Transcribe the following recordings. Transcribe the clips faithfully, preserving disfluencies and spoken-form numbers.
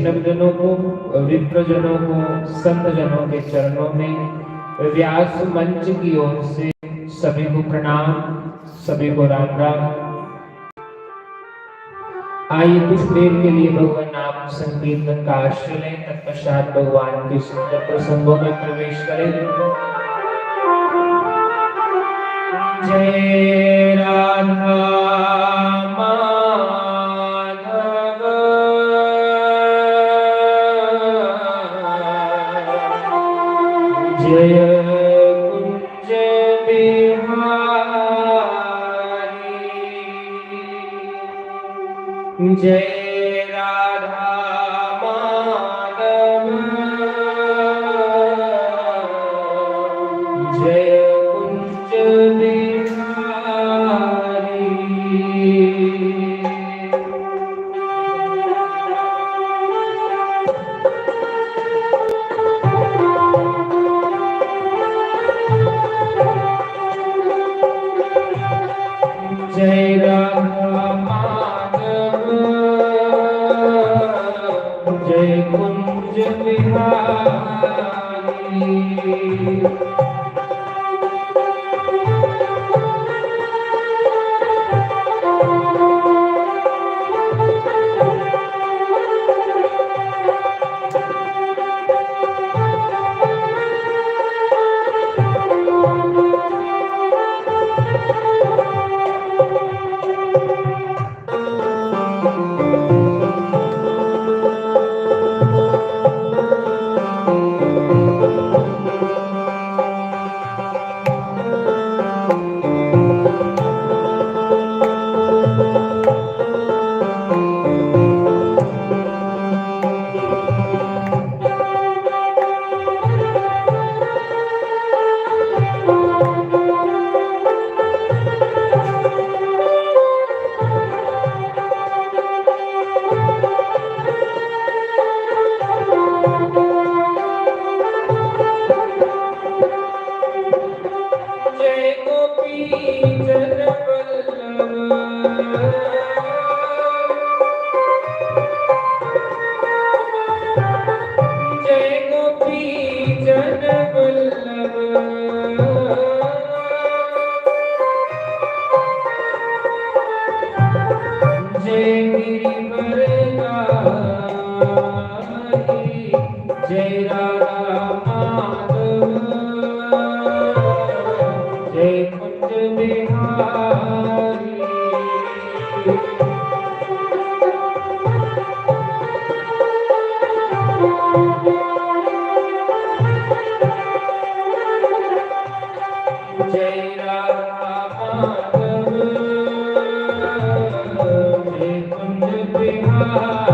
वैष्णव जनों को, विप्र जनों को, संत जनों के चरणों में व्यास मंच की ओर से सभी को प्रणाम, सभी को राम राम। आइए, कुछ देर के लिए भगवान नाम संकीर्तन का आश्रय लें, तत्पश्चात भगवान के सुंदर प्रसंगों में प्रवेश करें। जय राधा माधव, जय कुंज बिहारी। जय राधा माधव, जय कुंज बिहारी। जय राधा माधव, जय कुंज बिहारी। जय गोपी जन वल्लभ। जय गोपी जन वल्लभ। जय गिरिवरदारी। जय राधा माधव, जय कुंज बिहारी। जय राधा माधव, जय कुंज बिहारी।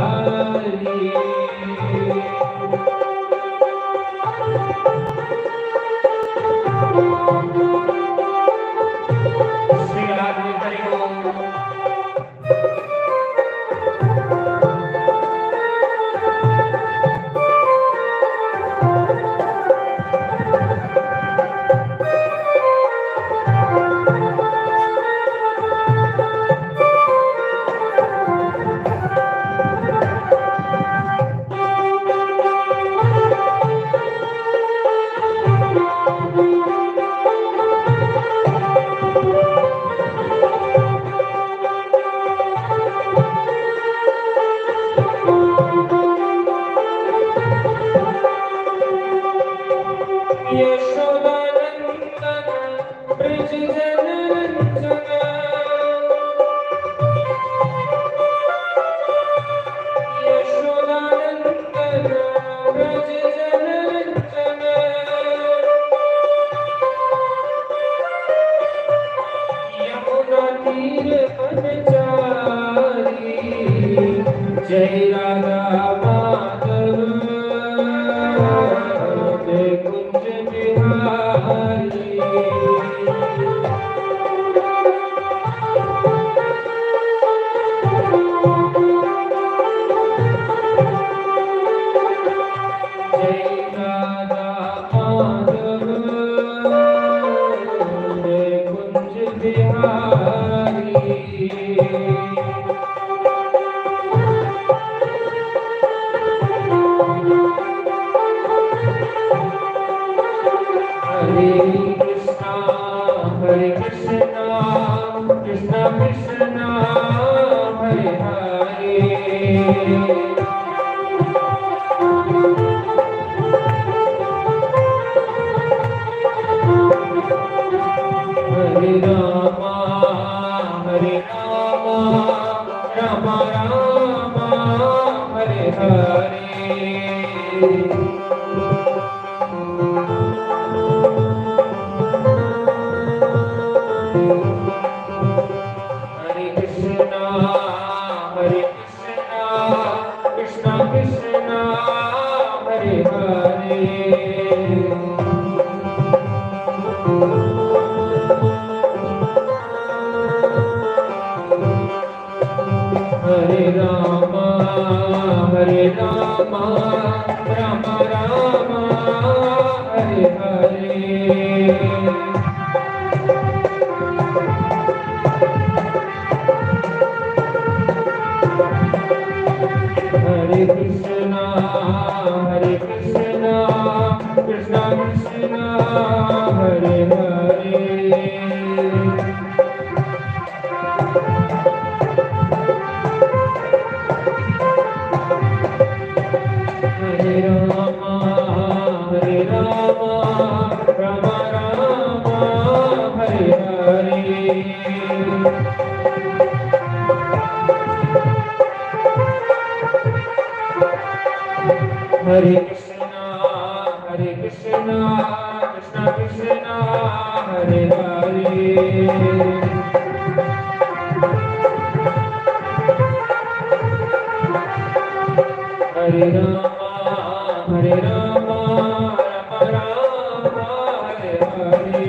हरे कृष्णा, कृष्णा कृष्णा, हरे हरे। हरे रामा, हरे रामा, रामा रामा, हरे हरे। हरे कृष्णा, हरे कृष्णा, कृष्णा कृष्णा, हरे हरे। हरे रामा, हरे रामा, रामा रामा, हरे हरे। हरे कृष्णा, हरे कृष्णा, कृष्णा कृष्णा, हरे हरे। हरे रामा, हरे रामा, रामा रामा, हरे हरे। हरे कृष्णा, हरे कृष्णा, कृष्णा कृष्णा, हरे हरे। हरे रामा, हरे रामा, रामा रामा, हरे हरे।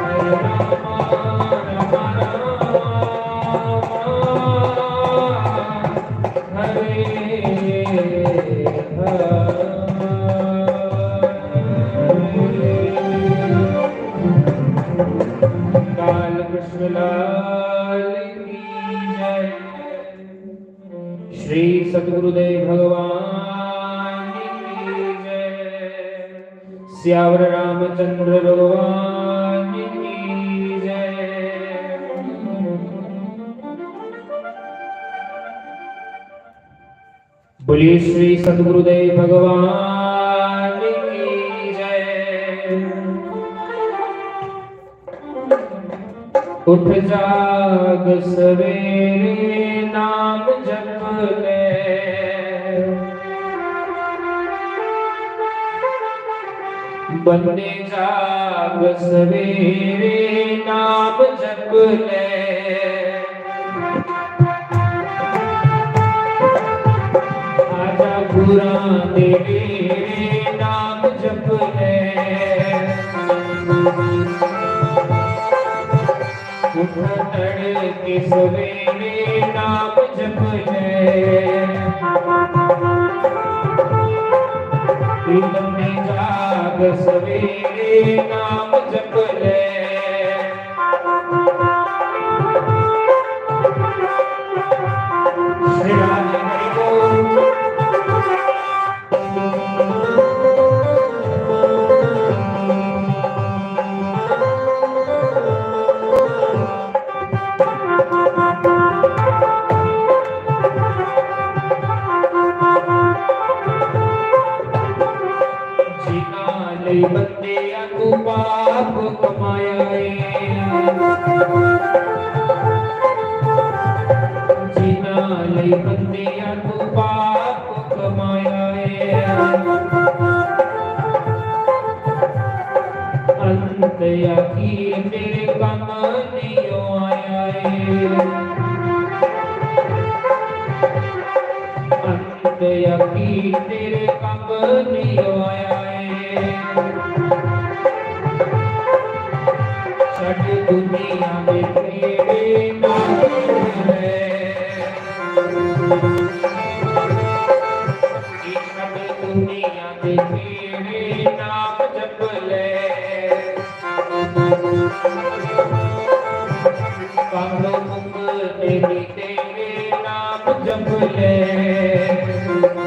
हरे रामा, रामा रामा, हरे हरे। काल कृष्ण लाल की जय। श्री सतगुरुदेव भगवान की जय। सियावर रामचंद्र भगवान की जय। बोलिए श्री सतगुरुदेव भगवान की जय। उठ जाग सवेरे नाम जप ले, बंदे जाग सवेरे नाम जप ले। आजा गुरां दे डेरे नाम जप ले। उठ तड़के सवेरे नाम जप ले। दिल में जाग सवेरे नाम जप ले। श्री राम हरि बोल। जिन्ना लई बंदे तू पाप कमाया है। जिन्ना लई बंदिया तू पाप कमाया है। अंत आखिर तेरे कम नहीं आया है। अंत आखिर तेरे कम नहीं आया है। छड़ दुनिया दे फेरे नाम जप ले। छड़ दुनिया दे फेरे नाम जप ले। कम मुकते भी तेरे नाम जप ले।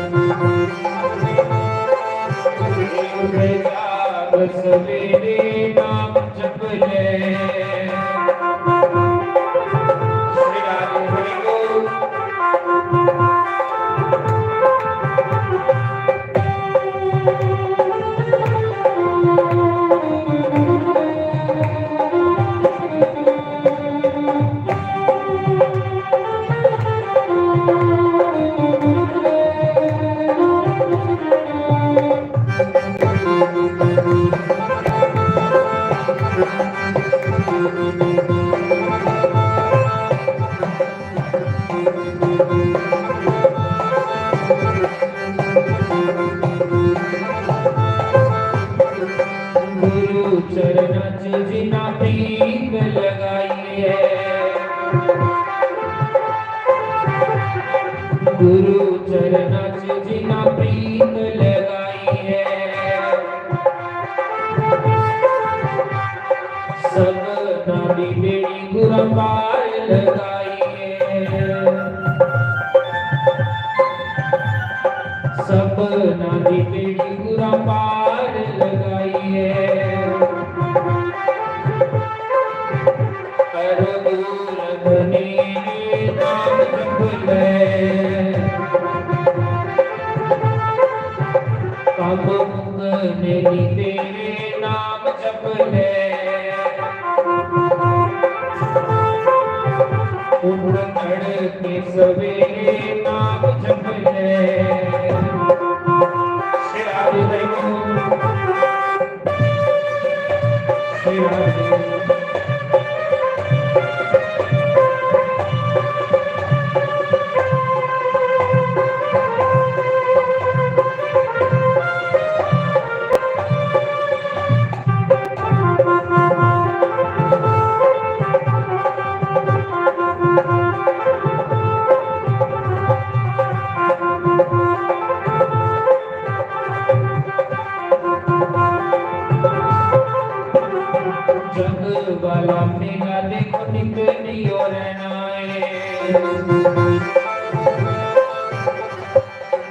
गुरु चरणां च जिन्ना प्रीत लगाई है, गुरु चरणां च जिन्ना प्रीत लगाई है, सबना दी बेड़ी गुरा पार लगाई है। सबना दी बेड़ी गुरा पार लगाई है। करो दूर धनी नाम जप ले, कम मुकने दी तेरे नाम जप ले। उठ तड़के सवेरे नाम जप ले। श्री राधे हरि बोल। श्री राधे। जग वाला मेला देखो निकलियो रहना है।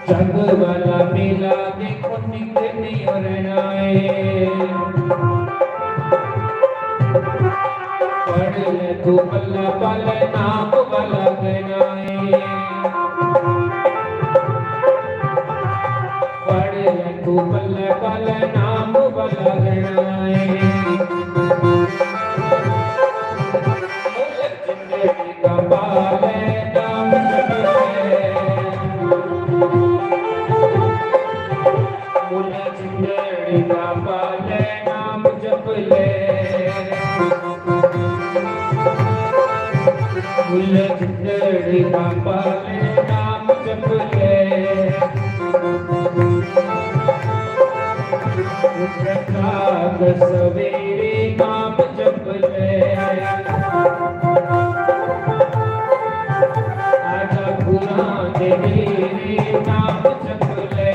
जग वाला मेला देखो निकलियो रहना है। पढ़ ले तू पल्ला पाले नाम वाला गहना है। पढ़ ले तू पल्ले पाले नाम वाला गहना है। जिंदगी का पाले नाम जप ले। मुला जिंदड़ी का पाले नाम जप ले। मुला जिंदड़ी का पाले नाम जप ले। उठ जाग सवेरे नाम जप ले। आजा गुरां दे डेरे नाम जप ले।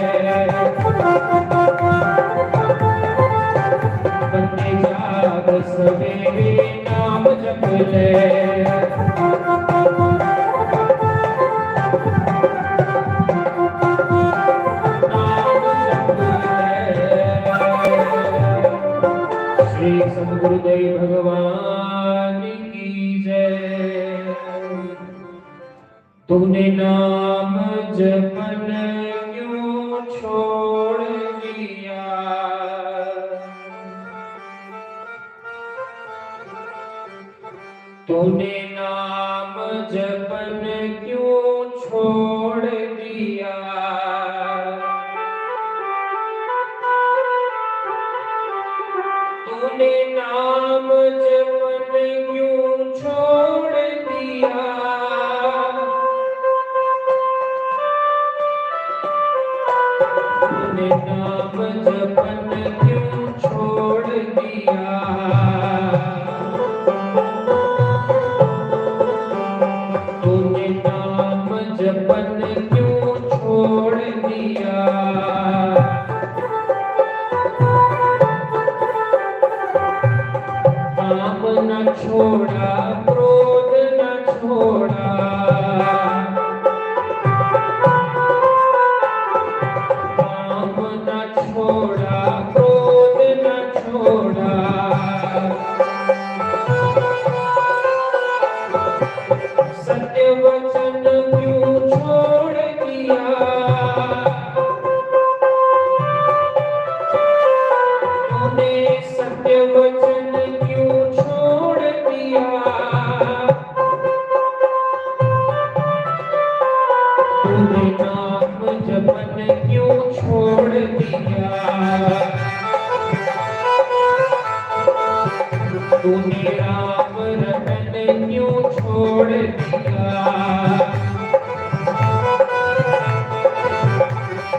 बंदे जाग सवेरे नाम जप ले। नाम जप ले। श्री सद्गुरुदेव भगवान की जय। तूने नाम जपन क्यों छोड़ दिया? तूने नाम जपन क्यों छोड़ दिया? तूने नाम जपन क्यों छोड़ दिया? तूने नाम जपन क्यों छोड़ दिया? तूने नाम जपन क्यों छोड़ दिया? काम न छोड़ा, क्रोध न छोड़ा। काम न छोड़ा, क्रोध न छोड़ा। रतन क्यों छोड़ दिया?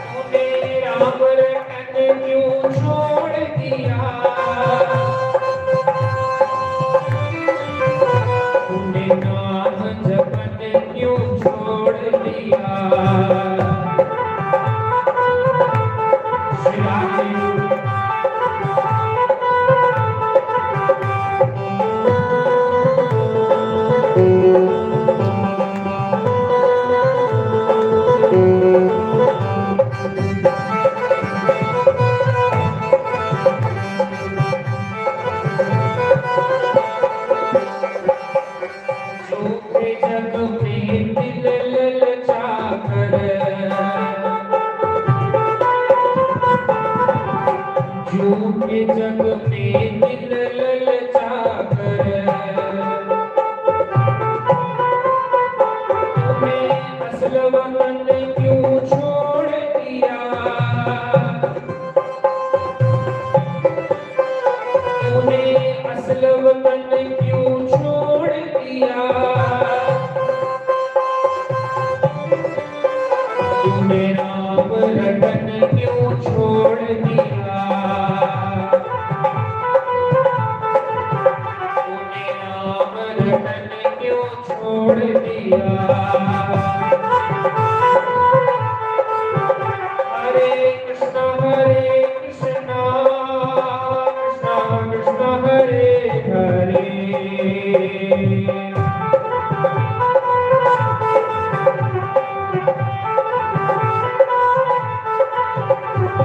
तूने राम रतन क्यों छोड़ दिया? तूने नाम जपन क्यों छोड़ दिया? श्री राम जी। झूठे जग में दिल ललचा कर, झूठे जग में दिल ललचा कर, तूने असल वतन क्यों छोड़ दिया? तूने असल वतन क्यों छोड़ दिया? तूने राम रतन क्यों छोड़ दिया? तूने राम रतन क्यों छोड़ दिया? हरे कृष्णा, हरे कृष्णा, कृष्णा कृष्णा, हरे हरे।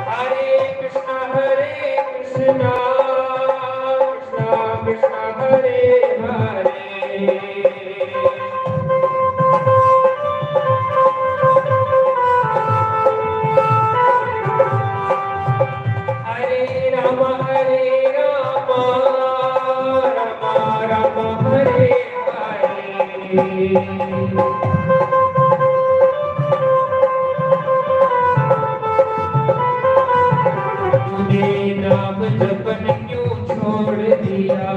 हरे कृष्णा, हरे कृष्णा, कृष्णा कृष्णा, हरे हरे। हरे राम, हरे राम, राम राम, हरे हरे। तूने नाम जपन क्यों छोड़ दिया?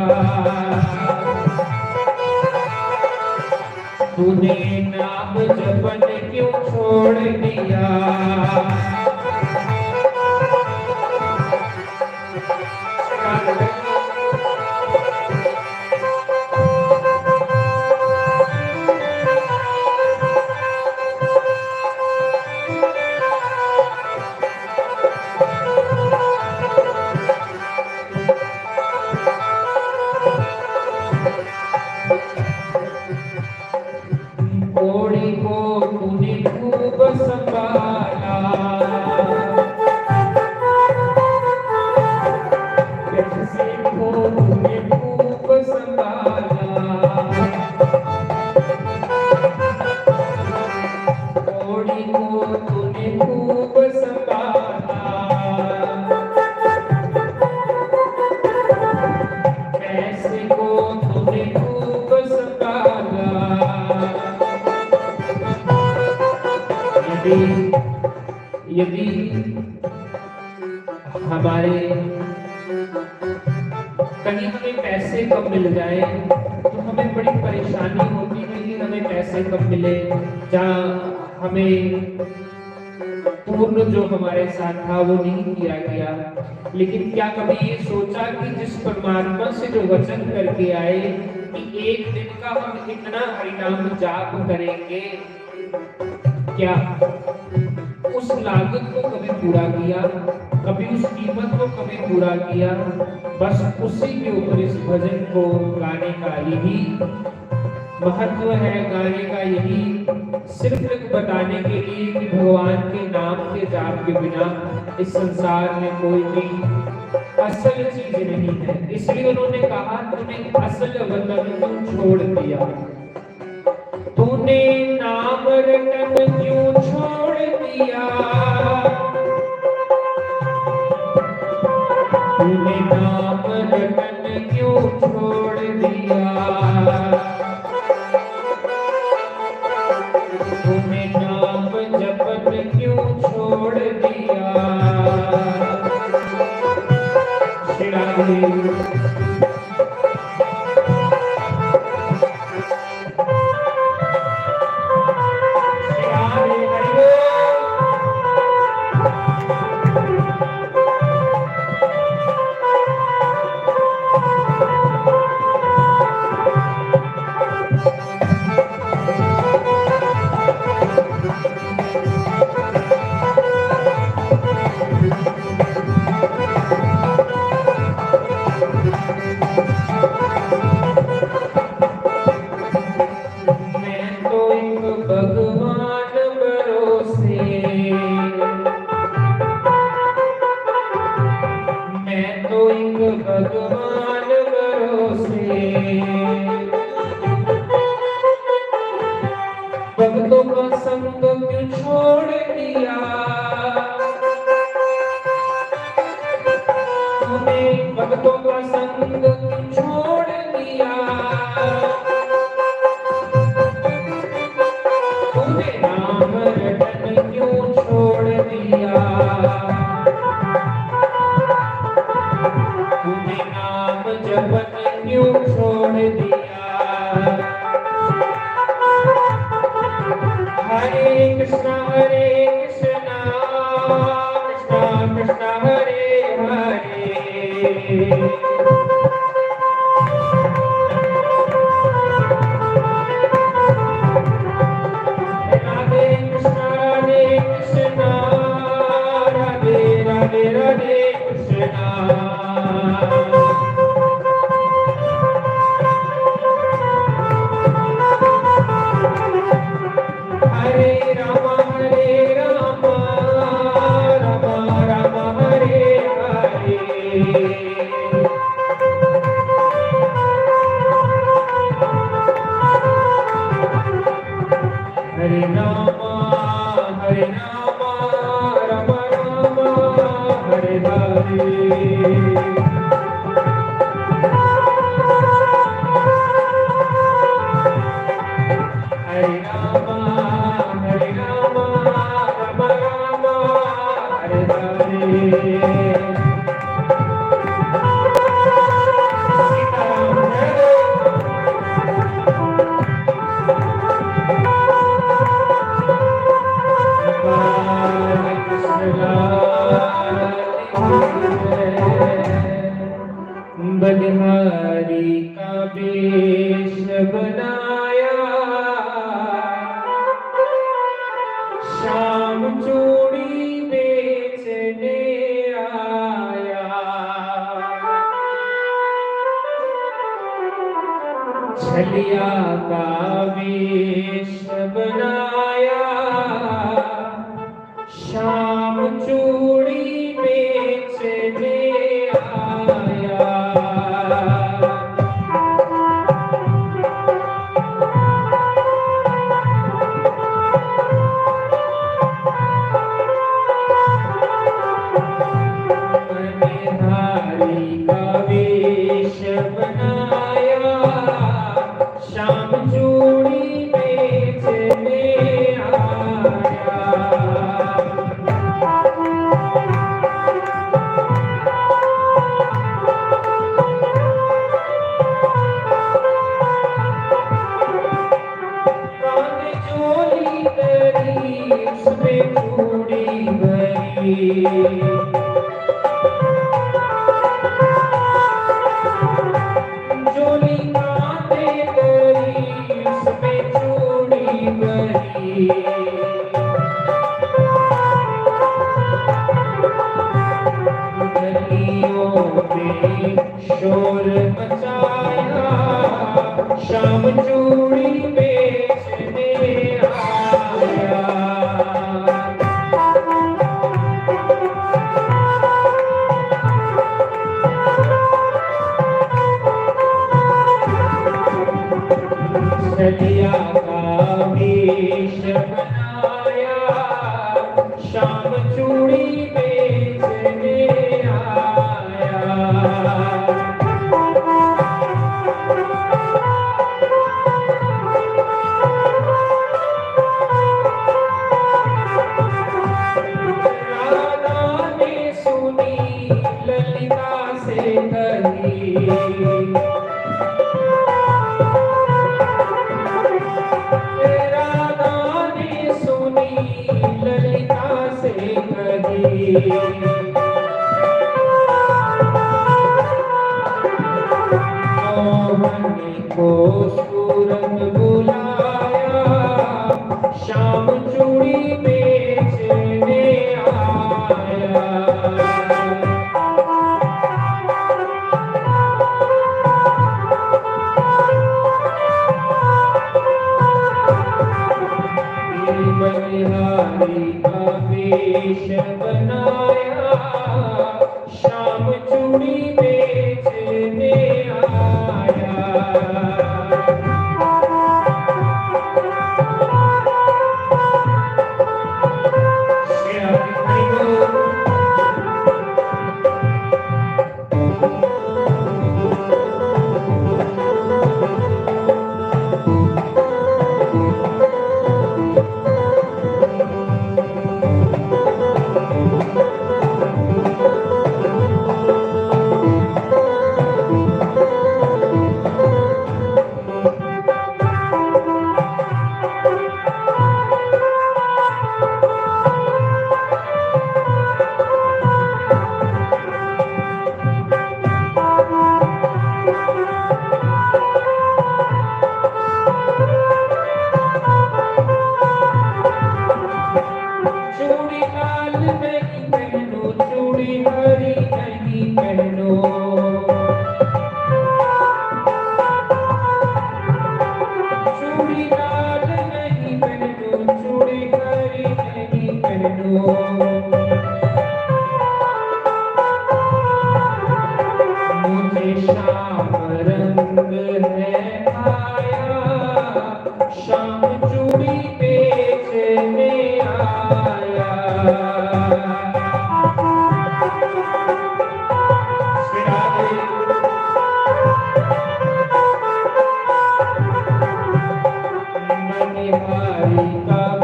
तूने नाम जपन क्यों छोड़ दिया? घोड़ी को तूने खूब संभाला, गज सिंह को तूने खूब संभाला। घोड़ी को तूने खूब संभाला, भैंस को तूने खूब संभाला। यदि, यदि हमारे कहीं हमें पैसे कम मिल जाए तो हमें बड़ी परेशानी होती है कि हमें पैसे कम मिले, जहाँ हमें पूर्ण जो हमारे साथ था वो नहीं किया गया। लेकिन क्या कभी ये सोचा कि जिस परमात्मा से जो वचन करके आए कि एक दिन का हम इतना हरिनाम जाप करेंगे, क्या उस लागत को कभी पूरा किया, कभी उस कीमत को कभी पूरा किया? बस उसी के ऊपर इस भजन को गाने का यही महत्व है, गाने का यही सिर्फ एक बताने के लिए कि भगवान के नाम के जाप के बिना इस संसार में कोई भी असल चीज नहीं है। इसलिए उन्होंने कहा, तूने असल वतन क्यों छोड़ दिया? तूने नाम रतन क्यों छोड़ दिया? तूने नाम रतन क्यों छोड़ दिया? तूने नाम जपन क्यों छोड़ दिया? श्री राधे। तूने नाम रटन क्यों छोड़ दिया? तूने नाम जपन क्यों छोड़ दिया? हरे कृष्णा, हरे कृष्णा, कृष्णा कृष्णा, हरे हरे। राधे कृष्णा, राधे कृष्णा, राधे राधे, राधे कृष्णा। हरे रामा, हरे रामा, रामा रामा, हरे हरे। हरे रामा, हरे रामा, रामा रामा, हरे हरे। हरे रामा, हरे रामा, रामा रामा, हरे हरे। सीताराम जय। बलिहारी का वेश बनाया, श्याम चूड़ी बेचने आया। छलिया का वेश बनाया, श्याम चूड़ी बेचने आया। मणिधारी का वेश बनाया, श्याम चूड़ी बेचने आया। कांधे चोली धरी, उसमें चूड़ी भरी। चोली कांधे धरी, उसमें चूड़ी भरी। गलियों में शोर मचाया, श्याम चूड़ी बेचने आया। छलिया का वेश बनाया, श्याम चूड़ी बेचने आया। राधा ने सुनी ललिता से कही, राधा ने सुनी ललिता से कही। मोहन को सूरत बुलाया, श्याम चूड़ी बेचने आया। बलिहारी का वेश बनाया, श्याम चूड़ी बेचने आया। श्याम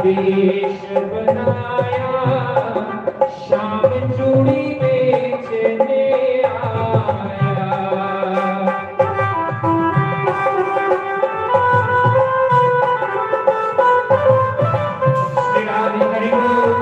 वेश बनाया, श्याम चूड़ी बेचने आया। श्री राधे हरि बोल।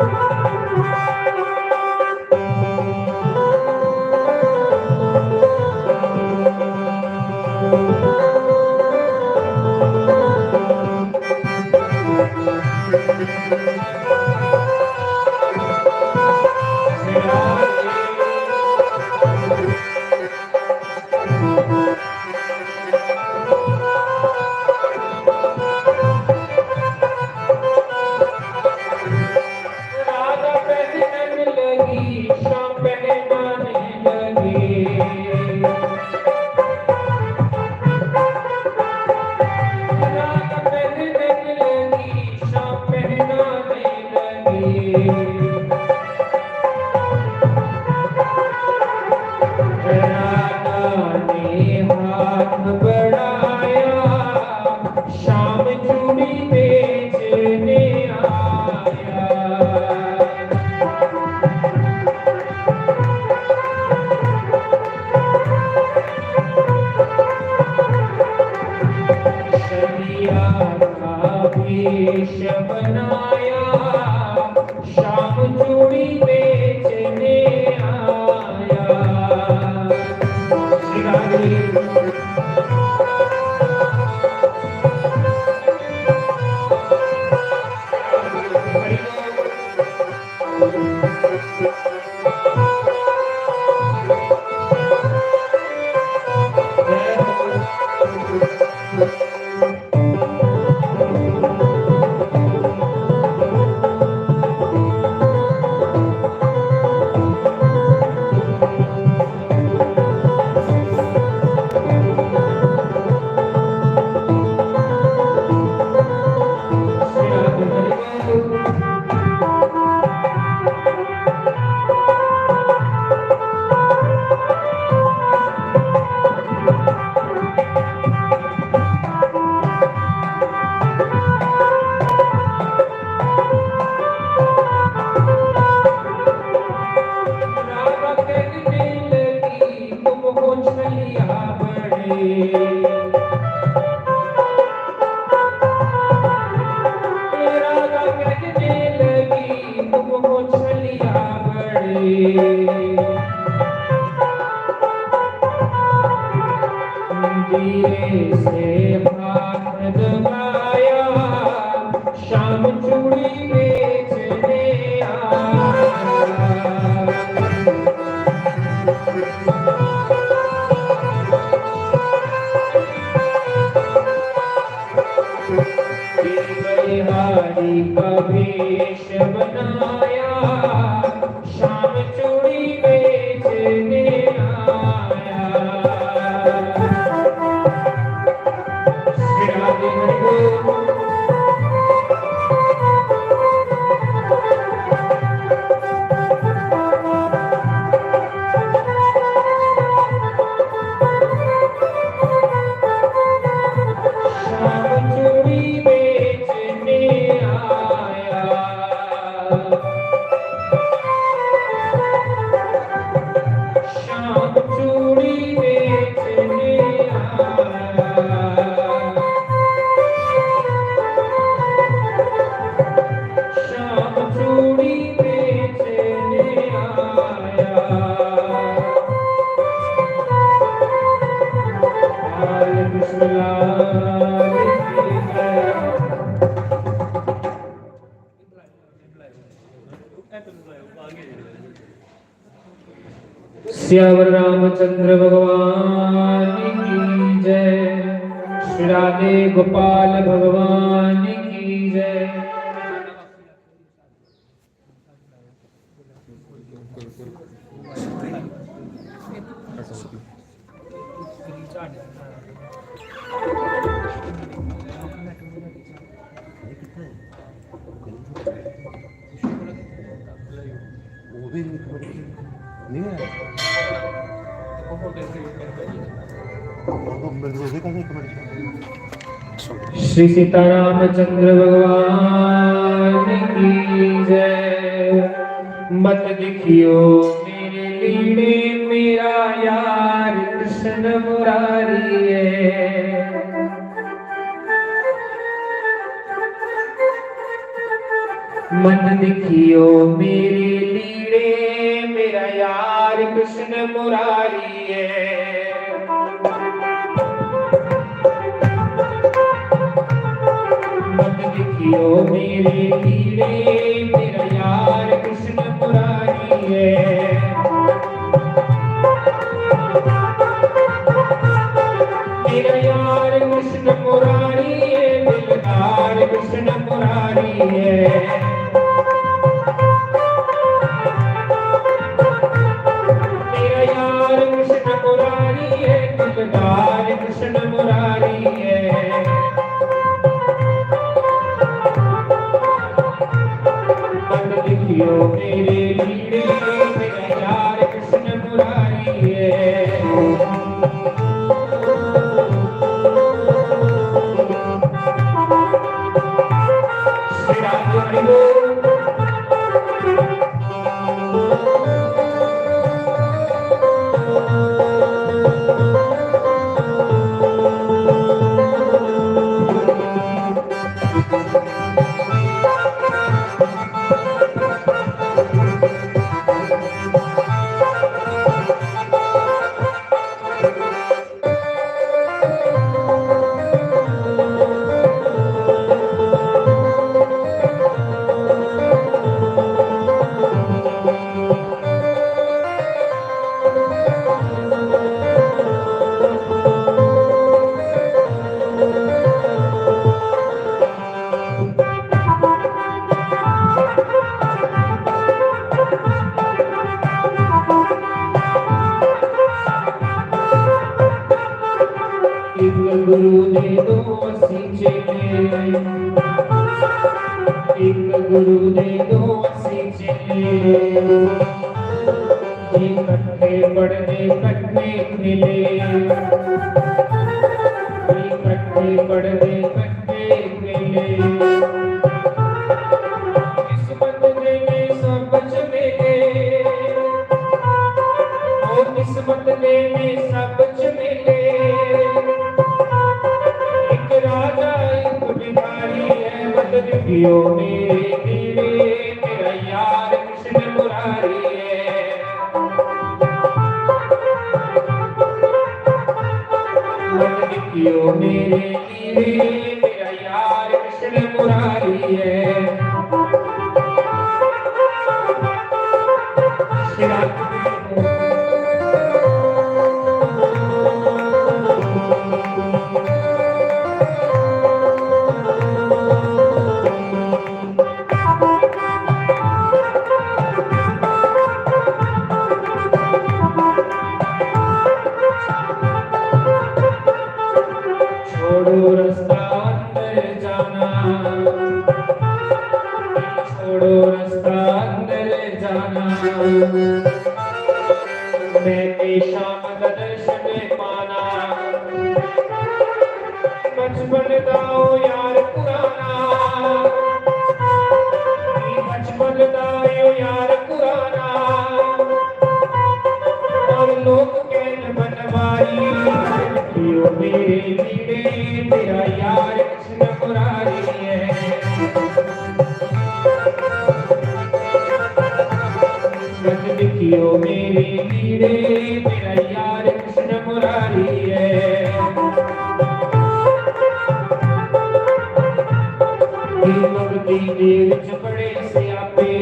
राधा पहनन लगी, श्याम पहनाने लगे। राधा पहनन लगी, श्याम पहनाने लगे। राधा ने हाथ बढ़ाया, श्याम चूड़ी बेचने आया। सैया का वेश बनाया, श्याम चूड़ी बेचने आया। श्री राधे। राधा कहने लगी, तुम हो छलिया बड़े। राधा कहने लगी, तुम हो छलिया बड़े। धीरे से हाथ दबाया, श्याम चूड़ी बेचने आया। बलिहारी का वेश बनाया, श्याम चूड़ी बेचने आया। श्री राधे हरि बोल। श्याम चूड़ी बेचने आया। श्याम चूड़ी बेचने आया। श्याम चूड़ी बेचने आया। बाल कृष्ण लाल की जय। सियावर रामचंद्र भगवान की जय। श्री राधे गोपाल भगवान की जय। श्री सीतारामचंद्र भगवान मत दिखियो मेरे लीड़े, मेरा यार कृष्ण मुरारी है। मत दिखियो मेरे लीड़े, मेरा यार कृष्ण मुरारी है। मत दिखियो मेरे लीड़े, मेरा यार कृष्ण मुरारी है। मेरा यार कृष्ण मुरारी है, दिलदार कृष्ण मुरारी है। मेरा यार कृष्ण मुरारी है, दिलदार कृष्ण मुरारी है। मत दिखियो मेरे लीड़े, मेरा यार कृष्ण मुरारी है। श्री राम जी हरि बोल। एक गुरु दे दो असी चेले, एक गुरु दे दो असी चेले, ये कट्ठे पढ़दे कट्ठे खेले, ये कट्ठे पढ़दे कट्ठे खेले। किस्मत दे में सब च मेले, ओ किस्मत दे में सब च मेले। एक राजा एक भिखारी है, मत दिखियो मेरे लीड़े, मेरा यार कृष्ण मुरारी है। मत दिखियो मेरे लीड़े, मेरा यार कृष्ण मुरारी है। श्री राम छोड़ो रास्ता अंदर जाना, छोड़ो रास्ता अंदर जाना, मैं के शाम का दर्शन पाना। बचपन दा ओ यार पुराना, बचपन दा ओ यार पुराना, और लोग कहन बनवारी, पियो मेरे लीड़े, मेरा यार कृष्ण मुरारी है। मत दिखियो मेरे लीड़े, मेरा यार कृष्ण मुरारी है। भगती दे विच बड़े स्यापे,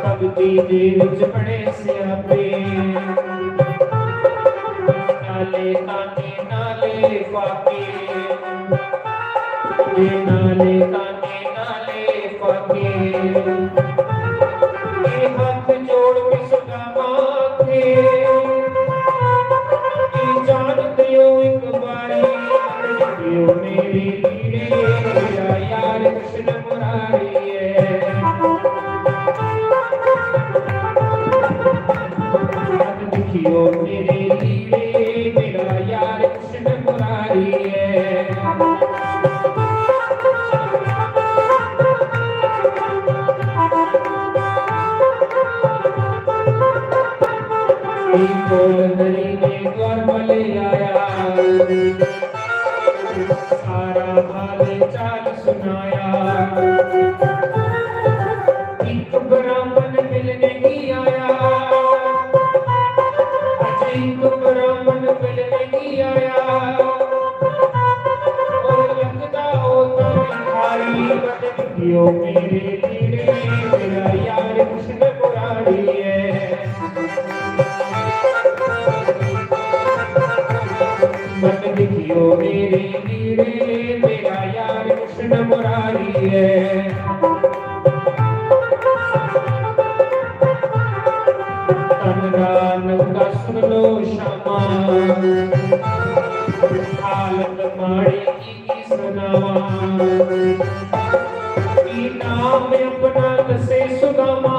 भगती दे विच बड़े स्यापे, नाले ताने नाले फाके, ये नाले ताने नाले फाके, ये हाथ जोड़ के सुदामा थे, ये जान दियो एक बारी, दियो मेरे लीड़े, मेरा यार कृष्ण मुरारी है। मत दिखियो मेरे लीड़े, मेरा यार कृष्ण मुरारी है। बोल हरि ने द्वारपाल आया, सारा हाल चाल सुनाया। एक ब्राह्मण मिलने की आया, अज एक ब्राह्मण मिलने की आया। और लगदा ओ तो भिखारी, मत दियो मेरे लीड़े, मेरा यार कृष्ण मुरारी है। मत दियो मेरे लीड़े, मेरा यार कृष्ण मुरारी है। तन दान का सुन लो श्यामा, हालत माड़ी की की सुनावा। की नाम अपना दसे सुदामा,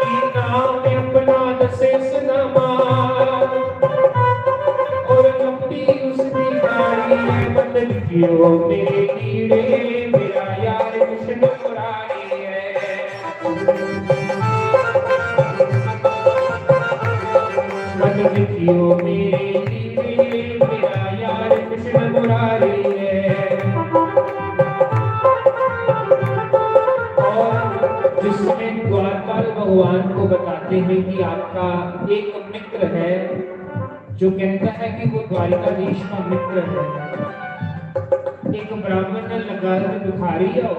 की नाम अपना दसे सुदामा। और लंबी उसकी दाढ़ी है, बदल क्यों मेरे लीड़े, मेरा यार कृष्ण मुरारी है। मत देखियो मेरे लीले, मेरा यार कृष्ण मुरारी है। और जिसमें द्वारपाल भगवान को बताते हैं कि आपका एक मित्र है, जो कहता है कि वो द्वारिकाधीश का मित्र है। एक ब्राह्मण ने लगा दी भिखारी आओ,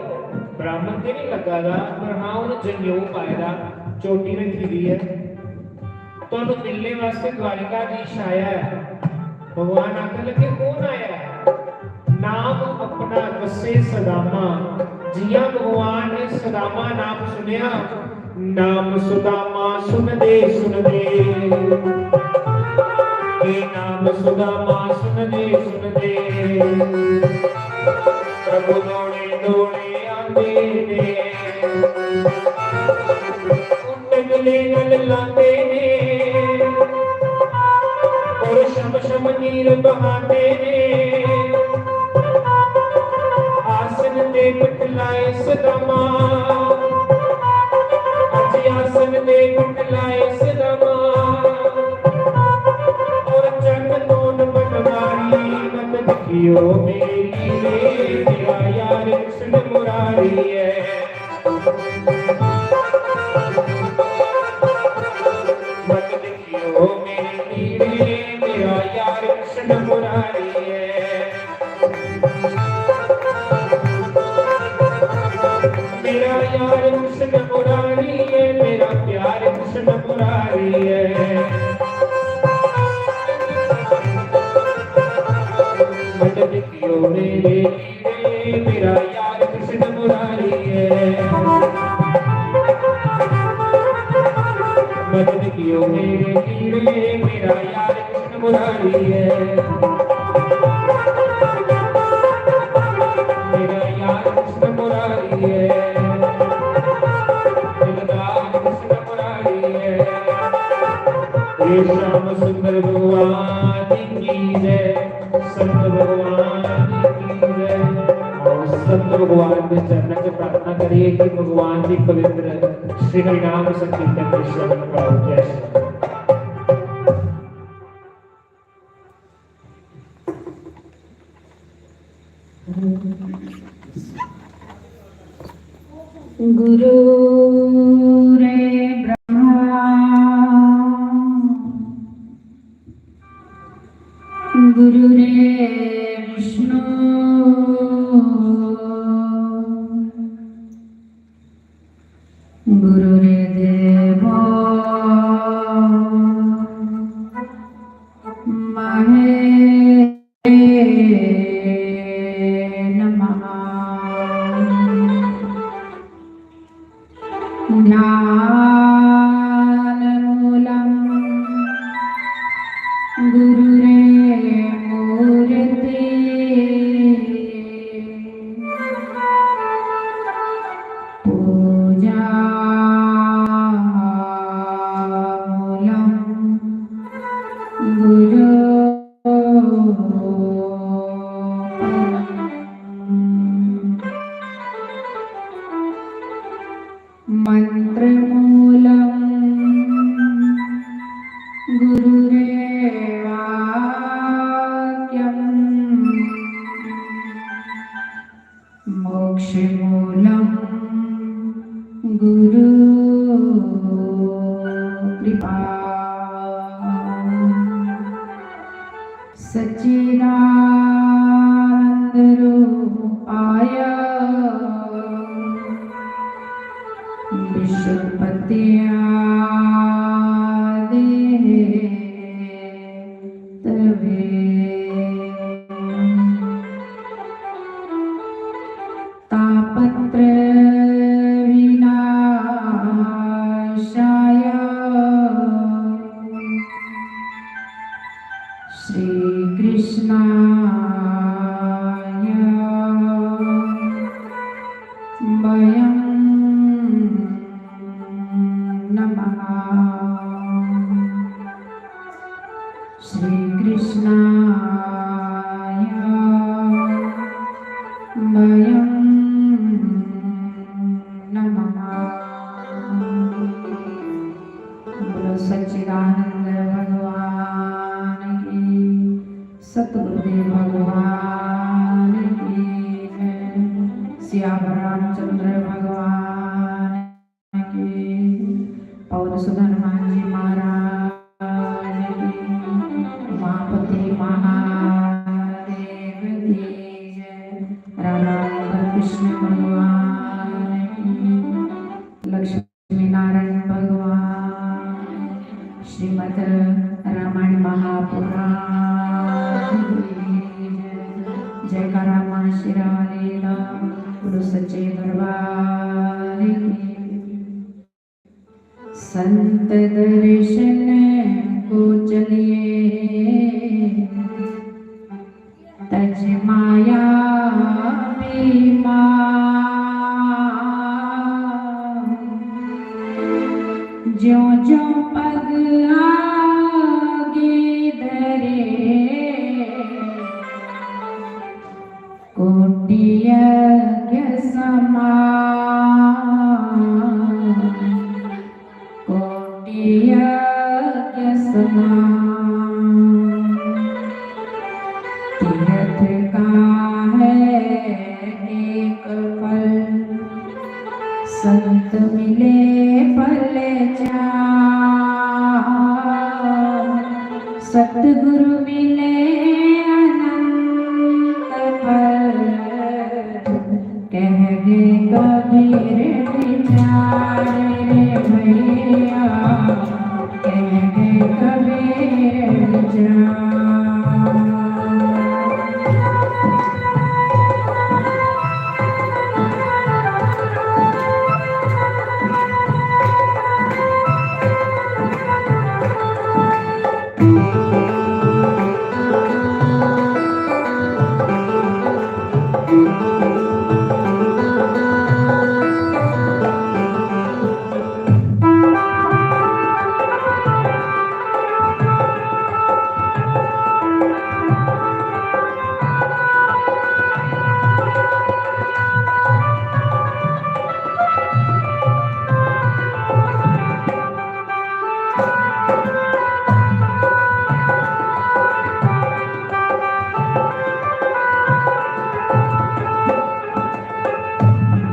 ब्राह्मण ते नहीं लगा दा, पर हाँ, उन्हें जनेऊ पाए दा, चोटी रखी दी है। तुहानू मिलने वास्ते द्वारिकाधीश आया है। भगवान आखन लगे, कौन आया है? नाम अपना दसे सदामा। जियां भगवान ने सदामा नाम सुनया, नाम सुदामा सुनदे सुनदे, ये नाम सुदामा सुनदे सुनदे, प्रभु दौड़े दौड़े आंदे ने। टकले गल लाते ने और शम शम नीर बहाते ने। आसन दे बिठलाए सदामा, अज आसन दे बिठलाए सदामा। और चंद नोन बनवारी, मत देखियो मेरी रे, मेरा यार कृष्ण मुरारी है। मत देखियो मेरे लीले, मेरा यार कृष्ण मुरारी है। मेरा यार कृष्ण मुरारी है, मेरा प्यार कृष्ण मुरारी है। मत देखियो मेरे रे, मेरा यार कृष्ण मुरारी है। मदद कियो मेरे लीले, मेरा यार कृष्ण मुरारी है। मेरा यार कृष्ण मुरारी है। दिलदार कृष्ण मुरारी है। ये श्याम सुंदर भगवान की जय। संत भगवान की जय। और संत भगवान के चरणों से प्रार्थना करिए कि भगवान जी पवित्र श्री हरि नाम संकीर्तन के श्रवण पाओ। जय श्री राम। गुरु रे ब्रह्मा, गुरु रे विष्णु, गुरु रे देवो महेश। नमः। ध्यानमूलं गुरुरे मूर्ति। पूजामूलं गुरु मन्त्रमूलं गुरु कृपा सच्चिदानंद रूपाय विश्वपत्यादि हेतवे। तापत्रयविनाशाय श्रीकृष्णाय वयं नमः। श्रीकृष्णाय वयं नमः। बोलो सच्चिदानंद भगवान की, सतगुरुदेव भगवान की जय, सियावर रामचंद्र भगवान की, पवन सुत हनुमान जी महाराज की, उमापति महादेव की जय, राधा कृष्ण भगवान की, लक्ष्मी नारायण भगवान, श्रीमद् रामायण महापुराण की जय। जयकारा माँ शेरावाली दा, बोलो सच्चे दरबार की। संत दर्शन को चलिए तज माया बीमा। ज्यों ज्यों पग आगे धरे, कोटि यज्ञ समान। कोटि यज्ञ समान। तीरथ का है एक फल, संत मिले फल चार। सतगुरु मिले अनंत फल। कह गए कबीर विचार रे भैया, कह गए कबीर विचार।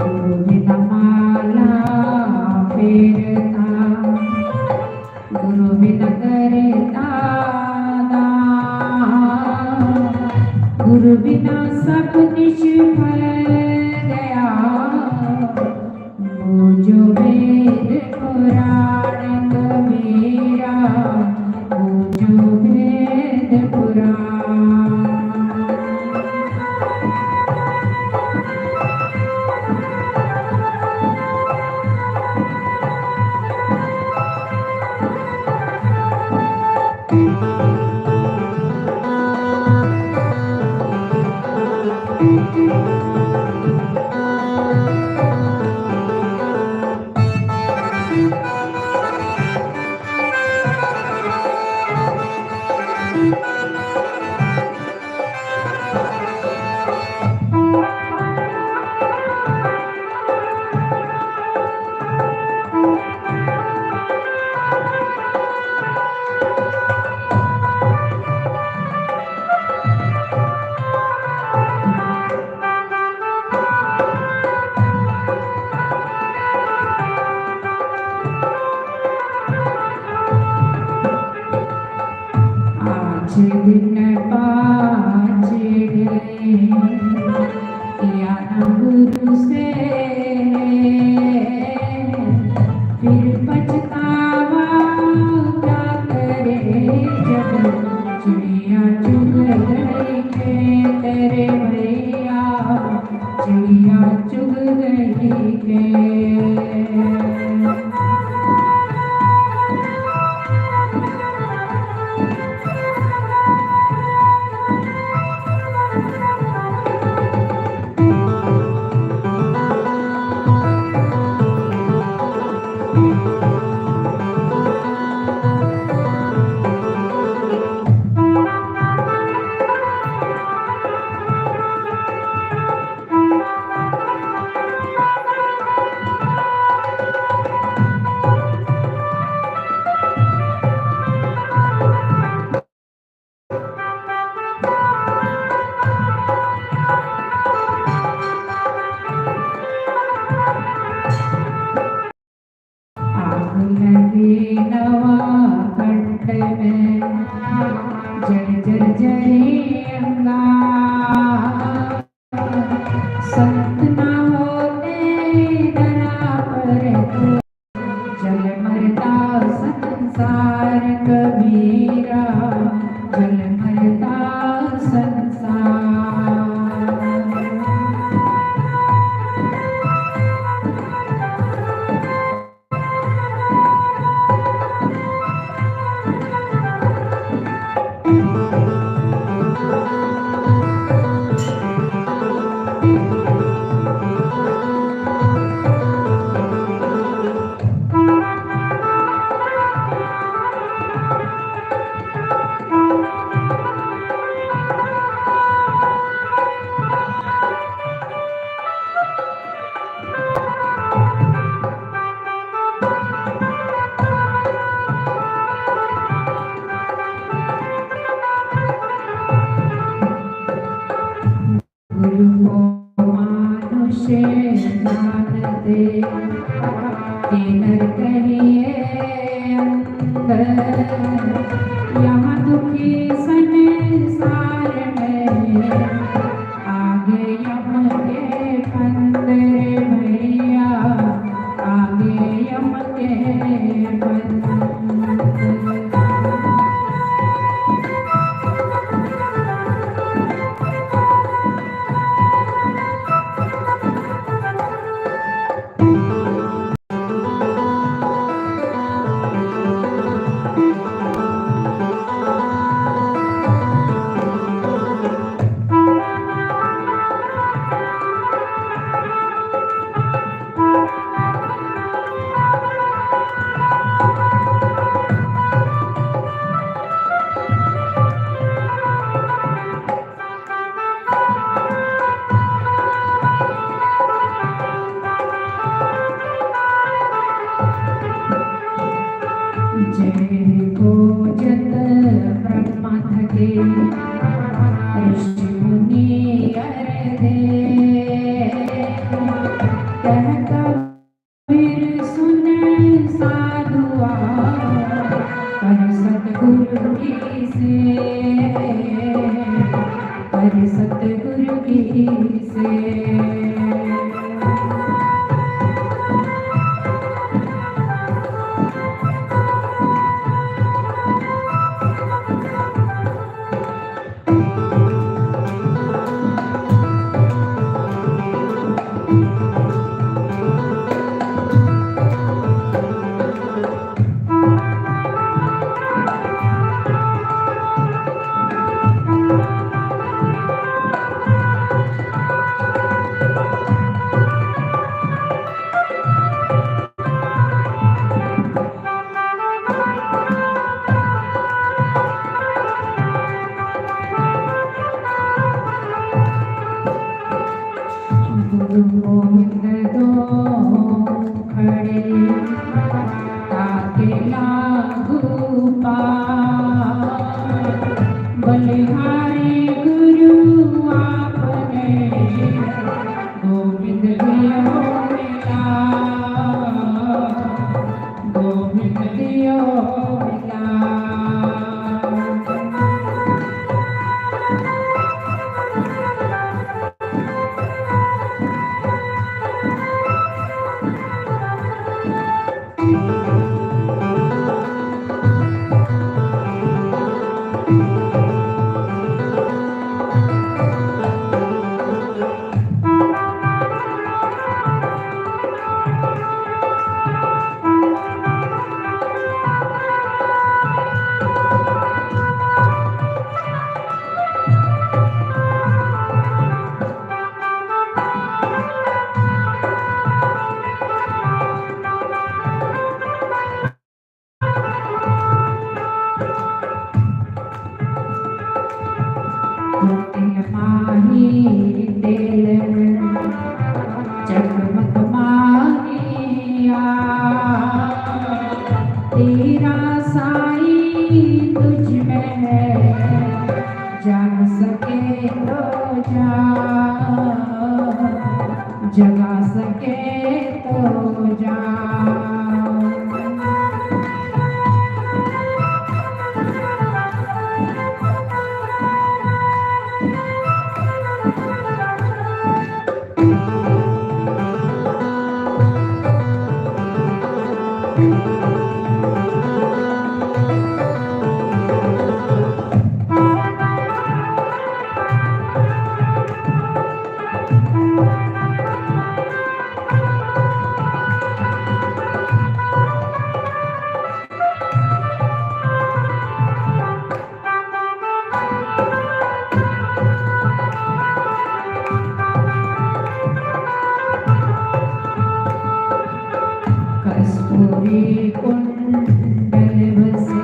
गुरु बिना माला फेरता, गुरु बिना करता दान, गुरु बिना सब निष्फल गया। बूझो वेद पुराण कबीरा, बूझो वेद पुराण। पाछे गए, किया ना गुरु से फिर पछतावा, क्या करे जब चिड़िया चुग गई खेत रे भैया, चिड़िया चुग गई खेत। आग लगे नवा कंठ में, जर जर जरे अंगा। संत ना होते धरा पर तो, जल मरता संसार कबीरा, जल मरता संसार। गुरु को मानुष जानते, तेनर कहिए अंदर। यहाँ दुखी संसार में, आगे यम के फंद रे भैया, आगे यम के फंद। जय को जत ब्रह्मा थके, ऋषि मुनि अर देव। कह कबीर सुन साधुआ, कर सतगुरु की सेवा, कर सतगुरु की सेवा। गुरु गोविंद दो खड़े, ताके लागू पार। बलिहारी गुरु आपने, गोविंद दियो मिला, गोविंद दियो मिला। माही तेल चकमक माहिया, तेरा साई तुझ में है, जाग सके तो जा, जगा सके तो जा। कस्तूरी कुंडल बसे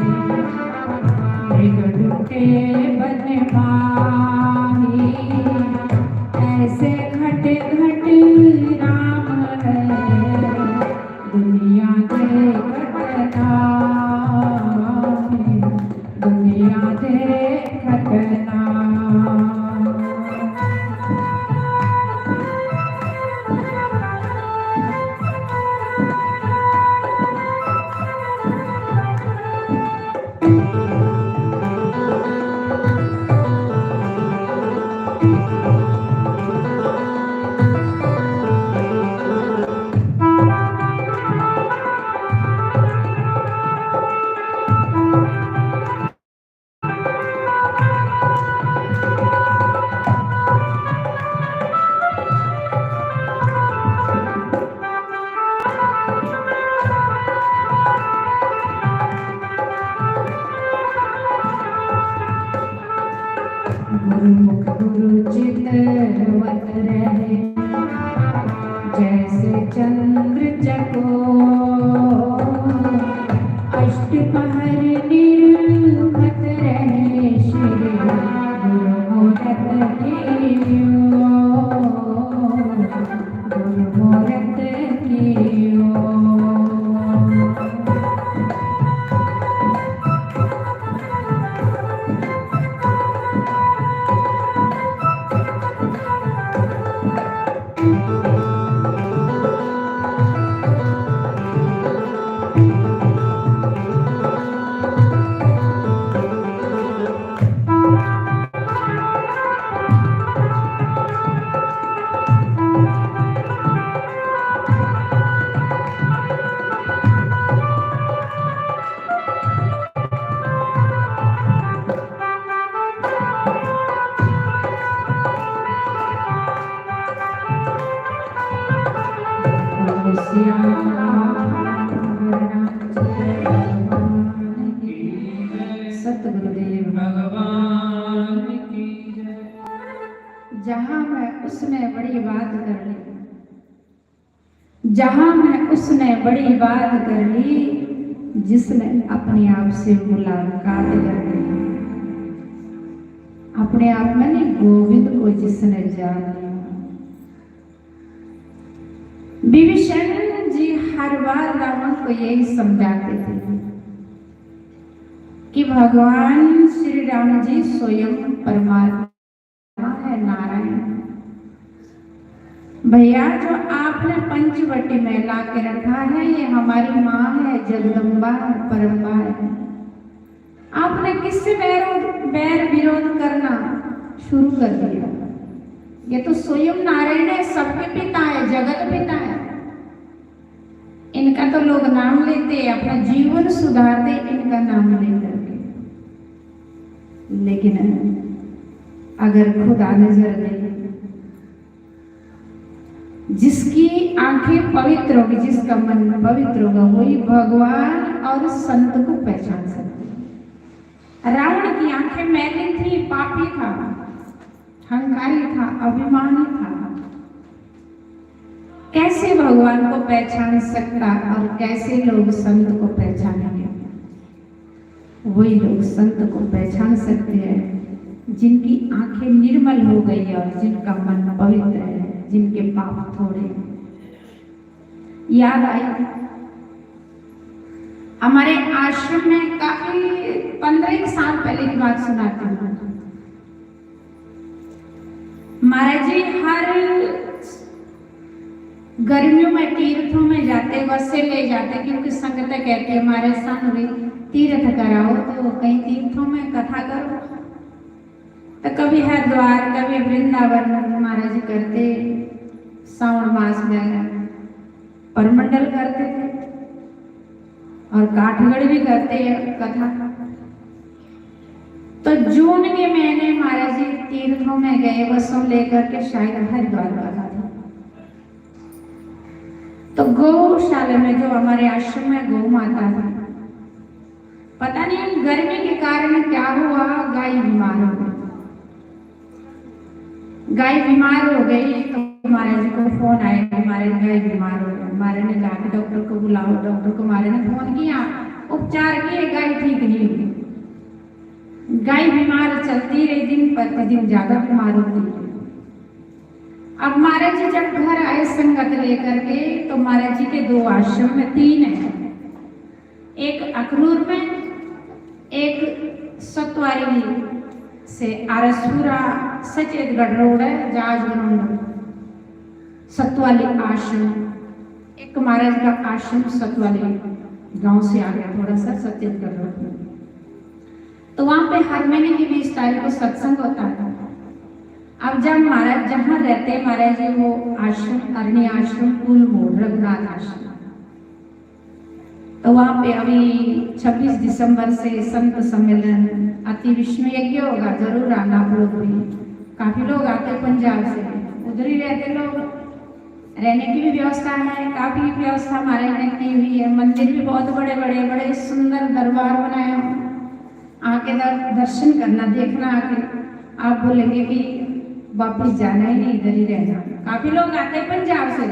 मृग डूटे बन माही, ऐसे घट घट राम है दुनिया देखत नाही, दुनिया देखत ना। गुरुमुख गुरु चितवत रहे, जैसे चंद्र चकोर। अष्ट पहर निरखत रहे, श्री गुरु मूरत की ओर, गुरु मूरत की ओर। सतगुरुदेव भगवान की जय। जहां में उसने बड़ी बात कर ली, जहां में उसने बड़ी बात कर ली, जिसने अपने आप से मुलाकात कर ली। अपने आप में नहीं, गोविंद को जिसने जान लिया। विभीषण जी हर बार रावण को यही समझाते थे कि भगवान श्री राम जी स्वयं परमात्मा है, नारायण। भैया, जो आपने पंचवटी में ला के रखा है, ये हमारी माँ है, जगदम्बा है, परम्बा है। आपने किससे बैर, बैर विरोध करना शुरू कर दिया? ये तो स्वयं नारायण है, सबके पिता है, जगत पिता है। इनका तो लोग नाम लेते, अपना जीवन सुधारते इनका नाम लेकर के। लेकिन अगर खुदा नजर दे, जिसकी आंखें पवित्र होगी, जिसका मन पवित्र होगा, वही भगवान और संत को पहचान सकते हैं। रावण की आंखें मैली थी, पापी था, अहंकारी था, अभिमानी था। कैसे भगवान को पहचान सकता और कैसे लोग संत को पहचानेंगे? वही लोग संत को पहचान सकते हैं जिनकी आंखें निर्मल हो गई और जिनका मन पवित्र है, जिनके पाप थोड़े हैं। याद आई हमारे आश्रम में, काफी पन्द्रह एक साल पहले की बात सुनाती हूँ। महाराज जी हर गर्मियों में तीर्थों में जाते, वैसे ले जाते, क्योंकि संगत कहती है, "महाराज, सानू भी तीर्थ कराओ।" तो कहीं तीर्थों में कथा करो। तो कभी हरिद्वार, कभी वृंदावन महाराज जी करते, सावन मास में परमंडल करते थे और काठगढ़ भी करते हैं कथा। तो जून के महीने महाराज जी तीर्थों में गए, बसों लेकर के शायद हरिद्वार कथा थी। तो गौशाला में, जो हमारे आश्रम में गौ माता है, पता नहीं गर्मी के कारण क्या हुआ, गाय बीमार हो गई। गाय बीमार हो गई तो महाराज जी को फोन आया कि महाराज गाय बीमार हो गई। महाराज ने कहा कि डॉक्टर को बुलाओ। डॉक्टर को महाराज ने फोन किया, उपचार किए, गाय ठीक नहीं हुई। गाय बीमार चलती रही, दिन प्रतिदिन ज्यादा बीमार होती रही। अब महाराज जी जब घर आए संगत लेकर के, तो महाराज जी के दो आश्रम में, तीन है, एक अखनूर में, एक सतवाली से आरसपुरा, सचेतगढ़ रोड है, जहाज ग्राउंड, सतवाली आश्रम। एक महाराज का आश्रम सतवाली गांव से आगे थोड़ा सा, सचेतगढ़ रोड में। तो वहां पे हर महीने की बीस तारीख को सत्संग होता है। अब जब महाराज जहाँ रहते हैं महाराज जी, वो आश्रम, अरण्य आश्रम, कुल मोड़, रघुनाथ आश्रम। तो वहां पे अभी छब्बीस दिसंबर से संत सम्मेलन, अति विष्णु यज्ञ होगा, जरूर आना आप लोग भी। काफी लोग आते हैं पंजाब से, उधर ही रहते लोग, रहने की भी व्यवस्था है, काफी व्यवस्था महाराज ने की हुई है। मंदिर भी बहुत बड़े बड़े, बड़े सुंदर दरबार बनाए हैं। आके दर-, दर्शन करना, देखना आके, आप बोलेंगे कि वापस जाना ही नहीं, इधर ही रहना। काफी लोग आते हैं पंजाब से,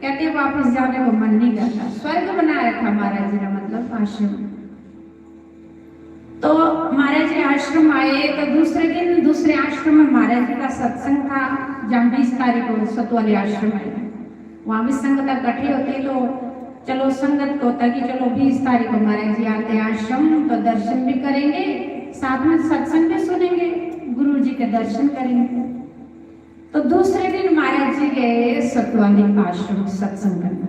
कहते हैं वापस जाने को मन नहीं करता। स्वर्ग बना रखा महाराज जी ने, मतलब आश्रम। तो महाराज जी आश्रम आए तो दूसरे दिन दूसरे आश्रम में महाराज जी का सत्संग था, जहाँ बीस तारीख को सतवाली आश्रम है, वहां भी संगत इकट्ठी होती है। तो चलो, संगत को होता कि चलो बीस तारीख को महाराज जी आते आश्रम, तो दर्शन भी करेंगे, साथ में सत्संग भी सुनेंगे, गुरु जी के दर्शन करेंगे। तो दूसरे दिन महाराज जी गए सतवाली आश्रम सत्संग करने।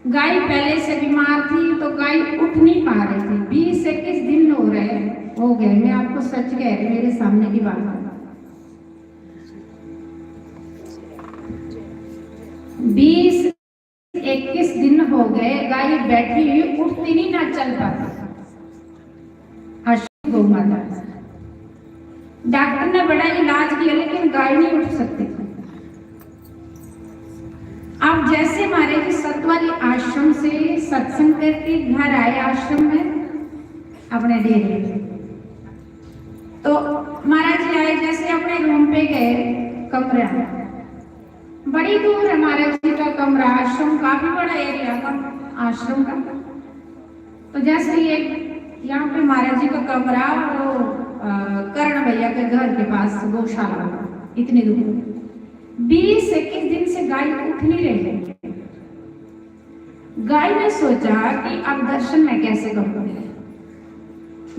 गाय पहले से बीमार थी तो गाय उठ नहीं पा रही थी। बीस इक्कीस दिन हो रहे, हो गए, मैं आपको सच कह रही, मेरे सामने की बात है। बीस इक्कीस दिन हो गए, गाय बैठी हुई, उठती नहीं, ना चल पाती। आश्रम गौ माता, डॉक्टर ने बड़ा इलाज किया लेकिन गाय नहीं उठ सकती। अब जैसे महाराज जी सतवाली आश्रम से सत्संग करके घर आए आश्रम में अपने डेरे, तो महाराज जी आए, जैसे अपने रूम पे गए, कमरा बड़ी दूर है महाराज जी का कमरा, आश्रम काफी बड़ा एरिया था आश्रम का। तो जैसे ये यहाँ पे महाराज जी का कमरा और वो, अ, करण भैया के घर के पास गौशाला, इतनी दूर, बीस इक्कीस दिन से गाय उठ नहीं रही। गाय ने सोचा कि अब दर्शन मैं कैसे करूँ।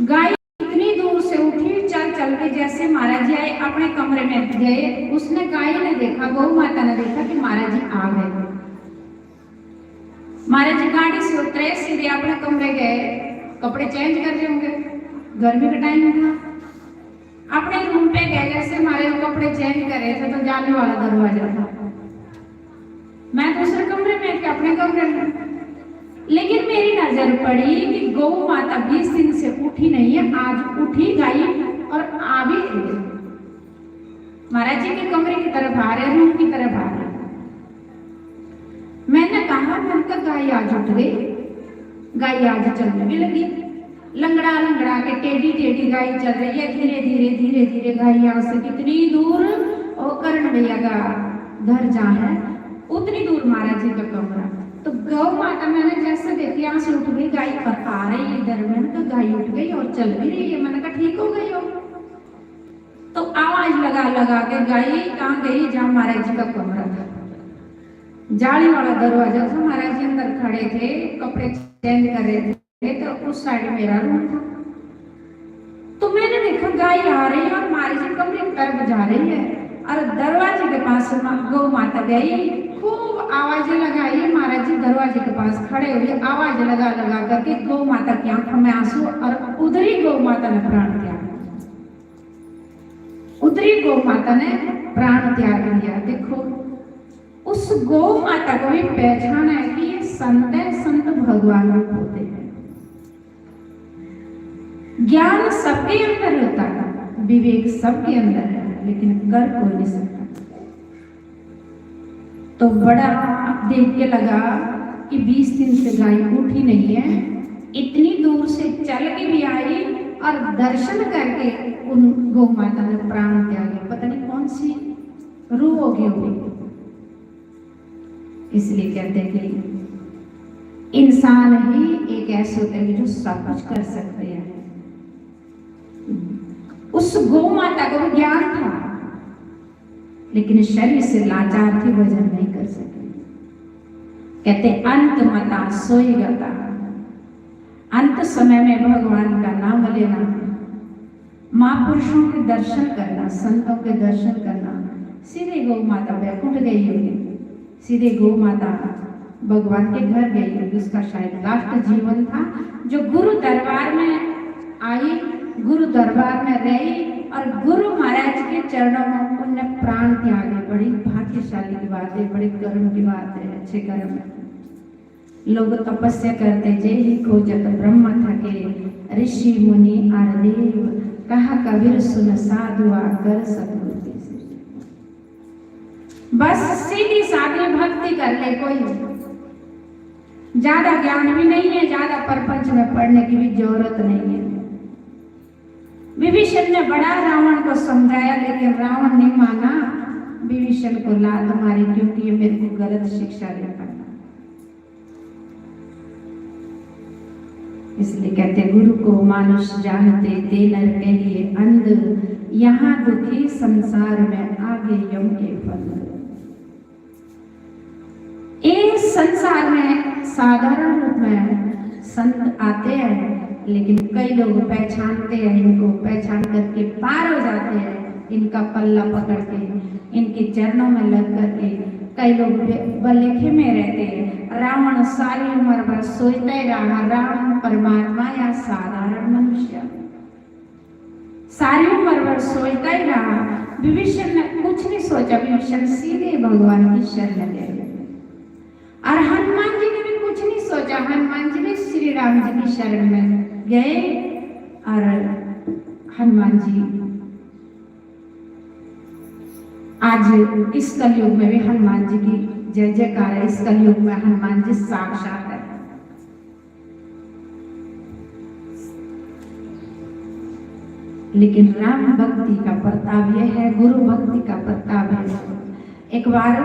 गाय इतनी दूर से उठी, चल चल के जैसे महाराज जी आए, अपने कमरे में गए, उसने, गाय ने देखा, गौ माता ने देखा कि महाराज जी आ गए। महाराज जी गाड़ी से उतरे, सीधे अपने कमरे गए, कपड़े चेंज कर रहे होंगे, गर्मी का टाइम था। अपने रूम पे गए, जैसे महाराज कपड़े चेंज कर रहे थे तो जाने वाला दरवाजा था। मैं दूसरे कमरे में थी, अपने कमरे में, लेकिन मेरी नजर पड़ी कि गौ माता बीस दिन से उठी नहीं है, आज उठी गाय और आ भी रही है। महाराज जी के कमरे की तरफ आ रहे, रूम की तरफ आ रहे। मैंने कहा, मैंने कहा, "गाय आज उठ गई, गाय आज चलने भी लगी।" लंगड़ा लंगड़ा के टेढ़ी टेढ़ी गाय चल रही है, धीरे धीरे, धीरे धीरे गाय यहाँ से कितनी दूर, वो करण भैया का घर जहाँ है, उतनी दूर महाराज जी का कमरा। तो गौ माता मैंने जैसे देखी, यहाँ से उठ गई गाय, पर आ रही इधर, मैंने कहा, "गाय उठ गई और चल भी रही है।" मैंने कहा, "ठीक हो गई हो।" लगा लगा के गाई, कहाँ गई, जहाँ महाराज जी का कमरा था। जाली वाला दरवाजा था, महाराज जी अंदर खड़े थे, कपड़े चेंज कर रहे थे, तो उस साइड मेरा रूम था। तो मैंने देखा गाय आ रही है और महाराज जी कमरे की तरफ जा रही है और दरवाजे के पास मा-, गौ माता गई, खूब आवाजें लगाई। महाराज जी दरवाजे के पास खड़े हुए, आवाज लगा लगा करके गौ माता की आंखों में आंसू, और उधर ही गौ माता ने प्राण त्याग दिया। उधर ही गौ माता ने प्राण त्याग दिया। देखो, उस गौ माता को भी पहचाना है कि ये संत है, संत भगवान रूप होते हैं। ज्ञान सबके अंदर होता है, विवेक सबके अंदर है, लेकिन कर कोई नहीं सकता। तो बड़ा देख के लगा कि बीस दिन से गाय उठी नहीं है, इतनी दूर से चल के भी आई और दर्शन करके उन गौ माता ने प्राण त्यागे। पता नहीं कौन सी रूह होगी होगी। इसलिए कहते हैं कि इंसान ही एक ऐसे होते हैं जो सब कुछ कर सकते हैं। उस गौ माता को भी ज्ञान था, लेकिन शरीर से लाचार थी, भजन नहीं कर सकी। कहते, "अंत मता सोई गता।" अंत समय में भगवान का नाम लेना, महापुरुषों के दर्शन करना, संतों के दर्शन करना। सीधे गौ माता बैकुंठ गई होगी, सीधे गौ माता भगवान के घर गई होगी। उसका शायद लास्ट जीवन था, जो गुरु दरबार में आई, गुरु दरबार में रही और गुरु महाराज के चरणों में उनने प्राण त्यागे। बड़ी भाग्यशाली की बात है, बड़ी कर्म की बात है, अच्छे कर्म है। लोग तपस्या करते, जे ही खोजत ब्रह्म थके, ऋषि मुनि आर देव, कहा कबीर सुन साधु आकर सतगुरु की सेवा। बस सीधी सादी भक्ति कर ले कोई, ज्यादा ज्ञान भी नहीं है, ज्यादा प्रपंच में पढ़ने की भी जरूरत नहीं है। विभीषण ने बड़ा रावण को समझाया, लेकिन रावण नहीं माना, विभीषण को लात मारी, क्योंकि ये मेरे को गलत शिक्षा देता है। इसलिए कहते, गुरु को मानुष जानते, ते नर कहिए अंध, यहाँ दुखी संसार में, आगे यम के फंद। इस संसार में साधारण रूप में संत आते हैं, लेकिन कई लोग पहचानते हैं, इनको पहचान करके पार हो जाते हैं, इनका पल्ला पकड़ के, इनके चरणों में लग करके। कई लोग बे-, बलेखे में रहते हैं। रावण सारी उम्र भर सोचता ही रहा, राम परमात्मा या साधारण मनुष्य। सारी उम्र भर सोचता ही रहा। विभीषण ने कुछ नहीं सोचा, विभीषण सीधे भगवान की शरण गए। और हनुमान जी ने भी कुछ नहीं सोचा, हनुमान जी भी श्री राम जी की शरण में गए। और हनुमान जी आज इस कलयुग में भी हनुमान जी की जय जयकार है। इस कलयुग में हनुमान जी साक्षात है। लेकिन राम भक्ति का प्रताप यह है, गुरु भक्ति का प्रताप है। एक बार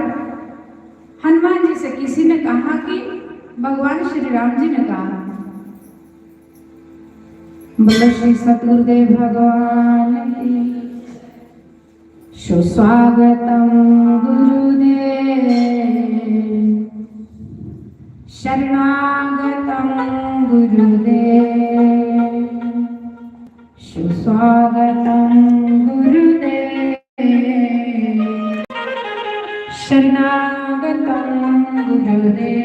हनुमान जी से किसी ने कहा कि भगवान श्री राम जी ने कहा, बोलो श्री सतगुरुदेव भगवान की। सुस्वागतम गुरुदेव, शरणागतम गुरुदेव, सुस्वागतम गुरुदेव, शरणागतम गुरुदेव।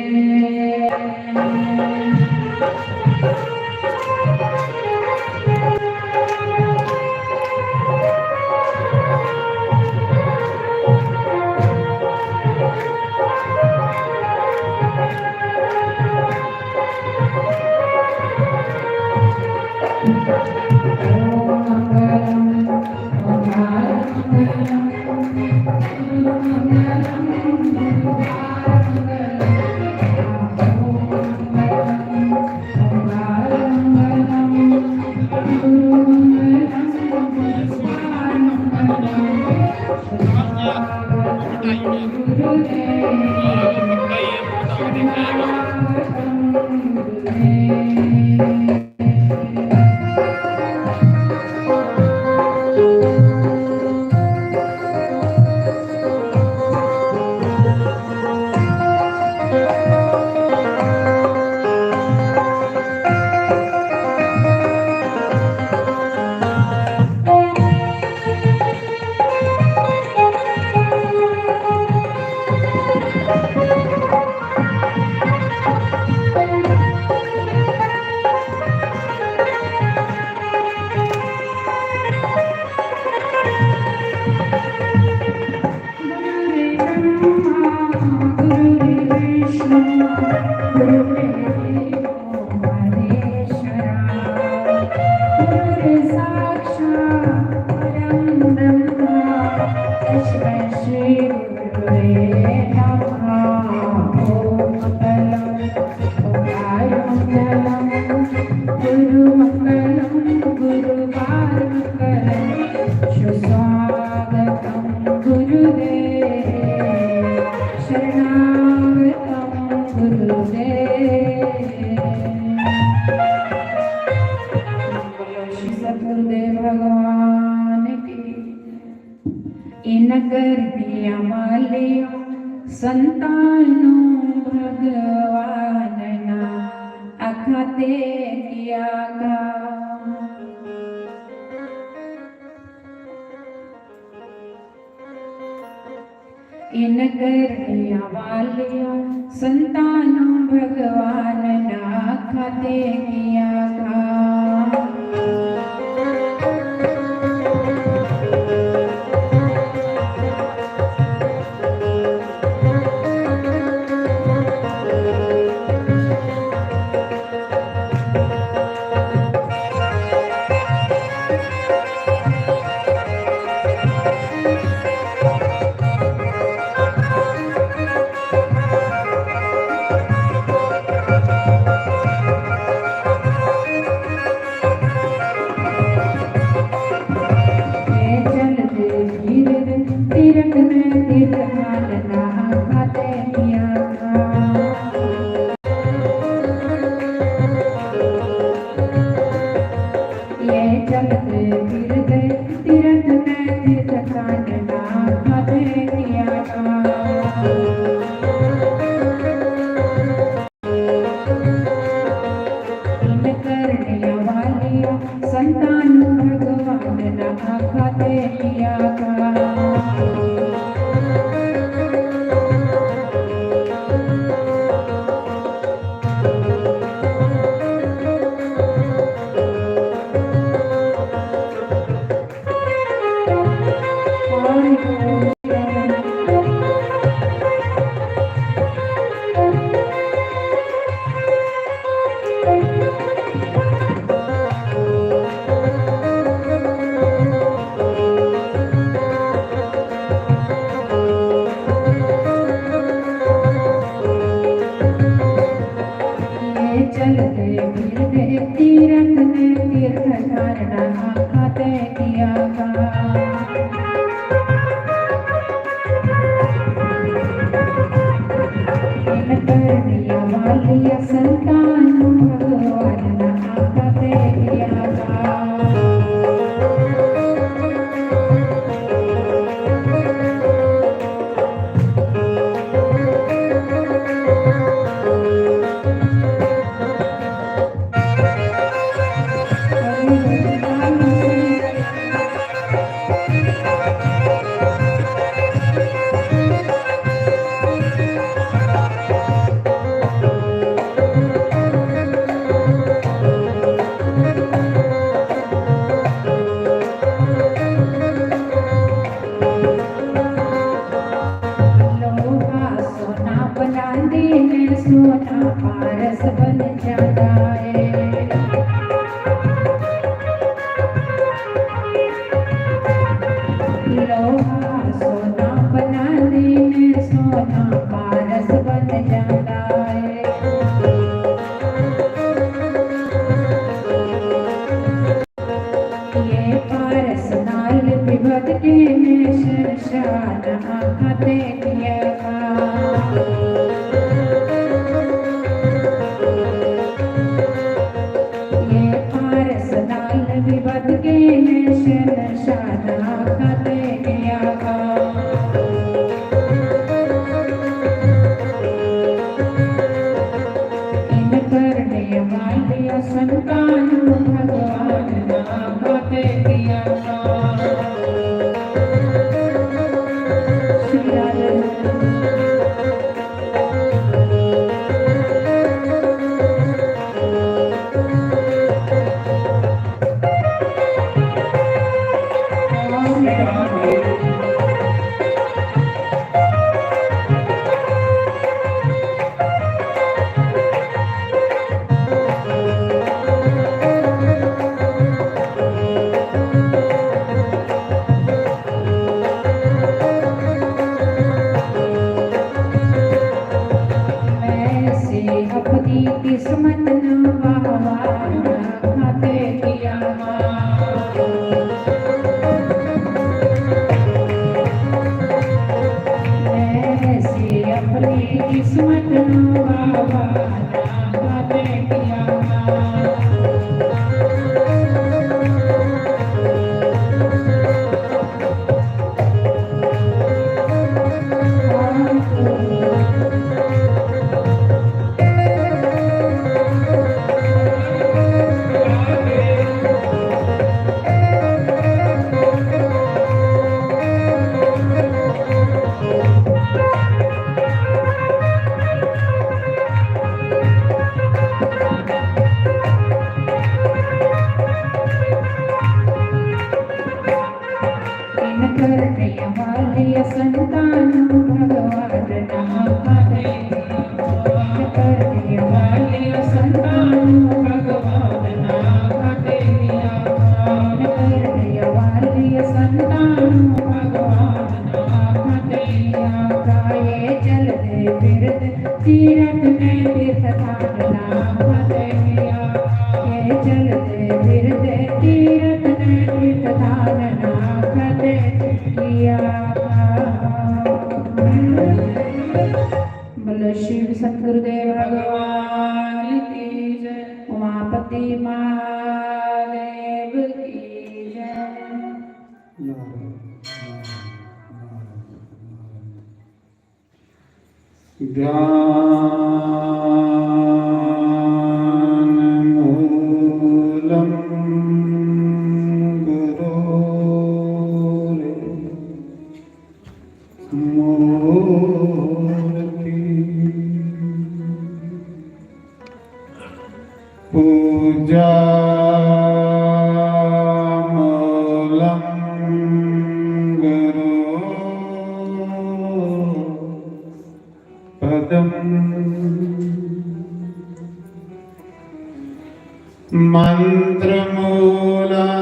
गुरुर्ब्रह्मा गुरुर्विष्णु गुरुर्देवो महेश्वरा। गुरुर्साक्षात् परं ब्रह्म तस्मै श्री गुरुवे नमः। ॐ कलं उकारुमङ्गलं गुरुमङ्गलं गुरुवारमङ्गलं सुस्वागतं गुरुदेव शरणागतं गुरुदेव। बोलो श्री सतगुरुदेव भगवान की। इनकर दिया मालिया संतान नू भगवान ना आखा ते किया का। इनकर दिया मालिया संतान नू भगवान ना आखा ते किया का। संतान भगवान ना आखा ते किया का। चलते फिरते तीरथ ने तीर्थ धारणा आखा ते किया का। इन करनिया वालिया संतान भगवान ना आखा ते किया का। लोहा सोना बनांदी ने सोना पारस बन जाता है। लोहा सोना बनांदी ने सोना पारस बन जाता है। ये पारस नाल विपद के में शहंशाह ना आखा ते किया का। ये पारस नाल विपद के में शहंशाह ना आखा ते किया का। इन करने वाले संतान भगवान ना आखा ते किया का। श्री राधे। मैं से अपनी किस्मत नवावा, ना खाते किया। मैं से अपनी किस्मत नवावा, ना खाते किया। इन करने वाले संतान भगवान नाम दे। इन करने वाले संतान भगवान नाम दे। इन करने वाले संतान भगवान नाम दे। ये चलते फिरते तीरथ में तीर्थ स्थान नाम दे। ये चलते फिरते तीरथ में तीर्थ स्थान नाम दे। बोलो शिव सतगुरुदेव भगवान की जय, उमापति महादेव की जय। ध्यानमूलं गुरोर्मूर्ति। पूजामूलं गुरोर्पदम्। मन्त्रमूलं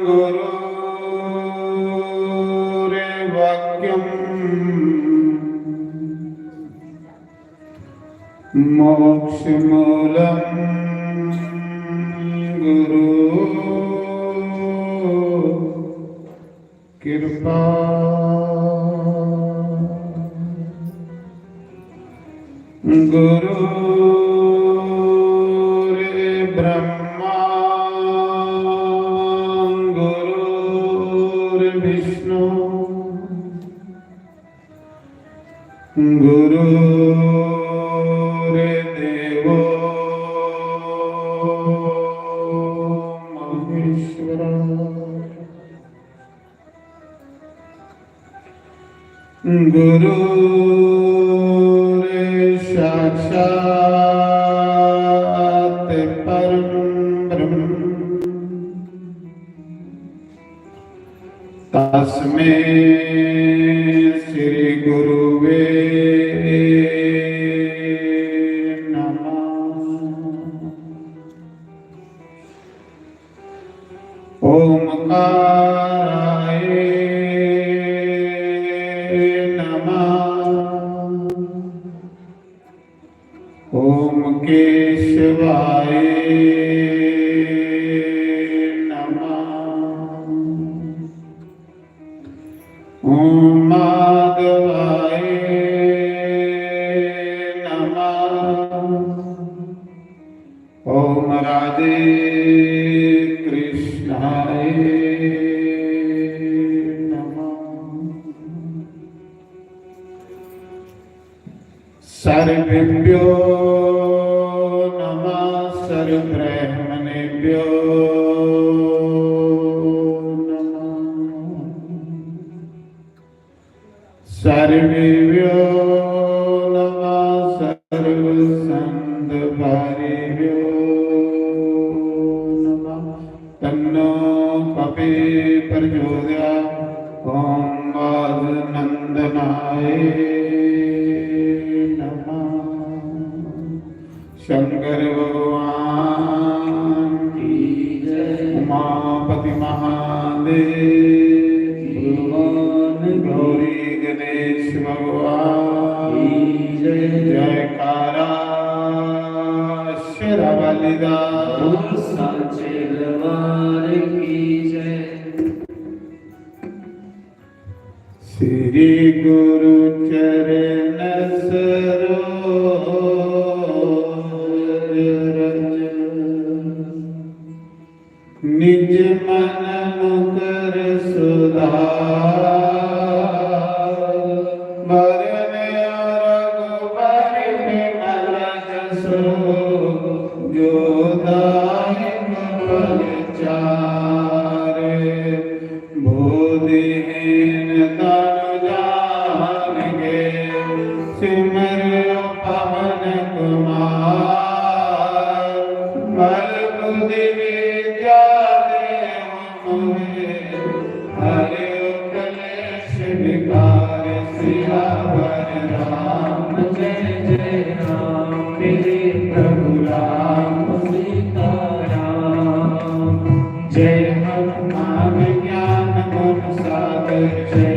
गुरोर्वाक्यम्। मोक्षमूलं गुरोर्कृपा। गुरोर्ब्रह्मा गुरोर्विष्णु गुरोर्देवो महेश्वरः। गुरुर्साक्षात् परं ब्रह्म। तस्मै श्री गुरुवे नमः। ओमकाराय नमः। ओम केशवाय नमः। ओम माधवाय नमः। ओम राधे कृष्णाय नमः। सर्वेभ्यो नमः, सर्वब्राह्मणेभ्यो नमः। सर्वेभ्यो नमः, सर्वसंत भाइभ्यो नमः। तन्नो पपे प्रचोदयात्। ॐ वासुनन्दनाय नमः। शंकर भगवान की जय। उमापति महादेव की भगवान की। गौरी गणेश भगवान की जय। जयकारा शेरा वाली दा। बोल साचे दरबार की जय। श्री गुरु चरण सरोज रज, निज मन मुकर सुधार। बरन रघुबर विमल जसु, जो दायक फल चारे। बोधिहीन तनु जान के, सिमरो पवन कुमार। बल बुद्धि विद्या देहु मोहे, हरहु कलेश विकार। सियावर राम जय जय राम, मेरे प्रभु राम सीताराम। जय हनुमान ज्ञान गुण सागर, जय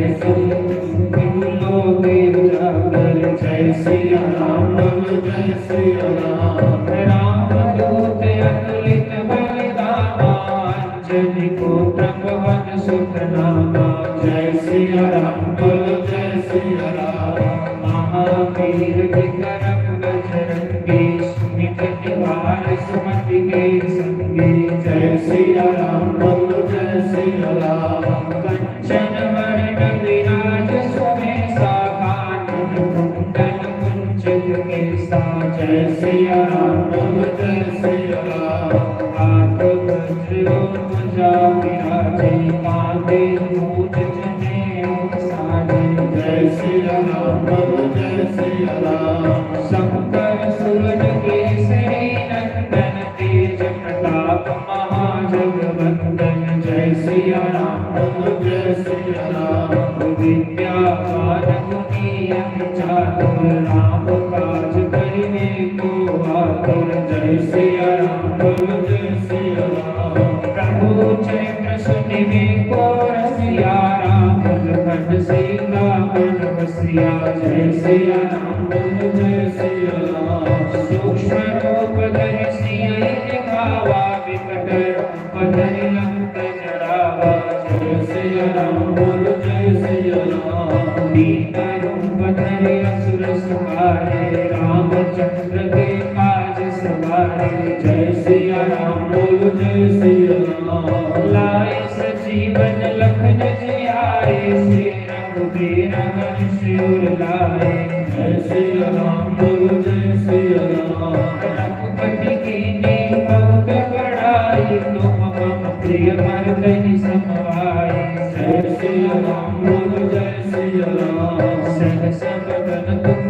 सिया राम बोलो जय सिया राम। राम दूत अतुलित बल धामा, अंजनी पुत्र पवन सुत नामा। जय सिया राम बोलो जय सिया राम। महावीर विक्रम बजरंगी, सुमित निवार सुमति के संगी। जय सिया राम बोलो जय सिया राम। कंचन वरण विराज सुबेसा, कानन कुंडल कुंचित केसा। जय सिया राम बोलो जय सिया राम। हाथ वज्र और ध्वजा विराजे, कांधे मूंज जनेऊ साजे। जय सिया राम बोलो जय सिया राम। शंकर सूरज केसरी नंदन, तेज प्रताप महाजगवंदन। जय सिया राम बोलो जय सिया राम। विद्यावान गुणी अति चातुर, राम काज करिबे को आतुर। जय सिया राम बोलो जय सिया राम। प्रभु चरित्र सुनिबे को रसिया, राम लखन सीता मन बसिया। जय सिया राम बोलो जय सिया राम। सूक्ष्म रूप धरि सिय दिखावा, विकट रूप धरि लंक जरावा। जय सिया राम बोलो जय सिया राम। दीन रूप धरि असुर संहारे, रामचंद्र के काज सवारे। जय सिया राम बोलो जय सिया राम। लाए संजीवन लखन जियाए, श्री रघुबीर हर्ष उर लाए। जय सिया राम बोलो जय सिया राम। रघुपति कीन्ही बहुत बड़ाई, तुम मम प्रिय भरतहि सम भाई। जय सिया राम बोलो जय सिया राम। सहस वदन तुम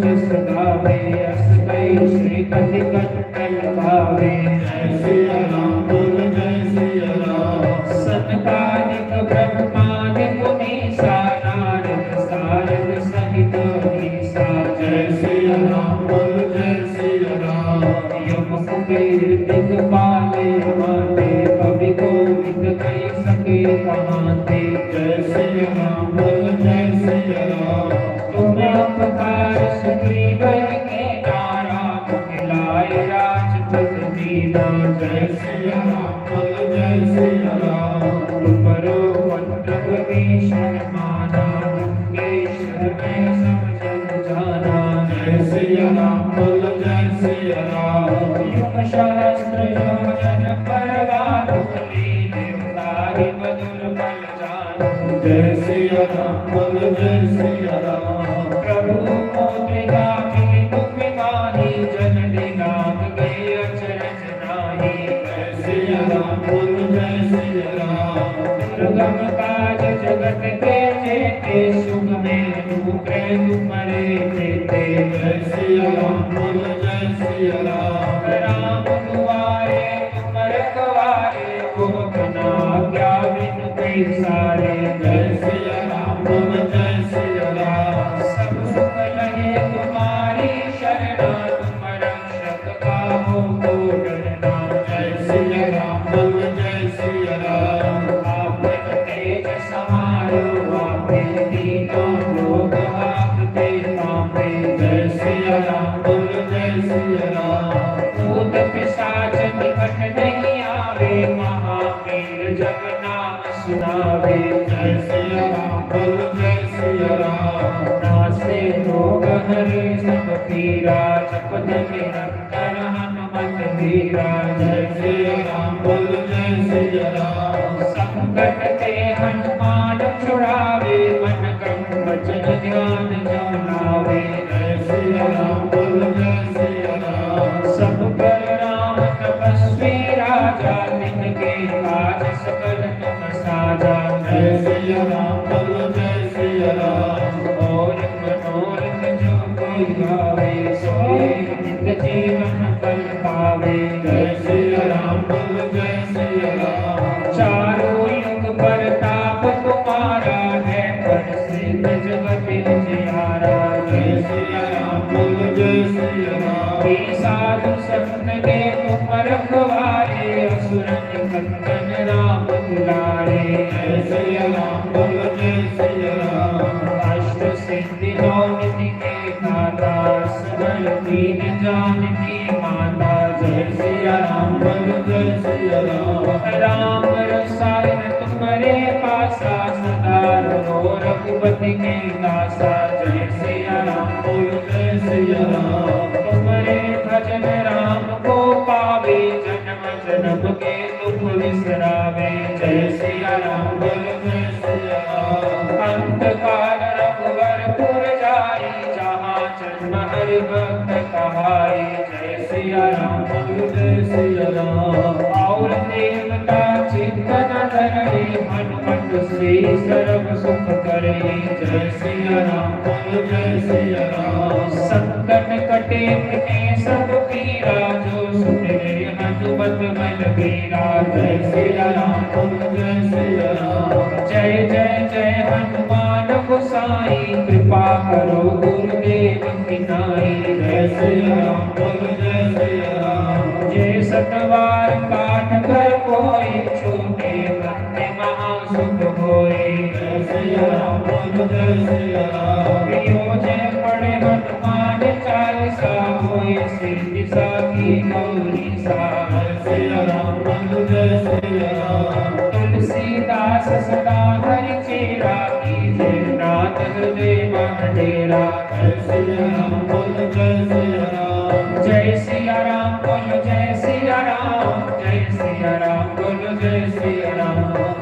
जस गावे, अस कहि श्रीपति कंठ लगावे। जय सिया राम बोलो जय सिया राम। सनकादिक ब्रह्मादि मुनीसा, नारद सारद सहित अहिसा। जय सिया राम बोलो जय सिया राम। यम कुबेर दिगपाल महादेव, कवि कोविद कहि सके कहाते। जय सिया राम बोलो जय सिया राम। तुम उपकार सुग्रीव ही कीन्हा, राम मिलाए राजपद दीन्हा। जय सिया राम बोलो जय सिया राम। तुम रो उपद्रव भीषण माना, लंकेश्वर भय सब जग जाना। जय सिया राम बोलो जय सिया राम। युग सहस्त्र योजन पर बाहुबली, देवता ही मधुर बल जान। जय सिया राम बोलो जय सिया राम। प्रभु मुद्रिका मिली मुख माही, जल दिलांग गए अचरज नाही। जय सिया राम बोलो जय सिया राम। दुर्गम काज जगत के जेते, सुगम अनुग्रह तुम्हरे तेते। जय सिया राम बोलो जय सिया राम। राम दुआरे तुम रखवारे, होत न आज्ञा बिनु सारे। जय सिया राम बोल, जय सिया राम। सब सुख लहे तुम्हारी शरणा, तुम रक्षक काहू को डरना। जय सिया राम बोल, जय सिया राम। आप तेज समारो, आप तीनों लोग आपके पावे। जय सिया राम बोल, जय सिया राम। भूत पिशाच निकट नहीं आवे, महावीर जब नाम सुनावे। जय सिया राम बोल, जय सिया राम। नासे रोग हरे सब पीरा, जपत निरंतर हनुमत वीरा। जय सिया राम बोल, जय सिया राम। संकट ते हनुमान छुड़ावे, मन क्रम वचन ध्यान जो लावे। जय सिया राम बोल, जय सिया राम। सब पर राम तपस्वी राजा, तिनके काज सकल तुम साजा। जय सिया राम बोल, जय सिया राम। और मनोरथ जो कोई गावे, सोई नित जीवन फल पावे। जय सिया राम बोल, जय सिया राम। चारों युग परताप तुम्हारा है, प्रसिद्ध जगत उजियारा। जय सिया राम बोल, जय सिया राम। हे साधु संत के तुम रखवारे, असुर निकंदन राम दुलारे। जय सिया राम बोल, जय सिया राम। अष्ट सिद्धि नौ निधि के दाता, असवर दीन जानकी माता। जय सिया राम बोल, जय सिया राम। राम रसायन तुम्हरे पासा, सदा रहो रघुपति के दासा। जय सिया राम बोल, जय सिया राम। तुम्हरे भजन राम को पावे, जन्म जन्म के दुख विसरावे। जय सिया राम बोल, जय सिया राम। अंत काल रघुवर पुर जाई, जहाँ जन्म हरि भक्त कहाई। जय सिया राम बोल, जय सिया राम। और देवता चित्त न धरई, हनुमत से सर्व सुख करई। जय सिया राम बोल, जय सिया राम। संकट कटे मिटे सब पीरा, जो सुमिरे हनुमत बल बीरा। जय सिया राम बोल, जय सिया राम। जय जय जय हनुमान गोसाई, कृपा करो गुरुदेव की नाई। जय सिया राम बोल, जय सिया राम। जे सतवार पाठ कर कोई, छूटे बंधन महा सुख होई। जय सिया राम बोल, जय सिया राम। जो जय पढ़े हनुमान चालीसा, होई सिद्धि साखी गौरी सा। जय सिया राम बोल, जय सिया राम। तुलसीदास सदा हरि चेरा, कीजे नाथ हृदय मह डेरा। जय सिया राम बोल, जय सिया राम। जय सिया राम बोल, जय सिया राम। जय सिया राम बोल, जय सिया राम।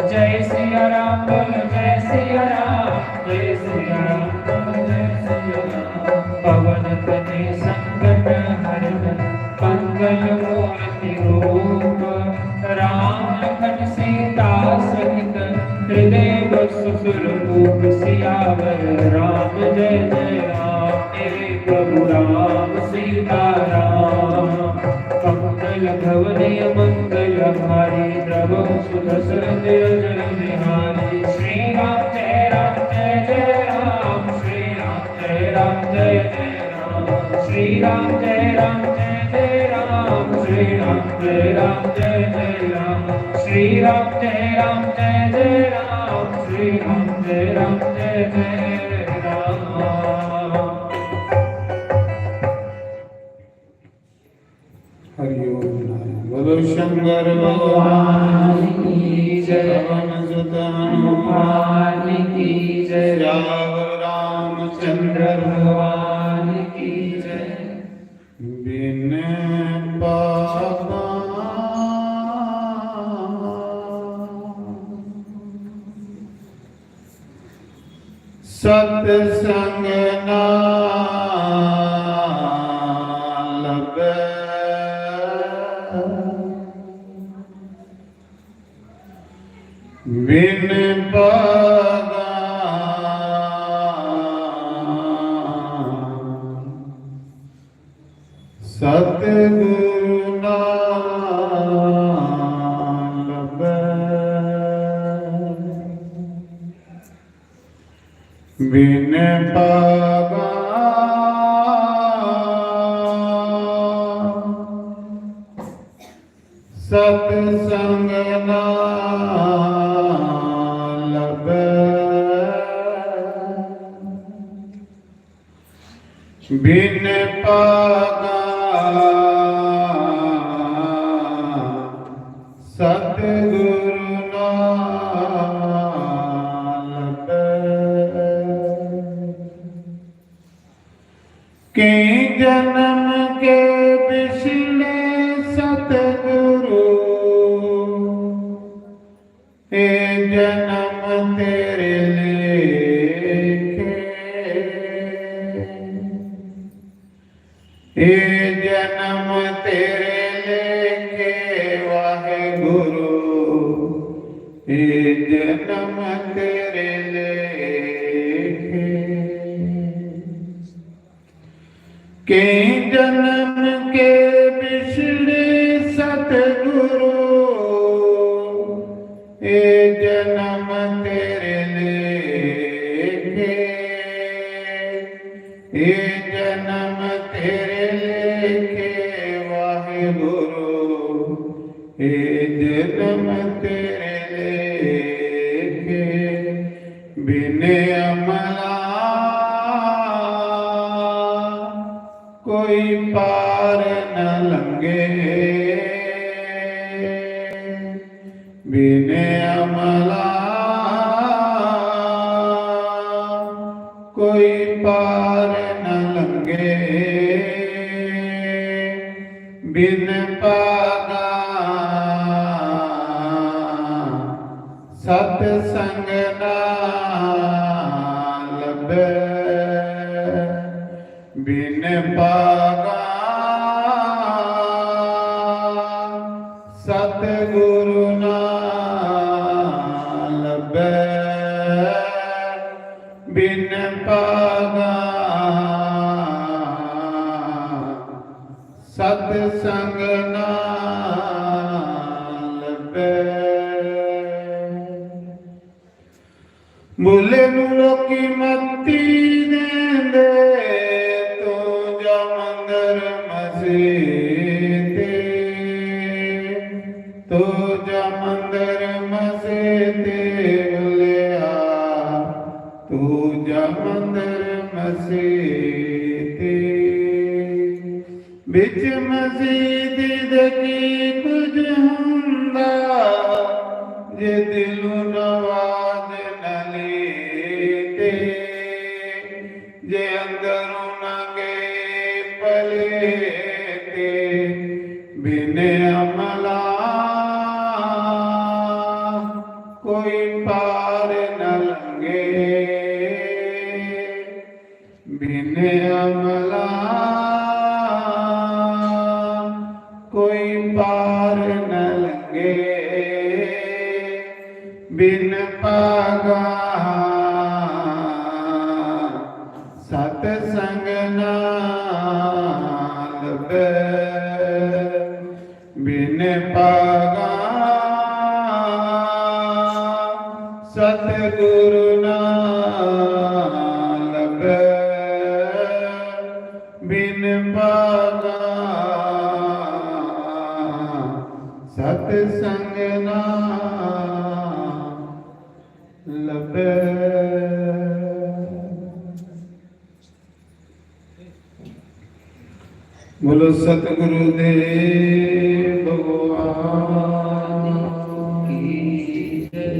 जय सिया राम बोल, जय सिया राम। जय सिया राम बोल, जय सिया राम। पवन तनय संकट हरण, मंगल मूर्ति रूप। राम लखन सीता सहित, हृदय बसहु सुरभूप। सियावर राम जय जय राम, मेरे प्रभु राम सीता राम। मंगल भवन मंगल हारी, द्रवहु सुत दशरथ अजर बिहारी। श्री राम जय राम जय जय राम, श्री राम जय राम जय जय राम। श्री राम जय राम जय जय राम, श्री राम जय राम जय जय राम। श्री राम जय राम जय जय राम, श्री राम जय राम जय जय राम। हरि ओम नारायण। बोलो शंकर भगवान की जय। पवन सुत हनुमान की जय। सियावर रामचंद्र भगवान की जय। बिन पावा सतसंग ना लभै, बिन पावा सतगुरु ना लभै। बिन भागां सतसंग ना लभै। बिन भागां सतगुरु ना लभै। कई जन्म के बिछड़े सतगुरु, ए जन्म तेरे लेखे। ए जन्म तेरे लेखे वाहेगुरु, ए जन्म तेरे लेखे। कई जन्म के बिछड़े सतगुरु, ए जन्म तेरे लेखे। ए जन्म तेरे लेखे वाहेगुरु, ए जन्म तेरे लेखे। बिन अमला कोई पार न लंघे। बिन अमला कोई पार न लंघे। बिन भागां सतसंग ना लभै। बिन भागां सतगुरु ना लभै। बिन भागां सतसंग ना लभै। भुल्ले नू लोकी मत्ती देंदे, तू जा मंदर मसीते। तू जा मंदर मसीते भुल्लेआ, तू जा मंदर मसीते। बिच मसीत दे की कुछ हुंदा, जे दिलों नवाज न लेते, जे अंदरों न गए पलेते। बिन अमला कोई पार न लंघे। बिन अमला कोई पार न लंघे। बिन भागां सतसंग ना लभै। बिन भागां सतगुरु ना लभै। बिन भागां सतसंग ना लभै। बोलो सतगुरु देव भगवान की जय।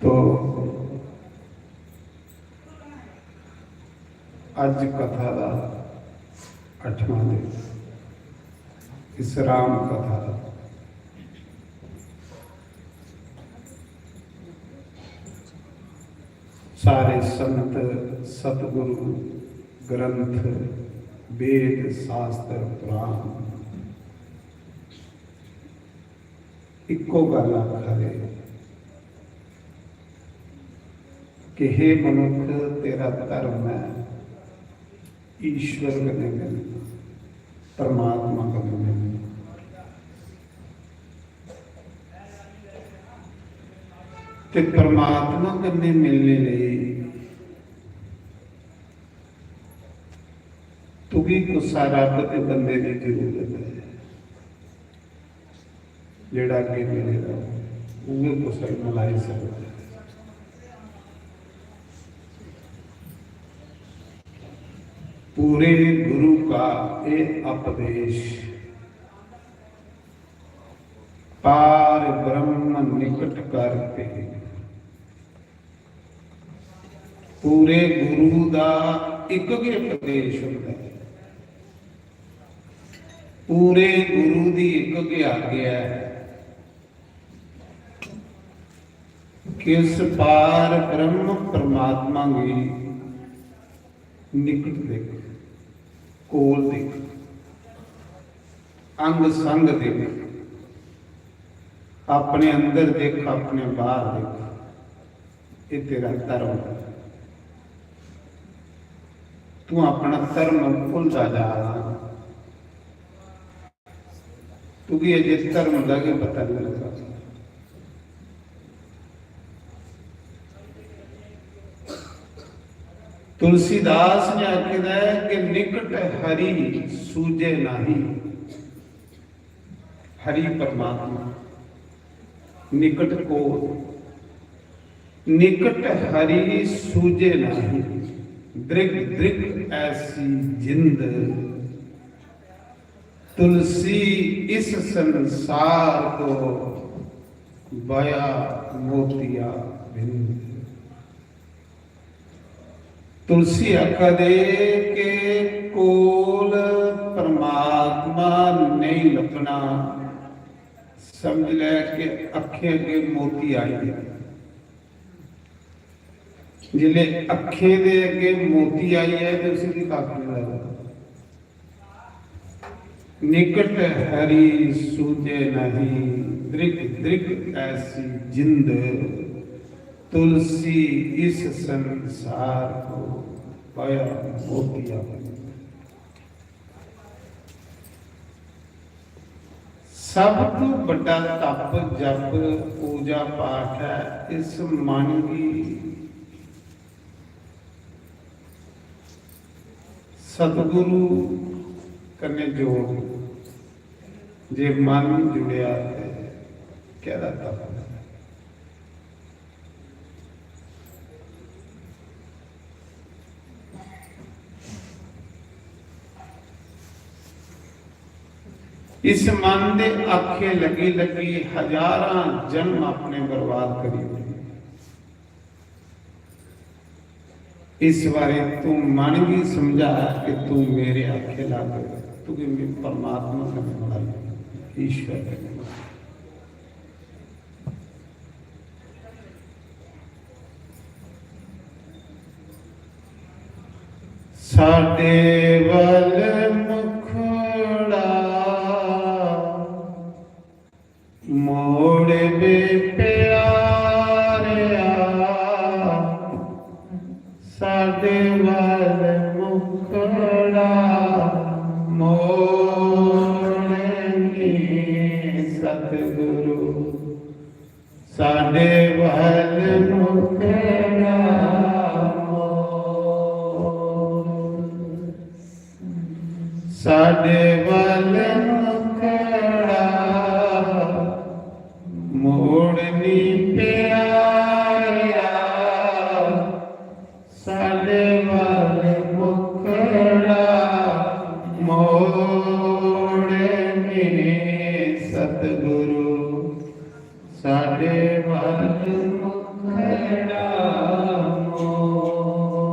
तो अज कथा दा अठवां दिन, इस राम कथा दा। सारे संत, सतगुरु, ग्रंथ, वेद, शास्त्र, पुराण इक्को गल्ल आखा दे कि हे मनुख, तेरा धर्म ऐ ईश्वर कन्नै मिलना, परमात्मा कन्नै मिलना। ते परमात्मा कन्नै मिलने लेई तुगी कुसै रब दे बंदे दी जरूरत ऐ, जेह्ड़ा अग्गें मिले दा होऐ, उ'ऐ कुसै गी मलाई सकदा ऐ। पूरे गुरु का ए उपदेश, पार ब्रह्म निकट कर भेद। पूरे गुरु दा इक गै उपदेश होंदा ऐ, पूरे गुरु दी इक गै आज्ञा ऐ कि उस पार ब्रह्म परमात्मा गी निकट दिख, कोल दिख, अंग संग दिख, अपने अंदर दिख, अपने बाहर दिख। ये तेरा धर्म है। तू अपना धर्म भुलदा जा रहा। तुगी अजे धर्म दा गै पता नहीं लगा। तुलसीदास ने आखे दा है कि निकट हरि सूझे नाही। हरि परमात्मा निकट को, निकट हरि सूझे नाही। दृग दृग ऐसी जिंद, तुलसी इस संसार को बया मोतिया बिंद। तुलसी आखा दे कि कोल परमात्मा नहीं लभना, समझ लै कि अक्खें अग्गें मोती आई गए। जिसले अक्खें दे अग्गें मोती आई जाए तो उसी भी कक्ख नहीं लगदा। निकट हरि सूझे नहीं, दृग दृग ऐसी जिंद, तुलसी इस संसार को पाया मोतिया। सब तू बड़ा तप, जप, पूजा पाठ है इस मन गी सतगुरु कन्नै जोड़। जे मन जुड़ेआ ते केह्दा तप? इस मन दे आखे लगी लगी हजारां जन्म अपने बर्बाद करी ओड़े। इस बारे तू मन गी समझा कि तू मेरे आखे लग, तुगी मैं परमात्मा कन्नै मलाई, ईश्वर कन्नै मलाई। साडे वल मुखड़ा मोड़ वे प्यारेआ, साडे वल मुखड़ा मोड़ नी सतगुरु, साडे वल मुखड़ा मोड़। साडे वल मुखड़ा मोड़ नी प्यारेआ, साडे वल मुखड़ा मोड़ नी सतगुरु, साडे वल मुखड़ा मोड़।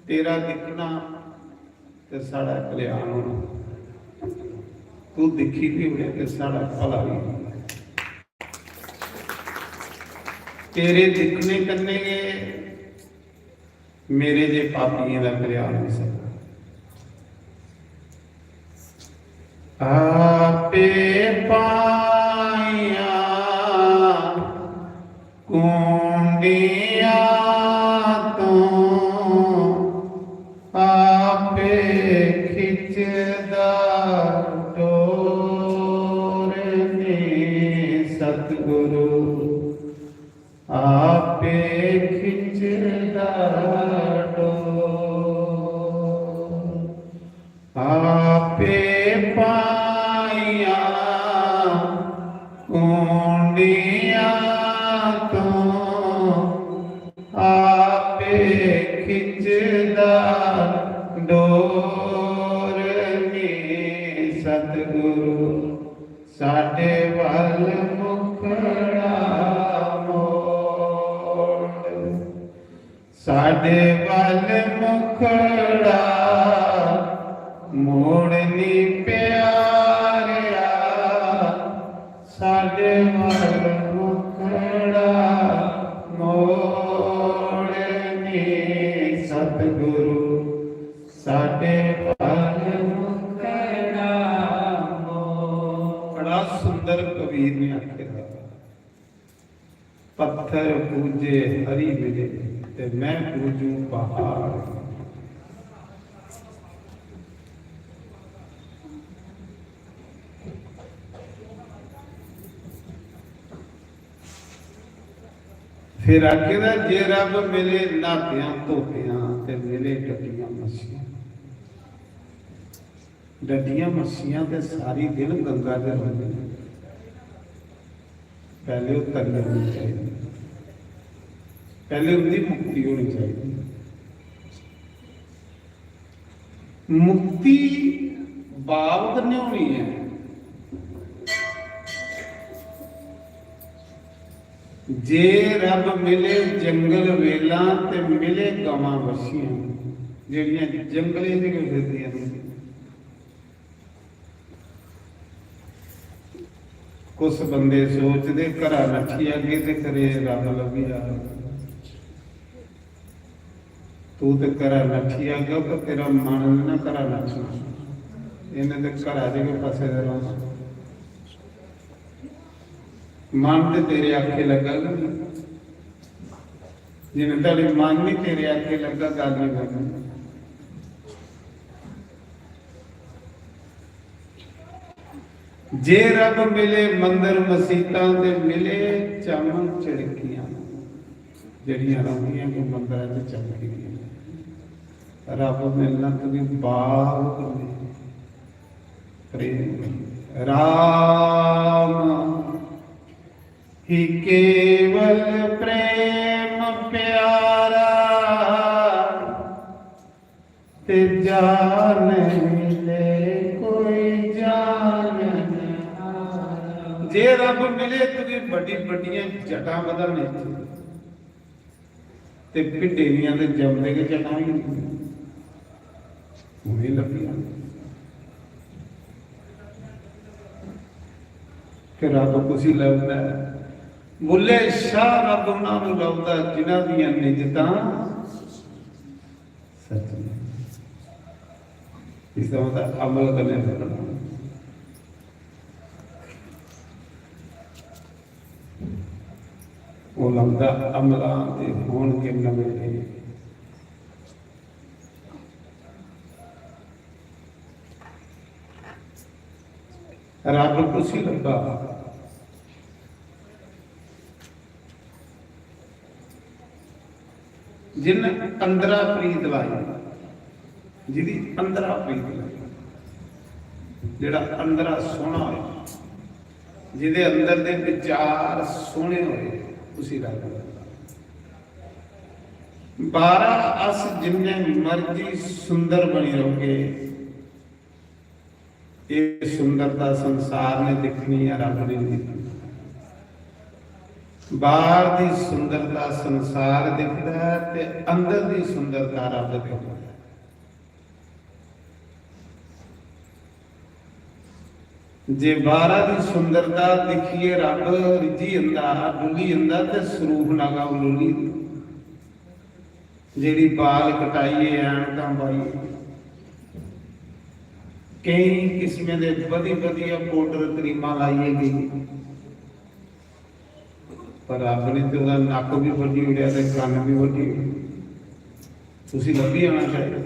तेरा दिखना ते साढ़ा कल्याण होना। तू दिक्खी भी उड़े ते साढ़ा भला भी होना। तेरे दिक्खने कन्नै गै मेरे जे पापियें दा कल्याण होई सकदा। आपे पाइयां कुंडियां तों आपे खिचदा टोर नी सतगुरु, सतगुरु, साडे वल मुखड़ा मोड़, साडे वल मुखड़ा मोड़ नी प्यारिया, साडे वल मुखड़ा मोड़ नी सतगुरु, साडे वल मुखड़ा मोड़। बड़ा सुंदर कबीर ने आखे दा, पत्थर पूजे हरि मिले ते मैं पूजूं पहाड़। फिर आखे दा, जे रब मिले न्हातियां धोतियां ते मिले डड्डियां मस्सियां। डड्डियां मस्सियां ते सारी दिन गंगा च रौंह्दियां। पैह्ले ओह् तरी औनी चाहिदी, पैह्ले उं'दी मुक्ति होनी चाहिदी। मुक्ति बाप कन्नै होनी ऐ। जे रब मिले जंगल वेलां ते मिले गवां बच्छियां, जेह्ड़ियां जंगलें च गै फिरदियां रौंह्दियां। कुछ बंदे सोचदे, घरा नट्ठी जागे ते खरे रब लब्भी जाग। तू ते घरा नट्ठी जागा, पर तेरा मन निं ना घरा नट्ठना। इ'नें ते घरा च गै फसे दे रौह्ना। मन ते तेरे आखे लग्गा गै निं। जिन्ने धोड़ी मन निं तेरे आखे लग्गा, गल्ल निं बननी। जे रब मिले मंदर मसीतां ते मिले चमक चड़कियां, जेह्ड़ियां रौंह्दियां कि मंदरां च चमकी दियां। रब मिलना तुगी बाग कन्नै प्रेम कन्नै। राम ही केवल प्रेम प्यारा, ते जान मिले कोई जान हारा। जे रब मिले तुगी बड्डी बड्डियां जटां बधाने च, ते भिड्डे दियां ते जमदे गै जटां होई जंदियां, उ'नें लब्भी जाना। ते रब कुसी लभदा ऐ? बुल्ले शाह रब उन्हां नूं लभदा जिन्हां दियां निजतां सच्चियां। इसदा मतलब अमल कन्नै लभना। ओह् लभदा अमलां ते होन के नवेले। रब कुसी लब्भा? जिन्न अंदरा प्रीत लाई, जिदी अंदरा प्रीत लाई, जेह्ड़ा अंदरा सोह्ना होए, जिदे अंदर दे विचार सोह्ने होए, उसी रब लब्भा। बाह्रा अस जिन्ने मर्जी सुंदर बनी रौह्गे, एह् सुंदरता संसार ने दिक्खनी ऐ, रब ने निं दिक्खनी। बाह्र दी सुंदरता संसार दिखदा ऐ ते अंदर दी सुंदरता रब दिखदा ऐ। जे बाह्रा दी सुंदरता दिक्खियै रब रिज्झी जंदा, डुल्ली जंदा ते सरूप नागा लुल्ली जंदा। जेह्ड़ी बाल कटाइयै, ऐनकां पाइयै, केईं किस्में दे बधी बधियै powder क्रीमां लाइयै गेई, पर रब ने ते ओह्दा नक्क बी बड्ढी ओड़ेआ ते कन्न बी बड्ढी ओड़े। तुसी लब्भी जाना चाहिदा।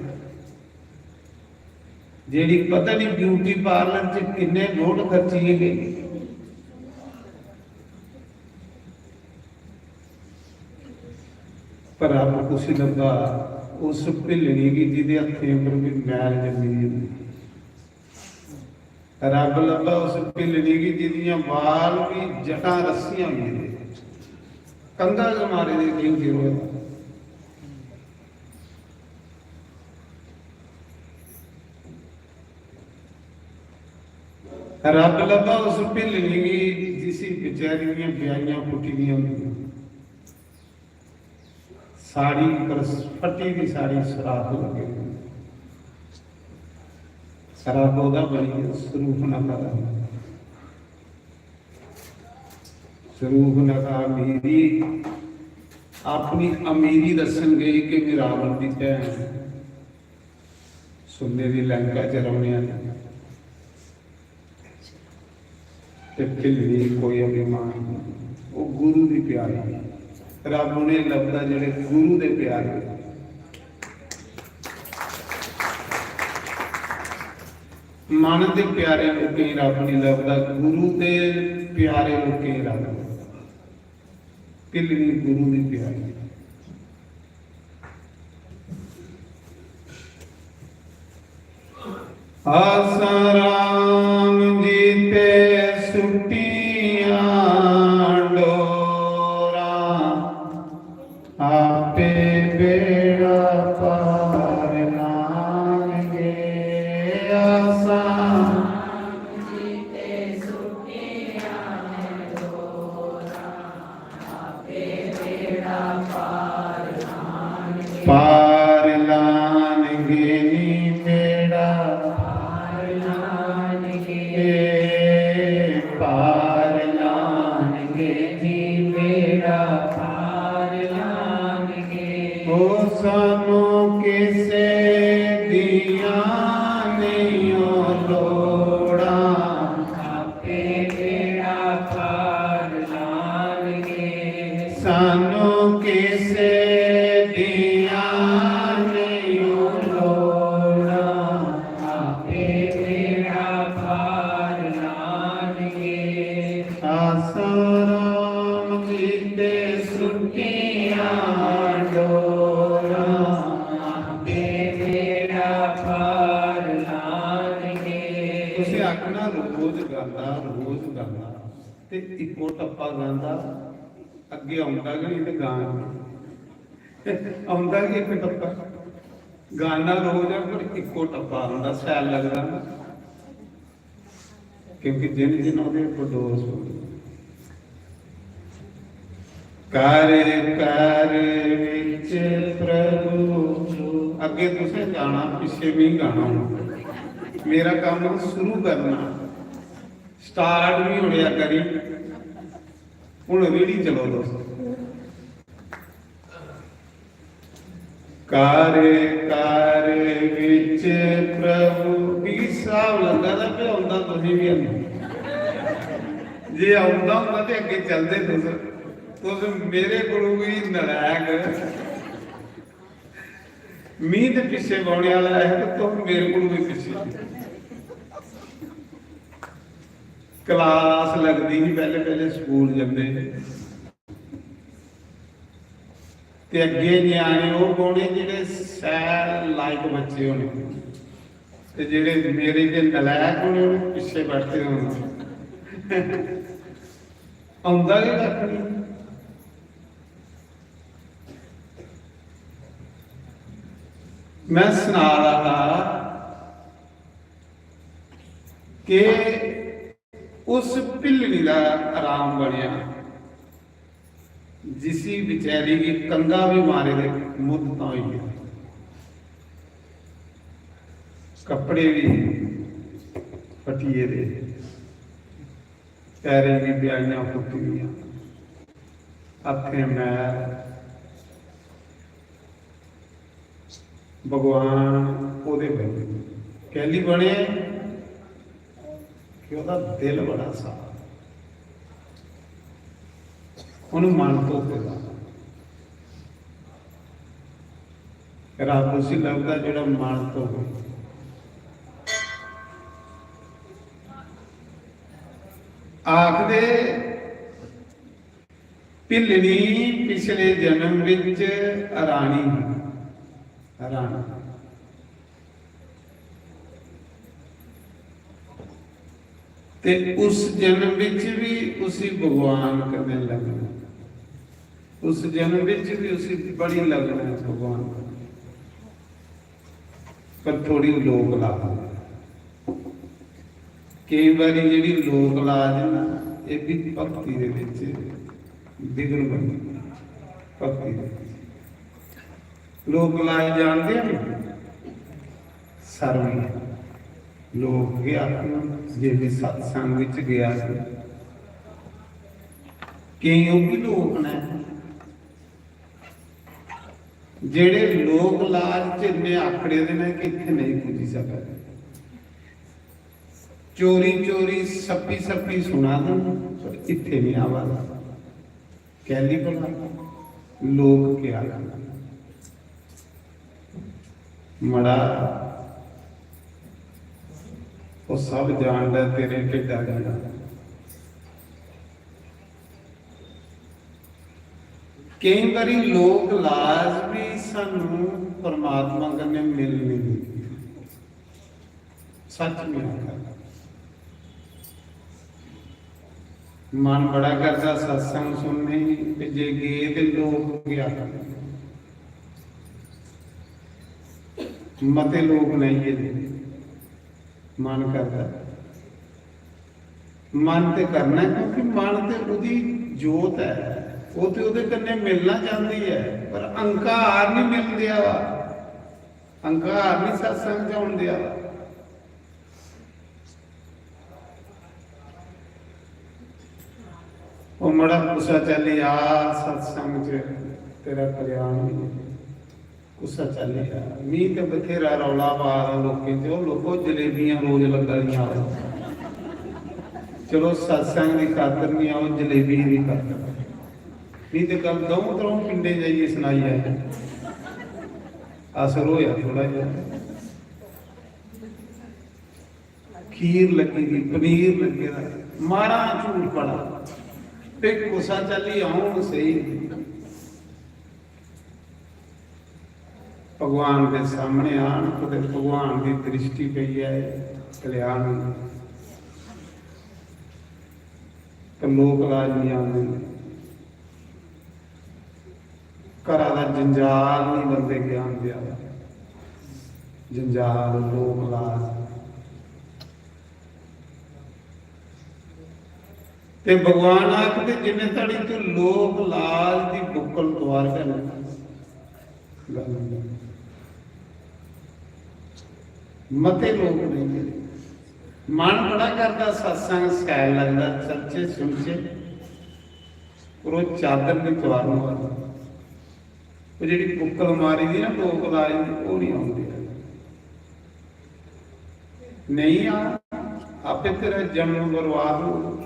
जेह्ड़ी पता नहीं beauty parlour च किन्ने नोट खर्चियै गेई, पर रब कुसी लब्भा? उस भिल्लनी गी जिदे हत्थें उप्पर बी मैल जम्मी दी होंदी। रब लब्भा उस भिल्लनी गी जिदियां बाल बी जटां रस्सियां होई गेदे, कंघा गै मारे दे केईं चिर होए दा। रब लब्भा उस भिल्लनी गी जिसी बेचारी दियां ब्याहियां फुट्टी दियां होंदियां। साड़ी पर फट्टी दी साड़ी सुराख लगे दे। रब ओह्दा बनी गेआ, सरूफ नका दा। सरूफ नका अमीरी, अपनी अमीरी दस्सन गई कि मैं रावण दी भैन, सुन्ने दी लंका च रौह्ने आह्ली। ते भिल्लनी कोई अभिमान नहीं, ओह् गुरु दी प्यारी। रब उ'नें लभदा जेह्ड़े गुरु दे प्यारे। मन दे प्यारे लोकें गी रब नहीं लभदा, गुरु दे प्यारे लोकें गी रब। भिल्लनी गुरु दी प्यारी। आसां राम जी ते सुट्टियां डोरां, आपे बेड़ा पार लानगे। आसां पार लानगे नी बेड़ा, पार लानगे, पार लानगे जी बेड़ा, पार लानगे। ओ सानू किसे दियां नहीं ओ लोड़ां, आपे बेड़ा पार लानगे। सानू किसे दियां नहीं लोड़ां, आपे बेड़ा पार लानगे। आसां राम जी ते सुट्टियां डोरां, आपे बेड़ा पार लानगे। तुसें आखना, रोज गांदा, रोज गांदा। ते इक्को टप्पा गांदा, अग्गें औंदा गै नहीं ते गां केह्? औंदा गै इक टप्पा। गाना रोज ऐ, पर इक्को टप्पा औंदा, शैल लगदा ना। क्योंकि जिन जिन ओह्दे उप्पर दोष होंदे। घर घर विच प्रभु, अग्गें तुसें जाना, पिच्छे मी गाना होना। मेरा कम्म शुरू करना। स्टार्ट भी होने करी, हुन रेडी चलो दोस्त। घर घर विच प्रभु, भी हिसाब लग्गा दा पे औंदा तुसें भी अंदर। जे औंदा होंदा ते अग्गे चलदे तुस। तुस मेरे कोलू भी नलायक। मी ते पिच्छे बौह्ने आह्ला ऐ, ते तुस मेरे कोलू भी पिच्छे। क्लास लगदी ही, पैह्ले पैह्ले स्कूल जंदे हे, ते अग्गें ञ्याणे ओह् बौह्ने जेह्ड़े शैल लायक बच्चे होने, ते जेह्ड़े मेरे जे नलायक होने, उ'नें पिच्छे बैठे होने। औंदा गै कक्ख निं। मैं सना दा हा कि उस भिल्लनी दा आराम बनेआ, जिसी बेचारी गी कंघा बी मारे दे मुद्दतां होई गेआ, कपड़े बी फटी गेदे, पैरें दी ब्याइयां फुट्टी दियां, हत्थें मैल। भगवान ओह्दे बने। कैली बने? कि ओह्दा दिल बड़ा साफ। उ'नें मन धोते दा। रब उसी लभदा जेह्ड़ा मन धोवे। आखदे भिल्लनी पिछले जन्म विच रानी ही, रानी। ते उस जन्म विच भी उसी भगवान कन्नै लगन, उस जन्म विच भी उसी बड़ी लगन है भगवान कन्नै। पर थोड़ी लोक लाभ। केईं बारी जेह्ड़ी लोक लाज ना, एह् बी भक्ति दे बिच विघ्न बनी, भक्ति दे बिच। लोक लाज जानदे हो? सर्व लोक गै आखन, जे बी सत्संग बिच गेआ सी। केईं ओह् बी लोक न जेह्ड़े लोक लाज च इन्ने आकड़े दे न कि इत्थै नेईं पुज्जी सकदे। चोरी चोरी, सप्पी सप्पी सुना दे न, पर इत्थै नेईं आवा दे। कैली भला? लोक केह् आखन? मड़ा, ओह् सब जानदा तेरे ढिड्डा दी गल्ल। केईं बारी लोक लाज बी सानू परमात्मा कन्नै मिलन नेईं दिंदी। सच में आखा, मन बड़ा करदा सत्संग सुनने गी, ते जे गे ते लोक केह् आखन? मते लोक नेईं गेदे, मन करदा। मन ते करना ऐ, क्योंकि मन ते ओह्दी जोत ऐ, ओह् ते ओह्दे कन्नै मिलना चांह्दी ऐ, पर अहंकार निं मिलन देआ दा, अहंकार निं सत्संग च औन देआ दा। ओह् मड़ा कुसै चाल्ली आ सत्संग च, तेरा कल्याण होई जाए। कुसै चाल्ली आ। मी ते बथेरा रौला पा दा लोकें च, "ओह् लोको, जलेबियां रोज लग्गा दियां आओ।" चलो, सत्संग दी खातर निं आओ, जलेबियें दी खातर। मी ते कल द'ऊं त्र'ऊं पिंडें जाइयै सनाई आए। असर होएआ थोह्ड़ा जेहा। खीर लग्गी दी, पनीर लग्गे दा, माड़ा झूठ बड़ा। ते कुसा चाल्ली औन सेही, भगवान दे सामने आन, कुतै भगवान दी दृष्टि पेई जाए, कल्याण होई जाए। ते लोक लाज निं आंदे। घरा दा जंजाल निं बंदे गी आन देआ दा। जंजाल, लोक लाज। ते भगवान आखदे, "जिन्ने धड़ी तू लोक लाज दी बुक्कल तुआरगा ना, गल्ल नहीं।" मते लोक नहीं। मन बड़ा करदा, सत्संग शैल लगदा, चलचे सुनचे, पर ओह् चादर निं तुआरन होआ दी। ओह् जेह्ड़ी बुक्कल मारी दी ना लोक लाज दी, ओह् निं औंदी। नेईं आ, आपे तेरा जन्म बर्बाद हो।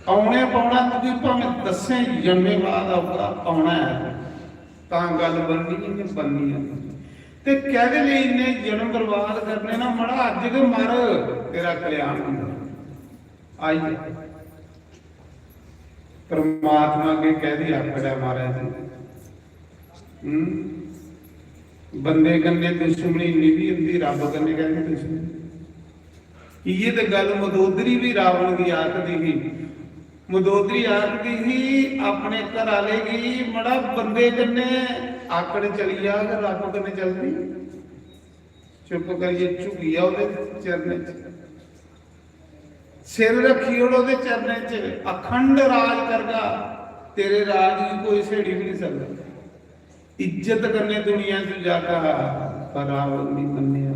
औने पौना, तुगी भामें दस्सें जन्में बाद औगा, औना ऐ। तां गल्ल बननी ऐ, बननी ऐ। ते कैह्दे लेई इन्ने जन्म बर्बाद करने ना? मड़ा, अज्ज गै मर, तेरा कल्याण होंदा। आई जा। परमात्मा अग्गें कैह्दी आकड़ ऐ, महाराज जी? हम्म? बंदे कन्नै दुश्मनी निं बी होंदी, रब्ब कन्नै कैह्दी दुश्मनी? इ'यै ते गल्ल मदोदरी बी रावण गी आखदी ही। मदोदरी आखदी ही अपने घर आह्ले गी, "मड़ा, बंदे कन्नै आकड़ चली जाग, रब्ब कन्नै चलदी?" चुप करियै झुकी जा ओह्दे चरणें च, सिर रक्खी ओड़ ओह्दे चरणें च, अखंड राज करगा, तेरे राज गी कोई स्हेड़ी बी निं सकदा। इज्जत कन्नै दुनिया च जागा, पर रावण निं मन्नेआ।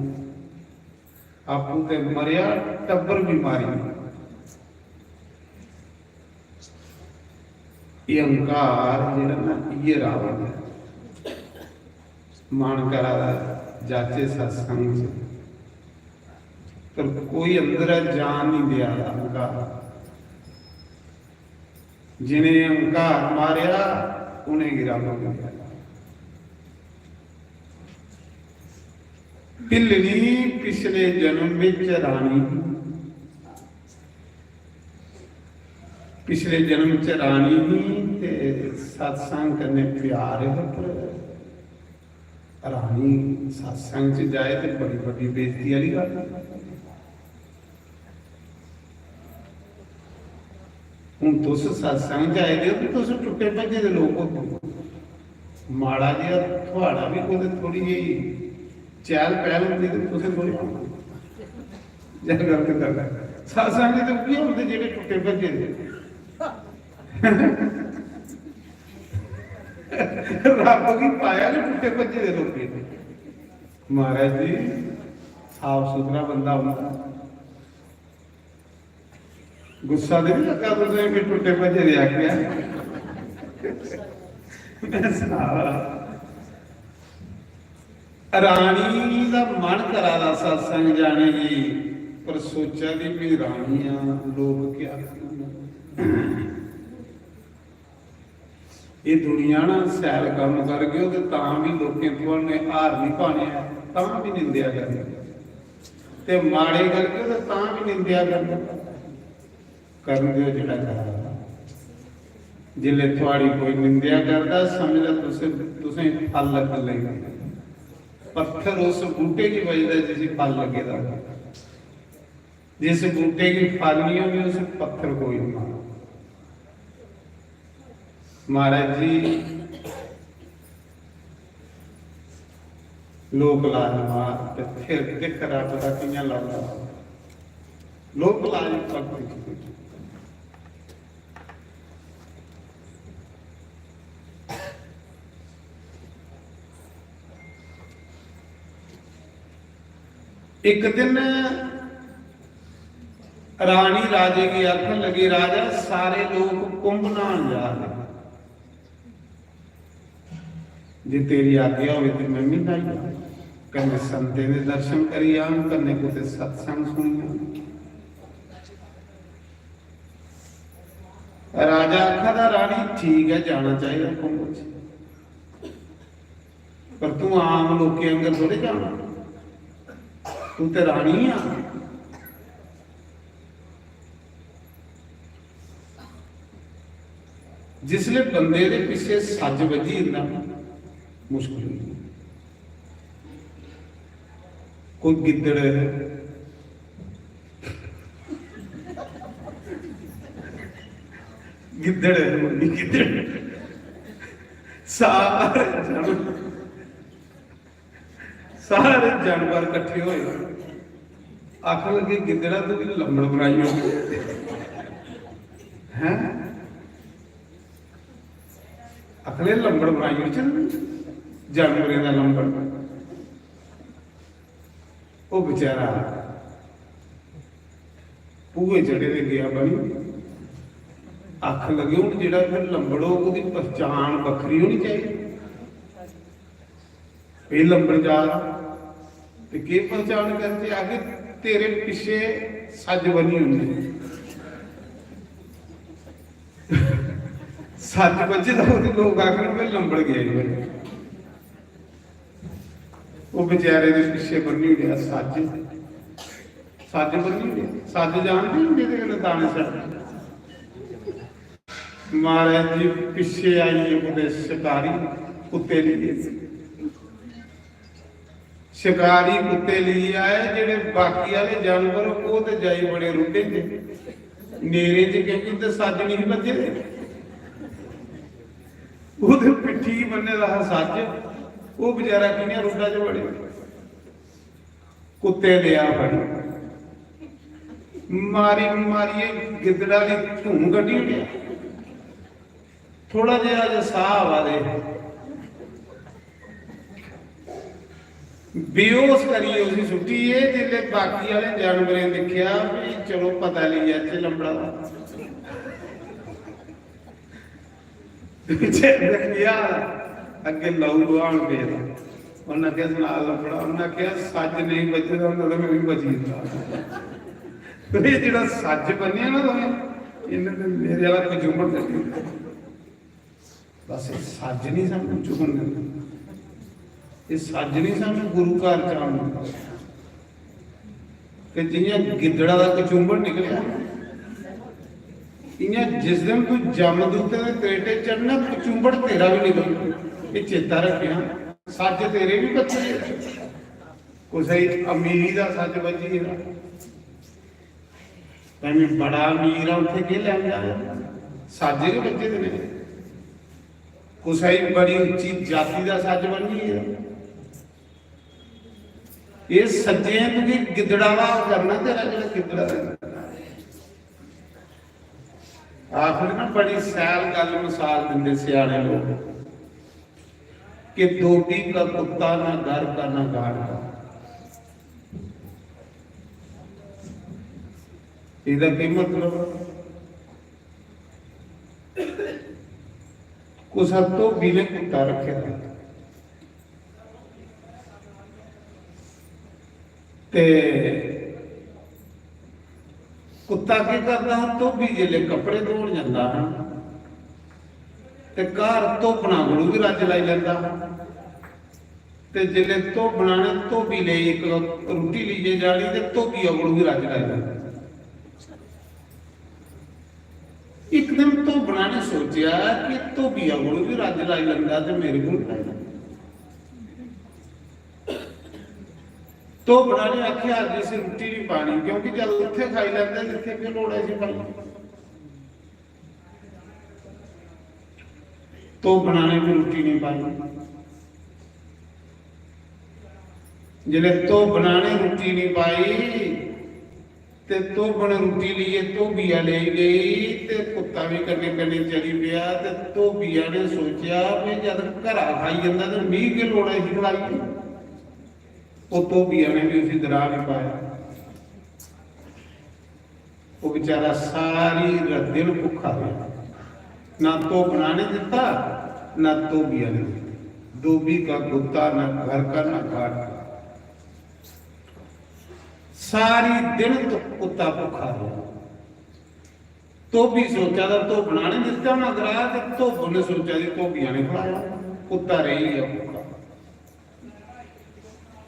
आपूं ते मरेआ, टब्बर बी मारी। एह् अहंकार जेह्ड़ा ना, इ'यै रावण ऐ। मन करा दा जाचे सत्संग च, पर कोई अंदर जान निं देआ दा अहंकार। जिनें अहंकार मारेआ, उनेंगी रब मिलेआ। भिल्लनी पिछले जन्म बिच रानी, पिछले जन्म च रानी ही ते सत्संग कन्नै प्यार हा, पर रानी सत्संग च जाए ते बड़ी बड्डी बेइज्जती आह्ली गल्ल। हून तुस सत्संग च आए दे ओ ते तुस टुट्टे भज्जे दे लोक हो। माड़ा जेहा थुआड़ा बी कुतै थोड़ी जेही चैह्ल पैह्ल होंदी ते तुसें थोड़ी होना। जां गलत गल्ल ऐ। सत्संग च ते उ'ऐ होंदे जेह्ड़े टुट्टे भज्जे दे। रब्ब गी पाया गै टुट्टे भज्जे दे लोकें। महाराज जी, साफ सुथरा बंदा होंदा। गुस्सा ते नहीं लगा तुसें कि टुट्टे भज्जे दे आखेआ? मैं सना दा। रानी दा मन करा दा सत्संग जाने गी, पर सोचा दी भी रानी आ, लोक क्या आखङन। एह् दुनिया ना, सैल कम्म करगे ते तां बी लोकें थुआने हार नहीं पाने, तां बी निंदेआ करनी, ते माड़े करगे ते तां बी निंदेआ करनी। करन देओ जेह्ड़ा करा दा। जिसलै थुआड़ी कोई निंदेआ करदा, समझ लो तुसें, तुसें फल लग्गन लगी पेआ। पत्थर उस बूह्टे गी बजदा जिसी फल लग्गे दा होऐ। जिस बूह्टे गी फल नहीं होंदे, उस पत्थर कोई नहीं मारदा। महाराज जी, लोक लाज मार ते फिर दिक्ख रब्ब दा कि'यां लाज। लोक लाज भक्ति च। इक दिन रानी राजे गी आखन लगी, "राजा, सारे लोक कुंभ न्हान जा रहे, जे तेरी आज्ञा होवे ते मैं भी न्हाई आं, कन्नै संतें दे दर्शन करी आं, कन्नै कुतै सत्संग सुनी आं।" राजा आखा दा, "रानी, ठीक ऐ, जाना चाहिदा कुंभ च, पर तू आम लोकें आंगर थोड़े जाना, तू ते रानी आ।" जिसले बंदे दे पिच्छे सज्ज बज्जी जंदा, मुश्किल होई जंदी। कोई गिद्दड़, गिद्दड़, गिद्दड़, सारे जानवर, सारे जानवर कट्ठे होए, आखन लगे, "गिद्दड़ा, तू भी लम्बड़ बनाई ओड़।" हैं? आखन लगे, "लम्बड़ बनाई ओड़, चल, जानवरें दा लम्बड़।" ओह् बेचारा भूए चढ़े दे गेआ बनी। आखन लगे, "हून जेह्ड़ा फिर लम्बड़ होग, ओह्दी पहचान बक्खरी होनी चाहिदी।" एह् लम्बड़ जा दा, ते केह् पहचान करचै? आखदे, "तेरे पिच्छे सज्ज बनी होंदी।" सज्ज बज्झे दा होंदे, लोक आखन, "भाई, लम्बड़ गेआ जी भाई।" ओह् बेचारे दे पिच्छे बन्नी ओड़ेआ सज्ज, सज्ज बन्नी ओड़ेआ। सज्ज जानदे न जेह्दे कन्नै दाने सड़दे। महाराज जी, पिच्छे आई गे कुतै शकारी कुत्ते लेइयै। शकारी कुत्ते लेइयै आए, जेह्ड़े बाकी आह्ले जानवर, ओह् ते जाई बड़े रुढ़े दे नेरे च, क्योंकि उं'दे सज्ज नेईं बज्झे दे। ओह्दे पिट्ठी गी बन्ने दा हा सज्ज, ओह् बेचारा कि'यां रुढ़ा च बड़े। कुत्ते लेआ फड़ी, मारी मारियै गिद्दड़ा दी धूम कड्ढी ओड़ेआ। थोड़ा जेहा जे साह् आवा दे, बेहोश करियै उसी सुट्टी गे। जिसलै बाकी आह्ले जानवरें दिक्खेआ, भी चलो पता लेई जाचै लम्बड़ा दा। पिच्छे दिक्खेआ, अग्गें लहू लुहान पेदा। उन्नै आखेआ, "सना लम्बड़ा।" उन्नै आखेआ, "सज्ज नेईं बज्झे दा होंदा तां में बी बची जंदा।" ते एह् जेह्ड़ा सज्ज बन्नेआ ना तुसें, इन्नै ते मेरे आह्ला कचुंबड़ कड्ढी ओड़ेआ। बस एह् सज्ज निं सानूं चुगन दिंदा, एह् सज्ज निं सानूं गुरु घर च आन दिंदा। ते जि'यां गिद्दड़ा दा कचुंबड़ निकलेआ, इ'यां जिस दिन तूं जमदूतै दे त्रेटे चढ़ना, कचुंबड़ तेरा बी निकलना। एह् चेता रक्खेआं, सज्ज तेरे बी बच्चे। कुसै गी अमीरी दा सज्ज बज्झी गेदा, भाई, में बड़ा अमीर आं, उत्थै केह् लैन जाना? सज्ज गै बज्झे दे न। कुसै गी बड़ी उच्ची जाति दा सज्ज बन्नी गेदा। एह् सज्जें तुगी गिद्दड़ा दा करना, तेरा जेह्ड़ा गिद्दड़ा दा। आखर ना बड़ी सैल गल्ल मिसाल दिंदे स्याने लोक कि "धोबी का कुत्ता ना घर का ना घाट का।" एह्दा केह् मतलब? कुसै धोबी ने कुत्ता रक्खे दा ते कुत्ता केह् करदा हा? धोबी जेल्लै कपड़े धोन जंदा हा ते घर धोबना कोलू बी रज्ज लाई लैंदा हा। ते जेल्लै धोबना ने धोबी लेई इक रुट्टी लेइयै जानी ते धोबिया कोलू बी रज्ज लाई लैंदा। इक दिन धोबना ने सोचेआ कि धोबिया कोलू बी रज्ज लाई लैंदा ते मेरे कोल लाई लैंदा। धोबना ने आखेआ, "अज्ज इसी रुट्टी नहीं पानी, क्योंकि जद उत्थे खाई लैंदे, इत्थे केह् लोड़ ऐ इसी पानी?" धोबना ने भी रुट्टी नहीं पाई। जिसलै धोबना ने रुट्टी नहीं पाई, ते धोबन रुट्टी लेइयै धोबिया लेई गई ते कुत्ता बी कन्नै कन्नै चली पेआ। ते धोबिया ने सोचेआ भी जद घरा खाई जंदा ते मिगी केह् लोड़ ऐ इसी खलाई दी। ओह् धोबिया ने बी उसी दराह निं पाया। ओह् बेचारा सारी रात दिन भुक्खा रेहा, ना धोबना ने दित्ता ना धोबिया ने दित्ता। धोबी का कुत्ता ना घर का ना घाट का। सारी दिन तो कुत्ता भुक्खा रेहा। धोबी सोचा दा धोबना ने दित्ता होना दराह ते धोबन ने सोचा दी धोबिया ने खलाया। कुत्ता रेही गेआ भुक्खा।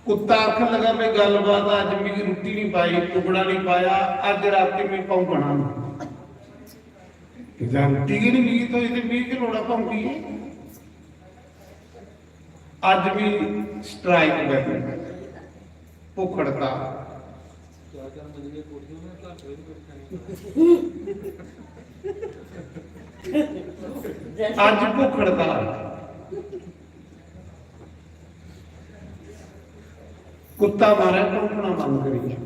कुत्ता आखन लगा, "भाई गल्लबात, अज्ज मिगी रुट्टी नहीं पाई, टुकड़ा नहीं पाया, अज्ज रातीं में भौंकना।" "जां रुट्टी गै नहीं मिगी थ्होई ते मिगी केह् लोड़ ऐ भौंकियै?" अज्ज भी स्ट्राइक करनी, भुक्ख हड़ताल। अज्ज भुक्ख हड़ताल। कुत्ता मारै भौंकना बंद करी गेआ।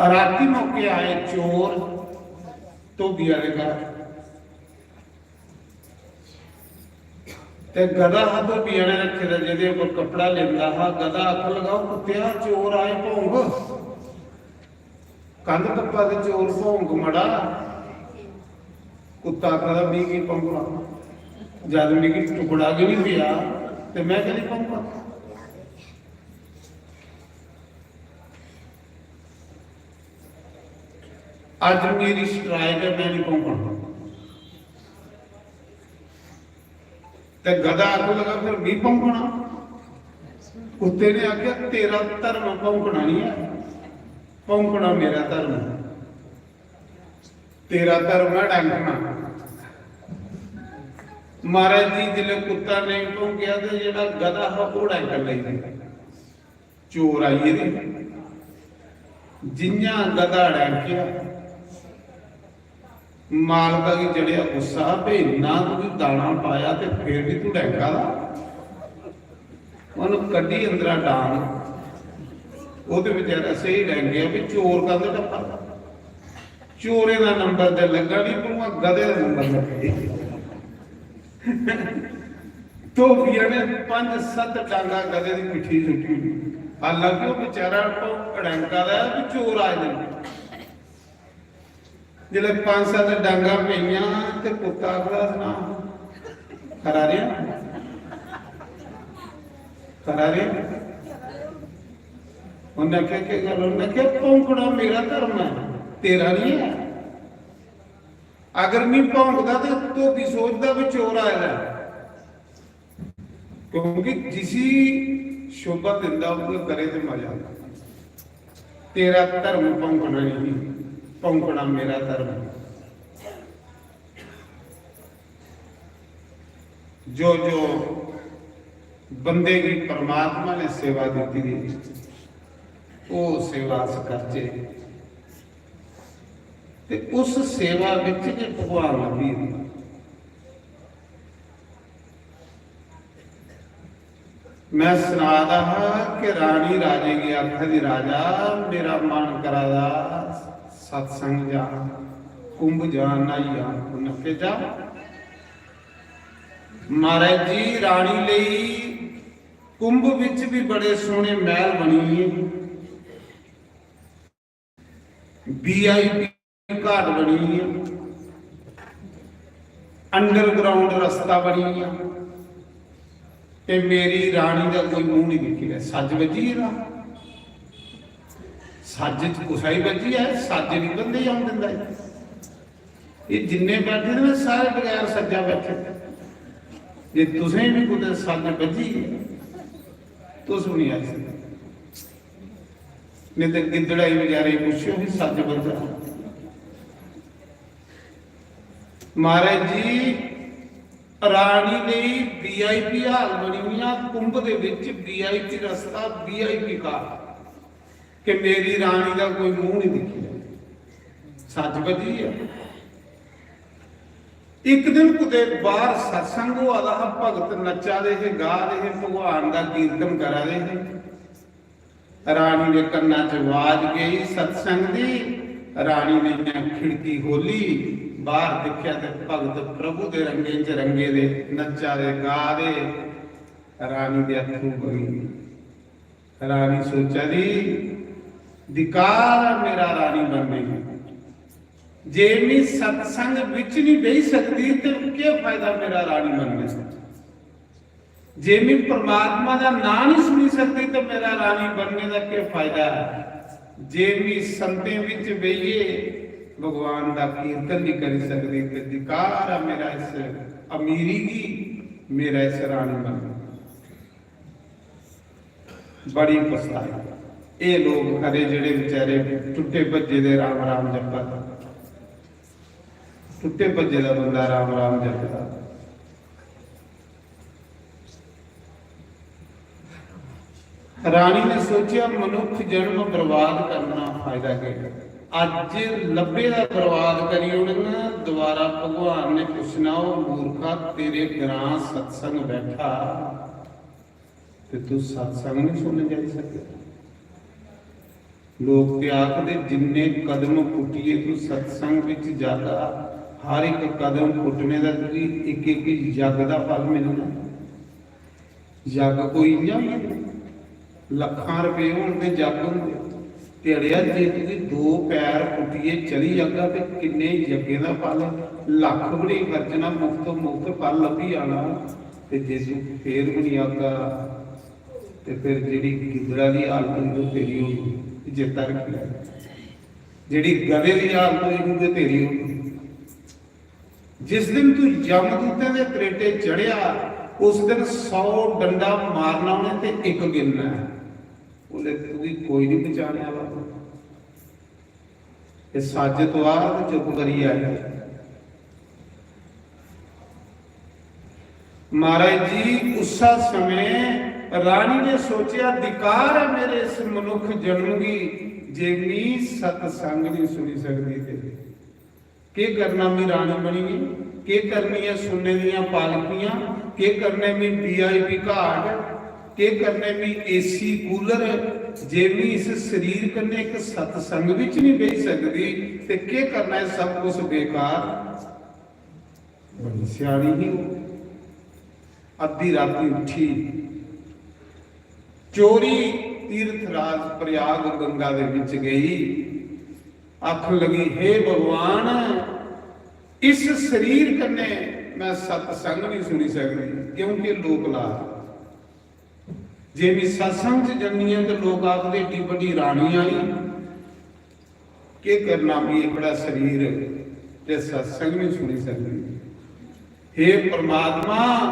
राती मौके आए चोर धोबिया दे घर। ते गधा हा धोबिया ने रखे दा, जेह्दे उप्पर कपड़ा लेंदा हा। गधा आखन लगा, "ओ कुत्तेआ, चोर आए भौंक।" कंध टप्पा ते चोर भौंक मड़ा। कुत्ता आखदा, "मिगी भौंकना, जद मिगी टुकड़ा गै नहीं पेआ ते मैं कदी भौंकां?" अज्ज मेरी स्ट्राइक है, मैं नहीं भौंकना। ते गधा आखन लगा, "फिर मी भौंकना?" कुत्ते ने आखेआ, "तेरा धर्म भौंकना नहीं है, भौंकना मेरा धर्म है। तेरा धर्म है डंकना।" महाराज जी, जिसलै कुत्ता नेईं भौंकेआ ते जेह्ड़ा गधा हा, ओह् डंकन लगी पेआ। चोर आई गेदे। जि'यां गधा डैंकेआ, मालका गी चढ़ेआ गुस्सा, "बे इन्ना तुगी दाना पाया ते फिर बी तू डैंका दा?" उन्न कड्ढी अंदरा डांग, ओह् ते बेचारा स्हेई डैंकेआ, बे चोर कंध टप्पा दा। चोरें दा नंबर ते लग्गा निं, पर उ'आं गधे दा नंबर लग्गी गेआ। धोबिया ने पंज सत्त डांगा गधे दी पिट्ठी सुट्टी ओड़ी। हालांकि ओह् बेचारा तो अड़ैंका दा ऐ, भी चोर आए दे न। जिसलै पंज सत्त डांगा पेइयां ते कुत्ता आखदा, "सना, खरा रेहा? खरा रेहा?" उन्नै आखेआ, "केह् गल्ल?" उन्नै आखेआ, "भौंकना मेरा धर्म ऐ, तेरा निं ऐ।" अगर मी भौंकदा ते धोबी सोचदा भी चोर आए दा ऐ। क्योंकि जिसी शोभा दिंदा, उ'ऐ करे ते मजा आंदा। तेरा धर्म भौंकना नहीं, भौंकना मेरा धर्म। जो जो बंदे गी परमात्मा ने सेवा दित्ती दी, ओह् सेवा अस करचै। ते उस सेवा बिच गै भगवान लब्भी जंदा। मैं सना दा हा कि रानी राजे गी आखा दी, "राजा, मेरा मन करा दा सत्संग जां, कुंभ जां, न्हाई जां, पुनके जां।" महाराज जी, रानी लेई कुंभ विच भी बड़े सोहने महल बनी गे, वीआईपी घाट बनी गे, अंडरग्राउंड रस्ता बनी गया। ते मेरी रानी दा कोई मूंह नहीं दिक्खी रहा। सज्ज बज्जी गेदा। सज्ज च कुसै ही बज्जी ऐ, सज्ज नहीं बंदे गी औन दिंदा। एह् जिन्ने बैठे दे न, सारे बगैर सज्जा बैठे दे। जे तुसें बी कुतै सज्ज बज्जी गेआ, तुस बी नहीं आई सकदे। नहीं ते गिद्दड़ा ही बेचारे गी पुच्छो भी, सज्ज बज्जा। महाराज जी, रानी लेई वीआईपी हाल बनी हुई, कुंभ दे विच वीआईपी रस्ता, वीआईपी कार, कि मेरी रानी दा कोई मूंह नहीं दिक्खी। सज्ज बज्जी ऐ। इक दिन कुतै बाहर सत्संग होआ दा हा, भगत नच्चा दे हे, गा दे हे, भगवान दा कीर्तन करा दे हे। रानी दे कन्ना च आवाज गई सत्संग दी। रानी ने इयां खिड़की खोली, बाहर दिक्खेआ ते भगत प्रभु दे रंगें च रंगे दे नच्चा दे, गा दे। रानी दे अत्थरू बगी। रानी सोचा दी, "धिकार ऐ मेरा रानी बनने गी। जे मी सत्संग बिच नहीं बेही सकदी ते केह् फायदा मेरा रानी बनने दा? जे मी परमात्मा दा नांऽ नहीं सुनी सकदी ते मेरा रानी बनने दा केह् फायदा ऐ? जे मी संतें बिच बेहियै भगवान दा कीर्तन नहीं करी सकदी ते धिकार ऐ मेरा इस अमीरी गी, मेरा इस रानी बनने।" बड़ी पछताई। एह् लोक खरे जेह्ड़े बेचारे टुट्टे भज्जे दे राम राम जप्पा दे। टुट्टे भज्जे दा बंदा राम राम जपदा। रानी ने सोचेआ, "मनुख जन्म बर्बाद करना फायदा केह्? अज्ज लब्भे दा बर्बाद करी ओड़न।" दोबारा भगवान ने पुच्छना, "ओ मूर्खा, तेरे ग्रां सत्संग बैठा, ते तू सत्संग नहीं सुनने जाई सकेगा?" लोक ते आखदे, "जिन्ने कदम पुट्टियै तू सत्संग विच जागा, हर इक कदम पुट्टने दा तुगी इक इक यज्ञ दा फल मिलना।" यज्ञ कोई इ'यां होई जंदा? लक्खां रपेऽ होन ते यज्ञ होंदे। ते अड़ेआ, जे तुगी दो पैर पुट्टियै चली जागा ते किन्ने यज्ञें दा फल, लक्ख बी नेईं खर्चना, मुफ्तो मुफ्त फल लब्भी जाना। ते जे तू फेर बी नेईं आगा, ते फिर जेह्ड़ी गिद्दड़ा दी हालत होई, ओह् तेरी होनी। चेता रक्खी लै, जेह्ड़ी गधे दी हालत होई, ओह् तेरी होनी। जिस दिन तू यमदूतें दे त्रेटे चढ़ेआ, उस दिन सौ डंडा मारना उ'नें ते इक गिनना ऐ। उसलै तुगी कोई नहीं बचाने आह्ला। ते सज्ज तुआर ते चुप करियै आई। महाराज जी, उस्सै समें रानी ने सोचेआ, "धिकार ऐ मेरे इस मनुख जन्म गी, जे मी सतसंग नहीं सुनी सकदी ते।" केह् करना, मी रानी बनी गेई, केह् करनी ऐ सुन्ने दियां पालकियां, केह् करने मी वीआईपी घाट, केह् करने मी एसी कूलर, जे मी इस शरीर कन्नै इक सत्संग बिच नहीं बेही सकदी, ते केह् करना, एह् सब कुछ बेकार। बड़ी स्यानी ही ओह्। अद्धी राती उठी, चोरी तीर्थराज प्रयाग गंगा दे विच गई, आखन लगी, "हे भगवान, इस शरीर कन्नै मैं सत्संग नहीं सुनी सकदी, क्योंकि लोक ला, जे मैं सत्संग च जन्नी आं ते लोक आखदे, 'एड्डी बड्डी रानी आई, केह् करना मी एह्कड़ा शरीर ते सत्संग नहीं सुनी सकदी। हे परमात्मा,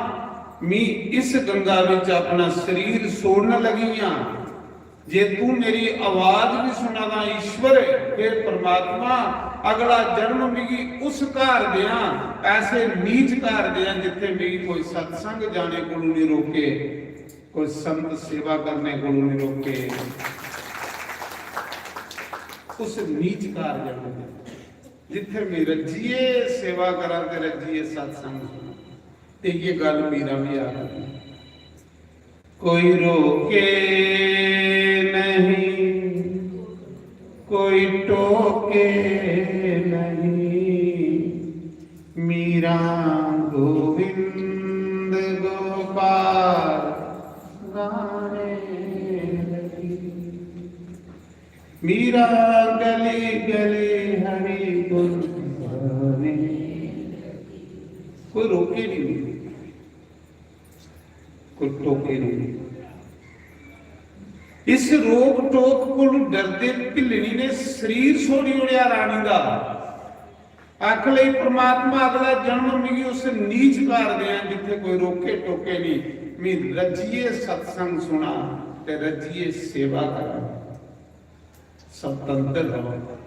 मी इस गंगा विच अपना शरीर छोड़न लगी आं। जे तू मेरी आवाज भी सुना दा ईश्वर, हे परमात्मा, अगला जन्म मिगी उस घर देआं, ऐसे नीच घर देआं जित्थे मिगी कोई सत्संग जाने कोलू नहीं रोके।'" कोई संत सेवा करने कोलों नहीं रोके, उस नीच घर जाने दे, जिथे मैं रज्जिए सेवा करा ते रज्जिए सत्संग सुना। ते ये गल मीरा भी आखदी, कोई रोके नहीं, कोई टोके नहीं, मीरा गोविंद गोपाल गाने लगी। मीरा गली गली हरि गुण गाने। कोई रोके नहीं, कोई टोके नहीं। इस रोक टोक कोलू डरदे भिल्लनी ने शरीर छोड़ी ओड़ेआ रानी दा। आख लई, "परमात्मा, अगला जन्म मिगी उस नीच घर देआं जित्थे कोई रोके टोके नहीं, मैं रज्जिए सत्संग सुना ते रज्जिए सेवा करां।" स्वतंत्र रहो।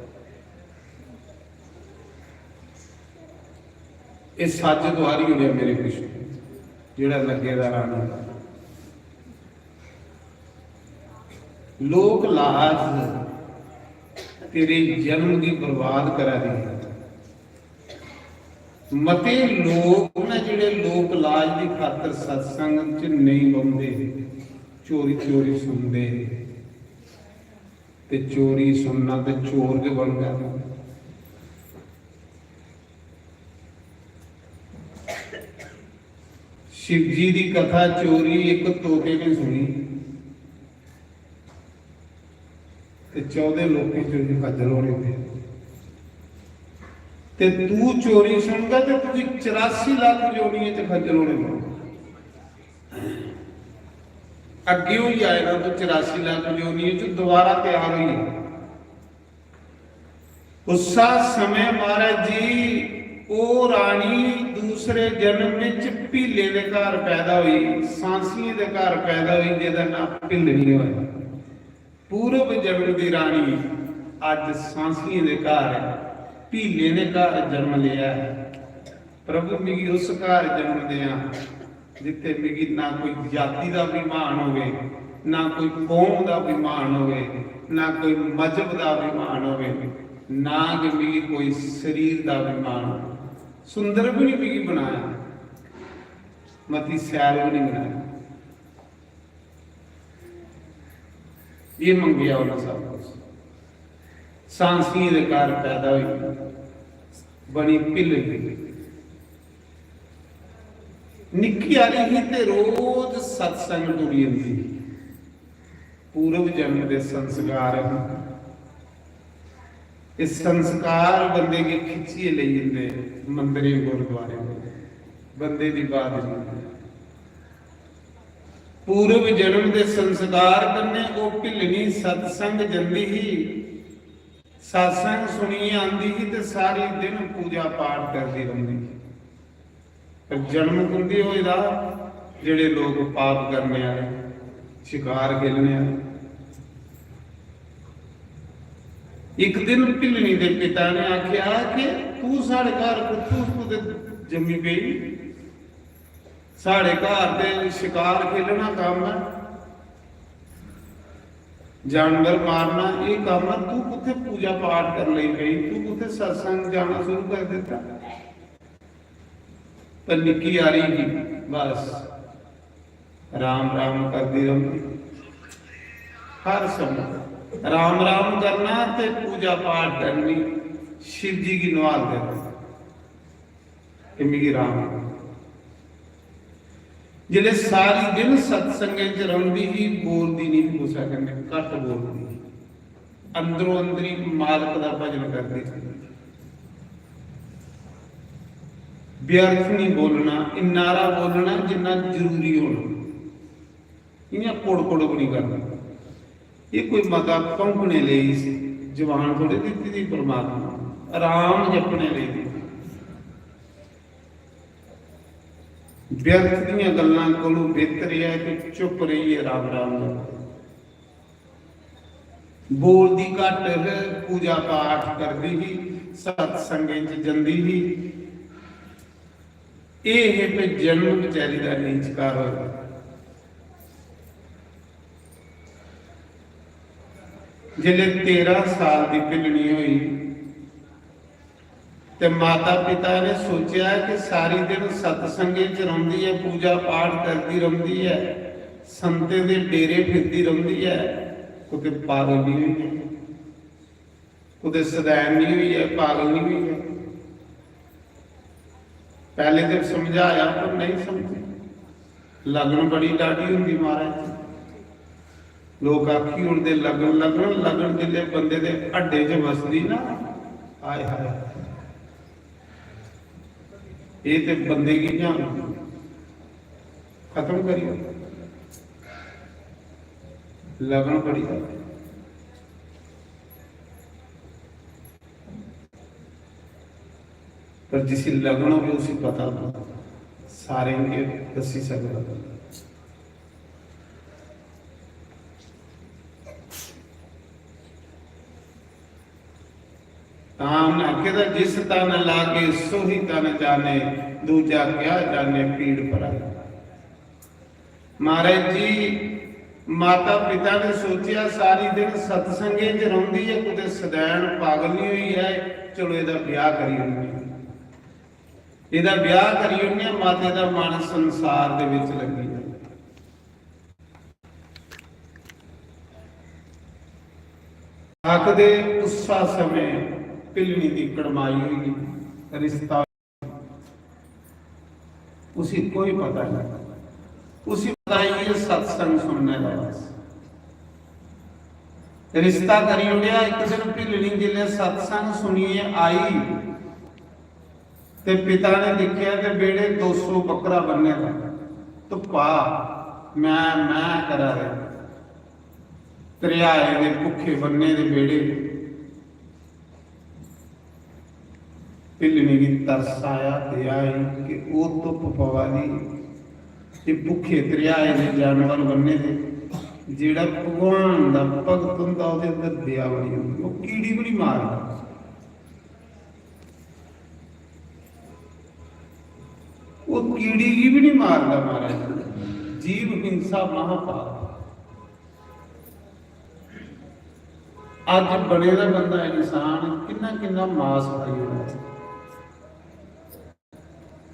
ये सच दुआरी ओड़ेआ मेरे कुछ, जेड़ा लग्गे दा राणा। लोक लाज तेरे जन्म दी बर्बाद करा दी है। मते लोक न जेड़े लोक लाज दी खातर सत्संग च नेईं बौंह्दे, चोरी चोरी सुनदे। ते चोरी सुनना ते चोर गै बनगा। शिव जी दी कथा चोरी इक तोते ने सुनी ते चौदह लोकें च उसी खज्जल होने पे। ते तू चोरी सुनगा ते तुगी चरासी लक्ख जोनियें च खज्जल होने पौंदे। अग्गे होई आए ना तो चरासी लक्ख जोनियें च दोबारा तैयार होई। उस्सा समय महाराज जी, ओ रानी दूसरे जन्म विच भीलें दे घर पैदा होई, सांसियें दे घर पैदा होई, जेदा नाम भिल्लनी होया। पूर्व जन्म दी रानी अज सांसियें दे घर, भीलें दे घर जन्म लिया है। प्रभु, मिगी उस घर जन्म देआं जित्थे मिगी ना कोई जाति दा अभिमान होवे, ना कोई कौम दा अभिमान होवे, ना कोई मजहब दा अभिमान होवे, ना गै मिगी कोई शरीर दा अभिमान होवे। सुंदर भी नहीं मिगी बनाया, मती सैल भी नहीं बनाया। ये मंगेआ उन्हें सब कुछ। सांसियें दे घर पैदा होई, बनी भिल्लनी। निक्की हारी ही ते रोज सत्संग टुरी जंदी ही। पूर्व जन्म दे संस्कार न। एह् संस्कार बंदे गी खिच्चियै लेई जंदे मंदरें, गुरुद्वारें। बंदे दी बात नहीं। पूर्व जन्म दे संस्कार कन्नै ओह् भिल्लनी सत्संग जंदी ही, सत्संग सुनियै आंदी ही ते सारी दिन पूजा पाठ करदी रौंह्दी ही। पर जन्म कुंदी होए दा, जेह्ड़े लोक पाप करने आह्ले, शिकार खेलने आह्ले। इक दिन भिल्लनी दे पिता ने आखेआ कि तू साढ़े घर कुत्थू कुतै जम्मी पेई? साढ़े घर ते शिकार खेलना कम्म ऐ, जानवर मारना एह् कम्म ऐ, तू कुत्थै पूजा पाठ करन लगी पेई, तू कुत्थै सत्संग जाना शुरू कर दित्ता? पर निक्की हारी ही, बस राम राम करदी रौंह्दी। हर समय राम राम करना ते पूजा पाठ करनी, शिव जी गी नवाल देना कि मिगी राम। जिसलै सारी दिन सत्संगें च रौंह्दी ही, बोलदी नहीं ही कुसै कन्नै, घट्ट बोलदी ही। अंदरों अंदरी मालक दा भजन करदी थी। व्यर्थ नहीं बोलना, इन्नारा बोलना जिन्ना जरूरी होना, इयां कोड़ कोड़ भी नहीं करना। ये कोई मता भौंकने लेई जबान थोड़ी दित्ती दी परमात्मा, आराम जपने लेई दित्ती। व्यर्थ दियां गल्लां कोलू बेहतर एह् ऐ कि चुप रहियै राम राम जपो। बोलदी घट्ट ही, पूजा पाठ करदी ही, सत्संगें च जंदी ही। एह् हे भई जन्म बेचारी दा नीचकार होए दा। जिसलै तेरां साल दी भिल्लनी होई ते माता पिता ने सोचेआ कि सारी दिन सत्संगें च रौंह्दी ऐ, पूजा पाठ करदी रौंह्दी ऐ, संतें दे डेरे फिरदी रौंह्दी ऐ, कुतै पागल निं होई ऐ, कुतै सदैन निं होई ऐ, पागल निं होई ऐ। पैह्ले ते समझाया पर नेईं समझी। लगन बड़ी डाढी होंदी महाराज जी। लोक आखी ओड़दे लगन, लगन, लगन जिसलै बंदे दे हड्डें च बसदी ना, हाय हाय, एह् ते बंदे गी इ'यां खत्म करी ओड़दा। लगन बड़ी है। पर जिसी लगन होवे उसी पता लगदा, सारें गी दस्सी सकदा। तां उन्हें आखे दा, "जिस तन लागे सोही तन जाने, दूजा क्या जाने पीड़ पराई।" महाराज जी, माता पिता ने सोचेआ, सारी दिन सत्संगे च रौंह्दी ऐ, कुतै सदैन पागल निं होई जाए, चलो एह्दा ब्याह करी ओड़ने आं। एह्दा ब्याह करी ओड़ने आं, माते दा मन संसार दे विच लग्गी जाए। आखदे उस्सा समें भिल्लनी दी कड़माई होई गेई, रिश्ता उसी कोई पता नहीं। उसी पता ही है सत्संग सुनने का बस। रिश्ता करी ओड़ेआ। इक दिन भिल्लनी जिसलै सत्संग सुनियै आई ते पिता ने दिक्खेआ ते बेड़े दो सौ बकरा बन्ने दा, धुप्पा मैं मैं करा दे, त्रिहाए दे भुक्खे बन्ने दे बेड़े। भिल्लनी गी तरस आया, दया आई कि ओह् धुप्प पवा दी, एह् भुक्खे त्रिहाए दे जानवर बन्ने दे। जेह्ड़ा भगवान दा भगत होंदा, ओह्दे अंदर दया बड़ी होंदी, ओह् कीड़ी बी निं मारदा। ओह् कीड़ी गी बी निं मारदा महाराज। जीव हिंसा महापाप। अज्ज बने दा बंदा इंसान किन्ना किन्ना मास खाई ओड़दा।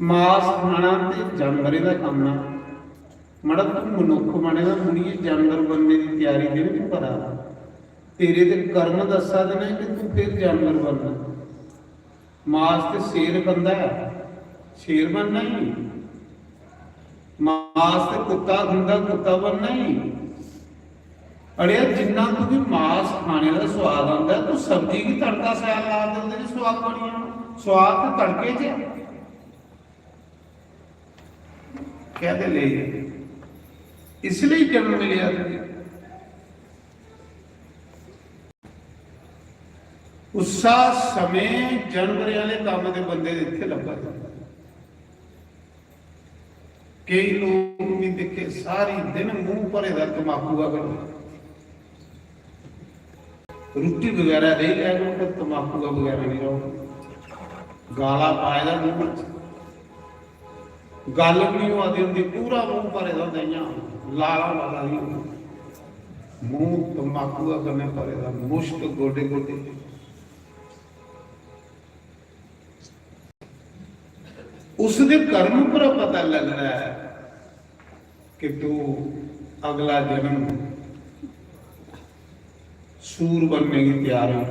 मास खाना ते जानवरें दा कम्म ऐ। मड़ा, तू मनुक्ख बने दा, मुड़ियै जानवर बनने दी त्यारी ते निं तू करा दा। तेरे ते कर्म दस्सा दे न कि तू फिर जानवर बनना। मास ते शेर खंदा ऐ, शेर बनना ही। मास ते कुत्ता खंदा, कुत्ता बनना ही। अड़ेआ, जिन्ना तुगी मास खाने दा स्वाद आंदा ऐ, तू सब्जी गी तड़का शैल ला दे, ओह्दे च स्वाद बनी जाना। स्वाद ते तड़के च ऐ। कहदे लेई, इसलिए जन्म मिलेआ तुगी। उस्सा समें जानवरें आह्ले कम्म दे बंदे इत्थै लब्भा दे। केई लोक भी दिक्खे, सारी दिन मूंह भरे दा तमाकू दा कन्नै। रुट्टी बगैरा रेही लैग, पर तमाकू दा बगैरा नहीं रहो। गाला पाए दा मूंह च, गल्ल भी नहीं होआ दी होंदी, पूरा मूंह भरे दा होंदा, इ'यां लाला लाला ही होंदा। मूंह तमाकू दा कन्नै भरे दा, मुश्क गोडे गोडे। उसदे कर्म पर पता लगदा ऐ कि तू अगला जन्म सूर बनने की तैयार हो।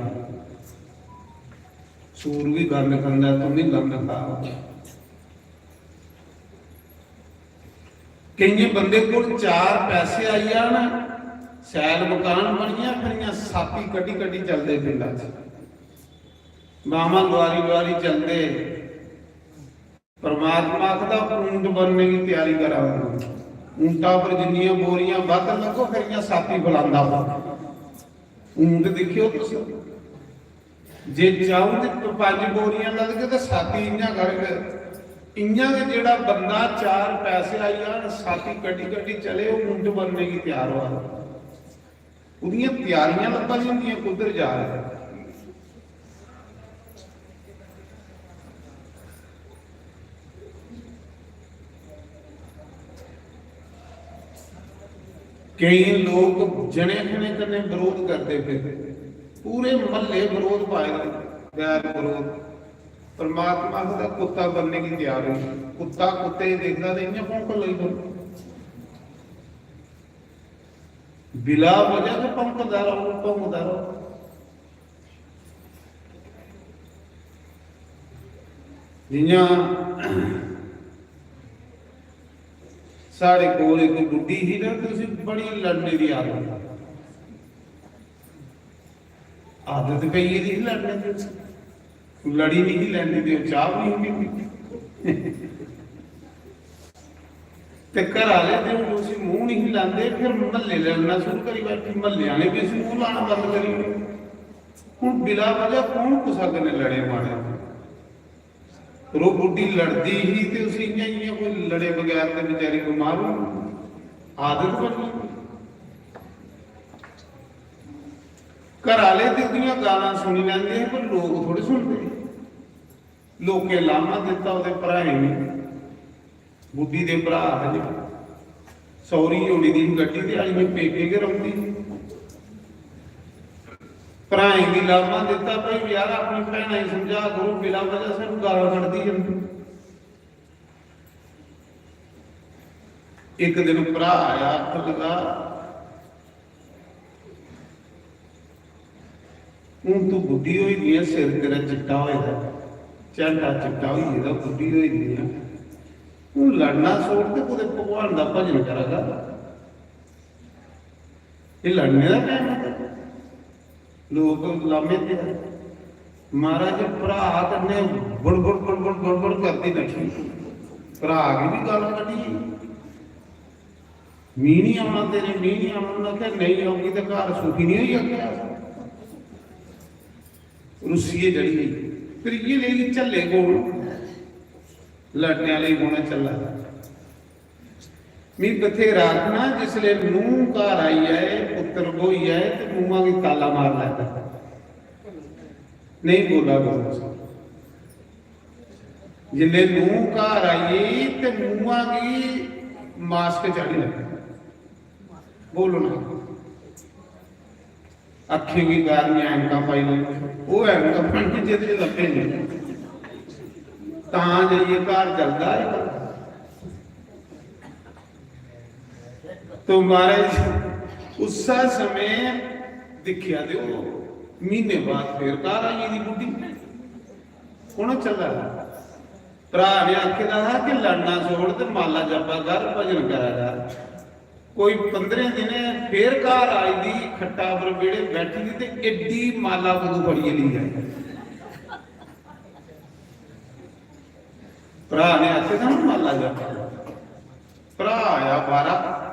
सूर भी गंद खंदा, तू भी गंद खा। केइयें बंदे कोल चार पैसे आई जान, शैल मकान बनी जा, फिर इ'यां साथी कड्ढी कड्ढी चलदे पिंडा च। बावां लुआरी लुआरी चलदे। परमात्मा आखदा, ऊंट बनने की तैयारी करा दा। ऊंटा पर जिन्नियां बोरियां बद्ध लगो, फिर इ'यां साथी बुलांदा वा। ऊंट दिक्खेओ तुस, जे चाहूं ते पंज बोरियां लदगे ते साथी इ'यां करग। इ'यां गै जेह्ड़ा बंदा चार पैसे आई जान, साथी कड्ढी कड्ढी चले, ओह् ऊंट बनने की तैयार होआ दा। ओह्दियां त्यारियां लब्भा दियां होंदियां, कुद्धर जा दे। केई लोक जने खने कन्नै विरोध करदे फिरदे, पूरे म्हल्ले विरोध पाए दा, बैर विरोध। परमात्मा आखदा, कुत्ता बनने की त्यार होई। कुत्ता कुत्ते गी दिखदा ते इ'यां भौंकन लगी पौंदा। बिला वजह गै भौंकदा रौह्, भौंकदा रौह्। जि'यां साढ़े कोल इक बुड्ढी ही ना, ते उसी बड़ी लड़ने दी आदत। आदत पेई गेदी ही लड़ने दी। लड़ी नहीं ही लैंदी, ते ओह् चाह् भी नहीं पींदी। ते घर आह्ले ते हून उसी मूंह नहीं लांदे, फिर म्हल्ले लड़ना शुरू करी बैठी। म्हल्ले आह्ले भी उसी मूंह लाना बंद करी ओड़े। हून बिला वजह कौन कुसै कन्नै लड़े मारे? पर ओह् बुड्ढी लड़दी ही ते उसी इ'यां, इ'यां कोई लड़े बगैर ते बेचारी कोई मारू। आदत बनी। घर आह्ले ते ओह्दियां गालां सुनी लैंदे हे, पर लोक थोड़े सुनदे हे। लोकें लाह्मा दित्ता ओह्दे भ्राएं गी। बुड्ढी दे भ्राऽ हे, सौह्री ओड़ी दी ही गड्डी ते आइयै पेके गै रौंह्दी ही। भ्राएं गी लाह्मा दित्ता, "भाई यार, अपनी भैना गी समझा करो, बिला वजह सानूं गालां कड्ढदी जंदी।" इक दिन भ्राऽ आया, आखन लगा, "हून तूं बुड्ढी होई दी ऐ, सिर तेरा चिट्टा होए दा, झैंटा चिट्टा होई गेदा, बुड्ढी होई दी ऐ। हून लड़ना छोड़ ते कुतै भगवान दा भजन करा कर। एह् लड़ने दा टैम ऐ तेरा?" लोक लामे देआ। महाराज, भ्राऽ कन्नै बुड़बुड़, बुड़बुड़, बुड़बुड़ करदी नठी। भ्राऽ गी बी गालां कड्ढी। "मी निं औना तेरे, मी निं औना।" उ'न्नै आखेआ, "नेईं औगी ते घर सुखी निं होई जागे अस।" रुस्सियै चढ़ी गेई। फिर इ'यै लेई झल्ले कौन? लड़ने आह्ले गी पौना झल्ला। मी बथेरा आखना, जिसलै नूंह् घर आई जाए, पुत्तर ब्होई जाए, ते मुंहा गी ताला मार लैता, नेईं बोला करो। जिसलै नूंह् घर आई गेई ते मुंहा गी मास्क चाढ़ी लैता, बोलो ना। अक्खीं गी गारियां, ऐनकां पाई लैंदे। ओह् ऐनकां पाइयां जेह्दे च लब्भे नेईं। तां जाइयै घर चलदा एह्। तो महाराज, उस्सै समें दिक्खेआ ते ओह् म्हीने बाद फिर घर आई गेदी बुड्ढी। कु'न चला दा? भ्राऽ ने आखे दा हा कि लड़ना छोड़ ते माला जपा कर, भजन करा कर। कोई पंदरें दिनें फिर घर आई दी, खट्टा पर बेह्ड़े बैठी दी, ते एड्डी माला कुतै फड़ियै लेई आई। भ्राऽ ने आखे दा हा माला जपा। भ्राऽ आया बाह्रा,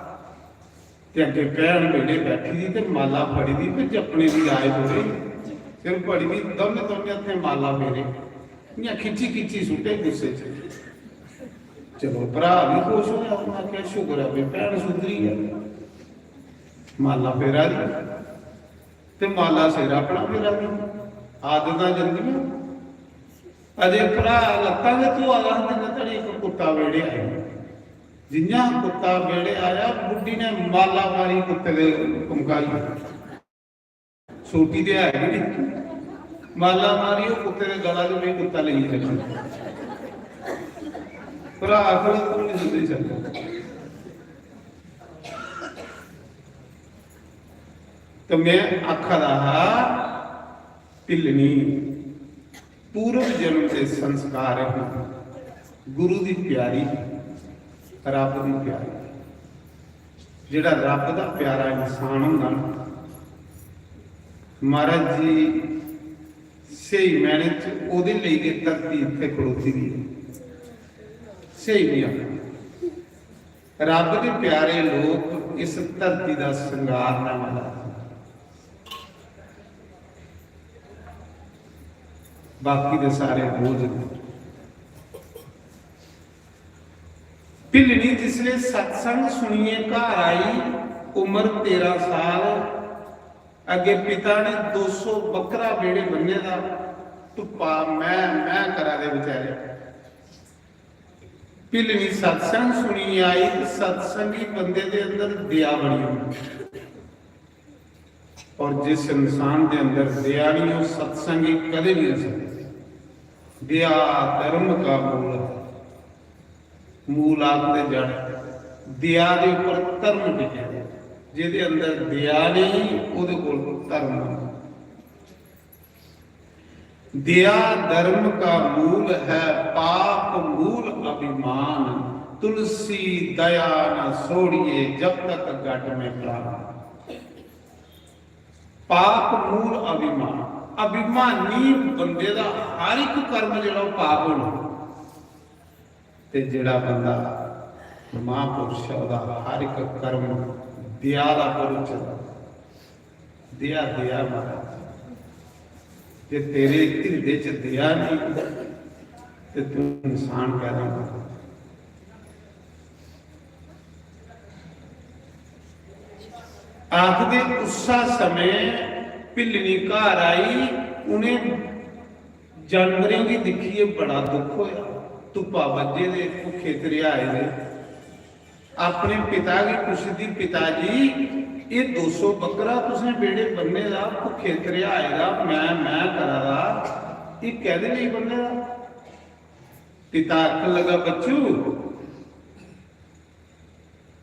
ते अग्गें भैन बेह्ड़े बैठी दी ते माला फड़ी दी, ते जपने दी आए थोड़े, सिर फड़ी दी, दौनें, दौनें हत्थें माला फेरे, इ'यां खिच्ची खिच्ची सुट्टे गुस्से च। चलो, भ्राऽ बी खुश होआ, उ'न्नै आखेआ, "शुकर ऐ भई भैन सुधरी ऐ, माला फेरा दी।" ते माला सिर अपना फेरा दी, आदतां जंदियां। अजे भ्राऽ लत्तां गै धोआ दा हा, जिन्ने धोड़ी इक कुत्ता बेह्ड़े आया। जि'यां कुत्ता बेह्ड़े आया, बुड्ढी ने माला मारी कुत्ते दे, कुमकाई। सूटी ते है गै नहीं। माला मारी ओह् कुत्ते दे गला च, भी कुत्ता लेई चली। भ्राऽ आखन, "तूं नहीं सुधरी सकदा।" तो में आखा दा हा, भिल्लनी, पूर्व जन्म दे संस्कार है, गुरु दी प्यारी, रब दी प्यारी। जेह्ड़ा रब दा प्यारा इंसान होंदा ना, महाराज जी, स्हेई मैह्ने च ओह्दे लेई गै धरती इत्थै खड़ोती दी ऐ। स्हेई निं आखना। रब दे प्यारे लोक इस धरती दा संगार न महाराज। बाकी दे सारे बोझ न। भिल्लनी जिसले सत्संग सुनियै घर आई, उम्र तेरां साल, अग्गे पिता ने दो सौ बकरा बेड़े बन्ने दा, धुप्पा मैं, मैं करा दे बेचारे। भिल्लनी सत्संग सुनियै आई ते सत्संगी बंदे दे अंदर दया बड़ी होंदी। और जिस इंसान दे अंदर दया नहीं, वो सत्संगी कदे नहीं हो सकता। दया धर्म का मूल है। मूल आखदे जड़, दया दे ऊपर धर्म टिकेआ। जेह्दे अंदर दया नेईं, ओह्दे कोल धर्म नेईं। दया धर्म का मूल है, पाप मूल अभिमान। तुलसी दया न सोड़िए, जब तक गट में प्राण। पाप मूल अभिमान। अभिमानी बंदे दा हर इक कर्म जेह्ड़ा ओह् पाप होना। ते जेह्ड़ा बंदा महापुरुष ऐ, ओह्दा हर इक कर्म दया दा भरोचे दा। दया, दया महाराज, जे तेरे हिरदे च दया नेईं ते तू इंसान पैदा नेईं। आखदे उस्सा समें भिल्लनी घर आई, उ'नें जानवरें गी दिक्खियै बड़ा दुख होया। धुप्पा बज्जे दे, भुक्खे त्रेहाए दे। अपने पिता गी पुछदी, "पिता जी, एह् दो सौ बकरा तुसें बेह्ड़े बन्ने दा, भुक्खे त्रेहाए दा, मैं, मैं करा दा, एह् कैह्दे लेई बन्ने दा?" पिता आखन लगा, "बच्चू,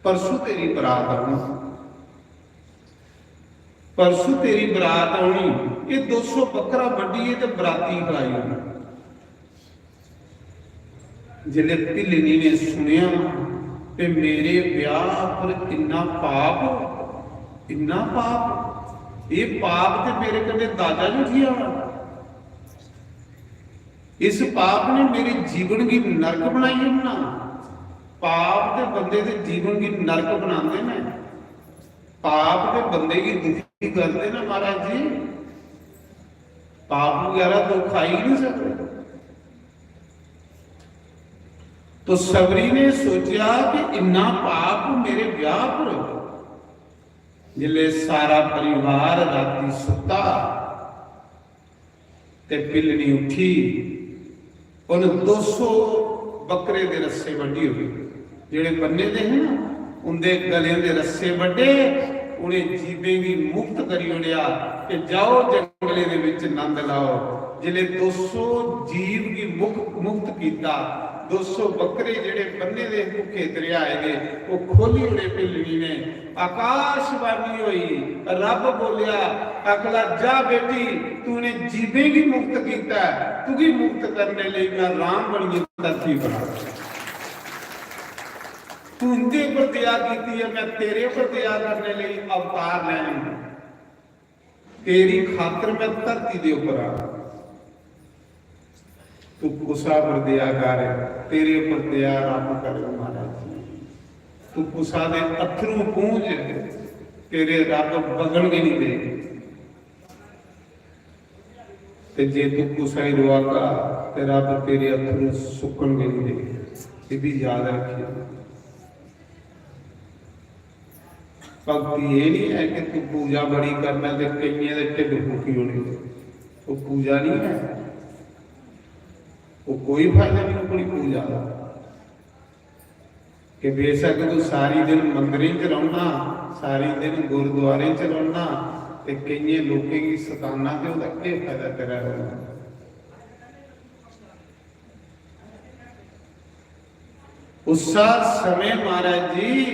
परसों तेरी बरात औनी, परसों तेरी बरात औनी, एह् दो सौ बकरा बड्ढियै ते बराती खलाई ओड़ना।" जिसलै भिल्लनी ने सुनेआ ते मेरे ब्याह पर इन्ना पाप, इन्ना पाप, एह् पाप ते मेरे कन्नै दाजा बी उठी आना। इस पाप ने मेरे जीवन गी नरक बनाई ओड़ना। पाप ते बंदे दे जीवन गी नरक बनांदे ने। पाप ते बंदे गी दुखी करदे ने महाराज जी। पाप बगैरा दुख आई नहीं सकदे। तो सबरी ने सोचेआ कि इन्ना पाप मेरे ब्याह पर। जिसलै सारा परिवार राती सुत्ता ते भिल्लनी उठी, उन दो सौ बकरे दे रस्से बड्ढी ओड़े। जेह्ड़े बन्ने दे हे ना, उंदे गलें दे रस्से बड्ढे, उ'नें जीवें गी मुक्त करी ओड़ेआ कि जाओ, जंगलें दे बिच नंद लाओ। जिसलै दो सौ जीव गी मुक-, मुक्त कीता, दो सौ बकरे जेह्ड़े बन्ने दे, भुक्खे त्रेहाए दे, ओह् खोली ओड़े भिल्लनी ने। आकाशवाणी होई, रब बोलेआ, "अकला, जा बेटी, तू इ'नें जीवें गी मुक्त कीता ऐ, तुगी मुक्त करने लेई मैं राम बनियै धरती पर आया। तू इंदे पर दया कीती ऐ, मैं तेरे पर दया करने लेई अवतार लैने न। तेरी खातर मैं धरती दे उप्पर आया।" तू कुसा पर दया कर, तेरे पर दया रब करे महाराज जी। तू कुसा दे अत्थरू पूंझ, तेरे रब बगन गै नहीं दे। ते जे तू कुसा ही रोआगा, ते रब तेरे अत्थरू सुक्कन गै नहीं दे। ये भी याद रखिए। भक्ति ये नहीं है कि तू पूजा बड़ी करना ते कइयें दे ढिड्ड फूकी ओड़े। वो पूजा नहीं है, वो कोई फायदा नहीं अपनी पूजा का। कि बेशक तू सारी दिन मंदिरें च रौह्ना, सारी दिन गुरुद्वारें च रौह्ना, ते कइयें लोकें गी सताना, ते ओह्दा केह् फायदा तेरा रौह्ना? उस्सा समें महाराज जी,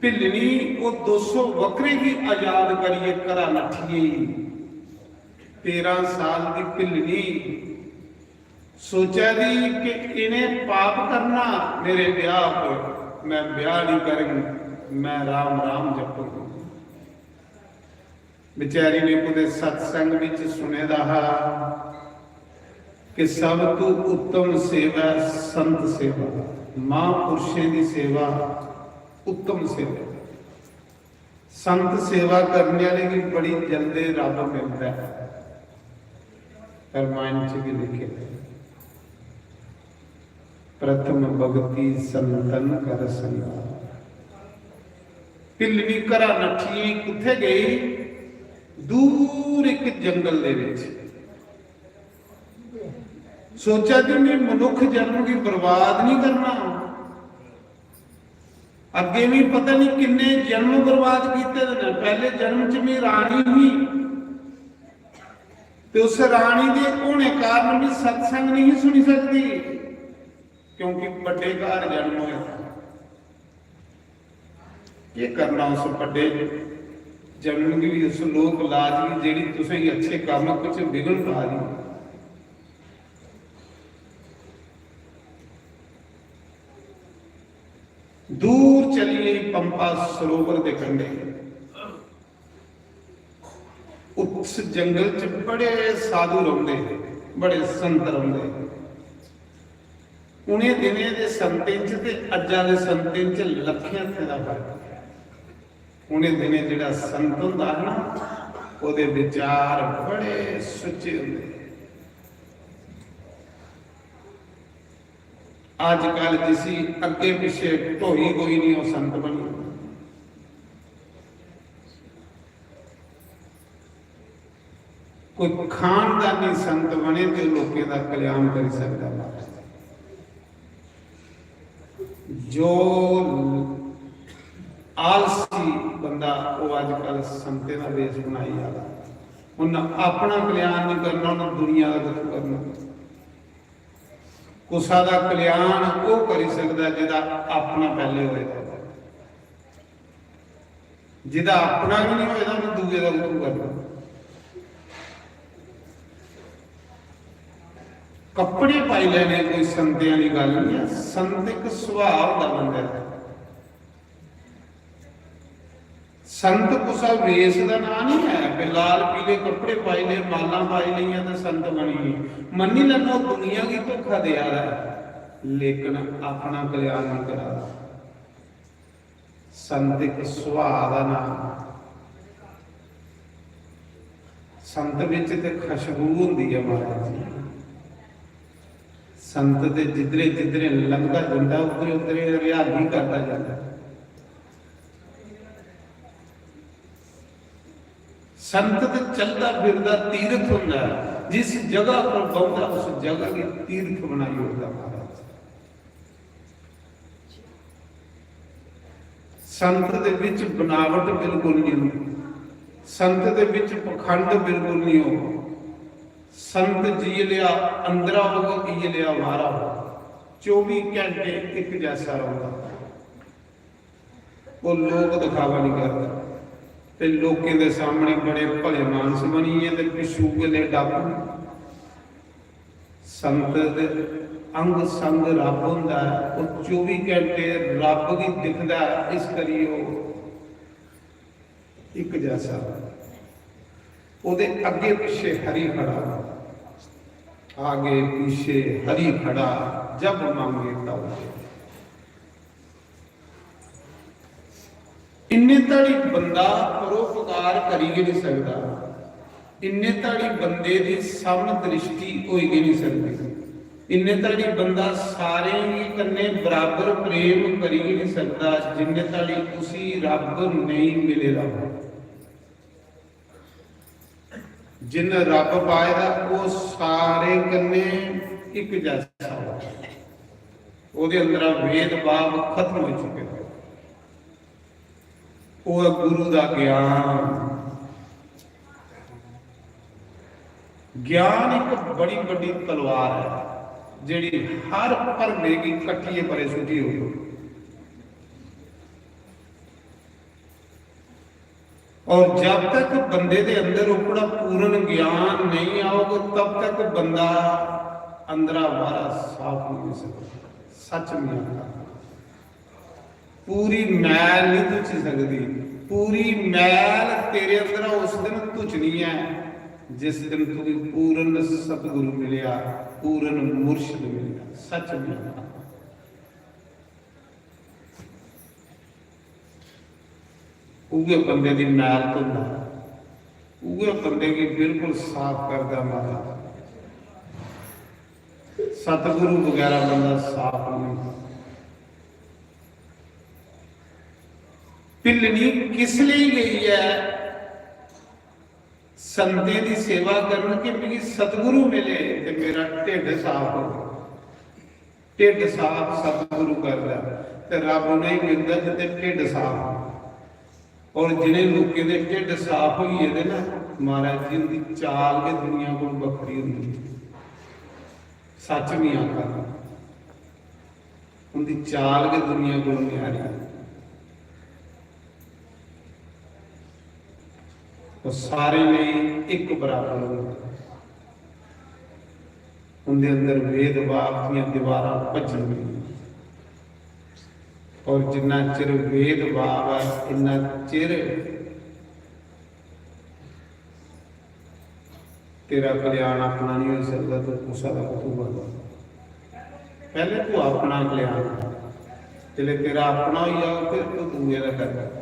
भिल्लनी ओह् दो सौ बकरे गी आजाद करियै घरा नट्ठी गेई। तेरां साल दी भिल्लनी सोचा दी कि इ'नें पाप करना मेरे ब्याह पर, मैं ब्याह नहीं करङ, मैं राम राम जपङ। बेचारी ने कुतै सत्संग विच सुने दा हा कि सब तू उत्तम सेवा संत सेवा, महापुरुषें दी सेवा उत्तम सेवा। संत सेवा करने वाले गी बड़ी जल्दी रब मिलदा है। रामायण च भी लिखे दा है, "प्रथम भक्ति संतन कर संगा।" भिल्लनी घरा नट्ठी कुत्थे गई? दूर एक जंगल दे विच। सोचा कि मैं मनुख जन्म गी बर्बाद नहीं करना। अग्गे भी पता नहीं किन्ने जन्म बर्बाद कीते दे ने। पहले जन्म च मैं रानी ही, ते उस रानी दे होने कारण मैं सत्संग नहीं सुनी सकती, क्योंकि बड़े घर जन्म होया। एह् करना उस बड्डे जन्म गी बी, उस लोक लाज गी, जेह्ड़ी तुसेंगी अच्छे कम्म कुछ विघ्न पा दी। दूर चली गेई पंपा सरोवर दे कंढे। उस जंगल च बड़े साधु रौंह्दे हे, बड़े संत रौंह्दे हे। उ'नें दिनें दे संतें च ते अज्जा दे संतें च लक्खें हत्थें दा फर्क ऐ। उ'नें दिनें जेह्ड़ा संत होंदा हा ना, ओह्दे विचार बड़े सुच्चे होंदे हे। अजकल जिसी अग्गे पिच्छे ढोई कोई नहीं, ओह् संत बनी। कोई खानदानी संत बने ते लोकें दा कल्याण करी सकदा महाराज। जो आलसी बंदा, ओह् अजकल संतें दा वेश बनाई आदा। उन्न अपना कल्याण नहीं करना, उन्न दुनिया दा कुछ करना। कुसा दा कल्याण ओह् करी सकदा जेह्दा अपना पैह्ले होए दा। जेह्दा अपना गै नहीं होए दा, उन्न दूए दा कुत्थूं करना? कपड़े पाई लैने कोई संतें आह्ली गल्ल नहीं ऐ। संत इक सुभाऽ होंदा बंदे दा। संत कुसा वेश दा नांऽ नहीं ऐ कि लाल पीले कपड़े पाई ले, मालां पाई लेइयां ते संत बनी गे। मन्नी लैना, ओह् दुनिया गी धोखा देआ दा ऐ, लेकिन अपना कल्याण नहीं करा दा। संत इक सुभाऽ दा नांऽ। संत बिच ते खुशबू होंदी ऐ महाराज जी। संत ते जिद्धरे जिद्धरे लंघदा जंदा, उद्धरे उद्धरे हरियाली करदा जंदा। संत ते चलदा फिरदा तीर्थ होंदा ऐ। जिस जगह पर बौंह्दा, उस जगह गी तीर्थ बनाई ओड़दा महाराज। संत दे विच बनावट बिल्कुल नहीं होंदी, संत दे विच पखंड बिल्कुल नहीं हो। संत जिये लिया अंदरा होग, इये लिया बाहरा होग, चौबी घंटे इक जैसा रौंह्दा। ओह् लोक दिखावा नहीं करदा ते लोकें दे सामने बड़े भले मानस बनियै ते पिच्छू गले डाकू। संत दे अंग संग रब होंदा ऐ, ओह् चौबी घंटे रब गी दिखदा ऐ, इस करियै ओह् इक जैसा। ओह्दे अग्गे पिच्छे हरि खड़ा, आगे पीछे हरि खड़ा, जब मांगे तब दे। इन्ने धड़ी बंदा परोपकार करी गै नहीं सकदा, इन्ने धड़ी बंदे दी सम दृष्टि होई गै नहीं सकदी, इन्ने धड़ी बंदा सारें गी कन्नै बराबर प्रेम करी गै नहीं सकदा, जिन्ने धड़ी उसी रब नेईं मिले दा हो। जिन्न रब पाए दा, ओह् सारे कन्नै इक जैसा हो। ओह्दे अंदरा भेदभाव खत्म होई चुके दा। ओह् ऐ गुरु दा ज्ञान। ज्ञान इक बड़ी बड्डी तलवार ऐ, जेह्ड़ी हर भरमे गी कट्टियै परे सुट्टी ओड़दी। और जब तक बंदे दे अंदर ओकड़ा पूर्ण ज्ञान नहीं आओग, तब तक बंदा अंदरा बाहरा साफ नहीं हो सकता। सच नहीं आता। पूरी मैल नहीं धुची सकदी। पूरी मैल तेरे अंदरा उस दिन धुचनी है, जिस दिन तुगी पूर्ण सतगुरु मिलेआ, पूर्ण मुर्शिद मिलेआ। सच नहीं आता। उ'ऐ बंदे दी मैल धोंदा, उ'ऐ बंदे गी बिल्कुल साफ करदा महाराज। सतगुरु बगैरा बंदा साफ नहीं। भिल्लनी किस लेई गई ऐ? संतें दी सेवा करन कि मिगी सतगुरु मिले ते मेरा ढिड्ड साफ हो। ढिड्ड साफ सतगुरु करदा ते रब उ'नेंगी मिलदा जिंदे ढिड्ड साफ हो। और जिनें लोकें दे ढिड्ड साफ होई गेदे ना, महाराज जी, उंदी चाल गै दुनिया कोल बक्खरी होंदी ऐ। सच नहीं आखा, उंदी चाल गै दुनिया कोल न्यारी। ओह् सारें लेई इक बराबर होंदा। उं'दे अंदर भेदभाव दियां दीवारां भज्जी जंदियां। और जिन्ना चिर भेदभाव ऐ, इन्ना चिर तेरा कल्याण अपना नहीं हो सकता, तू कुसै दा कुतू बनना। पहले तू अपना कल्याण कर, जिसले तेरा अपना हो जाओ, फिर तू दूए का कर।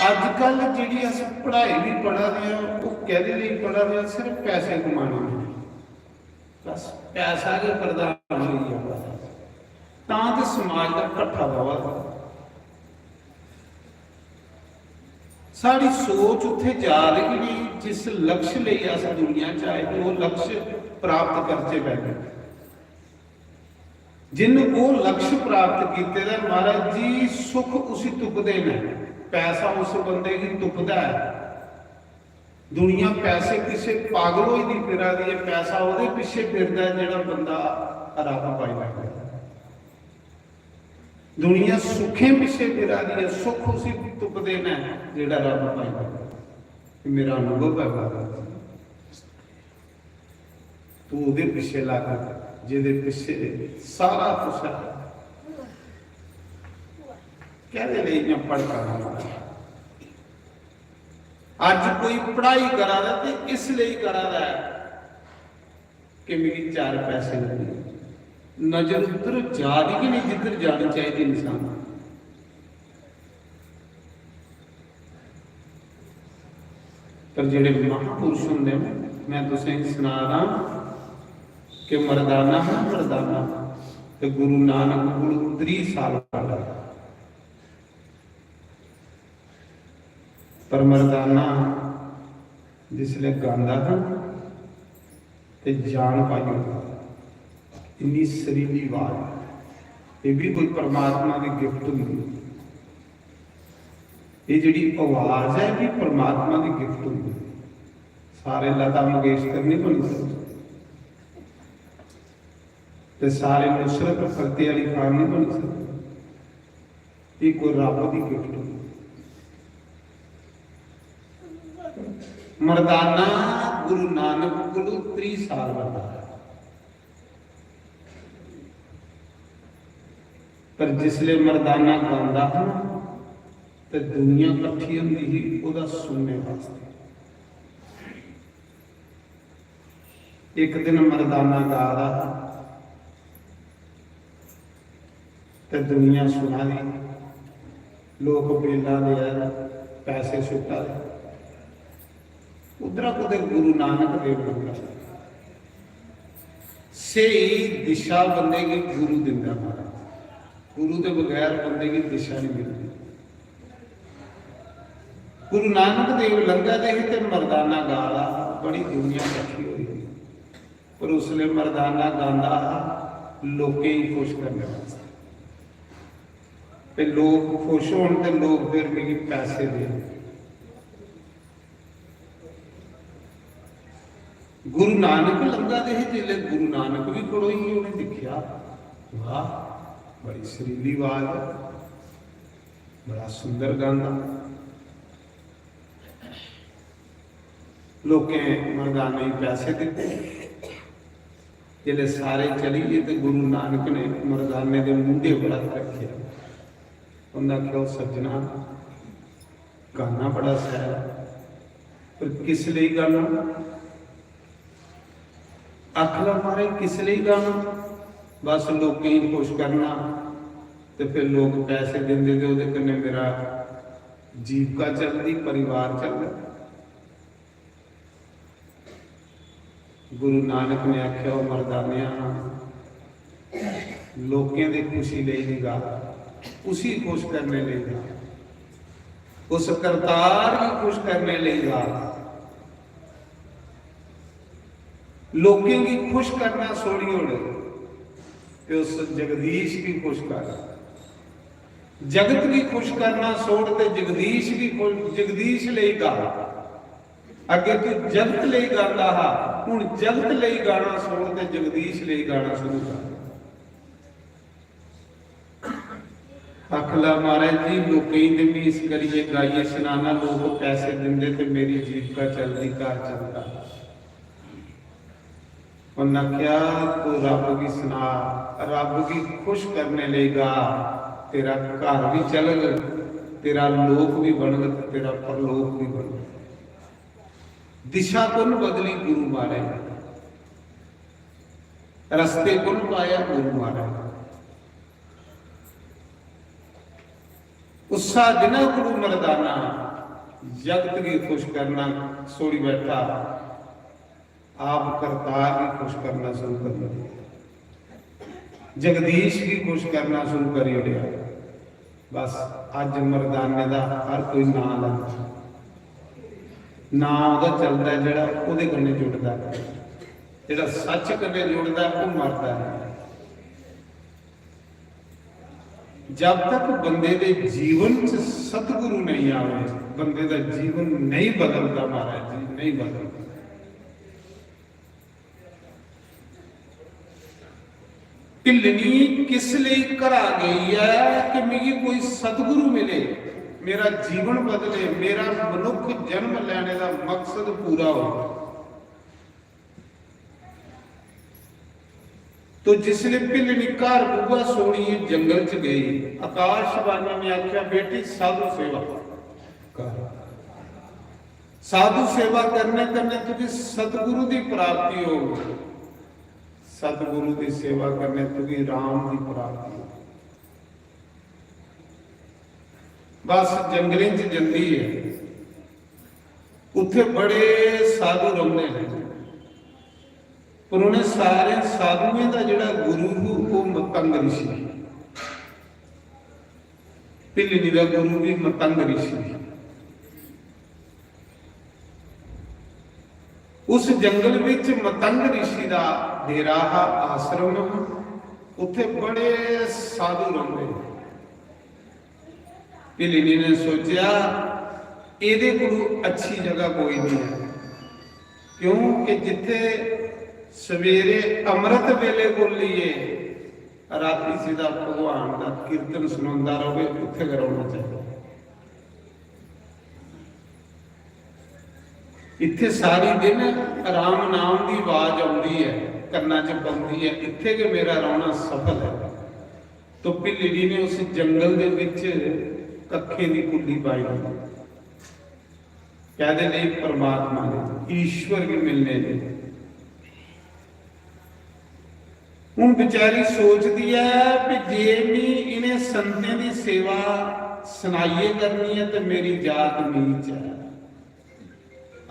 अजकल जिहड़ी अस पढ़ाई भी पढ़ा दे हां, ओह कैहदे लेई पढ़ा दे हां? सिर्फ पैसे कमाने लेई। बस पैसा गै प्रधान होई गेआ। तां ते समाज दा भट्ठा बवा दा। साढ़ी सोच उत्थे जा रही नहीं, जिस लक्ष्य लेई अस दुनिया च आए ते ओह लक्ष्य प्राप्त करचे पैहले। जिन ओह लक्ष्य प्राप्त कीते दा, महाराज जी, सुख उसी तुपदे न, पैसा उस बंदे गी तुपदा है। दुनिया पैसे पिछे पागल होई दी फिरा दी है, पैसा ओहदे पिछे फिरदा है जेहड़ा बंदा रब पाई लैंदा। दुनिया सुखें पिछे फिरा दी है, सुख उसी तुपदे न जेहड़ा रब पाई लैंदा। मेरा अनुभव है महाराज। तू ओहदे पिछे लग, जेहदे पिछे सारा कुछ है। कैहदे लेई इयां भड़का रहा है? अज कोई पढ़ाई करा दा ते इस लेई करा दा है कि मिगी चार पैसे लब्भन। नजर उद्धर जा दी गै नहीं जिद्धर जानी चाहिए इंसान। पर जेहड़े महापुरुष होंदे न, मैं तुसेंगी सना दा कि मर्दाना हा, मर्दाना, ते गुरु नानक कोल त्रीह साल पढ़ा। पर मर्दाना जिसले गांदा हा ते जान पाई ओड़दा, इन्नी सरीली आवाज। ये भी कोई परमात्मा की गिफ्ट होंदी है। ये जेह्ड़ी आवाज है, ये भी परमात्मा की गिफ्ट होंदी है। सारे लता मंगेशकर नहीं बनी सकते, ते सारे नुसरत फतेह अली खान नहीं बनी सकते। ये कोई रब की गिफ्ट होंदी। मर्दाना गुरु नानक कोलू त्रीह साल बंदा है, पर जिसले मर्दाना गांदा हा ना, ते दुनिया कट्ठी होंदी ही ओहदा सुनने वास्ते। एक दिन मर्दाना गा दा हा, ते दुनिया सुना दी, लोक बेलां देआ दे, पैसे सुट्टा दे। उद्धरा कुतै गुरु नानक देव लंघा। स्हेई दिशा बंदे गी गुरु दिंदा महाराज। गुरु दे बगैर बंदे गी दिशा नहीं मिलदी। गुरु नानक देव लंघा दे ही ते मर्दाना गा दा हा, बड़ी दुनिया कट्ठी होई ही। पर उसले मर्दाना गांदा हा लोकें गी खुश करने वास्ते, ते लोक खुश होन ते लोक फिर मिगी पैसे देन। गुरु नानक लंघा दे हे, जिसले गुरु नानक भी खड़ोई गे, उन्हें दिखेआ, वाह, बड़ी सुरीली आवाज है, बड़ा सुंदर गांदा। लोकें मर्दाने गी पैसे दिते। जिसले सारे चली गे ते गुरु नानक ने मर्दाने दे मूंढे पर हत्थ रखेआ। उन्हें आखेआ, "ओ सज्जना, गाना बड़ा शैल, पर किस लेई गाना?" आखना, "महाराज, किस लेई गाना? बस लोकें गी खुश करना, ते फिर लोक पैसे दिंदे ते ओहदे कन्नै मेरा जीविका चलदी, परिवार चलदा।" गुरु नानक ने आखेआ, "ओ मर्दानेआ, लोकें दी खुशी लेई नहीं गा, उसी खुश करने लेई गा, उस करतार गी खुश करने लेई गा। लोकें गी खुश करना छोड़ी ओड़ ते उस जगदीश गी खुश कर। जगत गी खुश करना छोड़ ते जगदीश गी खुश, जगदीश लेई गा।" अगे तू जगत लेई गांदा हा, हुण जगत लेई गाना छोड़ ते जगदीश लेई गाना शुरू कर। आखला महाराज जी, लोकें गी ते में इस करियै गाइयै सनाना, लोक पैसे दिंदे ते मेरी जीविका चलदी, घर चलदा। उन्नै आखेआ, "तू रब गी सना, रब गी खुश करने लेई गा, तेरा घर भी चलग, तेरा लोक भी बनग, तेरा परलोक भी बनग।" दिशा कु'न बदली? गुरु महाराज। रस्ते कु'न पाया? गुरु महाराज। उस्सा दिना गुरु मर्दाना जगत गी खुश करना छोड़ी बैठा, आप करतार गी खुश करना शुरू कर दिया, जगदीश गी खुश करना शुरू करी ओड़ेआ। बस अज्ज मर्दाने दा हर कोई नां लैंदा, नां ओह्दा चलदा ऐ, जेह्ड़ा ओह्दे कन्नै जुड़दा ऐ, जेह्ड़ा सच्च कन्नै जुड़दा ऐ, ओह् मरदा नेईं। जब तक बंदे दे जीवन च सतगुरु नहीं आवे, बंदे दा जीवन नहीं बदलदा महाराज जी, नहीं बदलदा। भिल्लनी किस लेई घरा गई ऐ कि मिगी कोई सतगुरु मिले, मेरा जीवन बदले, मेरा मनुख जन्म लैने दा मकसद पूरा हो। तो जिसले भिल्लनी घर बुआ सोनिए जंगल च गई, आकाशवाणी ने आख्या, "बेटी, साधु सेवा कर। साधु सेवा करने कन्नै तुझे सतगुरु दी प्राप्ति होग, सतगुरु दी सेवा करने तुझे राम दी प्राप्ति होग।" बस जंगलें च जंदी है, उत्थे बड़े साधु रौंदे ने, पर उन्हें सारे साधुएं दा जेड़ा गुरु हू, वो मतंग ऋषि। भिल्लनी दा गुरु भी मतंग ऋषि। उस जंगल विच मतंग ऋषि दा डेरा हा, आश्रम हा। उत्थे बड़े साधु रौंदे। भिल्लनी ने सोचेआ, "एह्दे कोलू अच्छी जगह कोई नहीं है।" क्योंकि जिथे सवेरे अमृत वेले को लिए राती सिद्धा भगवान का कीर्तन सुनांदा रहे, उत्थे गै रौहना चाहिए। इत्थे सारी दिन राम नाम दी आवाज आउंदी है, कन्ना च पौंदी है, इत्थे गै मेरा रौहना सफल है। तो भिल्लड़ी ने उस जंगल दे विच कक्खें दी कुल्ली पाई दी। कैदे लेई? परमात्मा दे, ईश्वर गी मिलने लेई। हूँ बेचारी सोचदी ऐ कि जे मी इ'नें संतें दी सेवा सनाइयै करनी ऐ ते मेरी जात नीच ऐ।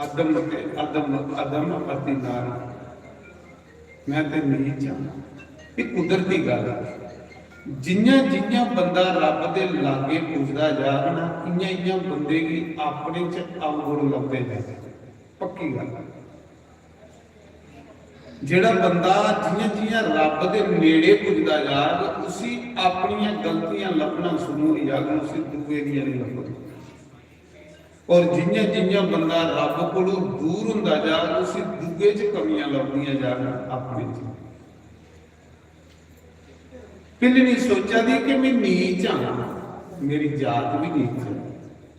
अधम ते अधम, अधम अति नारी। मैं ते नीच आं। एह् कुदरती गल्ल ऐ। जि'यां जि'यां बंदा रब दे लागे पुजदा जाग ना, इ'यां इ'यां बंदे गी अपने च अवगुण लभदे जाग। पक्की गल्ल ऐ। जेड़ा बंदा जि'यां जि'यां रब दे नेड़े पुजदा जाग, उसी अपनियां गलतियां लभना शुरू होई जाग, उसी दूए दियां नहीं लभदियां। और जि'यां जि'यां बंदा रब कोलों दूर हुंदा जाग, उसी दूए च कमियां लभदियां जाग, अपने च। भिल्लनी सोचा दी कि मैं नीच हां, मेरी जात भी नीच है,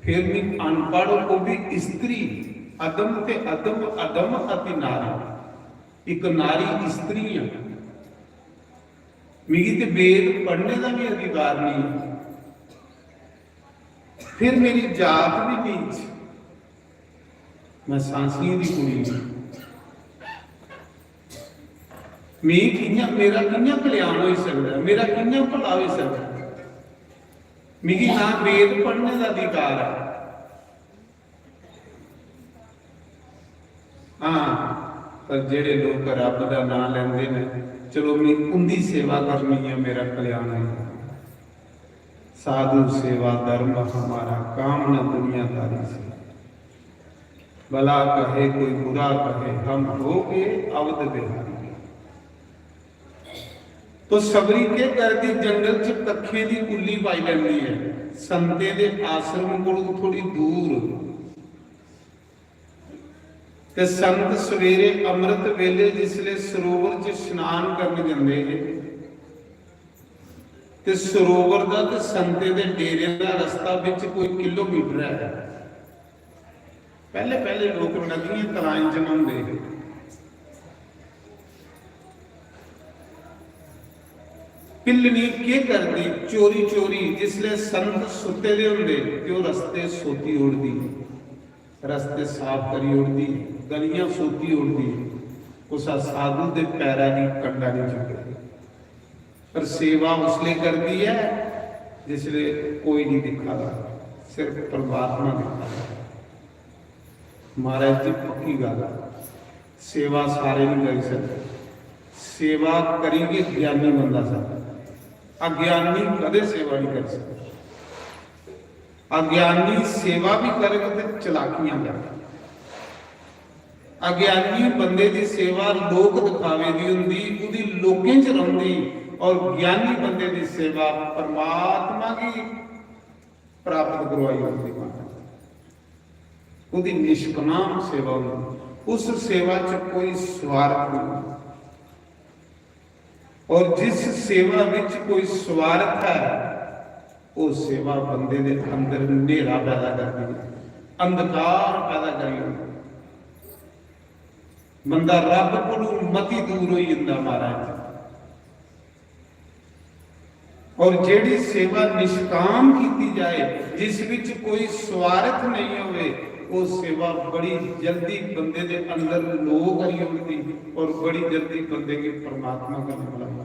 फिर मैं अनपढ़, वो भी स्त्री, अधम ते अधम, अधम अति नारी, एक नारी स्त्री हां, मिगी ते वेद पढ़ने दा भी अधिकार नहीं है, फिर मेरी जात भी नीच, मैं सांसियें दी कुड़ी हां। मी कि'यां, मेरा कि'यां कल्याण होई सकदा ऐ? मेरा कि'यां भला होई सकदा ऐ? मिगी ना वेद पढ़ने दा अधिकार ऐ। हां, पर जेड़े लोक रब दा नां लैंदे न, चलो, मी उंदी सेवा करनी ऐ, मेरा कल्याण होई जाना। साधु सेवा धर्म हमारा, काम न दुनियादारी से। भला कहे कोई बुरा कहे, हम हो गए अवध बिहारी। तो सबरी के करदी, जंगल च कक्खें दी कुल्ली पाई लैंदी ऐ, संतें दे आश्रम कोलों थोड़ी दूर। ते संत सवेरे अमृत वेले जिसले सरोवर च स्नान करन जंदे हे, ते सरोवर दा ते संतें दे डेरे दा रस्ता बिच कोई किलोमीटर ऐ। पैह्ले पैह्ले लोक नदियें तलाएं च न्हौंदे हे। पिल्लनी केह् करदी, चोरी चोरी जिसलै संत सुत्ते दे होंदे ते ओह् रस्ते सोती ओड़दी, रस्ते साफ करी ओड़दी, गलियां सोती ओड़दी, कुसै साधु दे पैरा दी कंडा निं चुकदी। पर सेवा उसले करदी ऐ जिसले कोई नहीं दिखा दा, सिर्फ परमात्मा दिखा दा। महाराज जी, पक्की गल्ल ऐ, सेवा सारे नहीं करी सकते। सेवा करी गै ज्ञानी बंदा सकदा, अज्ञानी कदे सेवा नहीं करी सकदा। अज्ञानी सेवा भी करग ते चलाकियां करग। अज्ञानी बंदे दी सेवा लोक दिखावे दी हुंदी, उदी लोकें च रौंदी, और ज्ञानी बंदे दी सेवा परमात्मा गी प्राप्त करवाई होंदी। उदी निष्काम सेवा होंदी, उस सेवा च कोई स्वार्थ नहीं। और जिस सेवा विच कोई स्वार्थ है, वो सेवा बंदे दे अंदर नेरा पैदा करदी है, अंधकार पैदा करी ओड़दी। बंदा रब कोलों मती दूर होई जंदा महाराज। और जेड़ी सेवा निष्काम कीती जाए, जिस विच कोई स्वार्थ नहीं होवे, वो सेवा बड़ी जल्दी बंदे दे अंदर लो करी ओड़दी और बड़ी जल्दी बंदे गी परमात्मा कन्नै मिलांदी।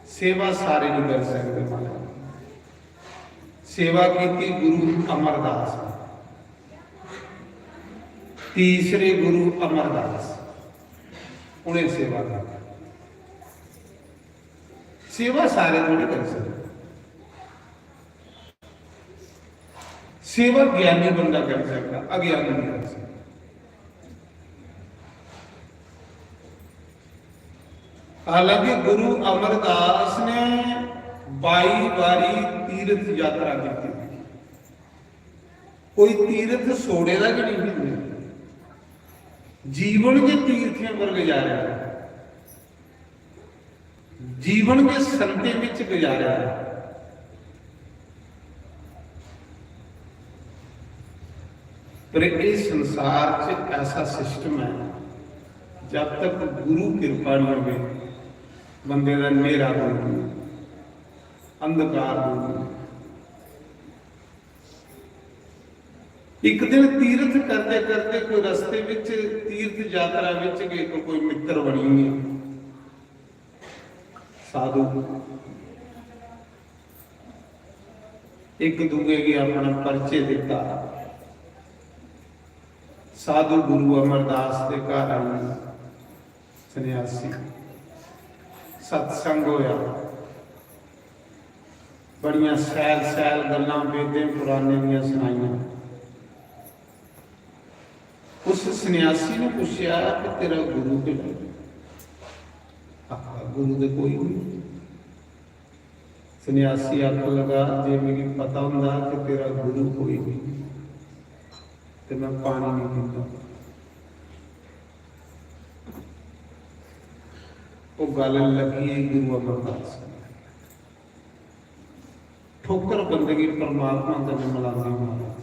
सेवा सारे नहीं कर सकते महाराज। सेवा कीती गुरु अमरदास, तीसरे गुरु अमरदास, उन्हें सेवा की। सेवा सारे थोड़ी कर सकते। सेवा ज्ञानी बंदा कर सकता, अज्ञानी नहीं कर सकता। हालांकि गुरु अमरदास ने बाई बारी तीर्थ यात्रा की थी। कोई तीर्थ छोड़े दा गै नहीं, जीवन के तीर्थें पर गुजारे दा। जीवन के संतें विच गुजारेआ। पर इस संसार च ऐसा सिस्टम है, जब तक गुरु कृपा नहीं होवे, बंदे दा नेरा दूर नहीं, अंधकार दूर नहीं। एक दिन तीर्थ करते करते कोई रस्ते विच, तीर्थ यात्रा विच गै कोई मित्र बनी गए। साधु एक दूए गी अपना परिचय दिता। साधु गुरु अमरदास के घर आए, सन्यासी, सत्संग होया, बड़ियां सैल सैल गल्लां वेदें पुराने दियां सुनाइयां। उस सन्यासी ने पूछया कि तेरा गुरु किहड़ा? आखा, गुरु ते कोई नहीं। सन्यासी आखन लगा, जे मिगी पता होंदा कि तेरा गुरु कोई नहीं, ते मैं पानी नहीं पीता। वो गल लगी गुरु अमरदास। ठोकर बंदे गी परमात्मा कन्नै मिलांदी महाराज।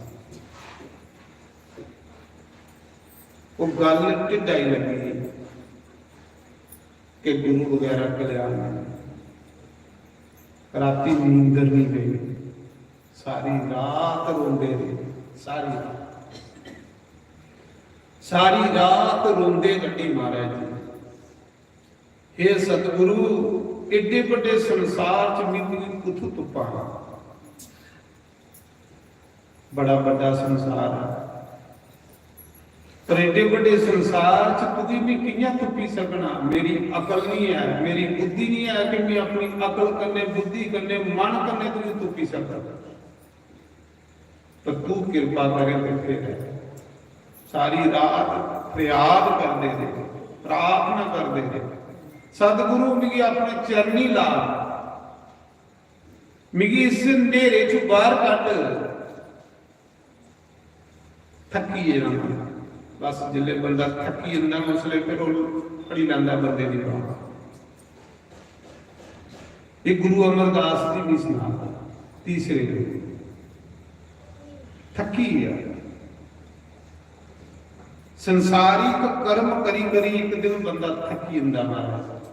वो गल ढिड्डा ही लगी कि गुरु बगैरा कल्याण नहीं। राती नींदर नहीं पई, सारी रात रोंदे रहे, सारी रात, सारी रात रोंदे कड्ढी महाराज जी। हे सतगुरु, एड्डे बड्डे संसार च में तुगी कुत्थों तुप्पां? बड़ा बड्डा संसार है, पर एड्डे बड्डे संसार च तुगी में कि'यां तुप्पी सकना? मेरी अकल नहीं है, मेरी बुद्धि नहीं है कि मैं अपनी अकल कन्नै, बुद्धि कन्नै, मन कन्नै तुगी तुप्पी सकदा। पर तू किरपा करे ते फिर। सारी रात फरियाद करदे रहे, प्रार्थना करदे रहे, सतगुरु, मिगी अपने चरणी ला, मिगी इस न्हेरे चों बाहर कड्ढ, थक्की गेदा। बस जिसलै बंदा थक्की जंदा ना, उसलै फिर ओह् फड़ी लैंदा बंदे दी बांह। ये गुरु अमरदास जी भी सुना, तीसरे दिन थकी गया। संसारिक कर्म करी करी एक दिन बंदा थकी जंदा महाराज।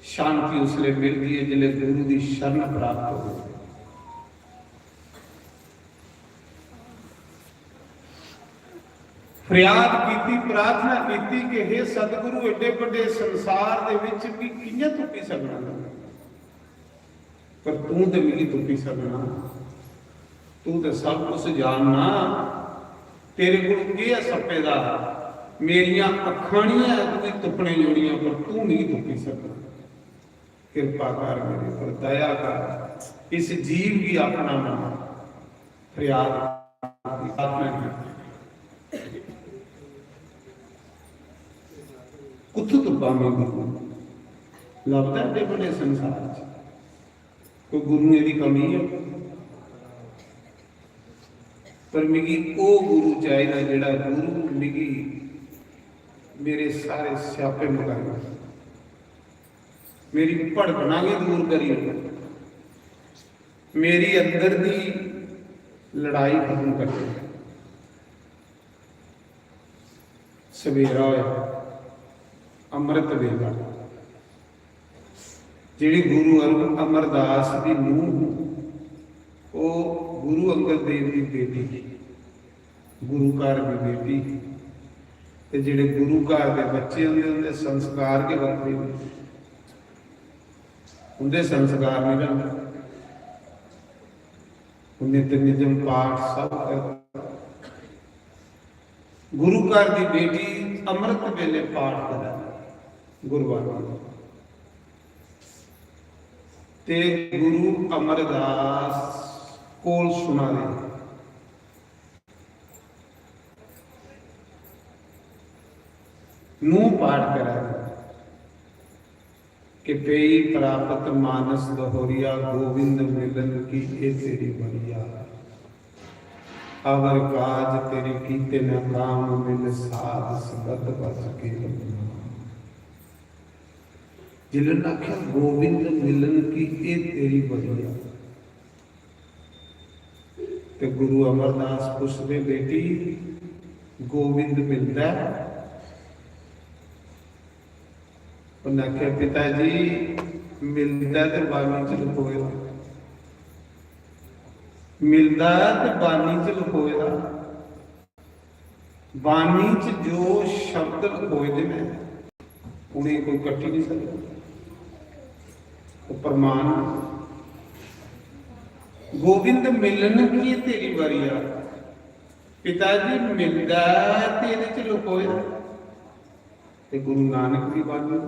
शांति उसले मिलदी है जिसले गुरु दी शरण प्राप्त हो। फरियाद कीती, प्रार्थना कीती कि हे सतगुरु, एडे बड़े संसार दे विच भी कियां तुप्पी सकना, पर तू ते मिगी तुप्पी सकना, तू ते सब कुछ जानना। तेरे कोल केह् ऐ सप्पे दा? मेरियां अक्खां निं ऐ तुगी तुप्पने जोड़ियां, पर तू मिगी तुप्पी सकना। किरपा कर मेरे पर, दया कर, इस जीव गी अपना मना। फरियाद की, प्रार्थना की। कुत्थों तुप्पां में गुरु? लभदा एडे बड़े संसार च कोई गुरुएं दी कमी है? पर मिगी ओह् गुरु चाहिदा जेह्ड़ा गुरु मिगी मेरे सारे स्यापे मुकाई, मेरी भड़कना भी दूर करी, मेरी अंदर दी लड़ाई खत्म करी। सवेरा होया, अमृत वेला। जेह्ड़ी गुरु अर-, अमरदास दी नूंह, ओह् गुरु अंगद देव दी बेटी, गुरु घर दी बेटी, ते जेह्ड़े गुरु घर दे बच्चे होंदे, उंदे संस्कार गै बक्खरे होंदे। उंदे संस्कार निं बनदे। ओह् नित्य निजम पाठ सब करदे। गुरु घर दी बेटी अमृत वेले पाठ करै गुरुबाणी। ते गुरु अमरदास कोल सुना दे। नूंह पाठ करै कि पेई प्राप्त मानस दोहरिया, गोविंद मिलन की ए तेरी बरिया। अवर काज तेरे कीते न काम, मिल साध संगत बस केवल नाम। जिन्हें आख्या गोविंद मिलन की ए तेरी बरिया, ते गुरु अमरदास पुछदे, बेटी, गोविंद मिलदा है? उन्हें आख्या, पिता जी, मिलदा ते बाणी च लखोए दा, मिलदा ते बाणी च लखोए दा। बाणी च जो शब्द लखोए दे ने, उ'नेंगी कोई कट्टी नहीं सकदा। ओह् प्रमाण न। गोविंद मिलन की तेरी बरिया, पिता जी मिलदा ते एह्दे च लखोए दा। ते गुरु नानक दी बाणी,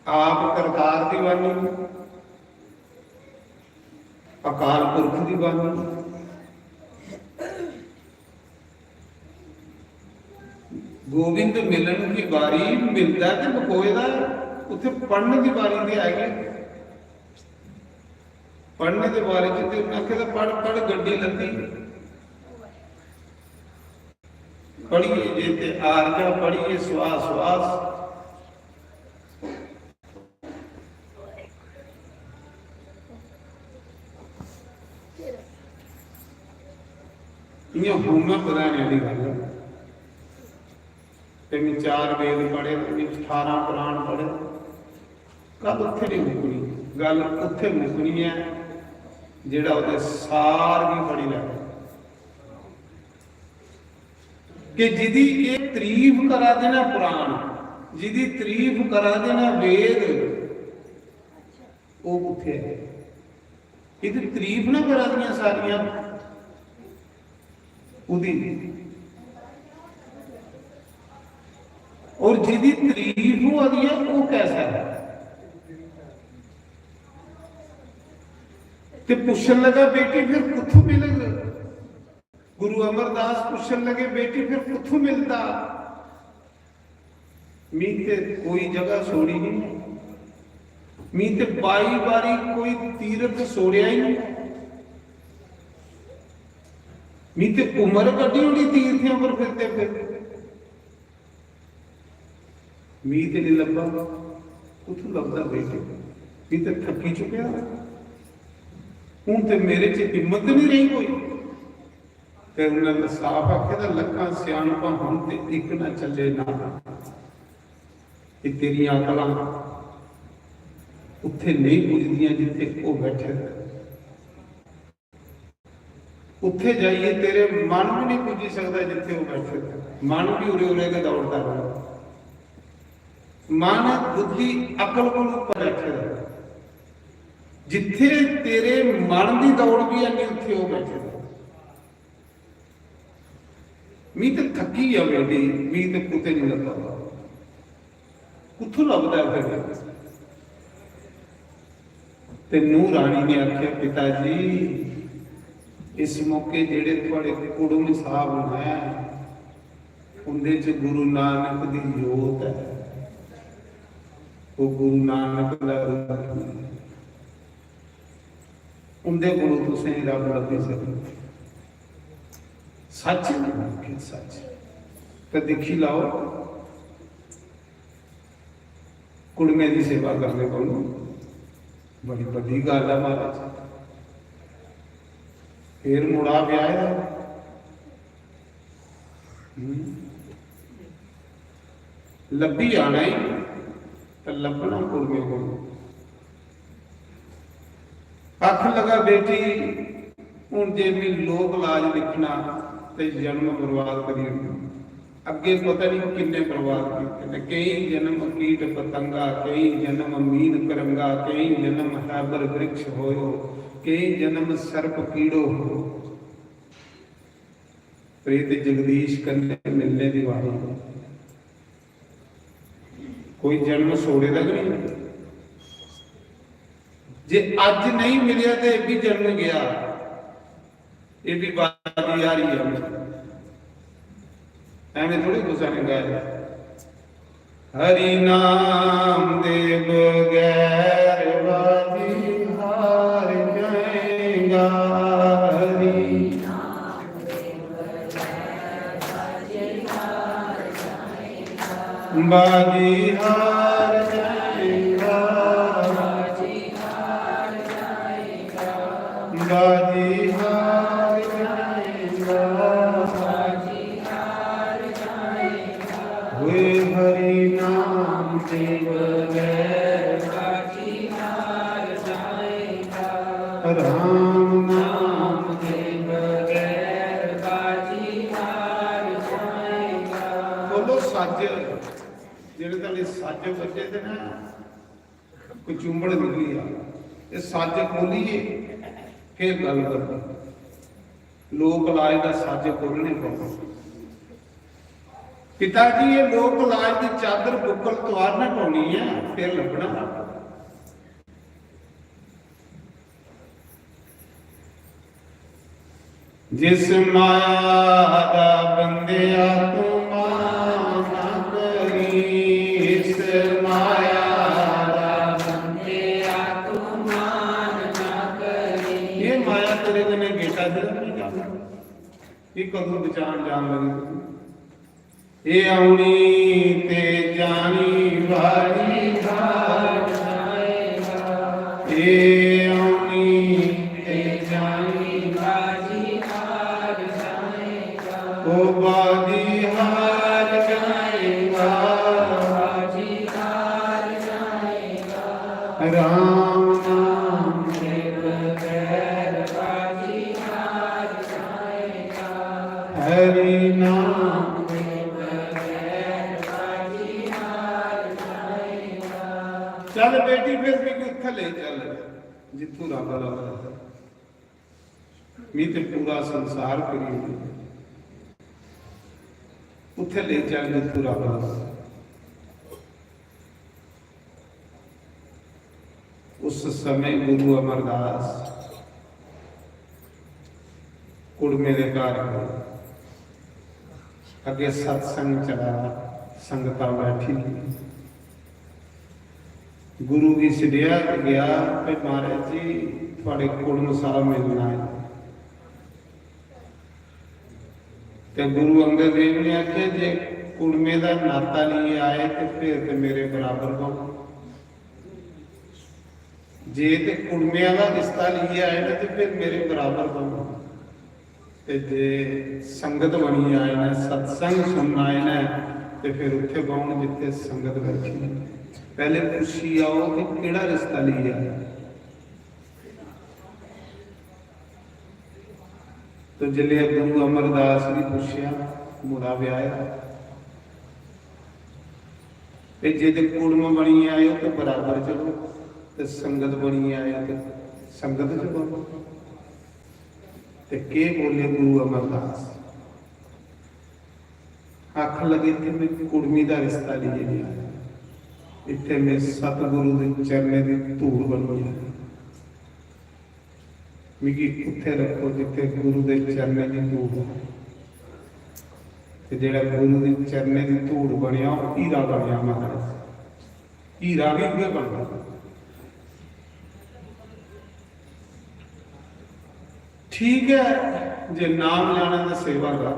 आप करतार दी बाणी, अकाल पुरख दी बाणी। गोविंद मिलन की बारी, मिलदा ते लखोए दा, उत्थे पढ़ने दी बारी ते आई गई। पढ़ने दे बारे च ते उन्हें आखे, पढ़, पढ़, गड्डी लद्दी। पढ़िए जे ते आरजा, पढ़िए श्वास श्वास। इयां होना बधाने वाली गल्ल है। ते में चार वेद पढ़े, ते में अठारह पुराण पढ़े। गल्ल उत्थे नहीं मुकनी, गल्ल उत्थे मुकनी है जेड़ा ओदे सार भी पढ़ी लै। कि जिदी एह् तारीफ करा दे ना पुराण, जिदी तारीफ करा दे ना वेद, ओह् कुत्थे है? एह्दी तारीफ ना करा दियां सारियां, ओह्दी। और जिदी तारीफ होआ दी है, ओह् कैसा है? ते पुच्छन लगा, बेटी, फिर कुत्थों मिलग? गुरु अमरदास पूछन लगे, बेटी, फिर कुत्थों मिलदा? मी ते कोई जगह छोड़ी नहीं, मी ते बाई बारी कोई तीर्थ छोड़िया ही नहीं, मी ते उम्र कड्ढी ओड़ी तीर्थियां पर फिरदे फिरदे। मी ते नहीं लब्भा। कुत्थों लभदा बेटे? मी ते थकी चुके। हूं ते मेरे च हिम्मत नहीं रही कोई। ते उन्होंने साफ आखे दा, लक्खां सियाणपां होन ते इक ना चले ना। कि तेरियां अकलां उत्थे नहीं पुजदियां जिथे वो बैठे दा। उत्थे जाइए तेरे मन भी नहीं पुजी सकता जिथे वो बैठे दा। मन भी उरे उरे के दौड़ता रहे। मन, बुद्धि, अकल को ऊपर बैठे दा। जिथे तेरे मन की दौड़ भी है नहीं, उत्थे वो बैठे दा। मी ते थकी गया बेटी, मी ते कुते नहीं लभदा। कुत्थों लभदा है फिर? ते नूह रानी ने आख्या, पिता जी, इस मौके जेड़े थुआड़े कुड़म साहब न, उंदे च गुरु नानक दी जोत है, वो गुरु नानक दा रूप है। उंदे कोलों तुसें रब लब्भी सकदा। सच है, सच। ते दिक्खी लैओ, कुड़में दी सेवा करने कोलों बड़ी बड्डी गल्ल है महाराज। फिर मुड़ा ब्याह है। हम्म। लब्भी जाना ही, ते लब्भना कुड़में को। आखन लगा, बेटी, हुन जे मैं लोक लाज लिखना ते जन्म बर्बाद करी ओड़ना। अग्गे पता नहीं किन्ने बर्बाद कीते ने। कई जन्म कीट पतंगा, कई जन्म मीन करंगा, कई जन्म हैबर वृक्ष होयो, कई जन्म सर्प कीड़ो हो। प्रेत जगदीश कन्ने मिलने दी वारी। कोई जन्म छोड़े दा कि नहीं? जे अज नहीं मिलया ते ये भी जन्म गया, ये भी बाजी हारी है। एवें थोड़ी कुसा ने गाया। हरि नाम दे बगैर बाजी हार जाएगा। हरि बाजी हार जाएगा। बाजी हार जाएगा। वे हरि नाम के बगैर बाजी हार जाएगा। राम नाम के बगैर बाजी हार जाएगा। बोलो, सच। जेड़े ताले सच बचे थे ना, कचुंबड़ निकली आ। ये सच खोलिए, फिर गल करनी। लोक लाज दा सच खोलने पौना। पिता जी, ये लोक लाज की चादर बुक्कल तुआरना पौनी है, फिर लभना। जिस माया दा बंदिया तू मान ना करी, इस माया दा बंदिया तू मान ना करी। ये माया तेरे कन्नै गेटा दे नहीं जाना। ये कदों बचान जान लगे तू? ए औनी ते जानी बाजी हार जाएगा। ए औनी ते जानी बाजी हार जाएगा। ओ बाजी हार जाएगा। बाजी हार जाएगा। राम नाम के बगैर बाजी हार जाएगा। हरि नाम के बगैर बाजी हार जाएगा। चल बेटी, फिर भी उत्थे ले चल, जित्थू रब लभदा। मी ते पूरा संसार करी ओड़े। उत्थे ले चल, जित्थू रब लभदा। उस समय गुरु अमरदास कुड़मे दे घर अगे सत्संग चला, संगतां बैठी। गुरु गी सडेआ ते गया, "भाई महाराज जी, थुआड़े कुड़म साहब मिलना है।" ते गुरु अंगद देव ने आख्या, "जे कुड़मे दा नाता लेइयै आए ते फिर ते मेरे बराबर बनो। जे ते कुड़मे आह्ला रिश्ता लेइयै आए ना ते फिर मेरे बराबर बनो। ते जे संगत बनियै आए न, सत्संग सुनन आए न, ते फिर उत्थे बौहन जित्थे संगत बैठी है। पैह्ले पुच्छी आओ कि केह्ड़ा रिश्ता लेइयै आए। तो जिसलै गुरु अमरदास गी पुच्छेआ, मुड़ा ब्याहेआ, ते जे ते कुड़म बनियै आए ओ ते बराबर चलो, ते संगत बनियै आए ओ ते संगत च बवो। ते केह् बोले गुरु अमरदास? आखन लगे, "इत्थै में कुड़मी दा रिश्ता लेइयै नहीं आया, इत्थै में सतगुरु दे चरणें दी धूड़ बनियै आया। मिगी उत्थै रक्खो जित्थै गुरु दे चरणें दी धूड़ ऐ।" ते जेह्ड़ा गुरु दे चरणें दी धूड़ बनेआ, ओह् हीरा बनेआ महाराज। हीरा भी उ'ऐ बनदा। ठीक ऐ, जे नाम लैना ते सेवा कर,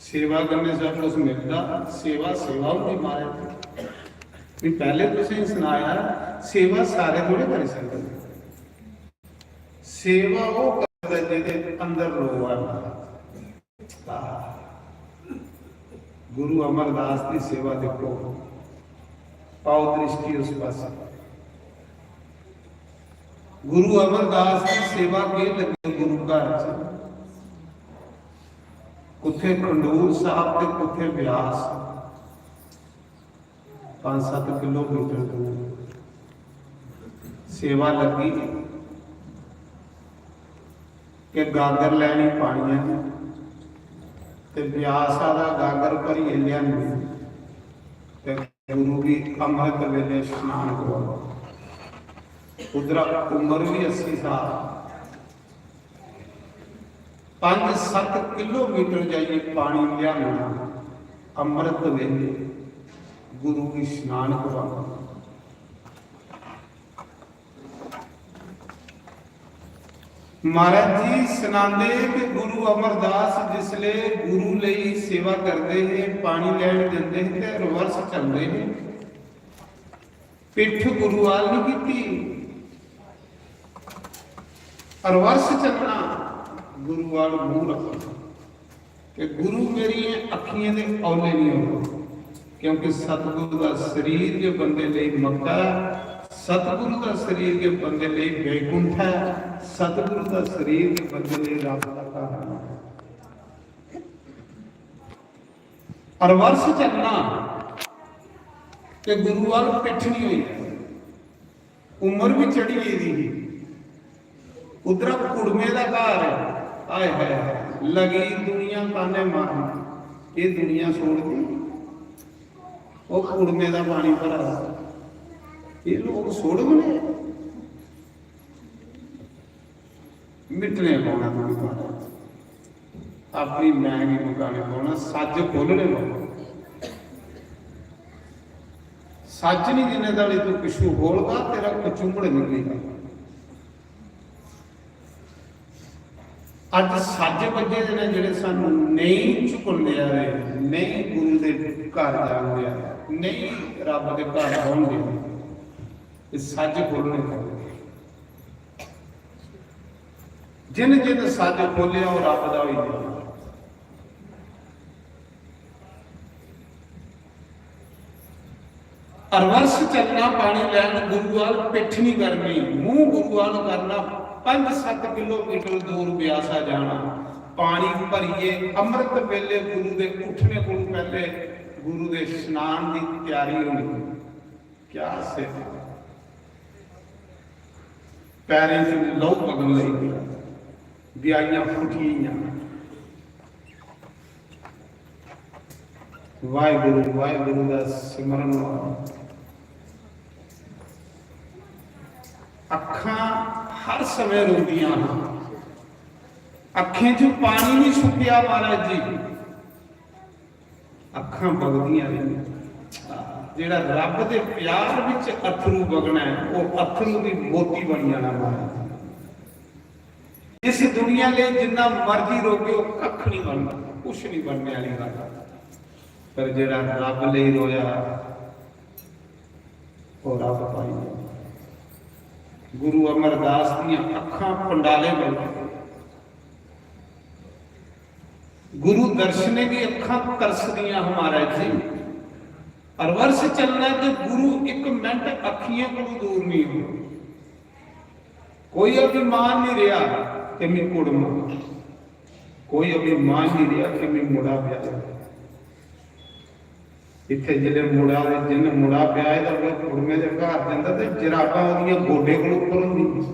सेवा करने सब कुछ मिलदा। सेवा, सेवा होंदी महाराज। भी पैह्ले तुसें सनाया, सेवा सारे थोड़े करी सकदे। सेवा ओह् करदा जेह्दे अंदर रोह् ऐ। गुरु अमरदास की सेवा देखो, पाओ दृष्टि उस पास। गुरु अमरदास की सेवा के लगे गुरु घर च, कुत्थे खंडूर साहब ते कुत्थे व्यास। पाँच सत्त किलोमीटर दूर सेवा लगी कि गागर लैनी पानियै दी, ते व्यास आह्ला गागर भरियै लेआंदी ते गुरु गी अमृत वेले स्नान करवाओ। उद्धरा उम्र भी अस्सी साल। पंज सत्त किलोमीटर जाइयै पानी लेआना, अमृत वेले गुरु गी स्नान करवाना। महाराज जी सनांदे कि गुरु अमरदास जिसले गुरु लेई सेवा करदे हे, पानी लैन जंदे हे ते reverse चलदे हे। पिट्ठ गुरु वाल नहीं कीती, reverse चलना, गुरु वाल मुंह रखना। कि गुरु मेरियें अखियें दे औले नहीं होना, क्योंकि सतगुरु दा शरीर के बंदे लेई मक्का है, सतगुरु दा शरीर के बंदे लेई बैकुंठ है, सतगुरु दा शरीर के बंदे लेई रब दा घर है। Reverse चलना ते गुरु वाल पिट्ठ नहीं हुई। उम्र भी चढ़ी गेदी ही। उद्धरा कुड़मे दा घर, हाय हाय हाय, लगी दुनिया ताने मारन, ये दुनिया छोड़ दी, वो कुड़मे दा पानी भरा दा। ये लोग छोड़ बने, मिटने पौना तुगी माता। अपनी मैं गी मकाने पौना, सज्ज खोलने पौना। सज्ज नहीं जिन्ने दाड़ी तू पिछू बोलगा, तेरा कचुंबड़ निकलेगा। अज सज्ज बज्जे दे ने जेह्ड़े सानू नहीं झुकन देआ दे, नहीं गुरु दे घर जान देआ दे, नहीं रब दे घर बौहन देआ दे। ये सज्ज खोलने पौने। जिन जिन सज्ज खोलिया, ओह् रब दा होई गेआ। Reverse चलना, पानी लैन गुरु वाल पिट्ठ नहीं करनी, मुंह गुरु वाल करना। पाँच सत्त किलोमीटर दूर ब्यासा जाना, पानी भरिए अमृत वेले गुरु दे उठने कोल पहले गुरु दे स्नान की तैयारी होनी। क्या सेवा, पैरें च लहू बगन लई गया, ब्याइयां फुटी गईयां। वाहेगुरु, वाहेगुरु दा सिमरन होआ। अखां हर समय रोंदियां हां, अखें च पानी नहीं सुक्केआ महाराज जी। अखां बगदियां रहियां। जेह्ड़ा रब दे प्यार विच अथरू बगना है, ओह् अथरू भी मोती बन जाना महाराज। इस दुनिया ले जिन्ना मर्जी रोगे, ओह् कक्ख नहीं बनना, कुछ नहीं बनने वाली गल्ल। पर जेड़ा रब लेई रोया, ओह रब पाई गेआ। गुरु अमरदास दियां अखां पंडाले बन गई। गुरु दर्शने दी अखां तरसदियां हमारा जी। हर वर्ष चलना ते गुरु इक मिनट अखियों को दूर नहीं हो। कोई अभिमान नहीं रहा कि मैं कुड़मा, कोई अभिमान नहीं रहा कि मैं मुड़ा ब्याह। इत्थे जिले मुड़ा, जिन मुड़ा ब्याह दा, वो कुड़मे दे घर जांदा ते जराबां ओदियां गोडे कोल उप्पर होंदियां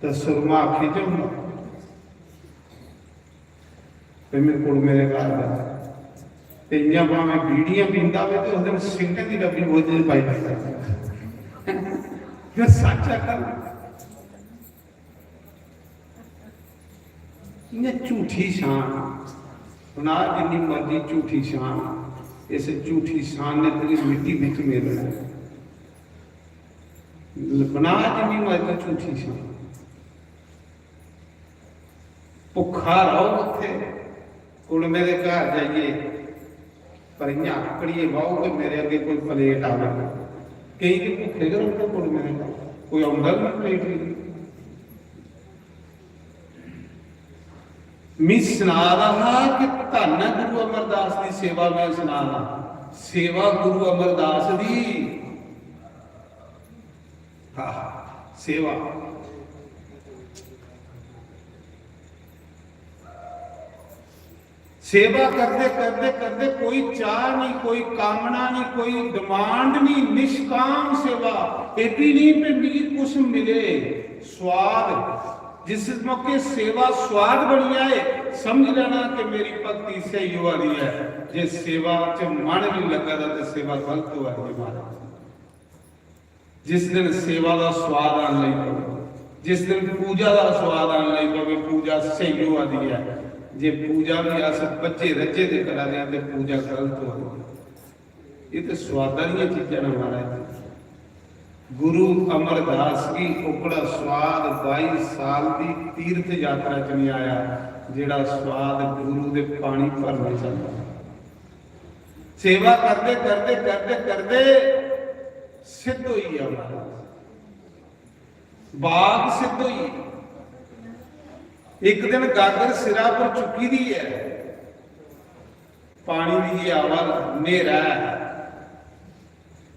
ते सुरमा अखीं च होंदा। ते मैं कुड़मे दे घर जांदा ते इयां भावें बीड़ियां पींदा होवे ते उस दिन सिगरेटें दी डब्बी बोझ च पाई लैंदा। मैं सच आखा ना। इयां झूठी शान, बना जिन्नी मर्जी झूठी शान, इस झूठी शान ने तुझे मिट्टी बिच मेलना। बना जिन्नी मर्जी झूठी शान, भुक्खा रहो उत्थे, कुड़मे दे घर जाइए, पर इयां आकड़िए बाहू कि मेरे अगे कोई प्लेट आवे। केई ते भुक्खे गै रौंहदे कुड़मे दे घर, कोई औंदा बी प्लेट लेइयै। मी सना दा हा कि धन्न ऐ गुरु अमरदास दी सेवा, मैं सना दा, सेवा गुरु अमरदास दी। हाँ, सेवा। सेवा करदे, करदे, करदे कोई चाह नहीं, कोई कामना नहीं, कोई डिमांड नहीं, निष्काम सेवा। एह् भी नहीं कि मिगी कुछ मिले, स्वाद। जिस मौके सेवा स्वाद बनी जाए, समझ लेना कि मेरी भक्ति स्हेई होआ दी ऐ। जे सेवा च मन नहीं लग्गा दा, ते सेवा गलत होआ दी ऐ, महाराज। जिस दिन सेवा दा स्वाद आन लगी पवे, जिस दिन पूजा दा स्वाद आन लगी पवे, पूजा स्हेई होआ दी ऐ। जे पूजा भी अस बच्चे रज्जे दे करा दे आं, ते पूजा गलत होआ दी ऐ। ये ते स्वादा दियां चीजां न, महाराज। गुरु अमरदास गी ओकड़ा स्वाद बाई साल दी तीर्थ यात्रा च नहीं आया, जेड़ा स्वाद गुरु दे पानी भरने च आया। सेवा करदे, करदे, करदे, करदे सिद्ध होई गया महाराज, बाघ सिद्ध होई। एक दिन गागर सिरा पर चुकी दी है, पानी दी आवा, नेरा है,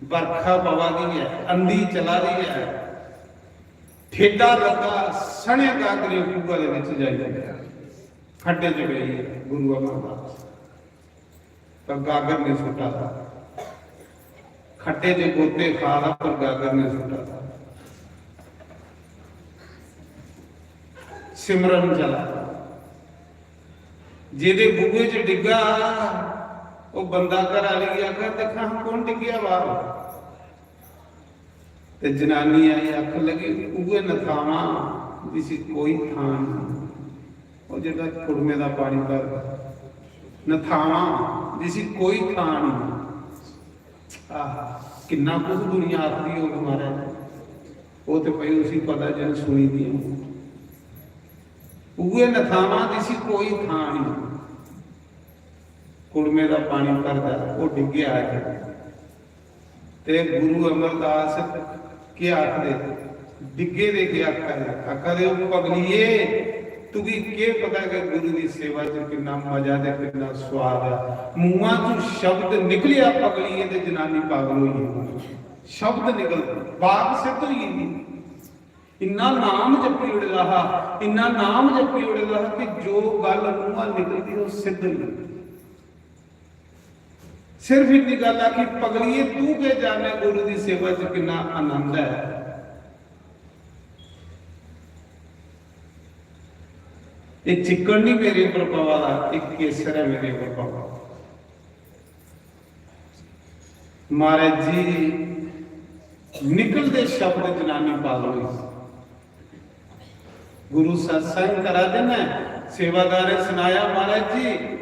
बरखा पवा दी है, अंधी चला दी है, ठेडा लगा, सने गागरे खूह दे विच जाई लग्या, खड्डे च गई गुरु अमरदास। पर गागर नहीं सुट्टा था। खड्डे च गोते खा दा, पर गागर नहीं सुट्टा था। सिमरन चला। जेदे बूहे च डिग्गा, वो बंदा घर आली गी आखा, "दिक्खा हां, कौन डिग्गेआ बाहर?" ते जनानी आई आखन लगी, "उ'ऐ नथावां जिसी कोई थां नहीं, वो जेह्ड़ा कुड़मे दा पानी भरदा, नथावां जिसी कोई थां नहीं।" आह, किन्ना कुछ दुनिया आखदी होग महाराज, वो ते भाई उसी पता जिन सुनी दी होग। "उ'ऐ नथावां जिसी कोई थां नहीं, कुड़मे दा पानी भरदा, वो डिग्गेआ अज्ज।" ते गुरु अमरदास केह् आखदे? डिग्गे दे केह् आखा दे? आखा दे, "ओ पगलिये, तुगी केह् पता कि गुरु दी सेवा च किन्ना मजा ते किन्ना स्वाद ऐ?" मुंहां चों शब्द निकलेआ पगलिये ते जनानी पागल होई गेई। शब्द निकल, बाघ सिद्ध होई गेई। इन्ना नाम जपी ओड़े दा हा, इन्ना नाम जपी ओड़े दा हा कि जो गल्ल मुंहा निकलदी, ओह् सिद्ध होई जंदी। सिर्फ इन्नी गल्ल आखी, "पगलिये, तू केह् जाने गुरु दी सेवा च किन्ना आनंद ऐ?" ये चिक्कड़ नहीं मेरे ऊपर पवा दा, एक केसर है मेरे ऊपर पवा दा। महाराज जी निकलदे शब्द जनानी पागल होई। गुरु सत्संग करा दे न, सेवादारें सुनाया, "महाराज जी,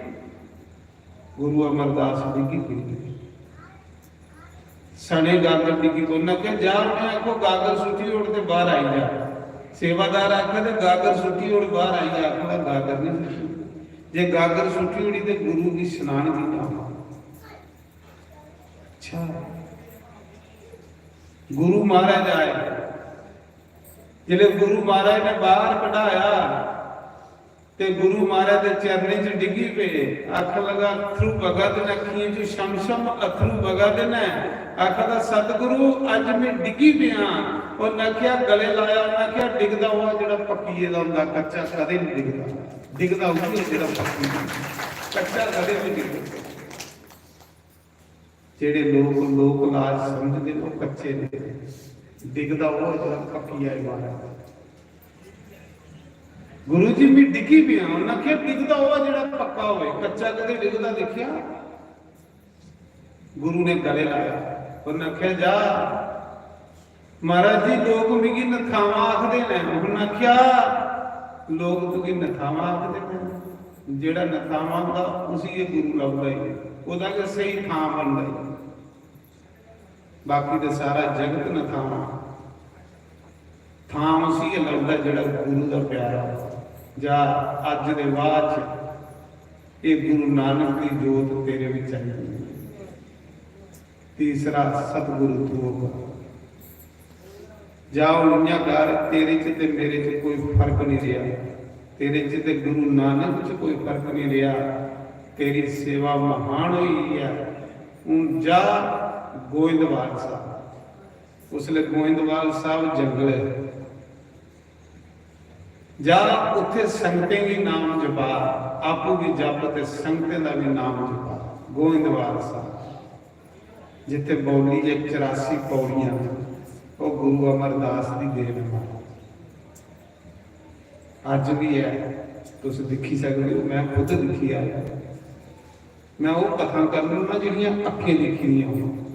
गुरु अमरदास डिग्गी पेई।" सने गागर डिग्गी पेई। उन्हें कहा, "जा, उन्हें आखो गागर सुट्टी ओड़ ते बाहर आई जा।" सेवादार आखे ते गागर सुट्टी ओड़, बाहर आई जा। आखो गागर नहीं सुट्टी। जे गागर सुट्टी ओड़ी ते गुरु की स्नान की ना हो। अच्छा, गुरु महाराज आए। जिसले गुरु महाराज ने बाहर कढाया ते गुरु महाराज दे चरणें च डिग्गी पे। आखन लगा, अथरू बगा दे न, अक्खियें च छम छम अथरू बगा दे न। आखदा, "सतगुरु, अज्ज मैं डिग्गी पेआ।" उन्नै आखेआ, गले लाया, उन्नै आखेआ, "डिगदा हुआ जेह्ड़ा पक्की गेदा होंदा, कच्चा कदें नहीं डिगदा। डिगदा उसी जेह्ड़ा पक्की गेदा, कच्चा कदें नहीं डिगदा।" जेह्ड़े लोक लोक लाज समझदे न, ओह् कच्चे ने। डिगदा ओह् जेह्ड़ा पक्की जाए महाराज। "गुरु जी, मैं डिग्गी पेआ।" उन्नै आखेआ, "डिगदा ओह् जेह्ड़ा पक्का होए, कच्चा कदें डिगदा दिक्खेआ?" गुरु ने गले लाया, उन्नै आखेआ, "जा, महाराज जी, लोक मिगी नथावां आखदे न।" उन्नै आखेआ, "लोक तुगी नथावां आखदे न, जेह्ड़ा नथावां होंदा, उसी गै गुरु लभदा ई, ओह्दा गै स्हेई थां बनदा ई। बाकी ते सारा जगत नथावां, थां उसी गै लभदा जेह्ड़ा गुरु दा प्यारा होंदा।" जा, अज्ज दे बाद च एह् गुरु नानक दी जोत तेरे विच आई गई। तीसरा सतगुरु तू होगा। जा हुन इ'यां कर, तेरे च ते मेरे च कोई फर्क नहीं रहा, तेरे च ते गुरु नानक च कोई फर्क नहीं रहा, तेरी सेवा महान होई है। हुन जा गोइंदवाल साहब, उसले गोइंदवाल साहब जंगल है, जा उत्थे संगतें गी नाम जपा, आपू भी जप ते संगतें दा भी नाम जपा। गोइंदवाल साहब जिथे बौली जे चरासी पौड़ियां, वो गुरु अमरदास दी देन है। अज भी है, तुस दिक्खी सकदे हो, मैं खुद दिक्खी आया। मैं वो कथा करना ना जेह्ड़ियां अक्खीं दिक्खी दियां होन,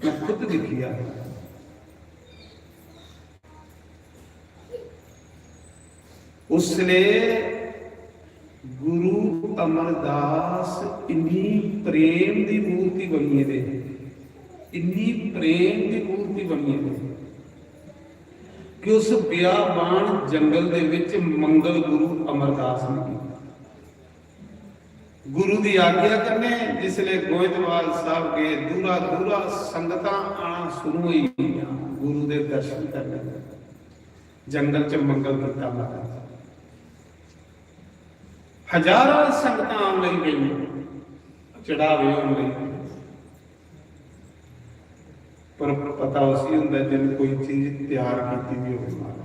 मैं खुद दिक्खी आया। उसले गुरु अमरदास इन्नी प्रेम दी मूर्ति बनियै दे, इन्नी प्रेम दी मूर्ति बनियै दे कि उस बियाबान जंगल दे विच मंगल गुरु अमरदास ने कीता। गुरु दी आज्ञा कन्नै जिसले गोइंदवाल साहब गए, दूरा दूरा संगतां आना शुरू होई गईयां गुरु दे दर्शन करने। जंगल च मंगल कीता महाराज। हजारां संगतां आन लगी पेइयां, चढ़ावे होन लगी पे। पर पता उसी होंदा जिन कोई चीज तैयार कीती दी होवे महाराज।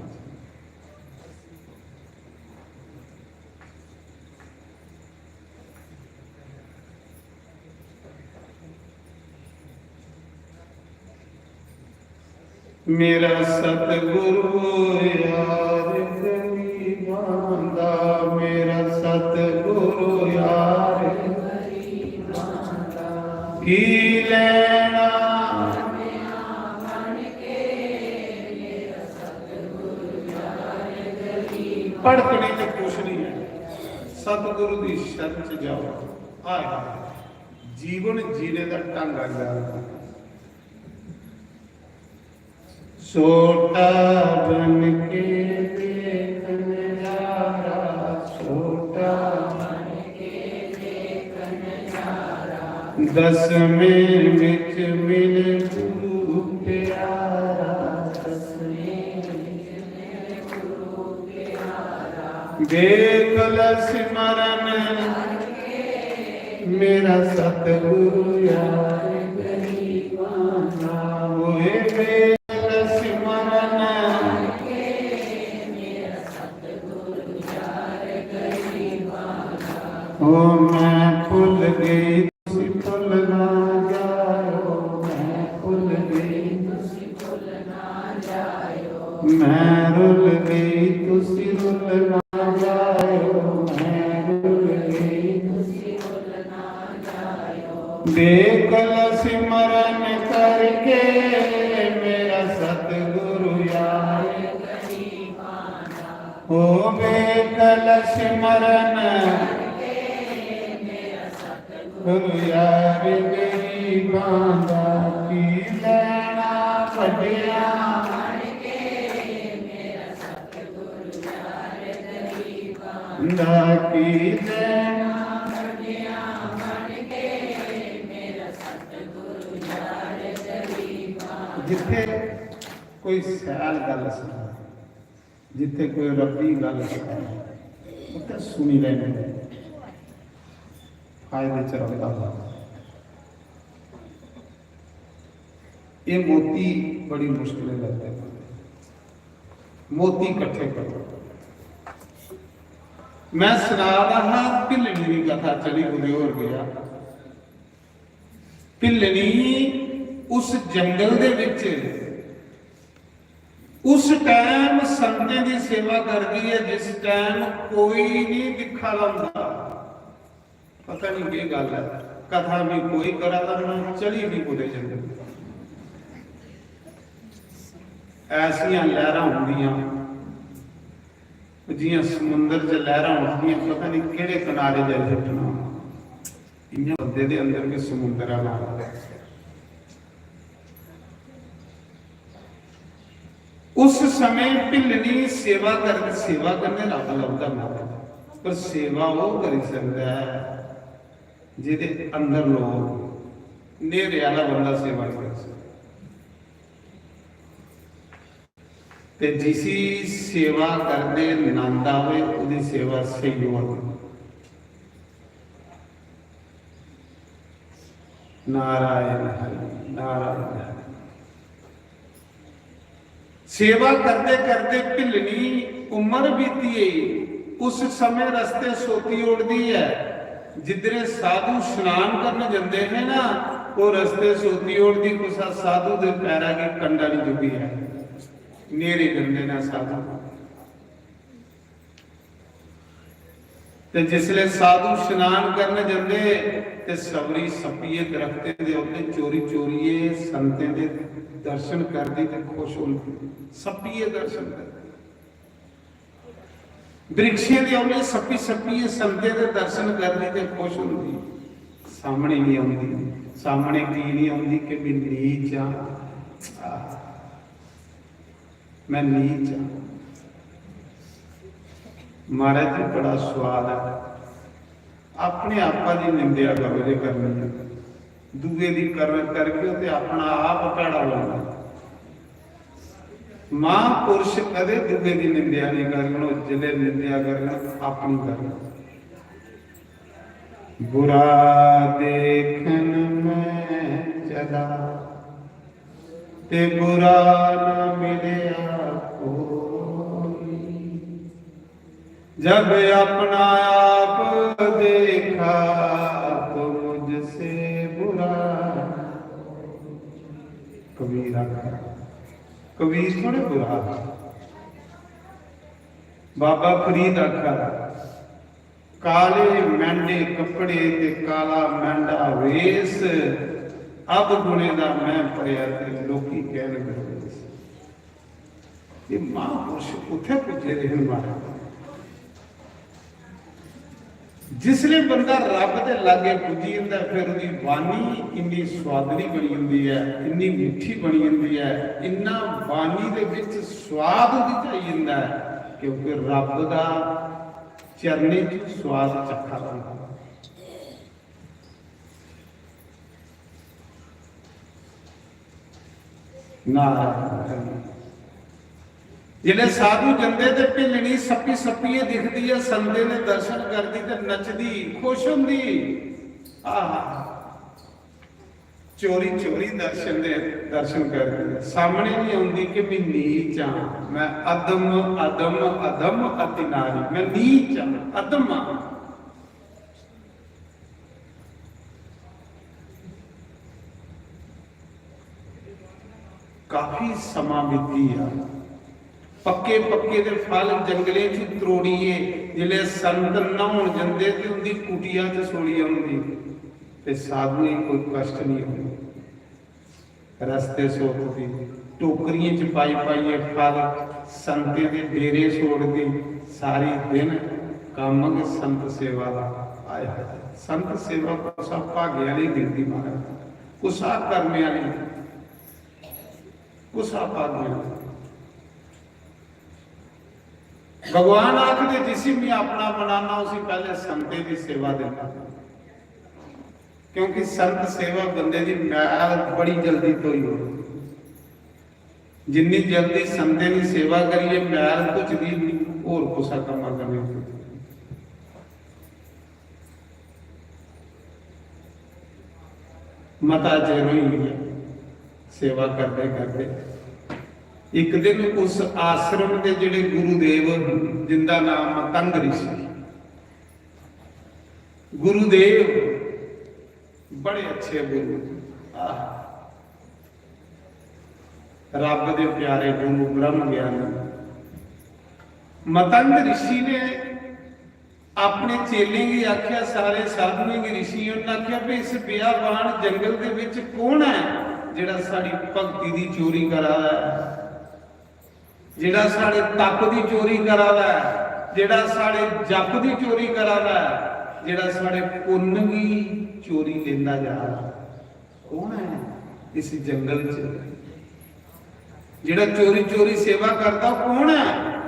मेरा सतगुरु यार गरीबां दा, मेरा सतगुरु यार गरीबां दा। की लैना भड़कने च कुछ नहीं है। सतगुरु दी शरण च जाओ। हाय हाय, जीवन जीने दा ढंग आ जाए। छोटा बन के देख नजारा, छोटा बन के देख नजारा। दसवें विच मिले गुरु प्यारा, दसवें विच मिले गुरु प्यारा। देख ल सिमरन मेरा सतगुरु यार गरीबां दा। होए वेद सिमरन। ओ मैं भुल गई, तुसी भुल ना जायो, मैं भुल गई, तुसी भुल ना जायो। मैं रुल गई, तुसी रुल ना जायो, मैं रुल गई, तुसी रुल ना जायो। बेकल सिमरन करके मेरा सतगुरु यार। ओ बेकल सिमरन गुरु यार गरीबां दा, की लैना वड्डियां दा, की लैना। जित्थे कोई सैल गल्ल सनाए, जित्थे कोई रब्बी गल्ल सनाए, उत्थे सुनी लैने, फायदे च रौंहदा हा। ये मोती बड़ी मुश्किल लगदे, मोती इकट्ठे करो। मैं सना दा हा, भिल्लनी दी कथा चली कुतै होर गेआ। भिल्लनी उस जंगल दे विच उस टाइम संतें दी सेवा करदी ऐ, जिस टाइम कोई नहीं दिक्खा दा होंदा। पता नहीं केह् गल्ल ऐ, कथा भी कोई करा दा होना, चली भी कुतै जंदे। ऐसियां लैहरां होंदियां, जियां समुंदर च लैहरां उठदियां, पता नहीं केह्ड़े किनारे जाई सुट्टना। इयां बंदे दे अंदर भी समुंदर आह्ला। उस समय भिल्लनी सेवा कर, सेवा कन्नै रब लभदा महाराज, पर सेवा ओह् करी सकदा ऐ जेह्दे अंदर लोक, न्हेरे आह्ला बंदा सेवा नहीं करी सकदा। ते जिसी सेवा करदे नंद आवे, ओह्दी सेवा स्हेई होआ। नारायण हरि, नारायण हरि। सेवा करदे करदे भिल्लनी उम्र बीती गेई। उस समय रस्ते सोती ओड़दी ऐ। जिद्धरे साधु स्नान करन जंदे हे ना, ओह् रस्ते सोती ओड़दी, कुसा साधु दे पैरा गी कंडा नहीं चुभी ऐ। न्हेरे जंदे ने साधु। ते जिसले साधु स्नान करन जंदे ते सवरी सप्पिये दरख्तें दे उत्ते चोरी चोरिये संतें दे दर्शन करदी ते खुश होंदी। सप्पिये दर्शन करदी, वृक्षें दे औले सप्पी सप्पिये संतें दे दर्शन करदी ते खुश होंदी। सामने नहीं आंदी। सामने की नहीं आंदी? कि मैं नीच हां। आह। मैं नीच हां। महाराज जी, बड़ा स्वाद है। अपने आपा दी निंदेआ करो जे करनी है। दूए दी कर-, करगे ते अपना आप भैड़ा बनना। महापुरुष कदे दूए दी निंदेआ नहीं करन, ओह् जिसले निंदेआ करन, अपनी करन। बुरा देखन मैं चला ते बुरा न मिलया कोई। जब अपना आप देखा तो मुझसे बुरा। कबीर आखा, कबीर थोड़े बुरा आखा। बाबा फरीद आखा, काले मैंडे कपड़े ते काला मैंडा वेस, अब गुणे दा मैं पढ़िया ते लोकी कहन दरवेस। ये महापुरुष कुत्थै पुज्जे दे हन महाराज? जिसले बंदा रब दे लागे पुज्जी जंदा, फिर ओह्दी बाणी इन्नी सुआदली बनी जंदी ऐ, इन्नी मिट्ठी बनी जंदी ऐ, इन्ना बाणी दे विच सुआद ओह्दी च आई जंदा ऐ, क्योंकि रब दा चरणें च सुआद चक्खा दा होंदा। नारायण। जिसलै साधु जंदे ते भिल्लनी सप्पी सप्पियै दिखदी ऐ, संदें दे दर्शन करदी ते नचदी, खुश होंदी। आहा, चोरी चोरी दर्शन दे, दर्शन करदी ऐ। सामने नहीं आंदी कि मैं नीच हां, मैं अधम, अधम, अधम अति नारी, मैं नीच हां, अधम हां। काफी समां बीती गया। पक्के पक्के दे फल जंगलें च त्रोड़िए, जिसलै संत न्हौन जंदे ते उंदी कुटिया च सोड़ी औंदी ते साधुएं गी कोई कष्ट नहीं होंदा। रस्ते सोतदी, टोकरियें च पाई पाइयै फल संतें दे डेरे छोड़दी। सारी दिन कम्म गै संत सेवा दा। आय हाय, संत सेवा कुसा भागे आह्ले गी मिलदी महाराज, कुसा कर्मे आह्ले गी, कुसा भागे आह्ले गी। भगवान आखदे, जिसी मैं अपना बनाना, उसी पैह्ले संतें दी सेवा देना, क्योंकि संत सेवा बंदे दी मैल बड़ी जल्दी धोई ओड़दी। जिन्नी जल्दी संतें दी सेवा करियै मैल धुचदी, होर कुसै कम्मा कन्नै धुचदी। मता चिर होई गेआ सेवा करदे करदे। इक दिन उस आश्रम दे जेह्ड़े गुरुदेव न, जिंदा नाम मतंग ऋषि, गुरुदेव बड़े अच्छे गुरु, आह, रब दे प्यारे गुरु ब्रह्म ज्ञानी। मतंग ऋषि ने अपने चेलें गी आख्या, सारे साधुएं गी, ऋषियों ने आख्या भी इस बेयाबान जंगल दे विच कौन है जेड़ा साड़ी भक्ति दी चोरी करा दा है, जेड़ा साड़े तप दी चोरी करा दा है, जेड़ा साड़े जप दी चोरी करा दा है, जेड़ा साड़े पुन्न गी चोरी लेंदा जा रहा है? कौन है इस जंगल च जेड़ा चोरी चोरी सेवा करदा? कौन है?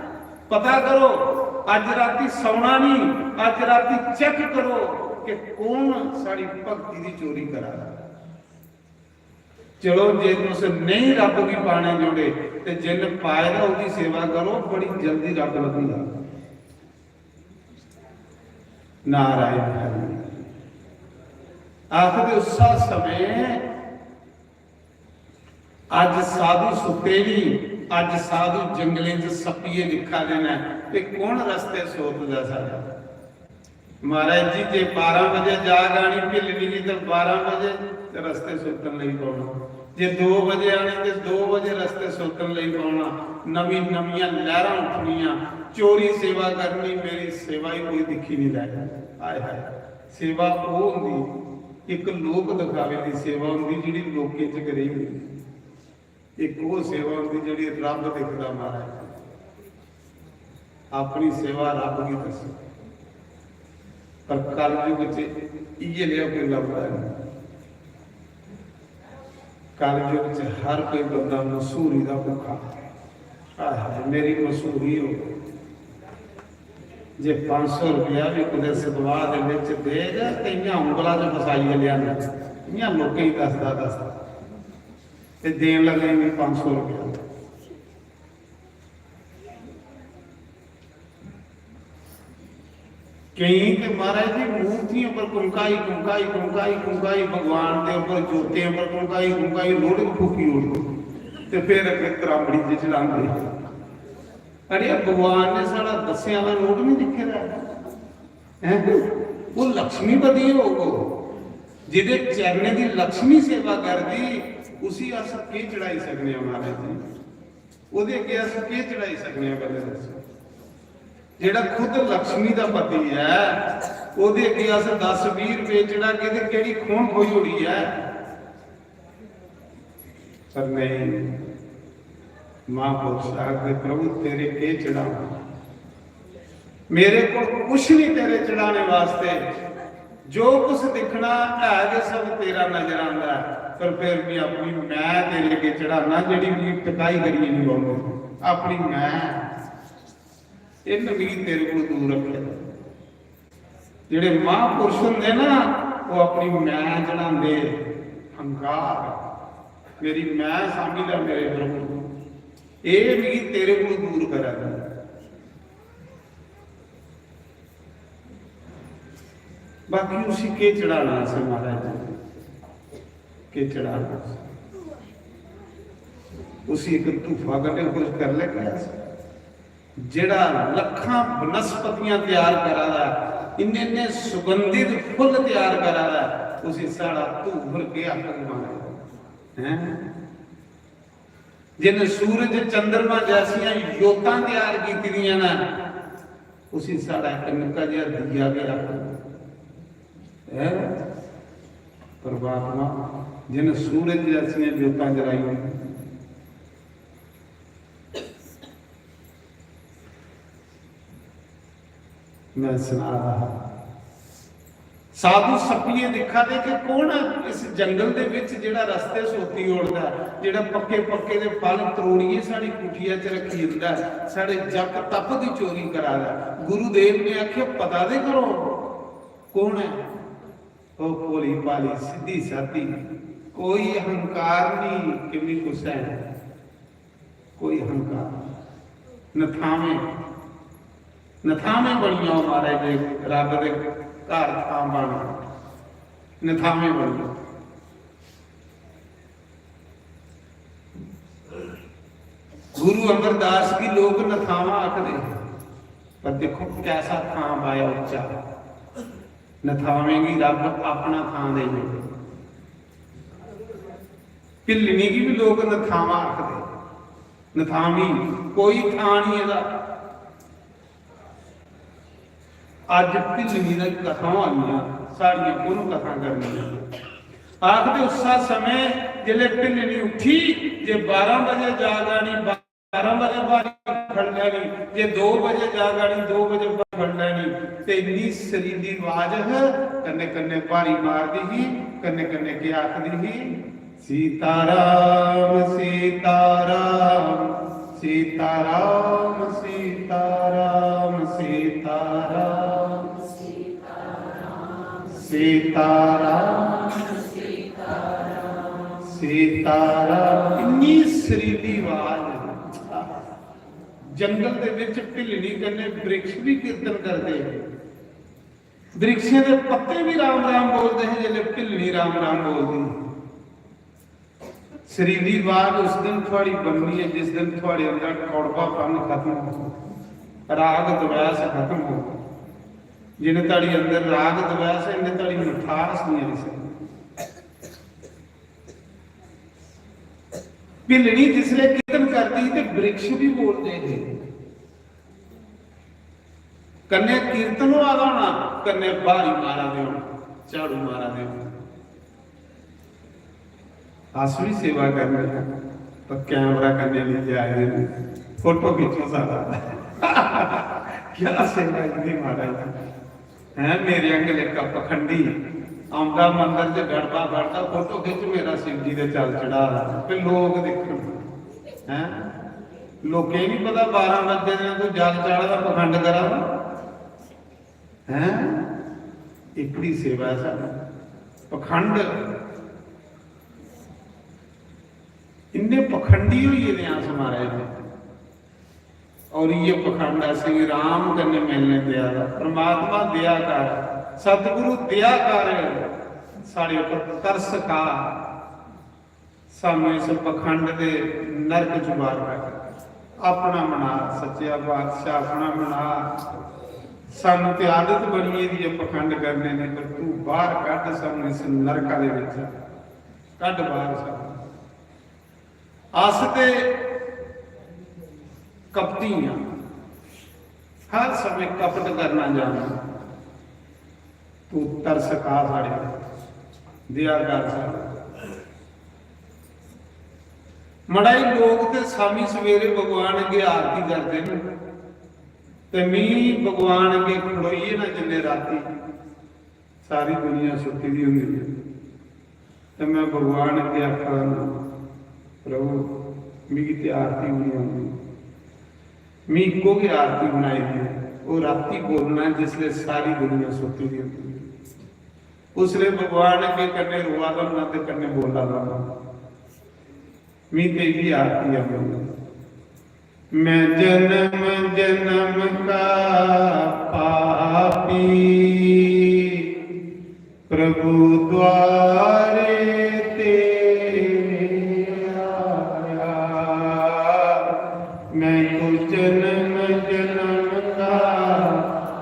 पता करो। अज राती सौना नहीं, अज राती चेक करो कि कौन साड़ी भक्ति दी चोरी करा रहा है। चलो, जे तुस नहीं रब गी पाने जोड़े, ते जिन पाए दा ओहदी सेवा करो, बड़ी जल्दी रब लभदा। नारायण हरि। आखदे उस समय अज साधु सुते नहीं, अज साधु जंगलें च सप्पिये दिक्खा दे न, ते कौन रस्ते सोतदा साढ़ा? महाराज जी, जे बारां बजे जाग आनी भिल्लनी दी, ते बारां बजे ते रस्ते सुत्तन लगी पौना। जे दो बजे आनी, ते दो बजे रस्ते सुत्तन लगी पौना। नवी नवियां लहरां उठनियां, चोरी सेवा करनी, मेरी सेवा ही कोई दिक्खी नहीं लैगा। हाय हाय, सेवा ओह होंदी, इक लोक दिखावे दी सेवा होंदी, जेहड़ी लोकें च करी होंदी। इक ओह सेवा होंदी जेहड़ी रब दिखदा महाराज। अपनी सेवा रब गी दस्सो। पर कलयुग च इयै नेहा कोई लभदा नहीं। कलयुग च हर कोई बंदा मशहूरी दा भुक्खा। आह, मेरी मशहूरी हो। जे पंज सौ रुपया भी कुतै सतवाह दे विच देग ते इ'यां उंगला च फसाइयै लेआना, इ'यां लोकें गी दसदा दसदा। ते देन लगे भी पंज सौ रुपया। केईं ते महाराज जी मूर्तियों पर कुमकाई, कुमकाई, कुमकाई, कुमकाई, भगवान दे उपर, जोतें उपर कुमकाई, कुमकाई, लोड़े फूकी ओड़दे ते फिर अग्गें त्रांबड़ी च चढ़ांदे। अरे, भगवान ने साढ़ा दस्सें आह्ला नोट नहीं दिक्खे दा ऐ? हैं? वो लक्ष्मीपति होग, जेह्दे चरणें दी लक्ष्मी सेवा करदी, उसी अस केह् चढ़ाई सकने आं महाराज जी? ओह्दे अग्गें अस केह् चढ़ाई सकने आं, पैह्लें दस्सो। जेह्ड़ा खुद लक्ष्मी दा पति ऐ, ओह्दे अग्गें अस दस बीह् रपेऽ चढ़ागे ते केह्ड़ी खून खोई ओड़ी ऐ? पर नहीं, महापुरुष आखदे, "प्रभु, तेरे केह् चढ़ावां? मेरे कोल कुछ नहीं तेरे चढ़ाने वास्ते। जो कुछ दिखना है, जे सब तेरा नजर आंदा है, पर फिर भी अपनी मैं तेरे अग्गें चढ़ाना, जेह्ड़ी मिगी टकाई करियै नहीं बोलदे, अपनी मैं, इन्न मिगी तेरे कोल दूर रक्खे।" जेह्ड़े महापुरुष होंदे ना, ओह् अपनी मैं चढ़ांदे, हंकार, मेरी मैं शामिल ऐ मेरे प्रभु, एह् मिगी तेरे कोल दूर करै दी। बाकी उसी केह् चढ़ाना असें महाराज जी? केह् चढ़ाना? उसी इक धूफा कन्नै खुश करी लैगे अस। जेह्ड़ा लक्खां बनस्पतियां त्यार करा दा ऐ, इन्ने इन्ने सुगंधित फुल्ल त्यार करा दा ऐ, उसी साढ़ा धूफ होर केह् आखग महाराज? हैं? जिन्हें सूरज चंद्रमा जैसियां जोतां त्यार कीती दियां न, उसी साढ़ा इक निक्का जेहा दीया केह् आखग? हैं? परमात्मा जिन्हें सूरज जैसियां जोतां जलाई दियां। मैं सना रहा, साधु सप्पिये दिक्खा दे कि कौन इस जंगल दे विच जेड़ा रस्ते सोती ओड़दा, जेड़ा पक्के पक्के दे फल त्रोड़िये साड़ी कुटिया च रखी दिंदा, साड़े जप तप दी चोरी करा दा। गुरुदेव ने आखे, "पता दे करो कौन है?" ओ भोली भाली, सीधी सादी, कोई अहंकार नहीं कि मैं कुसै ने। कोई हंकार, नथामे, नथामे बनी जाओ महाराज, जे रब दे घर थां बन, नथामे बनी जाओ। गुरु अमरदास गी लोग नथावा आखदे, पर देखो कैसा थां पाया उच्चा। नथावें गी रब अपना थां देई ओड़े। भिल्लनी गी भी लोग नथावा आखदे, नथावी, कोई थां नहीं एह्दा। अज्ज भिल्लनी दी कथा होनियां, साढ़ियां कु'न कथा करनियां? आखदे उस्सा समें जिसलै भिल्लनी उठी, जे बारां बजे जाग आनी, बारां बजे बारी फड़ लैनी, जे दो बजे जाग आनी, दो बजे बारी फड़ लैनी। ते इन्नी सरीली आवाज ह, कन्नै कन्नै बारी मारदी ही, कन्नै कन्नै केह् आखदी ही? सीताराम, सीताराम, सीताराम, सीताराम, सीताराम, सीताराम, सीताराम। इन्नी सरीली आवाज। जंगल दे विच भिल्लनी कन्नै वृक्ष भी कीर्तन करदे हे। वृक्षें दे पत्ते भी राम राम बोलदे हे, जिसलै भिल्लनी राम राम बोलदी ही। सरीली आवाज उस दिन थुआड़ी बननी है, जिस दिन थुआड़े अंदर कौड़बापन खत्म हो, राग द्वेष खत्म हो। जिन्ने धड़ी अंदर राग द्वेष है, इन्ने धड़ी मिठास नहीं आई सकदी। भिल्लनी जिसले कीर्तन करदी ते वृक्ष भी बोलदे हे। कन्नै कीर्तन होआ दा होना, कन्नै बारी मारा दे होना, झाड़ू मारा दे होना। अस भी सेवा करने आं, पर कैमरा कन्नै लेइयै आए दे न, फोटो खिच्चो सारा। क्या सेवा इंदी महाराज जी? हैं, मेरे आंगर इक पखंडी औंदा मंदर च गड़बा फड़दा, फोटो खिच्च मेरा शिव जी दे जल चढ़ा दा, ते लोक दिक्खन। हैं, लोकें गी नहीं पता बारां बजे दे तू जल चाढ़ा दा, पखंड करा दा। हैं, एह्कड़ी सेवा ऐ साढ़ी। पखंड, इन्ने पखंडी होई गेदे आं अस महाराज जी। और इ'यै पखंड असेंगी राम कन्नै मिलने देआ दा। परमात्मा दया कर, सतगुरु दया कर, साढ़े उप्पर तरस खा। सानू इस पखंड दे नरक चों बाहर कड्ढ। अपना बना, सच्चेआ पातशाह, अपना बना। सानू ते आदत बनी गेदी ऐ पखंड करने दी, पर तू बाहर कड्ढ सानू इस नरका दे विच, कड्ढ बाहर सानू। अस ते कपटी आं, हर समय कपट करना जाना। तू तरस खा साढ़े, दया कर साढ़े। मड़ाई, लोक ते शामी सवेरे भगवान अग्गे आरती करदे न, ते मी भगवान अग्गे खड़ोइयै ना जिन्ने राती, सारी दुनिया सुत्ती दी होंदी ऐ, ते मैं भगवान अग्गे आखा दा, "प्रभु, मिगी ते आरती बी नहीं आंदी, मी इक्को गै आरती बनाई दी ऐ।" ओह् राती बोलना ऐ जिसले सारी दुनिया सुत्ती दी होंदी ऐ। उसले भगवान अग्गे कन्नै रोआ दा होंदा ते कन्नै बोला दा होंदा। मी ते इ'यै आरती आंदी ऐ। मैं जन्म जन्म का पापी, प्रभु द्वारे तेरे आया। मैं तो जन्म जन्म का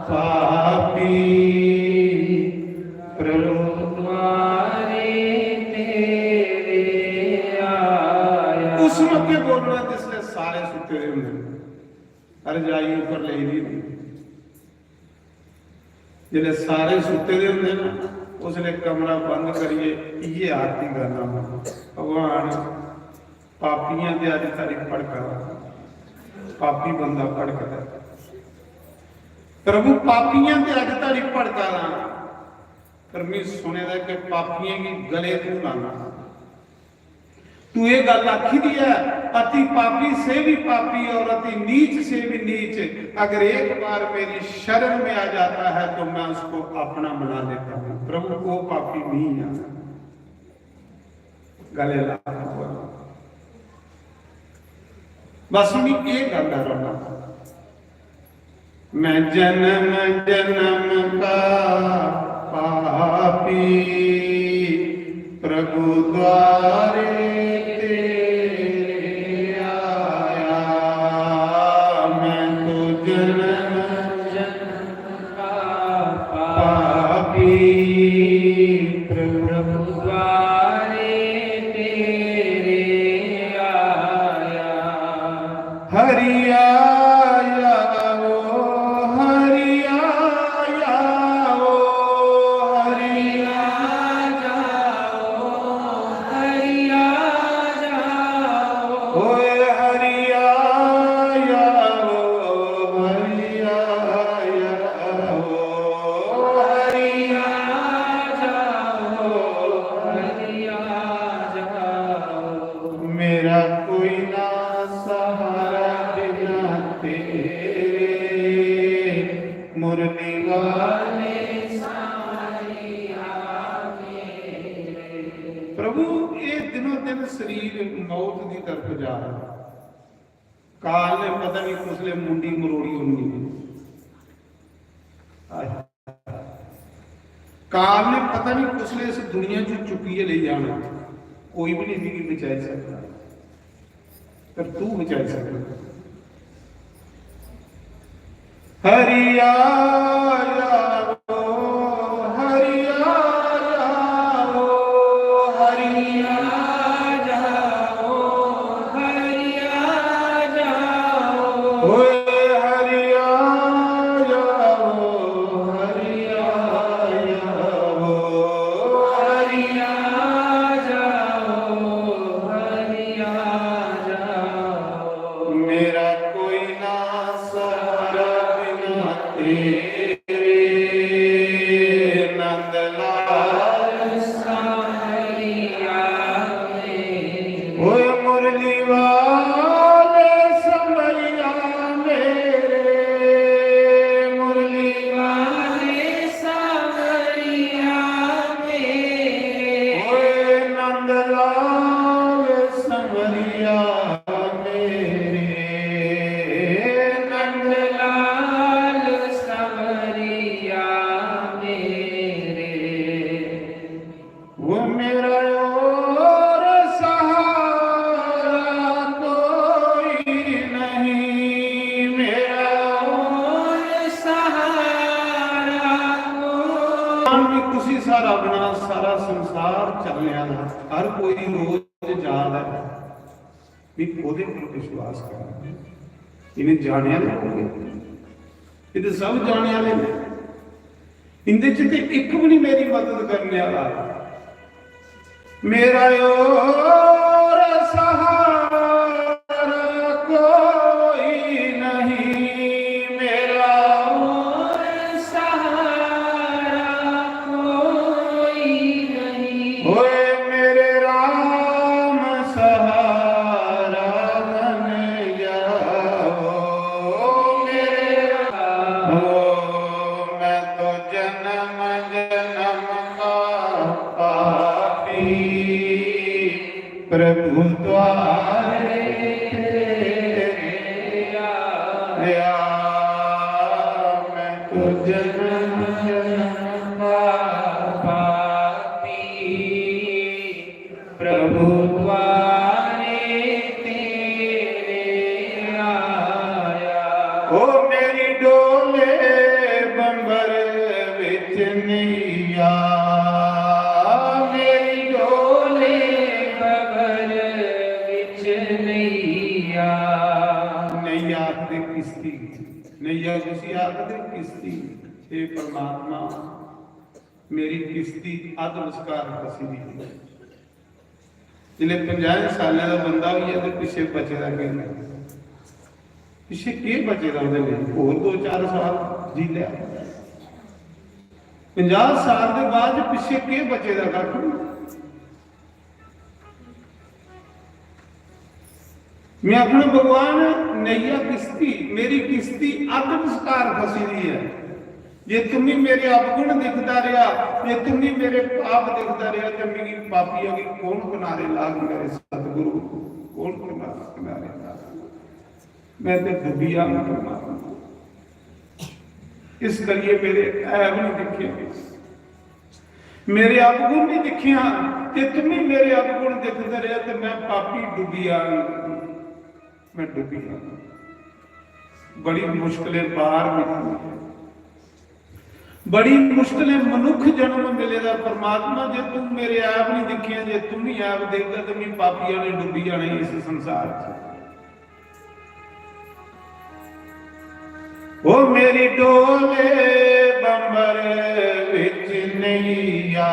पापी, प्रभु द्वारे तेरे आया। उस मौके बोलना जिसले सारे सुत्ते दे होंदे, रजाई उप्पर लेई दी होंदी। जिसले सारे सुत्ते दे होंदे ना, उसले कमरा बंद करियै इ'यै आरती करना, "भगवान, पापियां ते अज्ज धड़ी भड़का दा, पापी बंदा भड़कदा। प्रभु, पापियां ते अज्ज धड़ी भड़का दा, पर मैं सुने दा कि पापियें गी गले तू लाना।" तू ये गल आखी दी है, "अति पापी से भी पापी और अति नीच से भी नीच, अगर एक बार मेरी शरण में आ जाता है तो मैं उसको अपना बना लेता हूँ।" प्रभु, वो पापी नहीं है। गले ला। बस मी एह् गांदा रौह्ना। मैं जन्म जन्म का पापी, प्रभु द्वारे तेरे आया। मैं तो जन्म जन्म का पापी, प्रभु द्वारे तेरे आया। हरि आया ओ, हरि आया ओ, हरि आ जाओ, हरि आ जाओ। ओए हरि आया ओ, हरि आया ओ, हरि आ जाओ, हरि आ जाओ। मेरा कोई ना सहारा बिना तेरे, मुरली वाले सांवरिया मेरे। प्रभु, ये दिनों दिन शरीर मौत की तरफ जा रहा है। काल ने पता नहीं कुसले मुंडी मरोड़ी होनी है। आय। काल ने पता नहीं कुसले इस दुनिया चों चुक्कियै लेई जाना। कोई भी नहीं मिगी बचाई सकता, पर तू बचाई सकता। हरि आया ओ, हरि आया ओ, हरि आ जाओ, हरि आ जाओ। ओए हरि आया ओ, हरि आया ओ, हरि आ जाओ, हरि आ जाओ। मेरा कोई ना सहारा बिना तेरे, नंदलाल सांवरिया मेरे। ओए मुरली वाले सांवरिया मेरे, मुरली वाले सांवरिया मेरे। ओए नंदलाल सांवरिया मेरे, नंदलाल सांवरिया मेरे। वो मेरा और सहारा कोई नहीं, मेरा और सहारा कोई। भी कुसी सहारा बिना सारा संसार चलने वाला, हर कोई रोज जा रहा है। भी ओदे पर विश्वास कर। इन्हें जाने वाले लोग हैं। ये तो सब जाने वाले हैं। इंदे च ते इक भी नहीं मेरी मदद करने वाला। मेरा और सहारा कोई नहीं, मेरा और सहारा कोई नहीं। ओए मेरे राम सहारा बन जाओ, मेरे राम। ओ मैं तो जन्म जन्म का पापी, प्रभु द्वारे तेरे आया। मैं तो जन्म जन्म का पापी, प्रभु द्वारे तेरे आया। ओ मेरी डोले बंबर विच नैया, मेरी डोले बंबर विच नैया। नैया आखदे किश्ती, नैया जिसी आखदे किश्ती। हे परमात्मा, मेरी किश्ती अध विचकार फसी दी है। जिसलै पंजाहें सालें दा बंदा होई जा ते पिच्छे बचे दा केह्? पिच्छे केह् बचे दा ओह्दे लेई? होर दो चार साल जी लेआ। पंजाह साल दे बाद पिच्छे केह् बचे दा? कक्ख निं। मैं आखना, भगवान, नैया किश्ती, मेरी किश्ती अध विचकार फसी दी है। जे तुम्ही मेरे अवगुण दिखदा रेहा, जे तुम्ही मेरे पाप दिखदा रेहा, ते मिगी पापिया गी कौन किनारे लाग, मेरे सतगुरु, कौन किनारे, किनारे लाग? मैं ते डुबी जाना परमात्मा। इस करियै मेरे ऐब नहीं दिक्खे, मेरे अवगुण नहीं दिक्खियां। जे तुम्हें मेरे अवगुण दिखदे रहे तो मैं पापी डुबी जाना, मैं डुबी जाना। बड़ी मुश्किलें पार निकली है, बड़ी मुश्किलें मनुख जन्म मिले दा। परमात्मा, जे तू मेरे ऐब नहीं दिक्खियां, जे तू नहीं ऐब देखदा तो मैं पापियां ने डुबी जाना इस संसार च। ओ मेरी डोले बंबर विच नैया,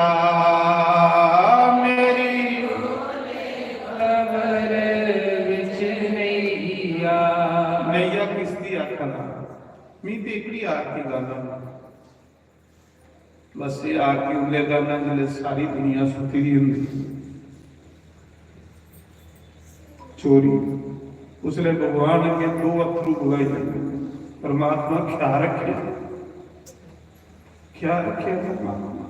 मेरी डोले बंबर विच नैया। नैया किसदी आखना? मी ते एकड़ी आरती गाना। बस ये आरती उल्ले गाना जिसले सारी दुनिया सुती दी हुंदी, चोरी, उसले भगवान अगे दो अथरू बगाई देंदे। परमात्मा ख्याल रखे, ख्याल रखे परमात्मा।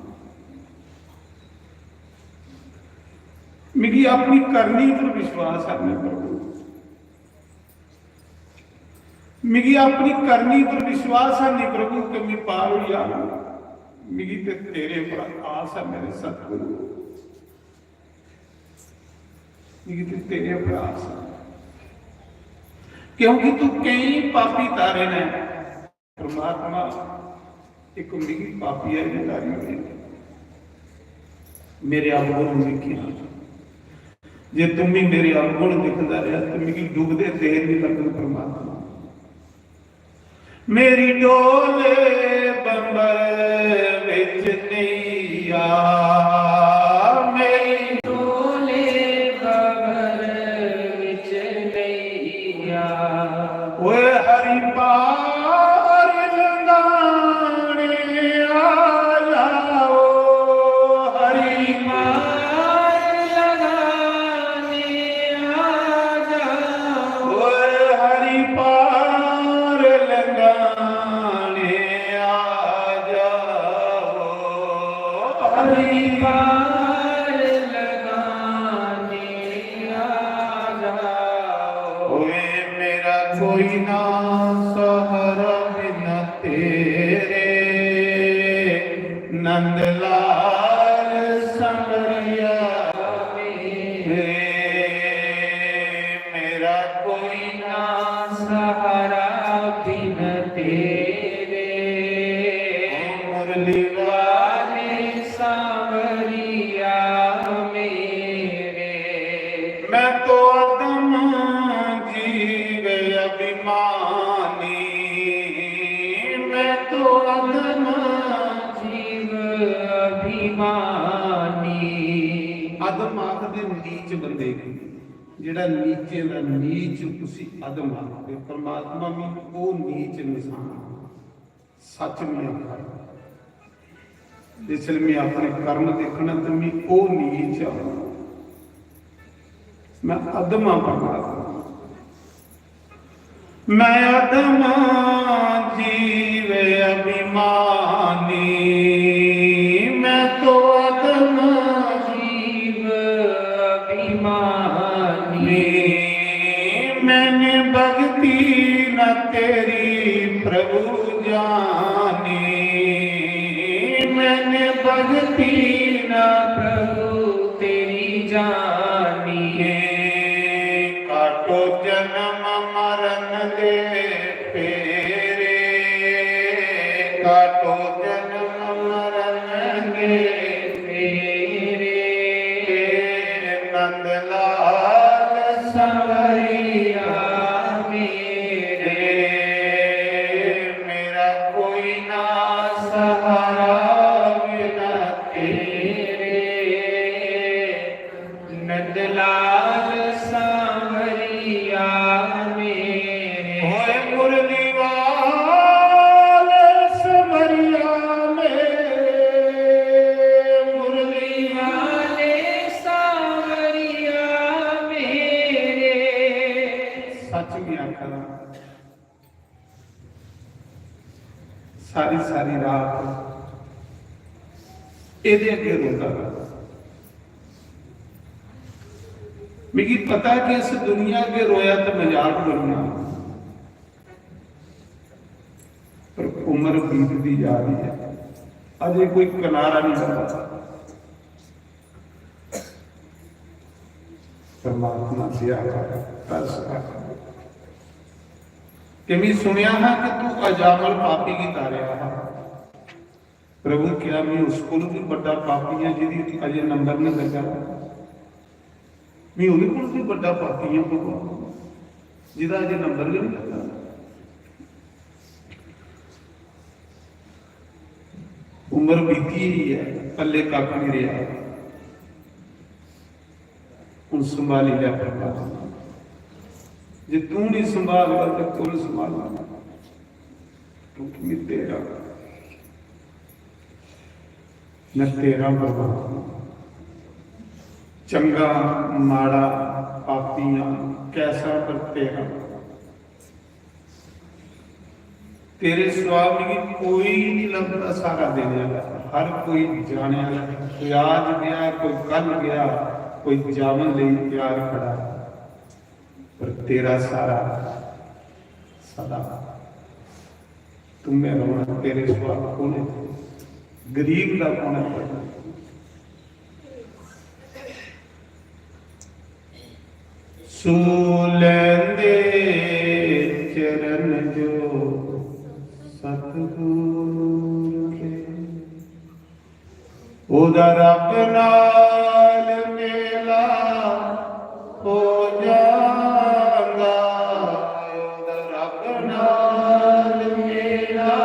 मिगी अपनी करनी पर विश्वास है, मैं प्रभु, मिगी अपनी करनी पर विश्वास है नहीं प्रभु कि मैं पार हो जाऊं। मिगी ते तेरे पर आस है मेरे सतगुरु, मिगी ते तेरे पर आस है, क्योंकि तू कई पापी तारे ने। परमात्मा, एक मिगी पापी है भी तारी होई, मेरे अवगुण दिक्खियां। जे तुम ही मेरे अवगुण दिखदा रहा तो मिगी डुबदे देर नहीं लगन परमात्मा। मेरी डोले बंबर विच नैया, मेरी डोले बंबर विच नैया। ओए हरि पार लंघाने आ जाओ, हरि पार लंघाने आ जाओ। ओए हरि पार लंघाने आ जाओ, हरि पार लंघाने आ जाओ। ओए मेरा कोई ना सहारा बिना तेरे, नंदलाल सांवरिया मेरे, मेरा कोई ना सहारा बिन तेरे। ओ मुरली वाले सांवरिया मेरे, मैं तो अधम जीव अभिमानी, मैं तो अधम जीव अभिमानी। अधम आखदे नीच बंदे गी, जेड़ा नीचे दा नीच, उसी अधम आखदे। परमात्मा भी ओ नीच इंसान, सच में आखा, जिसले मैं अपने कर्म देखना तो मैं ओ नीच आ, मैं अधम आ परमात्मा। मैं अधम जीव अभिमानी, मैं तो अधम जीव अभिमानी। मैंने भक्ति न तेरी प्रभु जानी, मैंने भक्ति न प्रभु तेरी जानी। काटो जन्म मरण दे फेरे, काटो जन्म मरण दे फेरे। नंदलाल सांवरिया मेरे, मेरा कोई ना सहारा बिना तेरे। नंदलाल सांवरिया मेरे। ओए मुरली वाले सांवरिया मेरे, मुरली वाले सांवरिया मेरे। सच में आखना, सारी सारी रात एदे अगे रोंदा रहा। मिगी पता है कि इस दुनिया अगे रोया तो मजाक बनना, उम्र बीतदी जा रही है, अजे कोई किनारा नहीं लभदा। परमात्मा दया कर, तरस कर। कि मैं सुनया हा कि तू अजामल पापी गी तारेया हा। प्रभु, क्या मैं उस कोल भी बड़ा पापी हां जिदी अजे नंबर नहीं लगा? मैं ओदे कोल भी बड़ा पापी हां भगवान, जिदा अजे नंबर भी नहीं लगा। उम्र बीती ही है, पल्ले कख नहीं रहा। हुण संभाली लै परमात्मा, जे तू नहीं संभालदा ते कुण संभालना? क्योंकि मैं तेरा, मैं तेरा परमात्मा। चंगा, माड़ा, पापी हां, कैसा, पर तेरा। तेरे सिवा मिगी कोई नहीं लभदा सहारा देने वाला। हर कोई जाने वाला, कोई आज गया, कोई कल गया, कोई जावन लेई तैयार खड़ा है, पर तेरा सहारा सदा। तुम्हें रोना, तेरे सिवा कौन है? गरीब का कौन है? सू लैंदे चरण जो सतगुर दे, ओदा रब नाल मेला हो जांदा, ओदा रब नाल मेला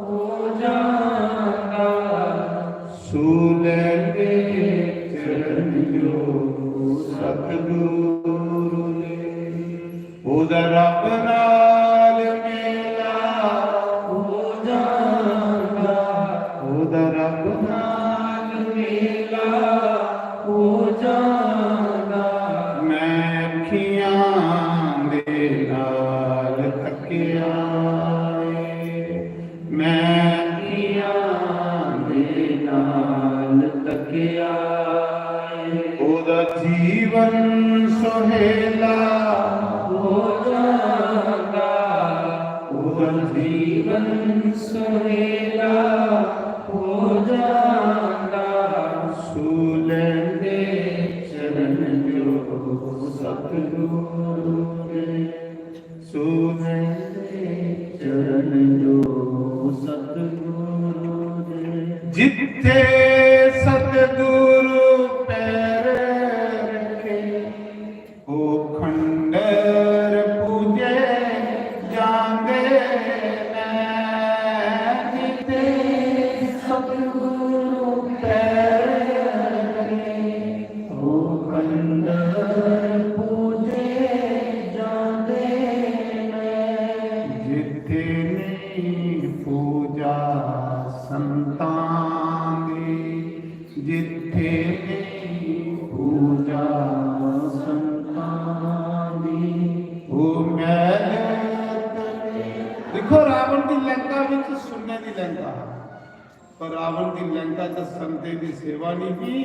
हो जांदा। सू लैंदे चरण जो सतगुरु दे, ओदा रब नाल मेला हो जांदा, ओदा रब नाल मेला हो जांदा। मैं अखियां दे नाल तकिया ਏ, मैं अखियां दे नाल तकिया ਏ। ओदा जीवन सुहेला हो जांदा, ओदा जीवन सुहेला हो जांदा। सू लैंदे चरण जो सतगुरु दे, सू लैंदे चरण जो सतगुरु दे। जिथे सतगुरु पैर रखे, ओ खंडर पूजे जांदे ने। जिथे सतगुरु पैर रखे, ओ खंडर पूजे जांदे ने। जिथे नहीं पूजा संतां दी, जिथे नहीं पूजा संतां दी, ओ मैल तले। देखो, रावण की लंका विच सुन्ने दी लंका, पर रावण की लंका च संते दी सेवा नहीं की।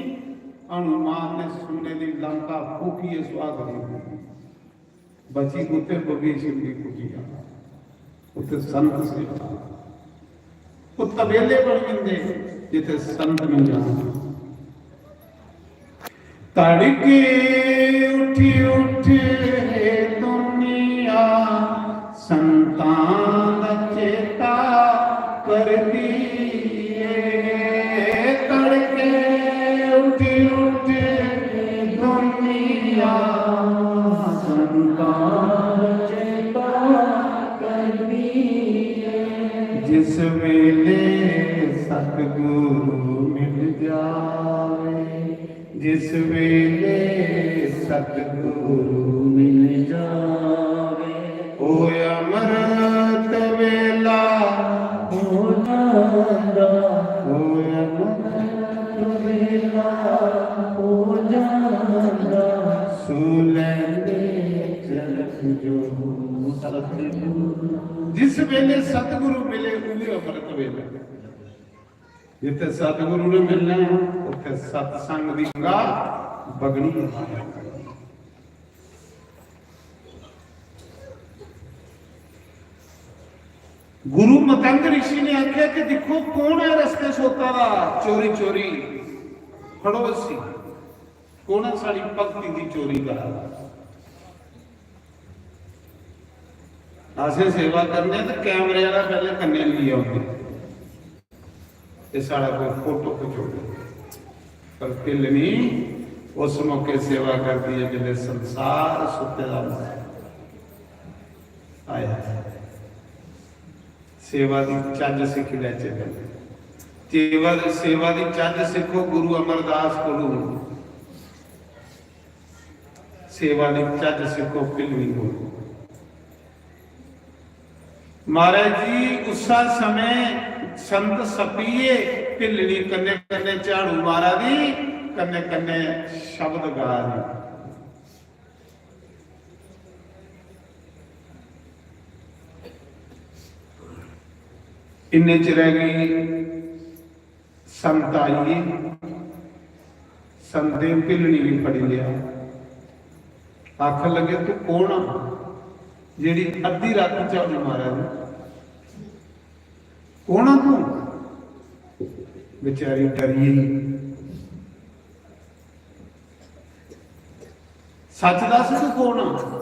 हनुमान ने सुन्ने दी लंका फूकी, सुहा करी दी। बची उत्थे भविष्य की कुटिया, उत्थे संत सेवा। वो तबेले बन जंदे जिथे संत नहीं जाना। तड़के उठी उठ हे दुनिया, संतां दा चेता करदी ਏ। तड़के उठी उठ दुनिया संतां चेता करदी ਏ। जिस वेले सतगुरु मिल जावे, जिस वेले सतगुरु मिल जावे, ओ अमृत वेला हो जांदा, ओ अमृत वेला हो जांदा। सू लैंदे चरण जो सतगुरु। जिस वेले सतगुरु मिले, उही अमृत वेला। जिथे सतगुरु ने मिलना है, उथे सत्संग दी गंगा बगनी है। गुरु मतंग ऋषि ने आख्या कि दिक्खो, कौन ऐ रस्ते सोता दा चोरी चोरी, फड़ो इसी। कौन ऐ साढ़ी भक्ति दी चोरी करा दा? असें सेवा करने ते कैमरे आह्ला पैह्ले कन्नै लेई औंदे ते साढ़ा कोई फोटो खचोड़े। पर भिल्लनी उस मौके सेवा करदी ऐ जिसलै संसार सुत्ते दा होंदा ऐ। आया। सेवा दी चज्ज सिक्खी लैचे। सेवा, सेवा दी चज्ज सिक्खो गुरु अमरदास कोलू। सेवा दी चज्ज सिक्खो भिल्लनी कोलू। महाराज जी, उस्सा समें संत सपिये भिल्लनी कन्ने कन्ने झाड़ू मारा दी, कन्ने कन्ने शब्द गा दी। इन्ने चिरै गी संत आई गे, संतें भिल्लनी गी फड़ी लेआ। आखन लगे, "तू कौन आ जेह्ड़ी अद्धी राती झाड़ू मारा दी? कौन आ तू?" बेचारी डरी गेई। "सच दस, तू कौन आ?"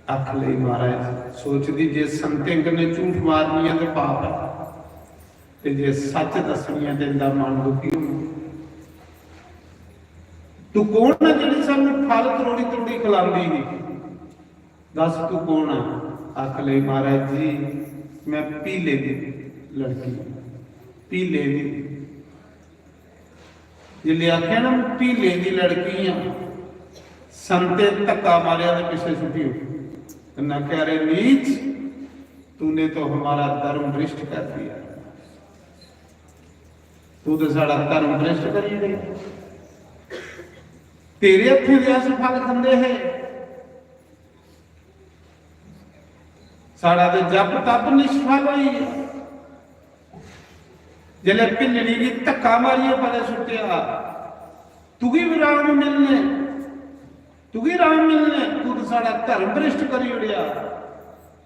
आख लई महाराज, सोचदी जे संतें कन्नै झूठ मारनी ऐ ते पाप ऐ, ते जे सच दस्सनी ऐ ते इंदा मन दुखी होना। "तू कौन ऐ जेह्ड़ी सानू फल त्रोड़ी त्रोड़ी खलांदी ही? दस तू कौन ऐ?" आख लई महाराज जी, "मैं भीले दी लड़की, भीले दी।" जिसलै आखेआ ना, "भीले दी लड़की आं," संते धक्का मारेआ ते पिच्छे सुट्टी ओड़ी। कन्नै आखेआ, "अरे नीच, तूने तो हमारा धर्म भ्रष्ट कर दिया, तू तो साढ़ा धर्म भ्रष्ट करी ओड़ेआ। तेरे हत्थें दे अस फल खंदे हे, साढ़ा ते जप तप निष्फल होई गेआ।" जिसलै भिल्लनी गी धक्का मारियै परे सुट्टेआ, "तुगी बी राम मिलने, तुगी राम मिलने, तू तो साढ़ा धर्म भ्रष्ट करी ओड़ेआ।"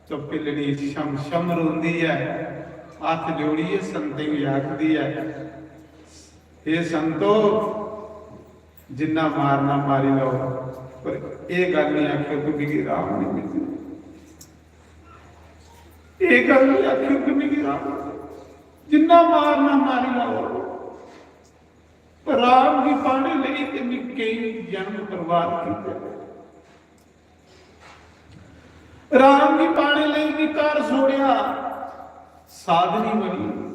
तो भिल्लनी छम छम रोंदी ऐ, हत्थ जोड़ियै संतें गी आखदी ऐ, "हे संतो, जिन्ना मारना मारी लैओ, पर एह् गल्ल निं आखेओ कि मिगी राम निं मिलना। एह् गल्ल निं आखेओ कि मिगी राम निं मिलना। जिन्ना मारना मारी लैओ, पर राम गी पाने लेई ते मिगी केईं जन्म बर्बाद कीते। राम गी पाने लेई मी घर छोड़ेआ, साधनी बनी।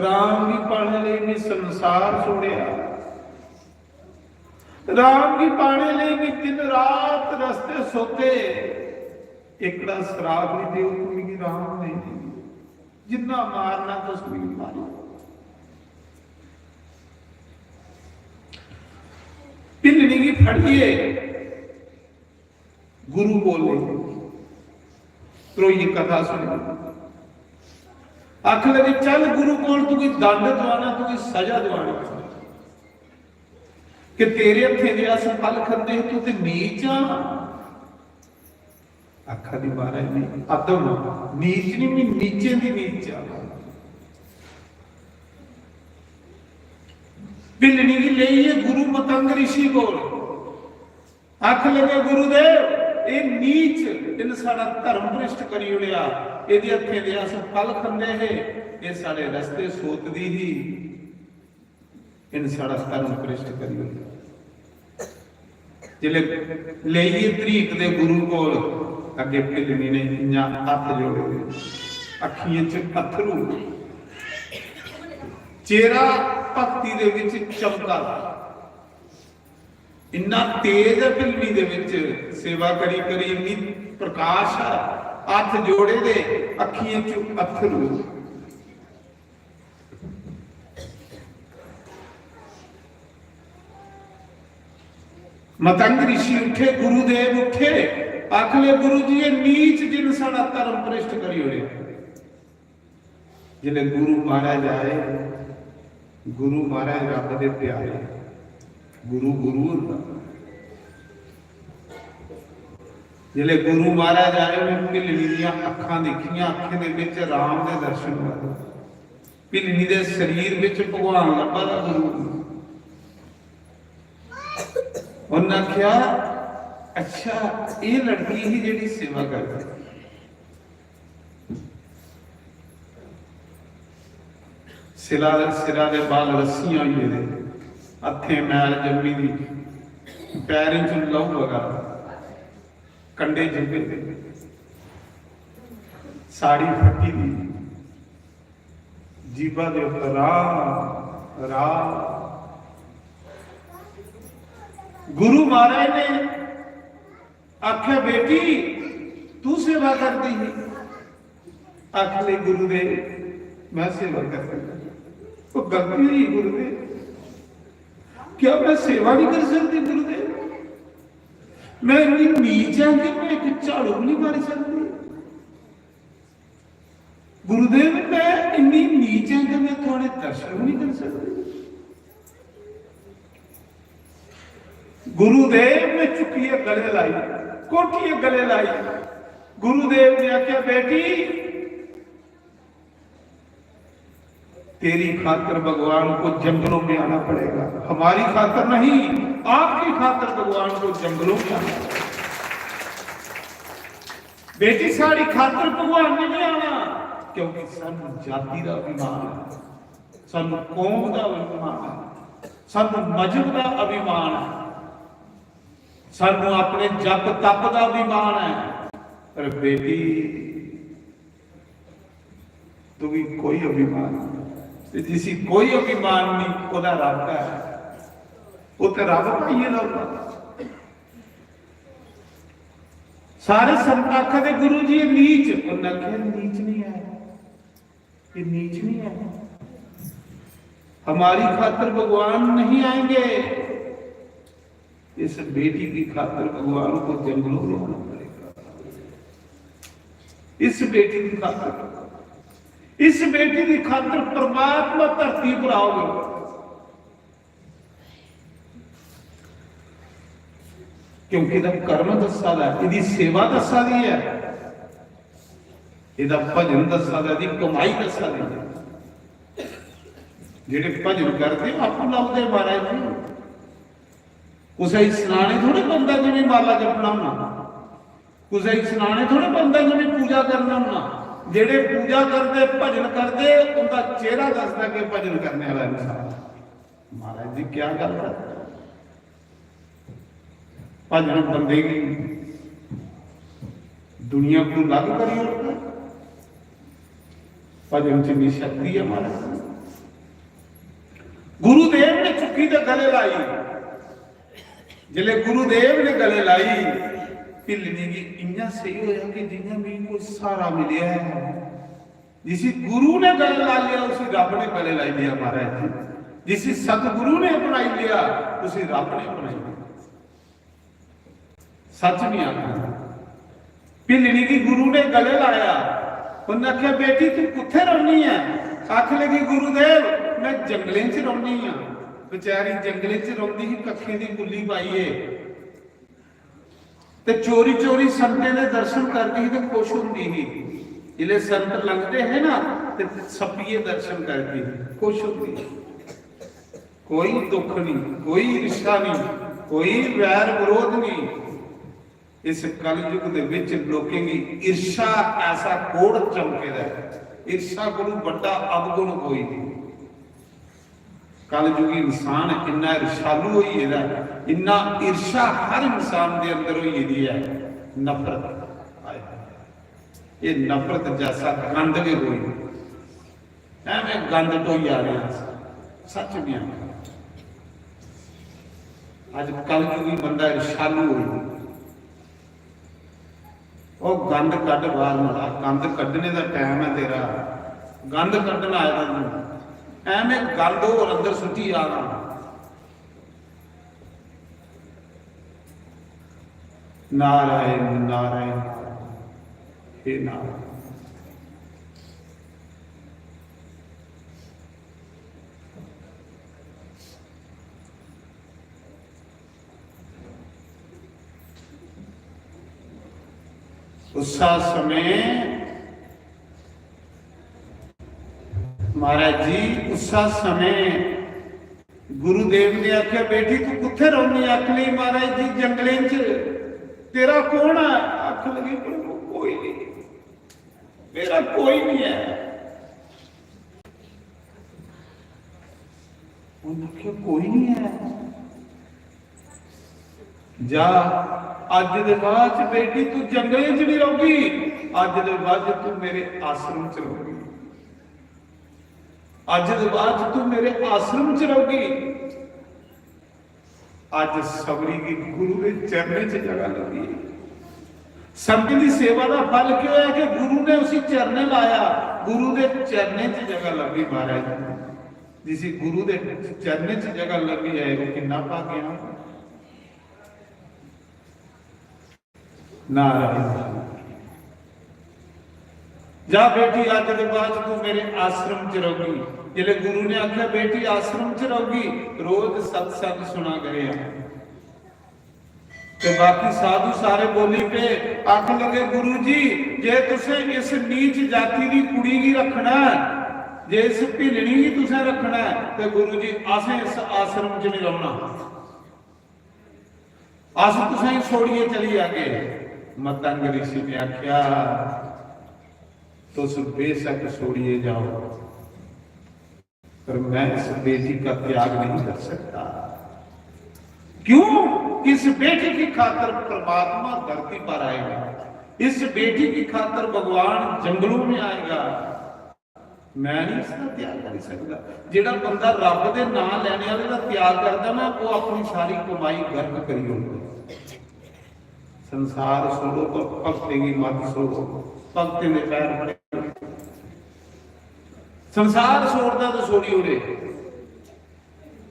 राम गी पाने लेई मी संसार छोड़ेआ। राम गी पाने लेई मी दिन रात रस्ते सोते। एकड़ा श्राप निं देओ कि मिगी राम नेईं मिलना। जिन्ना मारना तुस मिगी मारो।" भिल्लनी गी फड़ियै गुरु कोल लेई, त्रोइयै कथा सुनी। आखन लगे, "चल गुरु कोल, तुगी दंड दवाना, तुगी सजा दवानी कि तेरे हत्थें दे अस फल खंदे हे, तू ते नीच आ।" आखा दी, "महाराज, में अधम आं, नीच निं, में नीचें दी नीच आं।" भिल्लनी गी लेइयै गुरु मतंग ऋषि कोल आखन लगे, "गुरुदेव, एह् नीच, इन्न साढ़ा धर्म भ्रष्ट करी ओड़ेआ। एह्दे हत्थें दे अस फल खंदे हे, एह् साढ़े रस्ते सोतदी ही, इन्न साढ़ा धर्म भ्रष्ट करी ओड़ेआ।" जिसलै लेइयै धरीक दे गुरु कोल, अग्गें भिल्लनी ने इ'यां हत्थ जोड़े दे, अक्खियें च अत्थरू, चेहरा भक्ति दे विच चमका दा। इन्ना तेज ऐ भिल्लनी दे विच, सेवा करी करी इन्नी प्रकाश ऐ, हत्थ जोड़े दे, अक्खियें च अत्थरू। मतंग ऋषि उठे, गुरुदेव उठे, आखले, "गुरु जी, ये नीच जिन साढ़ा धर्म भ्रष्ट करी ओड़े।" जिसलै गुरु महाराज आए, गुरु महाराज रब दे प्यारे, गुरु गुरु होंदा। जिसले गुरु महाराज आए, उन्हें भिल्लनी दियां अक्खां देखियां, अक्खें दे बिच राम दे दर्शन होए। भिल्लनी दे शरीर बिच भगवान लब्भा दा गुरु। उन्हें आख्या, "अच्छा, ये लड़की ही जेड़ी सेवा करदी।" सिरा, सिरा दे बाल रस्सियां होई गेदे, हत्थें मैल जम्मी दी, पैरें च लहू बगा, कंडे झुके दे, साड़ी फटी दी, जीभा दे उप्पर राम, राम। गुरु महाराज ने आख्या, "बेटी, तू सेवा करदी ही?" आखन लगी, "गुरुदेव, मैं सेवा करदी ही।" "वो गलती हुई गुरुदेव, क्या मैं सेवा नहीं कर सकती गुरुदेव? मैं इतनी नीच हां कि मैं एक झाड़ू भी नहीं मारी सकती। गुरुदेव, मैं इतनी नीच हां कि मैं थुआड़े दर्शन भी नहीं कर सकती।" गुरुदेव ने चुक्कियै गले लाई, घोटियै गले लाई। गुरुदेव ने आख्या, "बेटी, तेरी खातर भगवान को जंगलों में आना पड़ेगा, हमारी खातर नहीं, आपकी खातर भगवान को जंगलों में आना पड़ेगा। बेटी, साड़ी खातर भगवान ने नहीं आना, क्योंकि सानू जाति का अभिमान है, सानू कौम का अभिमान है, सानू मजहब का अभिमान है, सानू अपने जप तप का अभिमान है।" पर बेटी, तुगी कोई अभिमान नहीं। ते जिसी कोई अभिमान नहीं, ओदा रब है। वो ते रब पाइए ना होता। सारे संत आखा दे, "गुरु जी, ये नीच।" उन्हें आख्या, "नीच नहीं है, ये नीच नहीं है। हमारी खातर भगवान नहीं आएंगे।" इस बेटी की खातर भगवान को जंगलों में आना पड़ेगा। इस बेटी की खातर, इस बेटी की खातर परमात्मा धरती पर आओगे, क्योंकि ਇਹਦਾ कर्म दसा दा है, ਇਹਦੀ सेवा दसा दी है, ਇਹਦਾ भजन दसा दा, ਇਹਦੀ कमाई दसा दी है। ਜਿਹੜੇ भजन करदे, आपू लभदे महाराज जी। कुसै गी सनाने थोड़े बनदा जिवें माला जपना होना, कुसै गी सनाने थोड़े बनदा जिवें पूजा करना होना। जेड़े पूजा करदे, भजन करदे, उंदा चेहरा दसदा कि भजन करने वाला इंसान। महाराज जी, क्या गल्ल है? भजन बंदे गी दुनिया को अलग करी ओड़दा। भजन च इन्नी शक्ति है महाराज। गुरुदेव ने चुक्की ते गले लाई। जिसले गुरुदेव ने गले लाई, भिल्लनी गी इयां सेही होया कि जियां मिगी कोई सहारा मिलेआ है। जिसी गुरु ने गले ला लिया, उसी रब ने गले लाई लिया महाराज जी। जिसी सतगुरु ने अपनाई लिया, उसी रब ने अपनाई लिया। सच नहीं आखना। भिल्लनी गी गुरु ने गले लाया, उन्हें आख्या, "बेटी, तू कुत्थे रौहनी है?" आखन लगी, "गुरुदेव, मैं जंगलें च रौहनी हां।" बेचारी जंगलें च रौहदी ही, कक्खें दी गुल्ली पाइयै, ते चोरी चोरी संतें दे दर्शन करदी ही ते खुश होंदी ही। जिसले संत लंघदे हे ना, ते सप्पियै दर्शन करदी ही, खुश होंदी ही। कोई दुख नहीं, कोई ईर्ष्या नहीं, कोई वैर विरोध नहीं। इस कलयुग दे विच लोकें गी ईर्ष्या ऐसा कोढ़ चमके दा है, ईर्ष्या कोलू बड्डा अवगुण कोई नहीं। कलयुगी इंसान इन्ना ईर्ष्यालु होई गेदा है, इन्ना ईर्ष्या हर इंसान दे अंदर होई गेदी है, नफरत। हाय, ये नफरत जैसा गंद भी कोई नहीं। एवें गंद ढोई जा रहे हैं, सच नहीं आखना। अज कलयुगी बंदा ईर्ष्यालु होई गेदा। ओ गंद कड्ढ बाहर मड़ा, गंद कड्ढने दा टाइम है तेरा, गंद कड्ढन आए दा तूं। एवें गंद होर अंदर सुट्टी जा रहा। नारायण, नारायण, हे नारायण। उस्सा समें, महाराज जी, उस्सा समें गुरुदेव ने आख्या, "बेटी, तू कुत्थे रौहनी?" आखन लगी, "महाराज जी, जंगलें च।" "तेरा कौन है?" आखन लगी, "प्रभु, कोई नहीं, मेरा कोई नहीं है।" उन्हें आख्या, "कोई नहीं है।" "जा, अज दे बाद च बेटी तू जंगलें च नहीं रहोगी, अज दे बाद च तू मेरे आश्रम च रहोगी, अज दे बाद च तू मेरे आश्रम च रहोगी।" अज सबरी की गुरु के चरणें च जगह लगी। संत की सेवा का फल क्या है कि गुरु ने उसी चरणें लाया, गुरु के चरणें च जगह लगी। महाराज, जिसी गुरु के चरणें च जगह लगी है, वो कितना भाग्यवान। नारायण। "जा बेटी, अज के बाद तू मेरे आश्रम च रहोगी।" जिसले गुरु ने आख्या, "बेटी, आश्रम च रहोगी, रोज सत्संग सुना करे।" ते बाकी साधु सारे बोली पे, आखन लगे, "गुरु जी, जे तुसें इस नीच जाति की कुड़ी की रखना है, जे इस भिलनी की तुसें रखना है, तो गुरु जी, असें इस आश्रम च नहीं रहोना।" "अस तुसेंगी छोड़िए चली जागे।" मतंग ऋषि ने आख्या, "तुस बेशक छोड़िए जाओ, पर मैं इस बेटी का त्याग नहीं कर सकता।" क्यों? इस बेटी की खातर परमात्मा धरती पर आएगा, इस बेटी की खातर भगवान जंगलों में आएगा। मैं नहीं इसका त्याग कर सकता। जेड़ा बंदा रब दे नां लेने वाले दा त्याग करदा ना, वो अपनी सारी कमाई गर्क करी ओड़दा। संसार छोड़ो, पर भक्तें की मत छोड़ो, भक्तें दे पैर फड़े। संसार छोड़दा तो छोड़ी ओड़े।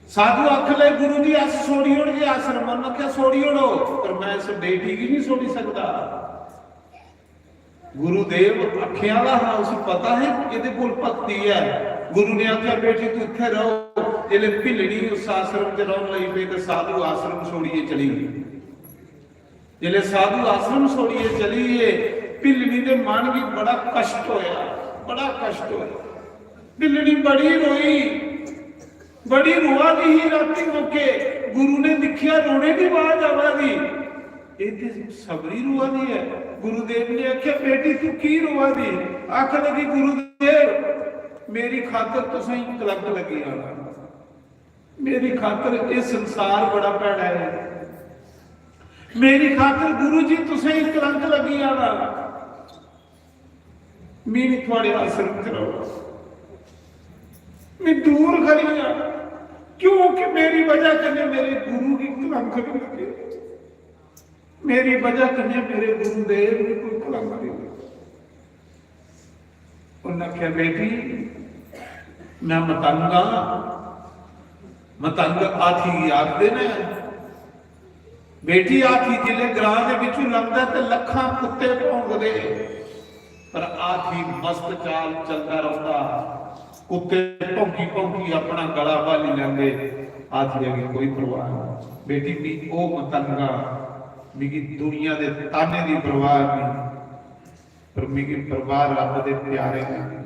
साधु आखन लगे, "गुरु जी, अस छोड़ी ओड़गे आश्रम।" उन्हें आख्या, "छोड़ी ओड़ो, पर मैं इस बेटी की नहीं छोड़ी सकता।" गुरुदेव अक्खें आह्ला हा, उसी पता है कि एह्दे कोल भक्ति है। गुरु ने आख्या, "बेटी, तू इत्थै रहो।" जिसलै भिलनी उस आश्रम च रौह्न लगी पे, ते साधु आश्रम छोड़ियै चली गई। जिसलै साधु आश्रम छोड़ियै चली गए, भिलनी दे मन गी बड़ा कष्ट होया, बड़ा कष्ट होया। भिलनी बड़ी रोई, बड़ी रोआ दी ही रातीं मौके। गुरु ने दिक्खेआ, रोने दी आवाज आवा दी, "एह् ते सबरी रोआ दी ऐ।" गुरुदेव ने आखेआ, "बेटी, तू की रोआ दी?" आखन लगी, "गुरुदेव, मेरी खातर तुसें कलंक लग्गी जाना, मेरी खातर एह् संसार बड़ा भैड़ा ऐ, मेरी खातर गुरु जी तुसें कलंक लग्गी जाना।" मी नहीं थुआड़े आश्रम च रौह्ना, मैं दूर खड़ी हां, क्योंकि मेरी वजह कन्नै मेरे गुरु गी कलंक नहीं लगे, मेरी वजह कन्नै मेरे गुरुदेव गी कोई कलंक नहीं लगे। उन्हें आखेआ, "बेटी, मैं मतंग हां, मतंग हाथी गी आखदे ने।" बेटी, हाथी जिसलै ग्रां दे बिचों लंघदा ते लक्खां कुत्ते भौंकदे, पर हाथी मस्त चाल चलदा रौंह्दा। कुत्ते भौंकी भौंकी अपना गला भाली लैंदे, हाथिया गी कोई परवाह नहीं। बेटी, मी ओह् मतंगा, मिगी दुनिया दे ताने दी परवाह नहीं, पर मिगी परवाह रब दे प्यारे दी।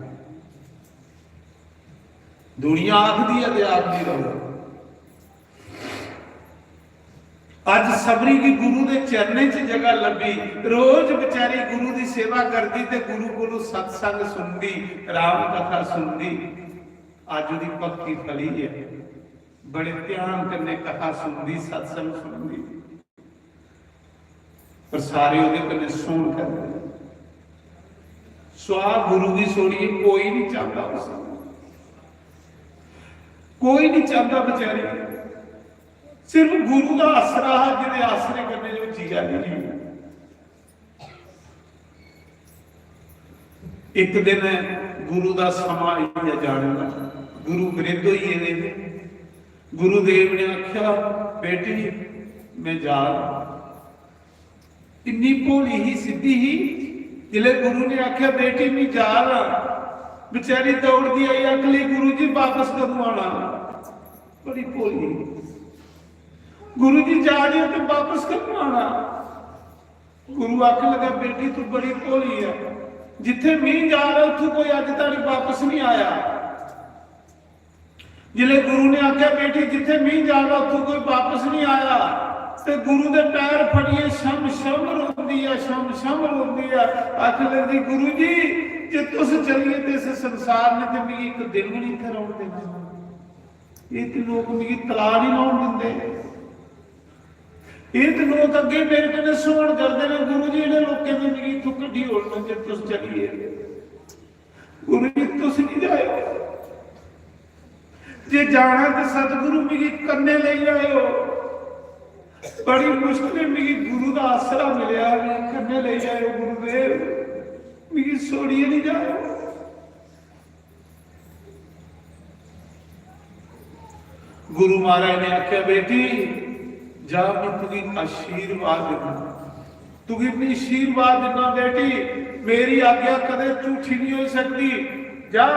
दुनिया आखदी ऐ ते आखदी रहो। अज सबरी गी गुरु दे चरणें च जगह लब्भी, रोज बेचारी गुरु दी सेवा करदी ते गुरु कोलों सत्संग सुनदी, राम कथा सुनदी। अज ओह्दी भक्ति फली ऐ, बड़े ध्यान कन्नै कथा सुनदी, सत्संग सुनदी। पर सारे ओह्दे कन्नै सोहन करदे। सुआह गुरु गी छोड़ियै कोई नहीं चाहता उस, कोई नहीं चाहता बेचारी। सिर्फ गुरु दा आसरा हा, जिहदे आसरे कन्नै जो जिया नहीं। इक दिन गुरु दा समां आई गेआ जाने दा, गुरु वृद्ध होई गेदे हे। गुरुदेव ने आखेआ, "बेटी, मैं जा रहा।" इन्नी भोली ही, सिद्धी ही, जिसलै गुरु ने आखेआ, "बेटी, मैं जा रहा," बेचारी दौड़दी आई, आखन लगी, "गुरु जी, बापस कदूं आना?" बड़ी भोली। "गुरु जी, जा रहे हो तो बापस कदूं आना?" गुरु आखन लगा, "बेटी, तू बड़ी भोली है, जित्थे मींह जा रहा, उत्थों कोई अज तक वापस नहीं आया।" जिसले गुरु ने आख्या, "बेटी, जित्थे मींह जा रहा, उत्थों कोई वापस नहीं आया," ते गुरु दे पैर फड़िए छम छम रोंदी है, छम छम रोंदी है। आखन लगदी, "गुरु जी, जे तुस चलिए ते इस संसार ने ते मिगी इक दिन भी नहीं इत्थे रौहन देना। ये ते लोक मिगी तला नहीं लाउन दिंदे। ये ते लोक अग्गे मेरे कन्नै सौन करदे ने, गुरु जी, इन्हें लोकें ने मिगी इत्थों कड्ढी ओड़ना जे तुस चलिए। गुरु जी, तुस नहीं जाओ। जे जाना ते सतगुरु मिगी कन्नै लेई जाओ। बड़ी मुश्किल मिगी गुरु दा आसरा मिलेआ, मिगी कन्नै लेई जाओ गुरुदेव, मिगी छोड़िए नहीं जाओ।" गुरु महाराज ने आख्या, "बेटी, जा, मैं तुगी आशीर्वाद दिना, तुगी मैं आशीर्वाद दिना बेटी, मेरी आज्ञा कदे झूठी नहीं हो सकती। जा,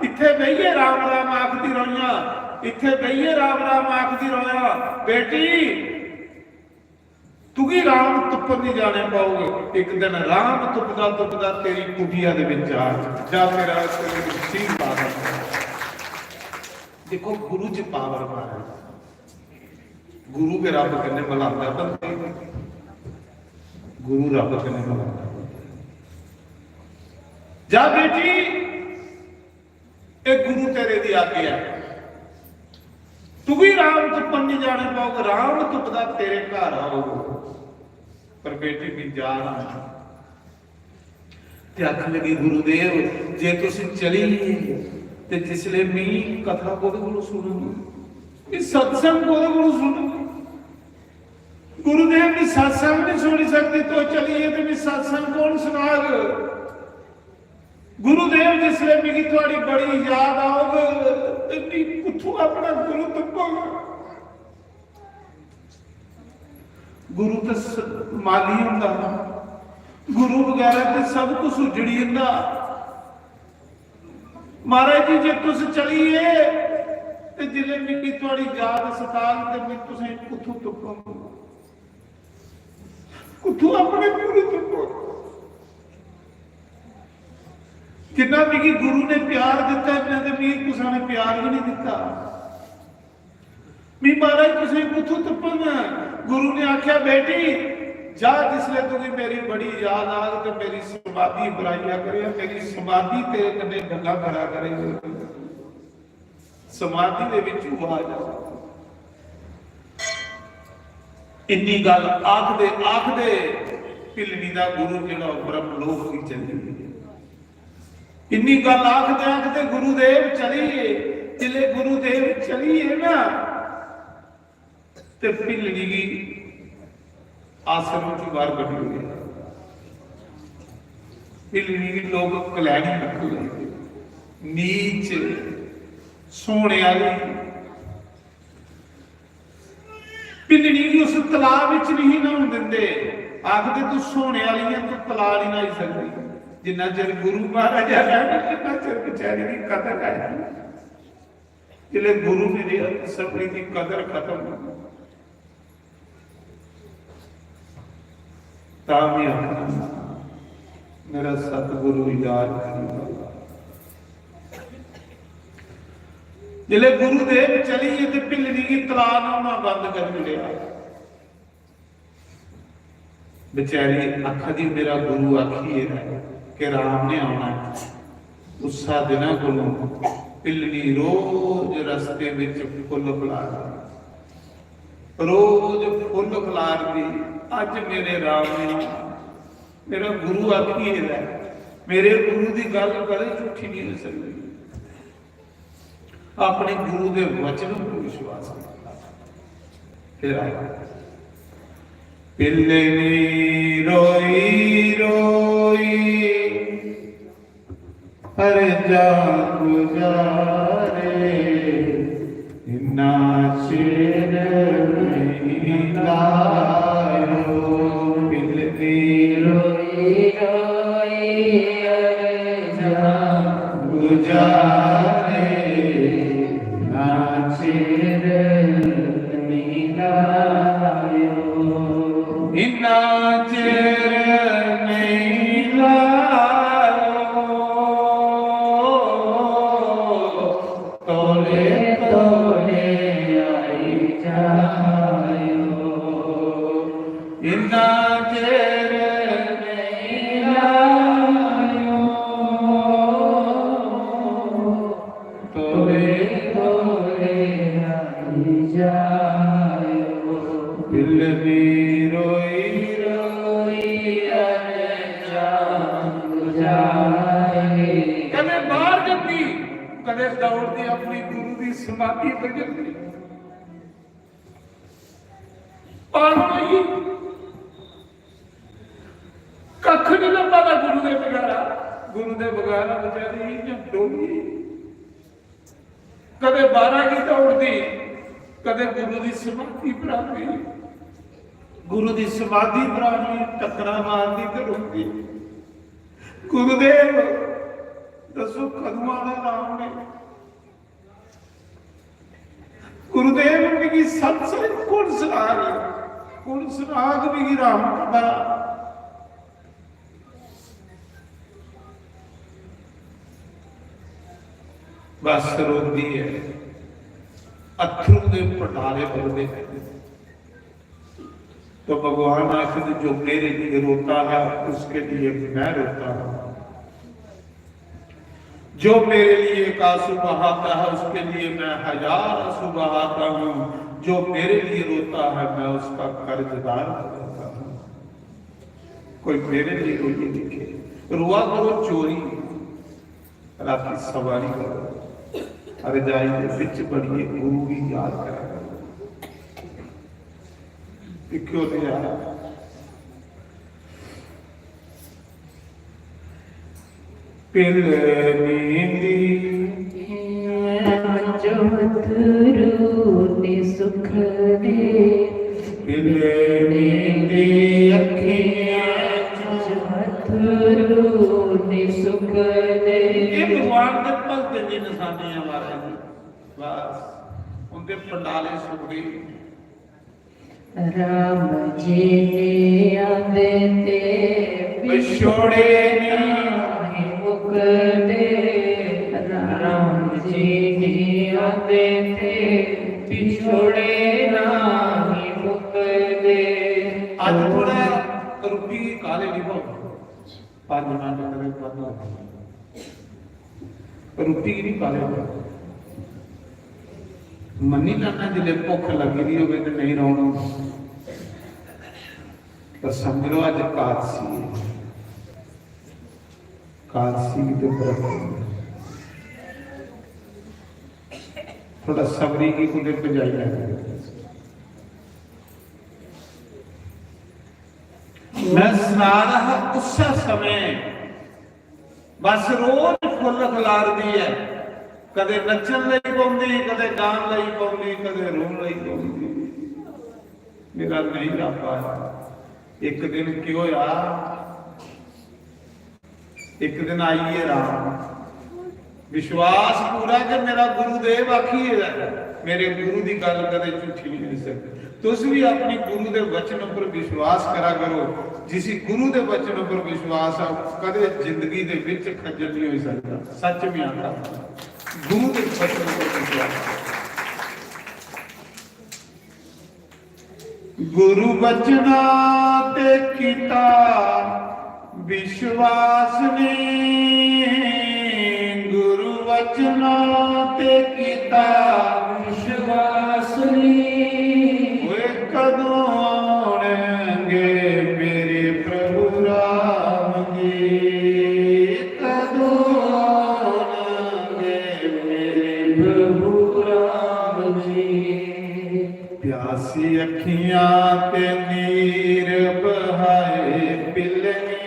इत्थे बेहिए राम राम आखदी रौहियां, इत्थे बेहिए राम राम आखदी रौहियां, बेटी, तुगी राम तुप्पन नहीं जाने पाओगे। एक दिन राम तुपदा तुपदा तेरी कुटिया दे विच आ जा, तेरा तेरी सील पा देना।" देखो, गुरु च पावर महाराज, गुरु के रब कन्नै मिलांदा बंदे गी, गुरु रब कन्नै मिलांदा बंदे गी। जा बेटी, ए गुरु तेरे दी आज्ञा है, तुगी राम तुप्पन नहीं जाने पाओगे, राम तुपदा तेरे घर आओ। पर बेटी, मैं जा रहा हूं। ते आखन लगी, "गुरुदेव, जे तुस चली गे ते जिसले मैं कथा कोदे कोल सुनूंगी, मैं सत्संग कोदे कोल सुनूंगी? गुरुदेव, मैं सत्संग नहीं सुनी सकती, तो चली गे ते मैं सत्संग कौन सुनाग? गुरुदेव, जिसले मिगी थुआड़ी बड़ी याद आउग ते मैं कुत्थों अपना गुरु तुप्पगा?" गुरु ते स-, माली हुंदा, गुरु बगैरा ते सब कुछ उजड़ी जंदा। महाराज जी, जे तुस चली गे ते जिसले मिगी थुआड़ी याद सताग ते मैं तुसें कुत्थों तुप्पङ? कुत्थों अपने गुरु तुप्पङ? जिन्ना मिगी गुरु ने प्यार दिता, इन्ना ते मिगी कुसै ने प्यार भी नहीं दिता। मी महाराज तुसें कुत्थों तुप्पङ? गुरु ने आख्या, "बेटी, जा, जिसले तुगी मेरी बड़ी याद आग ते मेरी समाधि बनाइया करे, मेरी समाधि तेरे कन्नै गल्लां करा करे।" समाधि दे विच आ जा। इन्नी गल आखदे आखदे भिल्लनी दा गुरु जेड़ा ब्रह्मलोक गी चली गया। इन्नी गल आखदे आखदे गुरुदेव चली गे। जिसले गुरुदेव चली गे ना, ते भिल्लनी गी आश्रम च बाहर कड्ढी ओड़ेआ। भिल्लनी गी लोक कलैनी आखन लगे, नीच, सोने आह्ली। भिल्लनी गी उस तलाऽ बिच नहीं न्हौन दिंदे, आखदे, "तू सोने आह्ली ऐ, तू तलाऽ नहीं न्हाई सकदी।" जिन्ना चिर गुरु महाराज आया ना, उन्ना चिर बेचारी दी कदर आई। जिसलै गुरु मिलेआ ते सभनीं दी कदर खत्म। तां भी आखना, मेरा सतगुरु याद करी बाबा। जिसलै गुरुदेव चली गे ते भिल्लनी गी तलाऽ न्हौना बंद करी ओड़ेआ। बेचारी आखा दी, "मेरा गुरु आखी गेदा ऐ कि राम ने औना ऐ।" उस्सा दिना कोलों भिल्लनी रोज रस्ते विच फुल्ल खलारदी, रोज फुल्ल खलारदी। अज मेरे राम ने औना, मेरा गुरु आखी गेदा ऐ, मेरे गुरु दी गल्ल कदें झूठी नहीं हो सकदी। अपने गुरु दे वचन पर विश्वास करना। फिर आया, "पिल्लनी रोई रोई अरजां गुजारे, इन्ना चिर नहीं लायो।" पिल्लनी रोई रोई अरजां गुजारे, इन्ना चिर नहीं लायो। इन्ना चिर दौड़दी अपनी गुरु दी समाधि पर जंदी। पार होई। कक्ख नहीं लब्भा दा गुरु दे बगैरा। गुरु दे बगैरा बेचारी इ'यां डोली। कदे बाहरा गी दौड़दी, कदे गुरु दी समाधि पर आंदी। गुरु दी समाधि पर आनी, टक्करा मारदी ते रोंदी। गुरुदेव, दसो कदूं आना राम ने? गुरुदेव, मिगी सत्संग कुण सनाग? कुण सनाग मिगी राम कथा? बस रोंदी ऐ, अत्थरू दे पटारे बगदे हैं। तो भगवान आखिर, जो मेरे लिए रोता है, उसके लिए मैं रोता हूँ। जो मेरे लिए एक आंसू बहाता है, उसके लिए मैं हजार आंसू बहाता हूँ। जो मेरे लिए रोता है, मैं उसका कर्जदार हो जाता हूँ। कोई मेरे लिए रोइए लिखे, रोआ करो चोरी, राती सवारी करो, रजाई दे विच बड़िए गुरु की याद करा करो। दिक्खियो ते यार, पिल नींदी अखियां च अथरू ने सुख दे। पिल नींदी अखियां च अथरू ने सुख दे। ये भगवान दे भगतें दी निशानी है महाराज जी। बस उनके पंडाले सुखदे। राम जी ने आंदे ते विछोड़े नहीं मुकदे। राम जी ने आंदे ते विछोड़े नहीं मुकदे। आज थोड़ा रुकी काले नहीं पाओ। पाँच मिनट करें, पाँच मिनट। रुट्टी की नहीं पाले। मन्नी लैना, जिसले भुख लगी दी होवे तो नहीं रोना। पर समझ लो, अज कादसी है। कादसी की तो बरकत है। थोड़ा सबरी की कुदे पजाई लैना। मैं सना रहा उस समय बस रोज फुल खलारदी है, कदे नच्चन लई पौंदी, कदे गान लई पौंदी, कदे रोन लई पौंदी। मेरा नहीं रब आया। एक दिन की होया, एक दिन आई है राम। विश्वास पूरा कि मेरा गुरुदेव आखी है, मेरे गुरु की गल कदे झूठी नहीं हो सकती। तुस भी अपनी गुरु दे वचन उपर विश्वास करा करो। जिसी गुरु दे वचन उपर विश्वास है, कदे जिंदगी दे विच खज्जल नहीं हो सकता। सच में आखा, गुरु दे वचन उपर विश्वास करो। गुरु वचना ते किता विश्वास ने, गुरु वचना ते किता विश्वास ने। ओए कदों आउणगे मेरे प्रभु राम जी, कदों आउणगे मेरे प्रभु राम जी। प्यासी अखियां ते नीर बहाए पिलनी,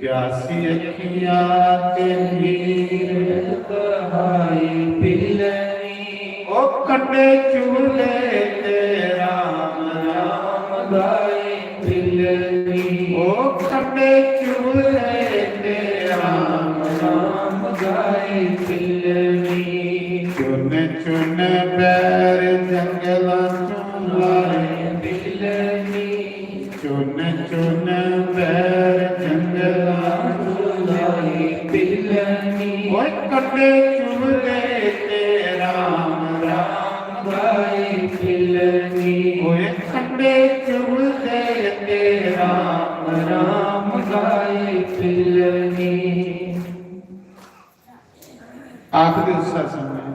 प्यासी अखियां ते नीर बहाए पिलनी। ओ कंडे चुभदे ते राम राम गाए पिलनी। ओ कंडे चुभदे ते राम राम गाए पिलनी। चुन चुन बैर जंगलां चों लाए पिलनी। चुन चुन बैर जंगलां चों लाए पिलनी। ओए कंडे चुभदे ते राम राम गाए पिलनी। ओए कंडे चुभदे ते राम राम गाए पिलनी। आखदे उस समय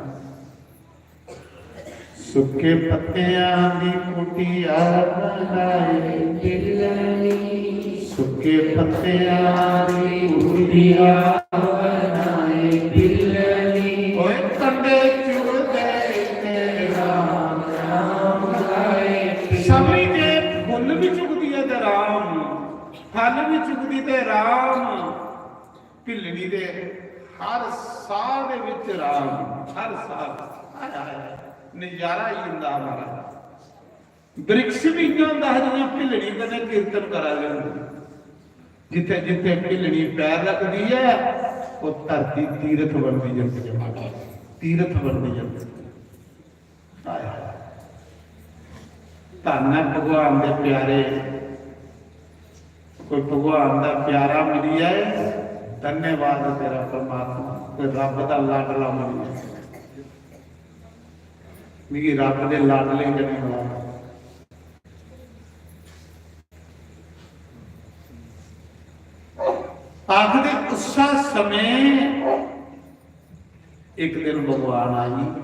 सुक्के पत्तियां दी कुटिया बनाए पिलनी, सुक्के पत्तियां दी कुटिया बनाए पिलनी। ओए भिल्लनी दे हर साह दे विच राम, हर साह। हाय, हाय, हाय, नजारा आई जंदा हमारा। वृक्ष भी इ'यां होंदा हा जि'यां भिल्लनी कन्नै कीर्तन करा दे होंदे। जित्थे जित्थे भिल्लनी पैर रखदी ऐ, ओह धरती तीर्थ बनदी जंदी ऐ, माता, तीर्थ बनदी जंदी ऐ। हाय हाय। धन ऐ भगवान दे प्यारे। कोई भगवान दा प्यारा मिली जाए, धन्यवाद तेरा परमात्मा। कोई रब दा लाडला मिली जाए, मिगी रब दे लाडले कन्नै मिला। आखदे उस्सा समें इक दिन भगवान आई,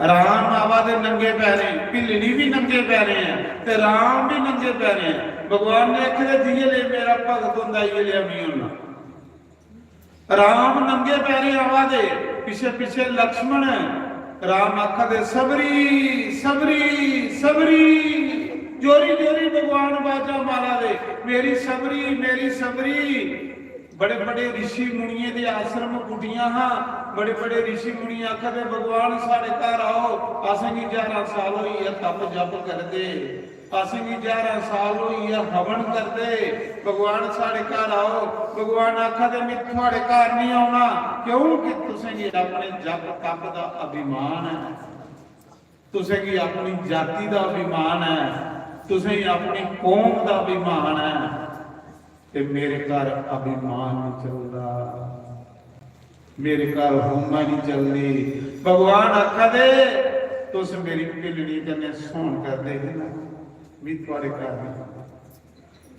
राम आवा दे नंगे पैरें, भिल्लनी भी नंगे पैरें ऐ ते राम भी नंगे पैरें ऐ। भगवान ने आखे दे, "जिये ले मेरा भगत होंदा, इये ले मी होना।" राम नंगे पैरें आवा दे, पिछे पिछे लक्ष्मण। राम आखा दे, "सबरी, सबरी, सबरी।" जोरी जोरी भगवान बाजा मारा दे, "मेरी सबरी, मेरी सबरी।" बड़े बड़े ऋषि मुनियें दे आश्रम कुटियां हां। बड़े बड़े ऋषि मुनि आखा दे, "भगवान, साढ़े घर आओ, असेंगी ज्हारां साल होई गे तप जप करदे, असेंगी ज्हारां साल होई गे हवन करदे, भगवान, साढ़े घर आओ।" भगवान आखा दे, "मैं थुआड़े घर नहीं औना, क्योंकि तुसेंगी अपने जप तप दा अभिमान है।" तुसेंगी अपनी जाति दा अभिमान है, तुसेंगी अपनी कौम दा अभिमान है, ते मेरे घर अभिमान नहीं चलदा, मेरे घर होमा नहीं चलदी। भगवान आखा दे, "तुस मेरी भिल्लनी कन्नै सौन करदे हे ना, मी थुआड़े घर नहीं।"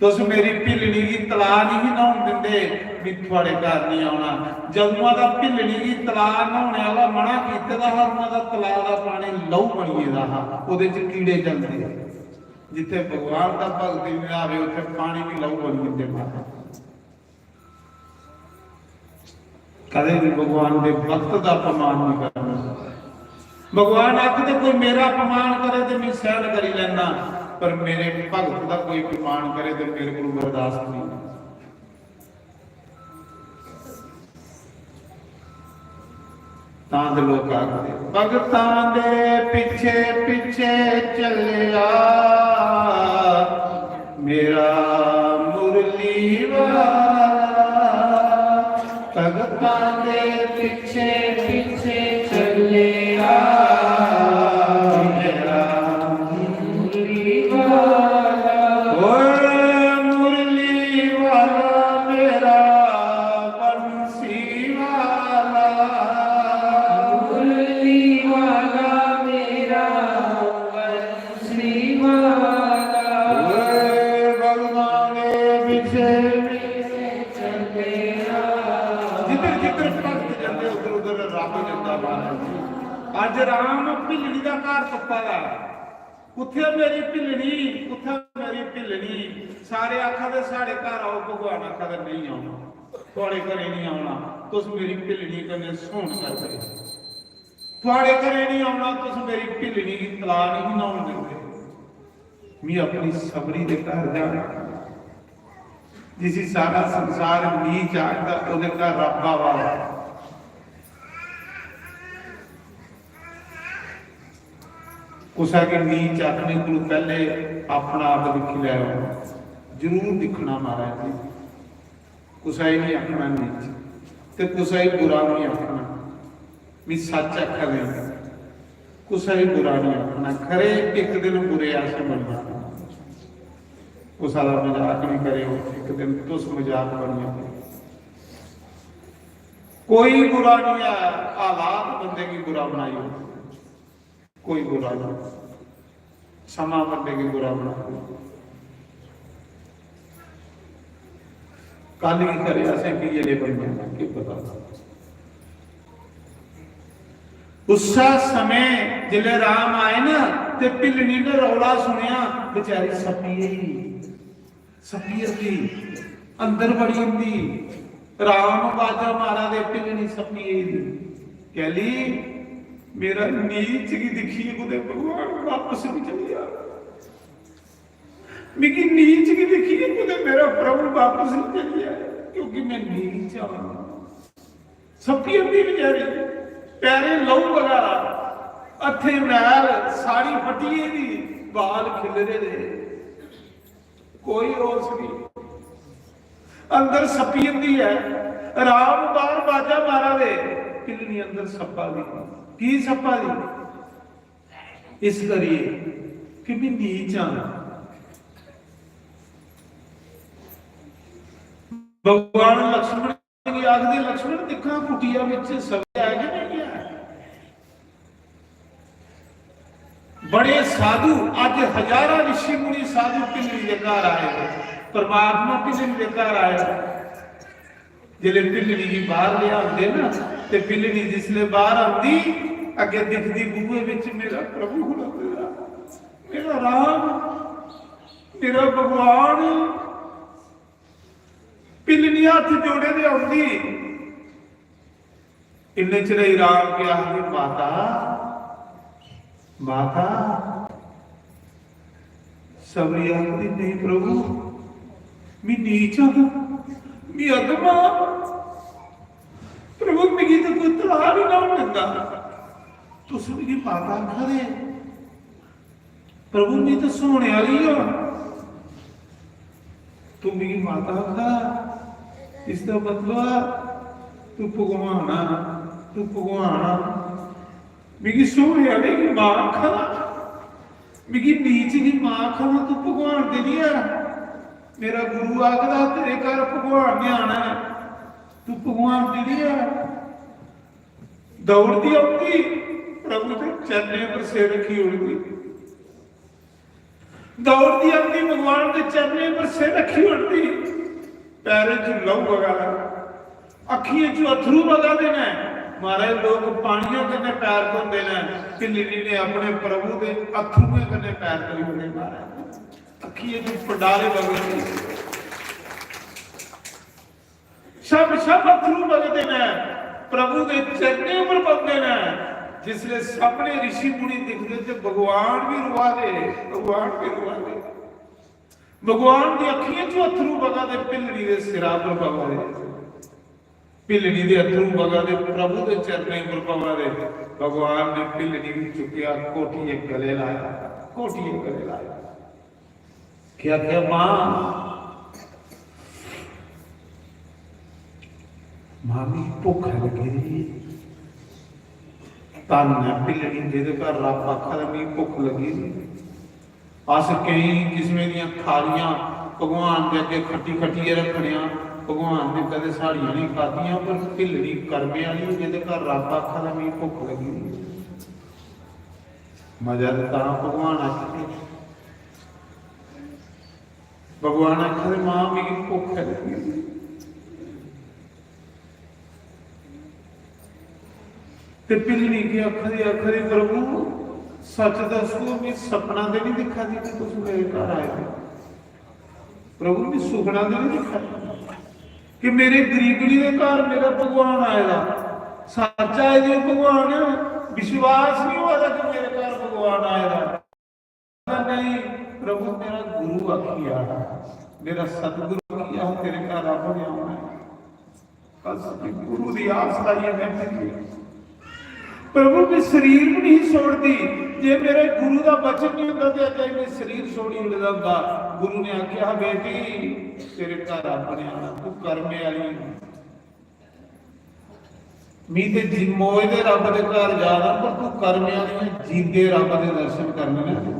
तुस मेरी भिल्लनी गी तलाऽ नहीं न्हौन दिंदे, मी थुआड़े घर नहीं औना। जदुआं दा भिल्लनी गी तलाऽ न्हौने आह्ला मना कीते दा हा, उदुआं दा तलाऽ दा पानी लहू बनी गेदा हा, ओह्दे च कीड़े जलदे। जित्थे भगवान दा भगत निभावे, उत्थे पानी भी लहू बनी जंदे माता। कदें भी भगवान दे भक्त दा अपमान नहीं करना। भगवान आखदे, "कोई मेरा अपमान करे ते मैं सहन करी लैना, पर मेरे भगत दा कोई अपमान करे ते मेरे को बर्दाश्त नहीं।" तां दे लोक आखदे, "भगतां दे पिछे पिछे चलिया मेरा मुरली वाला।" भगतां दे पिछे पिछे चलिया मेरा मुरली वाला। ओए मुरली वाला मेरा बंसी वाला। मुरली वाला मेरा बंसी वाला। ओए भगतां दे पिछे जिधर जिधर भगत जंदे, उधर उधर रब जंदा महाराज जी। अज राम भिल्लनी दा घर तुप्पा दा, "कुत्थे मेरी भिल्लनी, कुत्थे मेरी भिल्लनी?" सारे आखा दे, "साढ़े घर आओ।" भगवान आखा दे, "नहीं औना, थुआड़े घरे नहीं औना, तुस मेरी भिल्लनी कन्नै सौन करदे, थुआड़े घरे नहीं औना, तुस मेरी भिल्लनी गी तलाऽ नहीं न्हौन दिंदे।" मी अपनी सबरी दे घर जाना, जिसी सारा संसार नीच आखदा, ओहदे घर रब आवा दा। कुसै गी नीच आखने कोलू पैहले अपना आप दिक्खी लैओ, जरूर दिक्खना महाराज जी। कुसै गी नहीं आखना नीच, ते कुसै गी बुरा नहीं आखना। मैं सच आखा दे, कुसै गी बुरा नहीं आखना। खरे, एक दिन बुरे अस बन जाना। कुसै दा मजाक नहीं करेओ, एक दिन तुस मजाक बन जाओ। कोई बुरा नहीं है, हालात बंदे गी बुरा बनाई ओड़दे। कोई बुरा नहीं, समा बंदे गी बुरा बना दे। कल गी खरे असें की जेह्ड़े बनी जाना, केह् पता। उस्सै समें जिसलै राम आए ना, ते भिल्लनी ने रौला सुनेआ, बेचारी सप्पी गेई। सप्पी जंदी, अंदर बड़ी जंदी। राम बाजा मारा दे, भिल्लनी सप्पी गेई। कैली? मेरा नीच गी दिक्खियै कुतै भगवान बापस निं चली जा। मिगी नीच गी दिक्खियै कुतै मेरा प्रभु बापस निं चली जाए, क्योंकि मैं नीच आं। सप्पी अद्धी बचैरी, पैरें लहू बगा, हत्थें मैल, साड़ी फट्टी दी, बाल खिल्लरे दे, कोई होश नहीं। अंदर सप्पी अद्धी ऐ, राम बाहर बाजा मारा दे, पिल्लनी अंदर सप्पा दी। की सप्पा दी? इस करिए कि मैं नीच आं। भगवान लक्ष्मण गी आखदे, "लक्ष्मण, दिक्खां कुटिया बिच सब्र है कि नहीं है?" बड़े साधु, अज हजारां ऋषि मुनि साधु पिल्लनी दे घर आए, परमात्मा पिल्लनी दे घर आए। जिसले पिल्लनी गी बाहर लियाते ना, ते पिल्लनी जिसले बाहर आती, अगे दिखदी बूहे विच मेरा प्रभु खड़ोते दा, मेरा राम, मेरा भगवान। पिल्लनी हत्थ जोड़े दे आती। इन्ने चिरे राम के आखदे, "माता, माता।" सबरी आखदी, "नहीं प्रभु, मी नीच आं, मी अधम आं। प्रभु, मिगी तो कोई तलाक ही ना होन दिंदा। तुस मिगी माता आखा दे?" प्रभु, मी तो सोने आह्ली आं, तू मिगी माता आखा, इसदा मतलब तू भगवान आ, तू भगवान आ। मिगी सोने आह्ले गी मां आखा, मिगी नीच गी मां आखा, तू भगवान ते नहीं आ। मेरा गुरु आखदा, तेरे घर भगवान ने आना है, तू भगवान ते नहीं आ। दौड़दी औंदी, प्रभु दे चरणें पर सिर रखी ओड़दी। दौड़दी औंदी, भगवान दे चरणें पर सिर रखी ओड़दी। पैरें च लहू बगा दा, अक्खियें च अथरू बगा दे न। महाराज, लोक पानियां कन्नै पैर धोंदे न, भिल्लनी ने अपने प्रभु दे अथरुएं कन्नै पैर धोई ओड़े महाराज। अक्खियें च पंडारे बगदे। शब शब अथरू बगदे न, प्रभु दे चरणें पर पौंदे न। जिसले सामने ऋषि मुनि दिखदे ते भगवान भी रोआ दे, भगवान भी रोआ दे। भगवान दी अक्खियें चों अथरू बगा दे, भिल्लनी दे सिरा पर पवा दे। भिल्लनी दे अथरू बगा दे, प्रभु दे चरणें पर पवा दे। भगवान ने भिल्लनी गी चुक्केआ, घोटियै गले लाया, घोटियै गले लाया। क्या क्या मां, मां, मिगी भुक्ख लगी दी। धन्न ऐ भिल्लनी, जेह्दे घर रब्ब आखा दा, "मिगी भुक्ख लगी दी।" अस केईं किस्में दियां थालियां भगवान दे अग्गें खट्टी खट्टियै रक्खने आं, भगवान ने कदें साढ़ियां नहीं खादियां, पर भिल्लनी कर्में आह्ली, जेह्दे घर रब्ब आखा दा, "मिगी भुक्ख लगी दी।" मजा ते तां भगवान आखी, भगवान आखा दे, "मां, मिगी भुक्ख ऐ लगी दी।" ते भिल्लनी केह् आखा दी? आखा दी, "प्रभु, सच दस्सो, में सपना ते नहीं दिक्खा दी कि तुस मेरे घर आए हो?" प्रभु, में सुखना ते नहीं दिक्खा दा कि मेरे गरीबनी दे घर मेरा भगवान आए दा? सच आए दे भगवान, विश्वास नहीं होआ दा कि मेरे घर भगवान आए दा। नहीं, प्रभु, मेरा गुरु आखी आया, मेरा सतगुरु आखी आया, तेरे घर रब ने आना है। बस, गुरु दी आस लाइयै बैठे थे। प्रभु, मैं शरीर भी नहीं छोड़दी। जे मेरे गुरु दा वचन नहीं होंदा, ते अज्ज मैं शरीर छोड़ी ओड़दा होंदा। गुरु ने आख्या, "बेटी, तेरे घर रब ने आना, तू कर्मे वाली है।" मी ते जी-, मोए दे रब दे घर जा दा, पर तू कर्मे वाली है, जींदे रब दे दर्शन करने ने।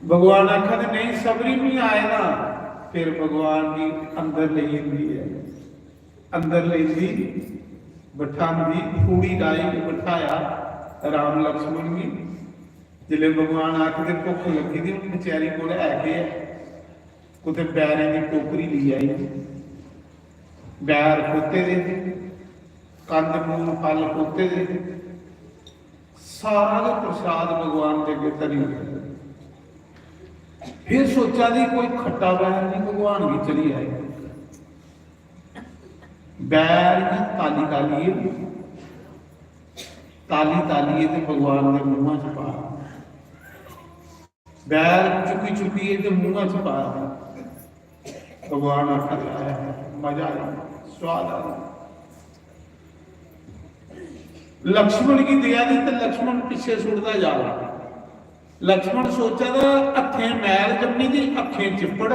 भगवान आखा दे, "नहीं, सबरी, मी आए ना।" फिर भगवान गी अंदर लेई जंदी है, अंदर लेंदी, बठांदी, फूड़ी लाई ते बठाया राम लक्ष्मण गी। जिसले भगवान आखदे, "भुक्ख लगी दी, हून कचैरी कोल है केह् है?" कुतै बैरें दी टोकरी लेई आई, बैर खोते दे, कंद मूल फल खोते दे, सारा गै प्रसाद भगवान दे अग्गें धरी ओड़ेआ। फिर सोचा दी कोई खट्टा बैर नहीं भगवान गी चली आए। बैर इ'यां ताली तालियै, ताली तालियै ते भगवान दे मुंहा च पा। बैर चुकी चुकी ते मुंह च पा दी। भगवान आखा दे, "आया, मजा आया, स्वाद आया।" लक्ष्मण गी देआ दे ते लक्ष्मण पिच्छे सुटदा जा रहा। लक्ष्मण सोचा दा, हत्थें मैल जम्मी दी, अक्खें चिप्पड़,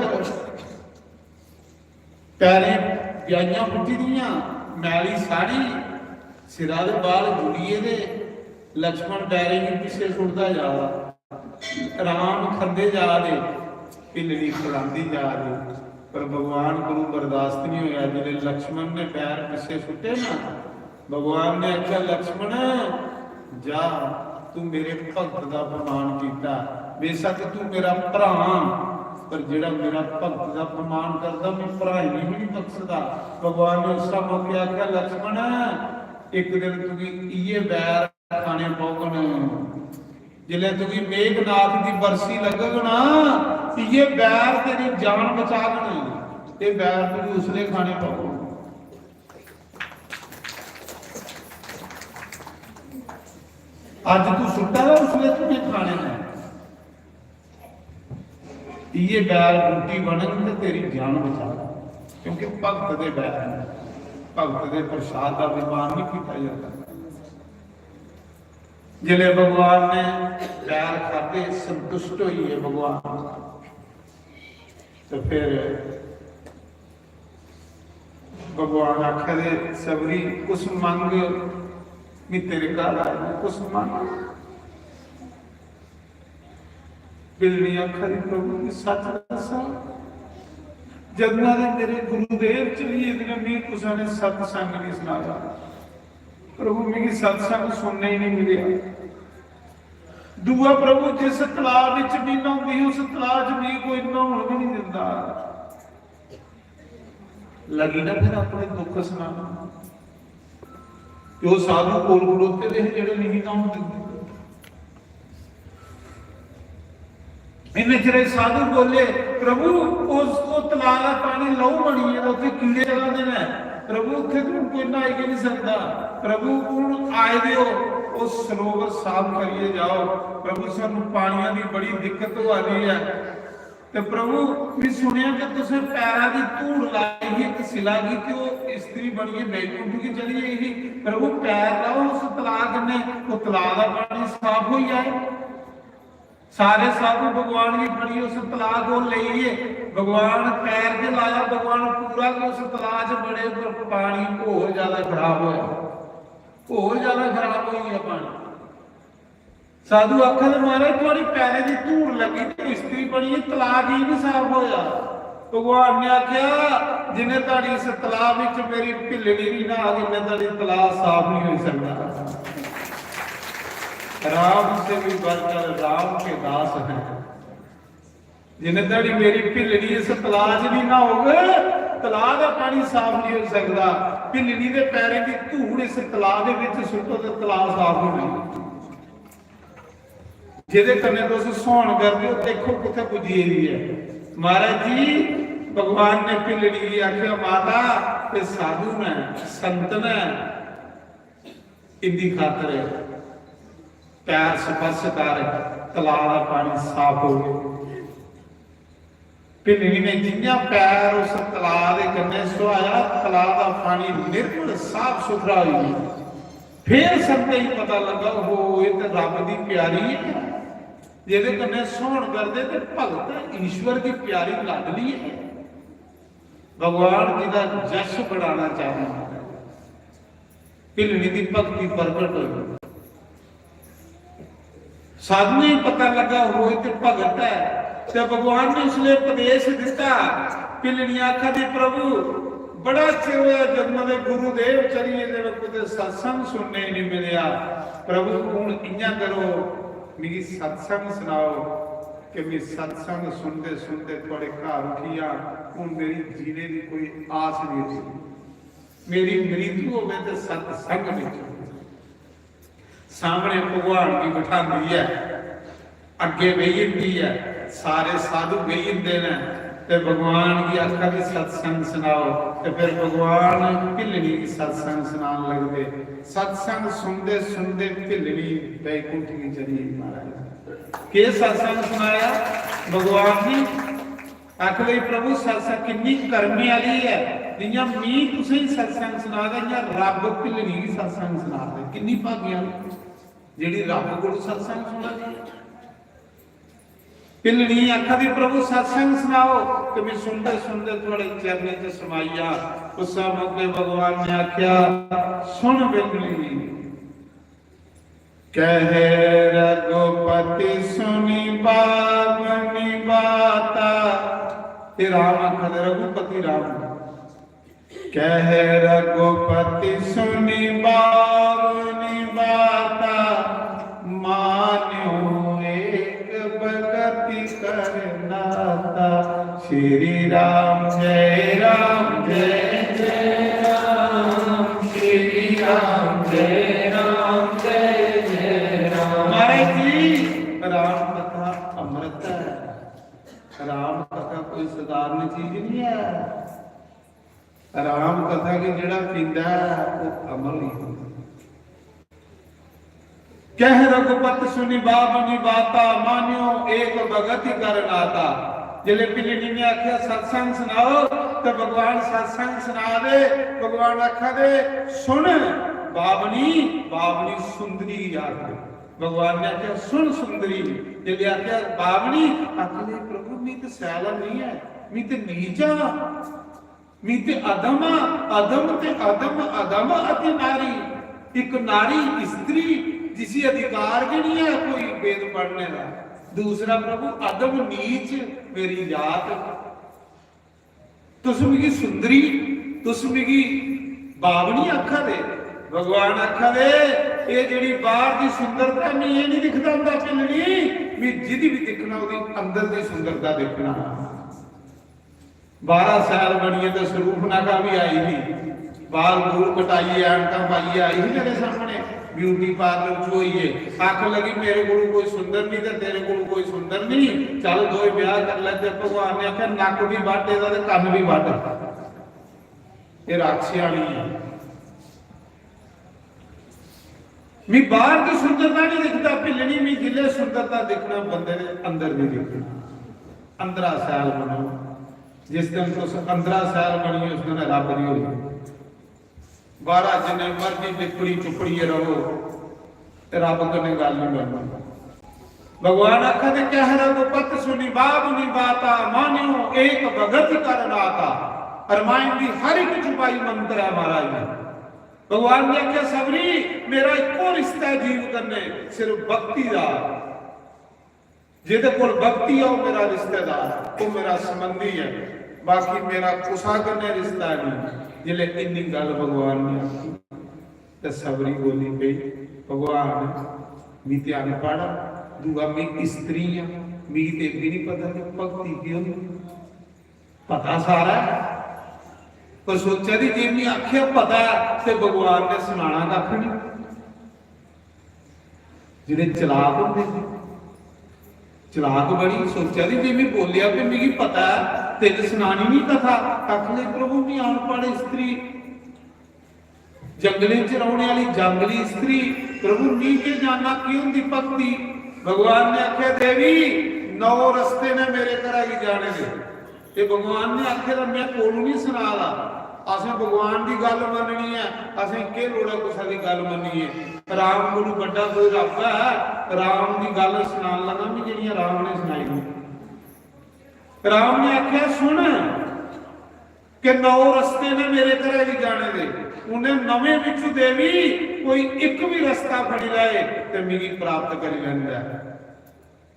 पैरें ब्याइयां पुज्जी दियां, मैली साड़ी, सिरा दे बाल जुड़िये दे। लक्ष्मण बैरें गी पिच्छे सुटदा जा रहा। राम खंदे जा दे, भिल्लड़ी खलांदी जा दी, पर भगवान कोलों बर्दाश्त नहीं होया। जिसले लक्ष्मण ने बैर पिछे सुट्टे ना, भगवान ने आख्या, "लक्ष्मण, जा, तू मेरे भगत का अपमान किया। बेशक तू मेरा भरा, पर जेड़ा मेरा भगत का अपमान करता, मैं भरा ही नहीं बख्शदा।" भगवान ने उस मौके आख्या, "लक्ष्मण, एक दिन तुगी इये बैर खाने पौगन। जिसलै तुगी मेघनाथ दी बरसी लगग ना, इये बैर तेरी जान बचागन। ये बैर तुगी उसले खाने पौगन। अज तू सुट्टा है, उसले तुझे खाने हैं।" इये बैर बूटी बनन ते तेरी जान बचा, क्योंकि भगत दे बैर न। भगत दे प्रसाद का विमान नहीं किया जाता। जिसले भगवान ने बैर खाते, संतुष्ट होइए भगवान, तो फिर भगवान आखा दे, "सबरी, कुछ मंग, मैं तेरे घर आई हूं, कुछ मंग।" भिल्लड़ी आखा दी, "प्रभु जी, सच दसा, जदना दे मेरे गुरुदेव चली गेदे ने, मिगी कुसै ने सत्संग नहीं सनाया। प्रभु, मिगी सत्संग सुनने ही नहीं मिलेआ। दूआ, प्रभु, जिस तलाब विच में न्हौंदी ही, उस तलाब च मिगी कोई न्हौन भी नहीं दिंदा।" लगी ना फिर अपने दुख सुनाना। जो साधु कोल खड़ोते दे हे, जेड़े नहीं ना होंदे। इन्ने चिरे साधु बोले, "प्रभु, उस, उस तलाऽ दा पानी लहू बनी गेदा, उत्थे कीड़े चला दे ने। प्रभु, उत्थे ते हुन कोई न्हाई गै नहीं सकदा। प्रभु, हुन आए दे हो, उस सरोवर साफ करियै जाओ। प्रभु, सानू पानियां दी बड़ी दिक्कत होआ दी ऐ।" ते प्रभु, मैं सुनेआ कि तुसें पैरा दी धूड़ लाई ही इक सिला गी, ते ओह स्त्री बनियै बैकुंठ गी चली गई ही। प्रभु, पैर लाओ उस तलाऽ कन्नै, ओह तलाऽ दा पानी साफ होई जाए। सारे साधु भगवान गी फड़ियै उस तलाऽ कोल लेई गे। भगवान पैर ते लाया, भगवान पूरा गै उस तलाऽ च बड़े, पर पानी होर ज्यादा खराब होया, होर ज्यादा खराब होई गेआ पानी। साधु आखन, "महाराज, थुआढ़े पैरें दी धूड़ लग्गी ते स्त्री बनी, तलाऽ की निं साफ होया?" भगवान ने आखेआ, "जिन्ने धड़ी इस तलाऽ विच मेरी भिल्लड़ी निं न्हाग, इन्ने धड़ी तलाऽ साफ निं होई सकदा।" राम से भी बढ़कर राम के दास हैं। जिन्ने धड़ी मेरी भिल्लड़ी इस तलाऽ च निं न्हाग, तलाऽ दा पानी साफ निं होई सकदा। भिल्लड़ी दे पैरें दी धूड़ इस तलाऽ दे विच सुट्टो ते तलाऽ साफ होना। जेह्दे कन्नै तुस सोहन करदे हो, देखो कुत्थै पुज्जी गेदी ऐ। महाराज जी, भगवान ने भिल्लड़ी गी आखेआ, "माता, एह् साधु न, संत न, इंदी खातर पैर स्पर्श कर, तलाऽ दा पानी साफ हो गया।" भिल्लड़ी ने जियां पैर उस तलाऽ दे कन्नै सुहाया, तलाऽ दा पानी निर्मल साफ सुथरा होई गेआ। फिर संतें गी पता लगा, "ओहो, एह् ते रब दी प्यारी ऐ, जेह्दे कन्नै सोहन करदे ते भगत ईश्वर दी प्यारी लाडली ऐ।" भगवान जी दा जश बढ़ाना चाहना, भिल्लड़ी दी भक्ति प्रगट होई। साधुएं गी पता लगा, "ओह ते भगत ऐ।" ते भगवान ने उसले उपदेश दिता। भिल्लड़ी आखा दी, "प्रभु, बड़ा चिर होया जदमां दे गुरुदेव चली गेदे न, कुतै सत्संग सुनने गी नहीं मिलेआ। प्रभु, हुन इयां करो, मिगी सत्संग सनाओ कि मैं सत्संग सुनदे सुनदे थुआड़े घर उठी आं। हुन मेरी जीने दी कोई आस नहीं रही। मेरी मृत्यु होवे ते सत्संग विच।" सामने भगवान गी बिठांदी ऐ, अग्गे बेही जंदी ऐ, सारे साधु बेही जंदे न ते भगवान गी आखा दी, "सत्संग सनाओ।" ते फिर भगवान भिल्लड़ी गी सत्संग सनान लगदे। सत्संग सुनदे सुनदे भिल्लड़ी बैकुंठ गी चली गेई महाराज। केह् सत्संग सनाया भगवान जी? आखदे, "प्रभु, सत्संग किन्नी कर्मे आह्ली ऐ, जि'यां मी तुसें गी सत्संग सना दा, इ'यां रब्ब भिल्लनी गी सत्संग सना दे।" किन्नी भाग्य आह्ली जेह्ड़ी रब्ब कोल सत्संग सुना दी ऐ। भिल्लनी आखा दी, "प्रभु, सत्संग सनाओ।" ते मैं सुनदे सुनदे थुआड़े चरणें च समाई जा। उस्सै मौके भगवान ने आखेआ, "सुन भिल्लनी।" कह रघुपति सुनि पावनि बाता। हे राम आखा दे, रघुपति राम। कह रघुपति सुनि पावनि बाता, मान्यो एक बगति कर नाता। श्री राम जय राम जय जय राम, श्री राम जय राम जय जय राम। महाराज जी, राम कथा अमृत है। राम कथा कोई साधारण चीज नहीं है। राम कथा गी जेड़ा पींदा है, वो अमर नहीं होंदा। कह रघुपत सुनि बावनि बाता, मान्यो एक बगति कर नाता। जिसले भिल्लनी ने आख्या, "सत्संग सुनाओ," तो भगवान सत्संग सुना दे। भगवान आखा दे, "सुन बावनी।" बावनी सुंदरी याद है। भगवान ने आख्या, "सुन सुंदरी।" जिसले आख्या, "बावनी," आखने, "प्रभु, मी तो सैला नहीं है, मी तो नीच हाँ।" मी ते अधम, अधम ते अधम, अधम अति नारी। एक नारी स्त्री जिसी अधिकार गै नहीं है कोई वेद पढ़ने का। दूसरा प्रभु अधम नीच मेरी जात। तुस मिगी सुंदरी, तुस मिगी बावनी आखा दे। भगवान आखा दे, "ये जेड़ी बाहर दी सुंदरता, मी ये नहीं दिखदा हुंदा भिल्लनी, मी जिदी भी दिखना, ओदी अंदर दी सुंदरता दिखना।" बारह साल बनियै ते सरूपनाखा भी आई ही, बाल बूल कटाइयै, ऐनकां पाइयै आई ही मेरे सामने, ब्यूटी पार्लर च होइयै। आखन लगी, "मेरे कोल कोई सुंदर नहीं ते तेरे कोल कोई सुंदर नहीं, चल दोए ब्याह कर लैते।" भगवान ने आखेआ, "नक्क भी बड्ढ एदा ते कन्न भी बड्ढ।" ये राक्षसी आनी है। मी बाहर दी सुंदरता नहीं दिखदा भिल्लनी, मी जिले सुंदरता दिखना, बंदे ने अंदर नहीं दिखना। अंदरा सैल बनो। जिस दिन तुस अंदरा सैल बनिए, उस दिन रब नहीं होई। बाहरा जिन्ने मर्जी लिपड़ी चुपड़िए रहो, ते रब कन्नै गल्ल नहीं बननी। भगवान आखा दे, "कह रघुपत सुनि बावनि बाता, मान्यो एक बगति कर नाता।" रामायण दी हर एक चौपाई मंत्र है महाराज जी। भगवान ने आखेआ, "सबरी, मेरा इक्को रिश्ता है जीव कन्नै, सिर्फ भक्ति दा। जेह्दे कोल भक्ति है, ओह् मेरा रिश्तेदार, ओह् मेरा संबंधी है, बाकी मेरा कुसा कन्नै रिश्ता नहीं।" जिसलै इन्नी गल्ल भगवान ने आखी, ते सबरी बोली पई, "भगवान, मी ते अनपढ़ आं, दूआ मी स्त्री आं, मिगी ते एह् बी निं पता कि भक्ति केह् होंदी। पता सारा ऐ, पर सोचा दी जे मी आखेआ पता ऐ ते भगवान ने सनाना कक्ख निं।" जेह्ड़े चलाक होंदे, चलाक बड़ी, सोचा दी जे मी बोलेआ ते मिगी पता ऐ, ते सनानी निं कथा, आखन लगी, "प्रभु, मी अनपढ़ स्त्री, जंगलें च रौह्ने आह्ली जंगली स्त्री, प्रभु, मी केह् जानना केह् होंदी भक्ति?" भगवान ने आखेआ, "देवी, नौ रस्ते ने मेरे घरा गी जाने दे।" ते भगवान ने आखे दा, "मैं कोलू नहीं सुना दा, असें भगवान दी गल्ल मननी ऐ, असें केह् लोड़ ऐ कुसै दी गल्ल मन्निए? राम कोलू बड्डा कोई रब ऐ, राम दी गल्ल सनान लगा मैं, जेह्ड़ियां राम ने सनाई दियां।" राम ने आखेआ, "सुन, कि नौ रस्ते ने मेरे घरै गी जाने दे, उ'नें नवें बिच्चू देवी कोई इक भी रस्ता फड़ी लैए ते मिगी प्राप्त करी लैंदा ऐ।"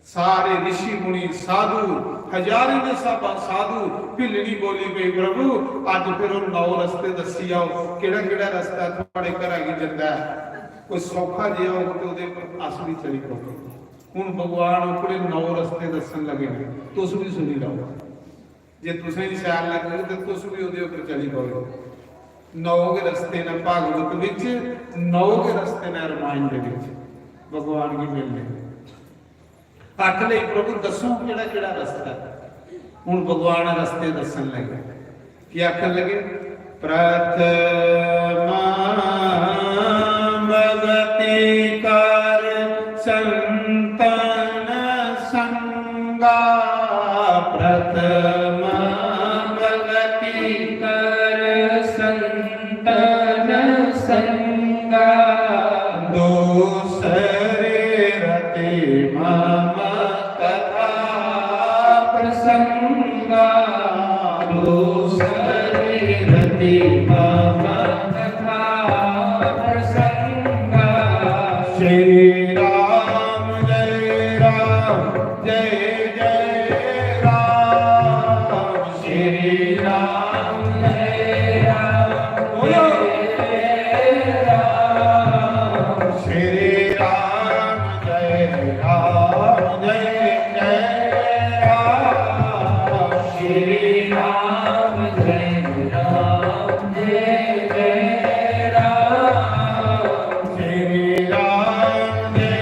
सारे ऋषि मुनि, साधु, हजारें दे स्हाबा साधु, भिल्लनी बोली पई, "प्रभु, अज्ज फिर ओह् नौ रस्ते दस्सी आओ, केह्ड़ा केह्ड़ा रस्ता थुआढ़े घरा गी जंदा ऐ? कोई सौखा जेहा होग ते ओह्दे पर अस बी चली पौगे।" हुन भगवान ओकड़े नौ रस्ते दस्सन लगे न, तुस बी सुनी लैओ। जे तुसें गी शैल लग्गग ते तुस बी ओह्दे उप्पर चली पवो। नौ गै रस्ते न भागवत बिच, नौ गै रस्ते न रामायण दे बिच भगवान गी मिलने दे। आख ले, "प्रभु, दस्सो केह्ड़ा केह्ड़ा रस्ता ऐ?" हुन भगवान रस्ते दस्सन लगे। की आखन लगे? "प्रथमा भगति कर संतन प्रथम भगति कर संतन संगा। दूसरी रति मम कथा प्रसंगा। दूसरी रति मम कथा प्रसंगा। श्री राम जय राम जय जय राम। श्री राम जय राम जय राम। श्री राम जय राम जय जय राम। श्री राम जय राम जय जय राम। श्री राम जय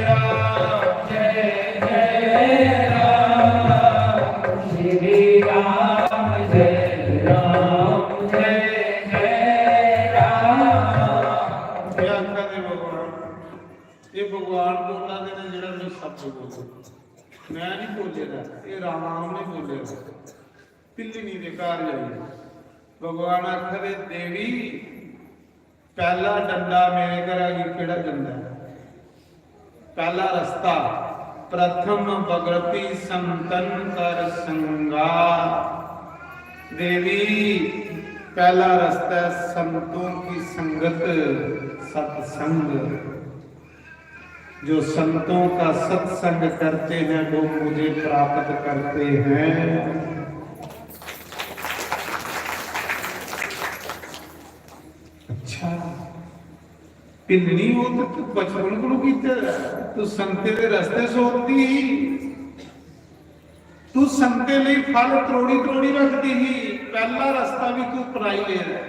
राम जय जय राम। श्री राम जय राम जय जय राम। ਇਹ ਆਖਿਆ ਨੇ ਭਗਵਾਨ, ਇਹ ਭਗਵਾਨ ਬੋਲਦਾ ਨੇ ਜਿਹੜਾ ਵੀ ਸ਼ਬਦ ਬੋਲਦਾ। ਮੈਂ ਨਹੀਂ ਬੋਲੇਗਾ, ਇਹ ਰਾਮ ਨੇ ਬੋਲੇਗਾ। ਪਿੱਲਣੀ ਦੇ ਘਰ ਜਾਈਏ, ਭਗਵਾਨ ਆਖਦੇ, ਦੇਵੀ, ਪਹਿਲਾ ਡੰਡਾ ਮੇਰੇ ਘਰ ਆ ਗਈ, ਕਿਹੜਾ ਡੰਡਾ? ਪਹਿਲਾ ਰਸਤਾ, प्रथम भगति संतन कर संगा। देवी, पहला रास्ता है संतों की संगत, सत्संग। जो संतों का सत्संग करते हैं, वो मुझे प्राप्त करते हैं। अच्छा, भिंडनी, वो तो तू बचपन कोलू कीते दा। तू संते दे रस्ते सोचदी ही, तू संते लेई फल त्रोड़ी त्रोड़ी रखदी ही, पहला रस्ता भी तू अपनाई लेदा।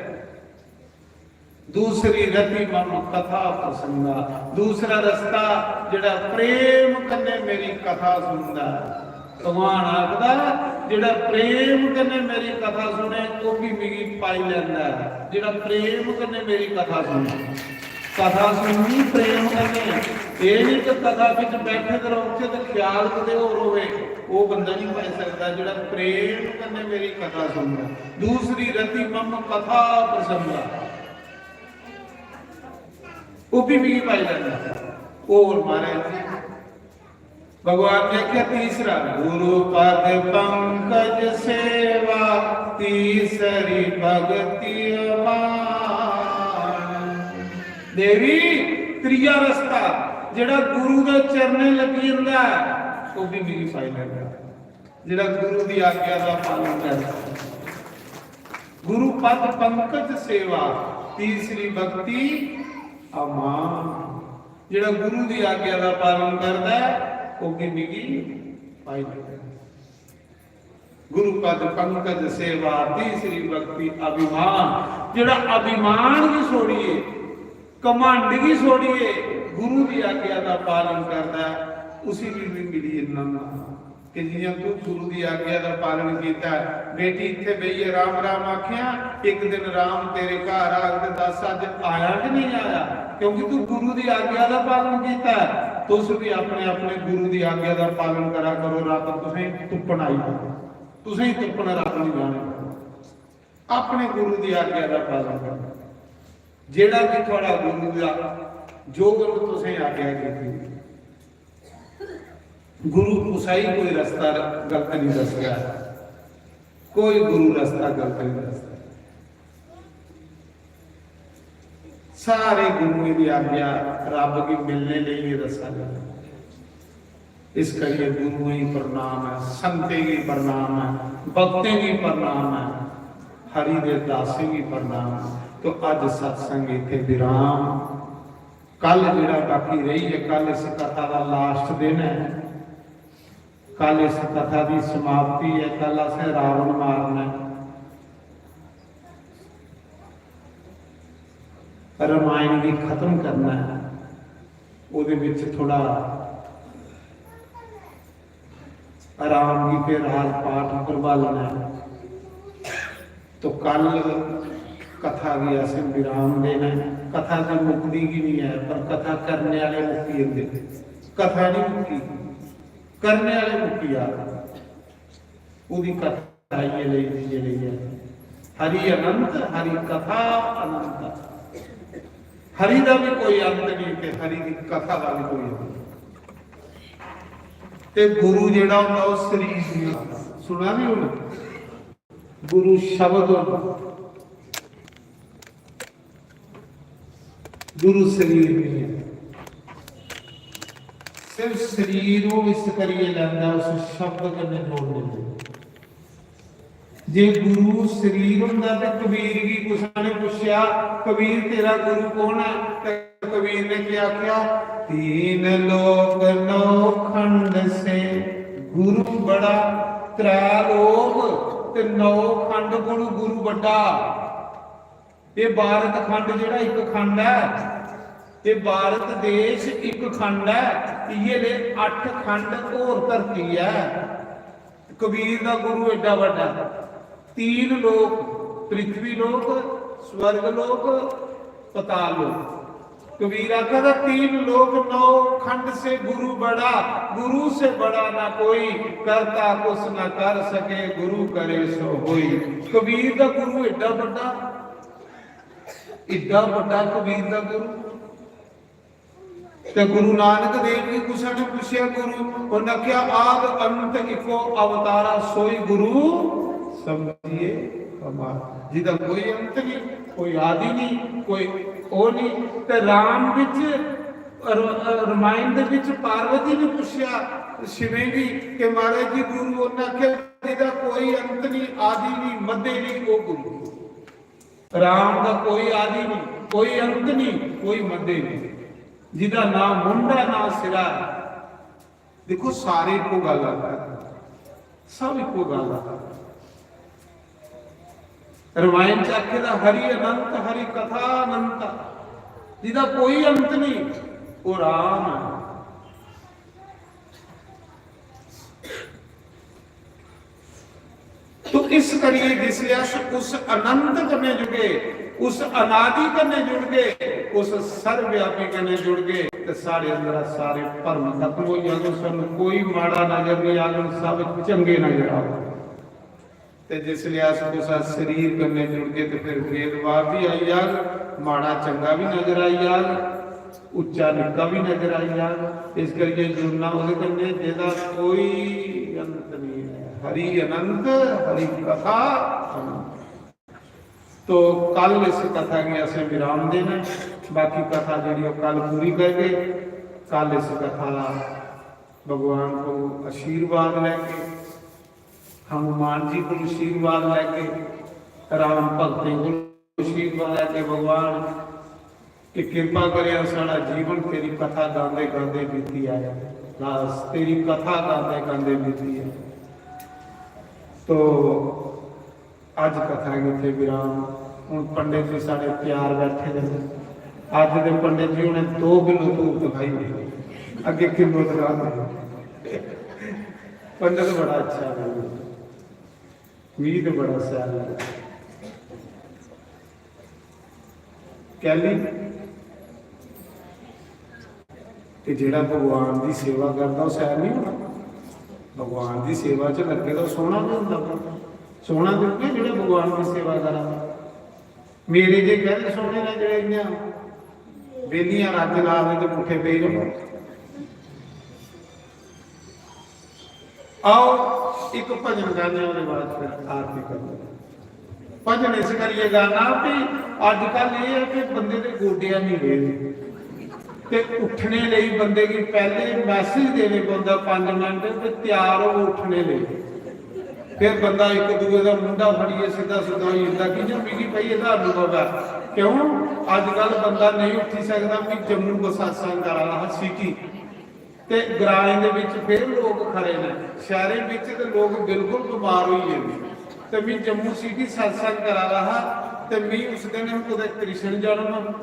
दूसरी रति मम कथा प्रसंगा, दूसरा रस्ता जेड़ा प्रेम कन्नै मेरी कथा सुनदा है। भगवान आखदा, जेड़ा प्रेम कन्नै मेरी कथा सुने, ओह भी मिगी पाई लैंदा है। जेड़ा प्रेम कन्नै मेरी कथा सुने, कथा सुननी प्रेम कन्नै। एह नहीं कि कथा बिच बैठे ते रौहचे ते ख्याल कुतै होर होवे, ओह बंदा नहीं पाई सकदा। जेड़ा प्रेम कन्नै मेरी कथा सुनदा। दूसरी रति मम कथा प्रसंगा, ओह भी मिगी पाई लैंदा। होर महाराज जी, भगवान ने आख्या तीसरा, गुरु पद पंकज सेवा, तीसरी भक्ति अमान। देवी, त्रीया रस्ता जेड़ा गुरु दे चरणें लगी जंदा है, ओह भी मिगी पाई लैंदा। जेड़ा गुरु दी आज्ञा दा पालन करदा। गुरु पद पंकज सेवा, तीसरी भक्ति अमान। जेड़ा गुरु दी आज्ञा दा पालन करदा है, ओह भी मिगी पाई लैंदा। गुरु पद पंकज सेवा, तीसरी भक्ति अभिमान। जेड़ा अभिमान गी छोड़िए, घमंड गी छोड़िए, गुरु दी आज्ञा दा पालन करदा है, उसी भी मिली इन्ना। कि जियां तू गुरु दी आज्ञा दा पालन कीता है, बेटी इत्थे बेहियै राम राम आखिया, एक दिन राम तेरे घर आग ते दस अज आया कि नहीं आया, क्योंकि तू गुरु दी आज्ञा दा पालन कीता है। तुस भी अपने अपने गुरु दी आज्ञा दा पालन करा करो, रब तुसें तुप्पन आई जाना, तुसें तुप्पन रब नहीं जाने। अपने गुरु दी आज्ञा दा पालन करो। जेड़ा भी थुआड़ा गुरु दा जो गुरु तुसें आज्ञा कीती, गुरु कुसै गी कोई रस्ता गलत नहीं दसदा, कोई गुरु रस्ता गलत नहीं दसदा। सारे गुरुएं दी आज्ञा रब गी मिलने लेई गै दस्सा जंदा। इस करियै गुरुएं गी प्रणाम है, संतें गी प्रणाम है, भक्तें गी प्रणाम है, हरि दे दासें गी प्रणाम है। तो अज सत्संग इत्थे विराम। कल जेड़ा बाकी रही है, कल इस कथा दा लास्ट दिन है, कल इस कथा दी समाप्ति है, कल असें रावण मारना है, रामायण गी खत्म करना है, ओहदे विच थोड़ा राम गी ते राजपाट प्रभालना है। तो कल कथा गी असें विराम देना है। कथा ते मुकदी गै नहीं है, पर कथा करने आह्ले मुक्की जंदे। कथा नहीं मुक्की, करने आह्ले मुक्की जा। ਉਹਦੀ ਕਥਾ ਇਹ ਲਈ ਦੀ ਜਿਹੜੀ ਹੈ, ਹਰੀ ਅਨੰਤ, ਹਰੀ ਕਥਾ ਅਨੰਤ। ਹਰੀ ਦਾ ਵੀ ਕੋਈ ਅੰਤ ਨਹੀਂ ਤੇ ਹਰੀ ਦੀ ਕਥਾ ਦਾ ਵੀ ਕੋਈ ਅੰਤ ਨਹੀਂ। ਤੇ ਗੁਰੂ ਜਿਹੜਾ ਹੁੰਦਾ, ਉਹ ਸਰੀਰ ਨਹੀਂ ਹੁੰਦਾ। ਸੁਣਾ ਨਹੀਂ ਹੁਣ, ਗੁਰੂ ਸ਼ਬਦ ਹੁੰਦਾ, ਗੁਰੂ ਸਰੀਰ ਨਹੀਂ ਹੈ। ਸਿਰਫ ਸਰੀਰ ਨੂੰ ਇਸ ਕਰੀਏ ਲੈਂਦਾ, ਉਸ ਸ਼ਬਦ ਕਨੇ ਜੋੜ ਲੈਂਦਾ। ਜੇ ਗੁਰੂ ਸਰੀਰ ਹੁੰਦਾ ਤੇ ਕਬੀਰ ਜੀ, ਕੁਛ ਨੇ ਪੁੱਛਿਆ, "ਕਬੀਰ, ਤੇਰਾ ਗੁਰੂ ਕੌਣ ਹੈ?" ਤੇ ਕਬੀਰ ਨੇ ਕੀ ਆਖਿਆ? "तीन लोक नौ खंड से गुरु बड़ा।" त्रै लोक ते नौ खंड कोल गुरु बड़ा। ਇਹ ਭਾਰਤ ਖੰਡ ਜਿਹੜਾ ਇੱਕ ਖੰਡ ਹੈ, ਇਹ ਭਾਰਤ ਦੇਸ਼ ਇੱਕ ਖੰਡ ਹੈ, ਇਹਦੇ ਅੱਠ ਖੰਡ ਹੋਰ ਧਰਤੀ ਹੈ। ਕਬੀਰ ਦਾ ਗੁਰੂ ਐਡਾ ਵੱਡਾ। तीन लोक, पृथ्वी लोक, स्वर्ग लोक, पाताल लोक। कबीर आखा था, "तीन लोक नौ खंड से गुरु बड़ा, गुरु से बड़ा ना कोई, करता कुछ ना कर सके, गुरु करे सो होई।" ਕਬੀਰ ਦਾ ਗੁਰੂ ਐਡਾ ਵੱਡਾ, ਐਡਾ ਵੱਡਾ ਕਬੀਰ ਦਾ ਗੁਰੂ। ਤੇ ਗੁਰੂ ਨਾਨਕ ਦੇਵ ਜੀ, ਕੁਛ ਨੇ ਪੁੱਛਿਆ, ਗੁਰੂ, ਉਹਨਾਂ ਕਿਹਾ, "ਆਦ ਅੰਤ ਇਕੋ ਅਵਤਾਰਾ, ਸੋਈ ਗੁਰੂ ਸਮਝੀਏ ਹਮਾਰਾ।" ਜਿਹਦਾ ਕੋਈ ਅੰਤ ਨਹੀਂ, ਕੋਈ ਆਦਿ ਨਹੀਂ, ਕੋਈ ਉਹ ਨਹੀਂ। ਤੇ ਰਾਮ ਵਿੱਚ, ਰ-, ਰਮਾਇਣ ਦੇ ਵਿੱਚ ਪਾਰਵਤੀ ਨੇ ਪੁੱਛਿਆ ਸ਼ਿਵੇਂ ਜੀ ਕਿ, "ਮਹਾਰਾਜ ਜੀ, ਗੁਰੂ?" ਉਹਨਾਂ ਕਿਹਾ, "ਜਿਹਦਾ ਕੋਈ ਅੰਤ ਨਹੀਂ, ਆਦਿ ਨਹੀਂ, ਮੱਧੇ ਨਹੀਂ, ਉਹ ਗੁਰੂ।" ਰਾਮ ਦਾ ਕੋਈ ਆਦਿ ਨਹੀਂ, ਕੋਈ ਅੰਤ ਨਹੀਂ, ਕੋਈ ਮੱਧੇ ਨਹੀਂ, ਜਿਹਦਾ ਨਾ ਮੁੰਡਾ ਨਾ ਸਿਰਾ। ਦੇਖੋ, ਸਾਰੇ ਇੱਕੋ ਗੱਲ ਆਖਦੇ, ਸਭ ਇੱਕੋ ਗੱਲ ਆਖਦੇ। ਰਮਾਇਣ ਚ ਆਖੇ ਦਾ, "ਹਰੀ ਅਨੰਤ, ਹਰੀ ਕਥਾ ਅਨੰਤ।" ਜਿਹਦਾ ਕੋਈ ਅੰਤ ਨਹੀਂ, ਉਹ ਰਾਮ ਹੈ। तो इस करिए जिसले अस उस अनंत कन्नै जुड़गे, उस अनादि कन्नै जुड़गे, उस सर्वव्यापी कन्नै जुड़गे, ते साढ़े अंदर सारे भरम खत्म हो जाङन, सानू कोई माड़ा नजर नहीं आग, सब चंगे नजर आग। ते जिसले अस कुसै शरीर कन्नै जुड़गे, ते फिर भेदभाव भी आई जाग, माड़ा चंगा भी नजर आई जाग, उच्चा निक्का भी नजर आई जाग। इस करियै जुड़ना ओह्दे कन्नै जेह्दा कोई अंत नहीं है। हरि अनंत, हरि कथा अनंत। तो कल इस कथा गी असें विराम देना, बाकी कथा जेह्ड़ी ओह् कल पूरी करगे। कल इस कथा भगवान को आशीर्वाद लैके, हनुमान जी को आशीर्वाद लैके, राम भक्तें को आशीर्वाद लैके, भगवान कि कृपा करे, साढ़ा जीवन तेरी कथा गांदे गांदे बीती आया। बस तेरी कथा गांदे गांदे बीती आया। तो अज कथा गी इत्थे विराम। हुण पंडित जी साढ़े तैयार बैठे दे ने। अज दे पंडित जी उन्हें दो किलो धूप दिखाई होई, अगे किलो दिखा दे। पंडित बड़ा अच्छा है, मी ते बड़ा शैल लगा। कैली? कि जेड़ा भगवान दी सेवा करदा, ओह् सैल नहीं होना? भगवान दी सेवा च लग्गे दा सोहना भी होंदा। सोहना ते उ'ऐ जेड़ा भगवान दी सेवा करा दा। मेरे जे गैर सोहने ने जेड़े इ'यां बेलियां रज्ज ला दे ते पुट्ठे पेई र'वो। आओ, इक भजन गाने, ओह्दे बाद फिर आरती करनी। भजन इस करियै गाना भी अजकल एह् ऐ कि बंदे दे गोडे नहीं रेह् ते उट्ठने लेई बंदे गी पैह्ले मैसेज देने पौंदा, "पंज मिंट ते त्यार हो उट्ठने लेई।" फिर बंदा इक दूए दा मुंडा फड़ियै सिद्धा सुद्धा होई जंदा। कि'यां? मिगी भाई एह्दा अनुभव ऐ, क्यों अजकल बंदा नहीं उट्ठी सकदा। मैं जम्मू दा सत्संग करा दा हा सिटी, ते ग्राएं दे बिच फिर लोक खरे न, शैह्रें बिच ते लोक बिल्कुल बमार होई गेदे। ते मैं जम्मू सिटी सत्संग करा दा हा, ते मैं उस दिन कुतै कृष्ण जन्म,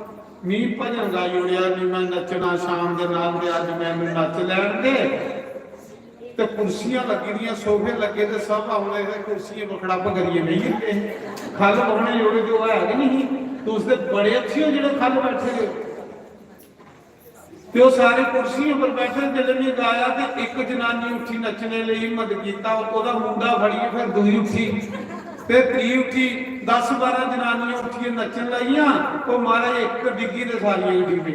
मैं भजन गाई ओड़ेआ, "नी मैं नच्चना शाम दे नाल, ते अज्ज मैनू नच्च लैन दे।" ते कुर्सियां लग्गी दियां, सोफे लग्गे, ते सब औने ते कुर्सियां बखड़ाप करियै बेही गे। ख'ल्ल बौह्ने जोड़े ते ओह् है गै निं ही। तुस ते बड़े अच्छे हो जेह्ड़े ख'ल्ल बैठे दे ओ। ते ओह् सारे कुर्सियें पर बैठे, जिसलै में गाया ते इक जनानी उट्ठी नच्चने लेई हिम्मत कीता, ओह्दा मूंडा फड़ियै फिर दूई उट्ठी ते त्री उट्ठी, दस बारां जनानियां उट्ठियै नच्चन लगियां। ओह् महाराज इक डिग्गी ते सारियां डिग्गी।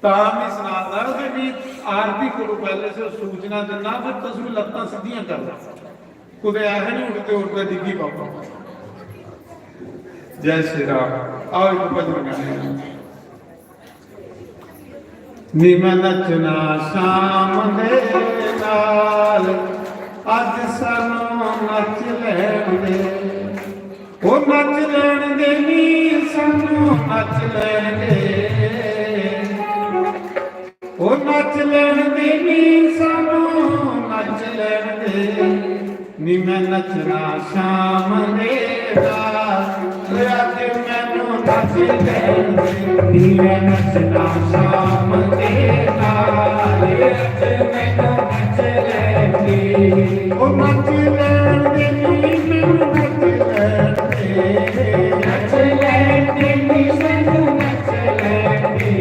तां में सनादा कि में आरती कोलों पैह्ले से सूचना दिन्ना, फिर तुस बी लत्तां सिद्धियां कर लो। कुतै ऐ निं उठदे उठदे डिग्गी पौगा। जय श्री राम। आओ इक भजन गाने। नी मैं नचना शाम दे नाल, अज सानू नच लैन दे। ओ नच लैन दे नी, सानू नच लैन दे। ओ नच लैन दे नी, सानू नच लैन दे। नी मैं नचना शाम दे नाल, अज मैनू नच लैन दे। नी मैं नचना शाम दे नाल, अज मैनू नच लैन दे। ओ नच लैन दे नी, मैनू नच लैन दे। नच लैन दे नी, मैनू नच लैन दे।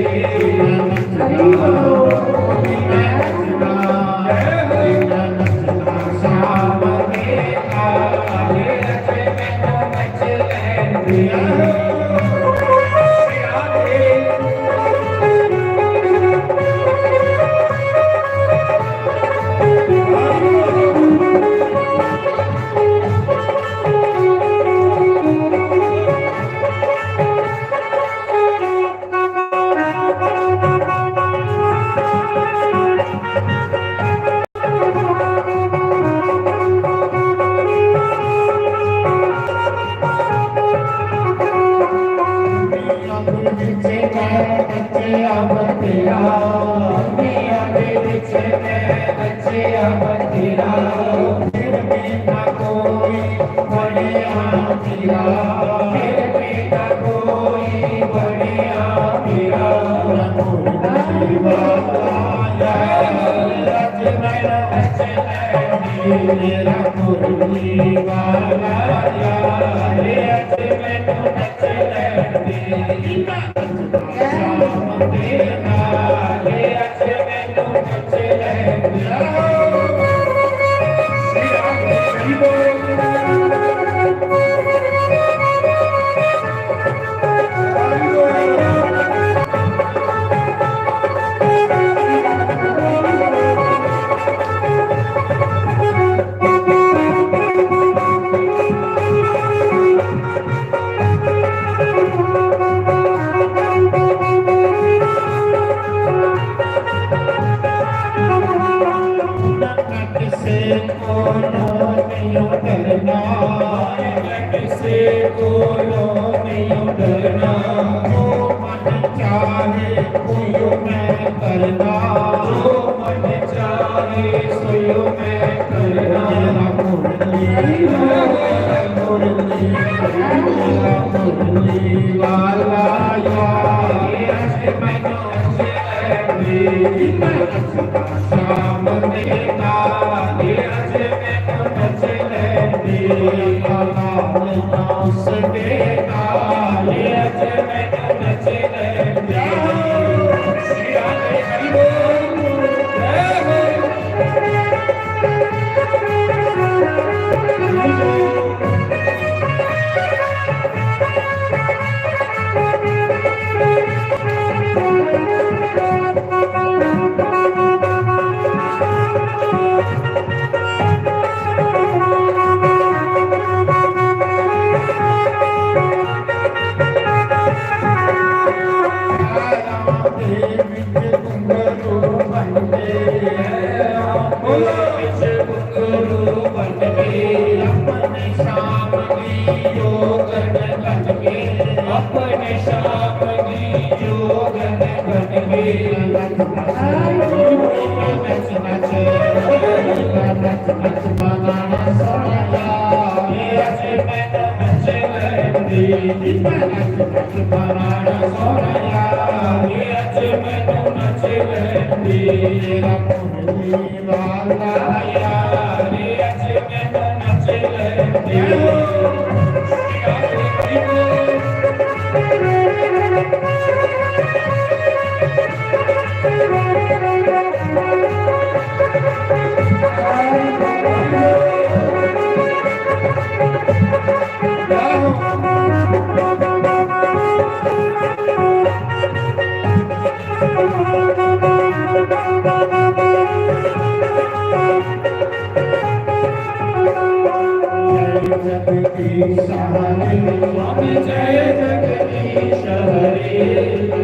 स्वामी जय जगदीश हरे,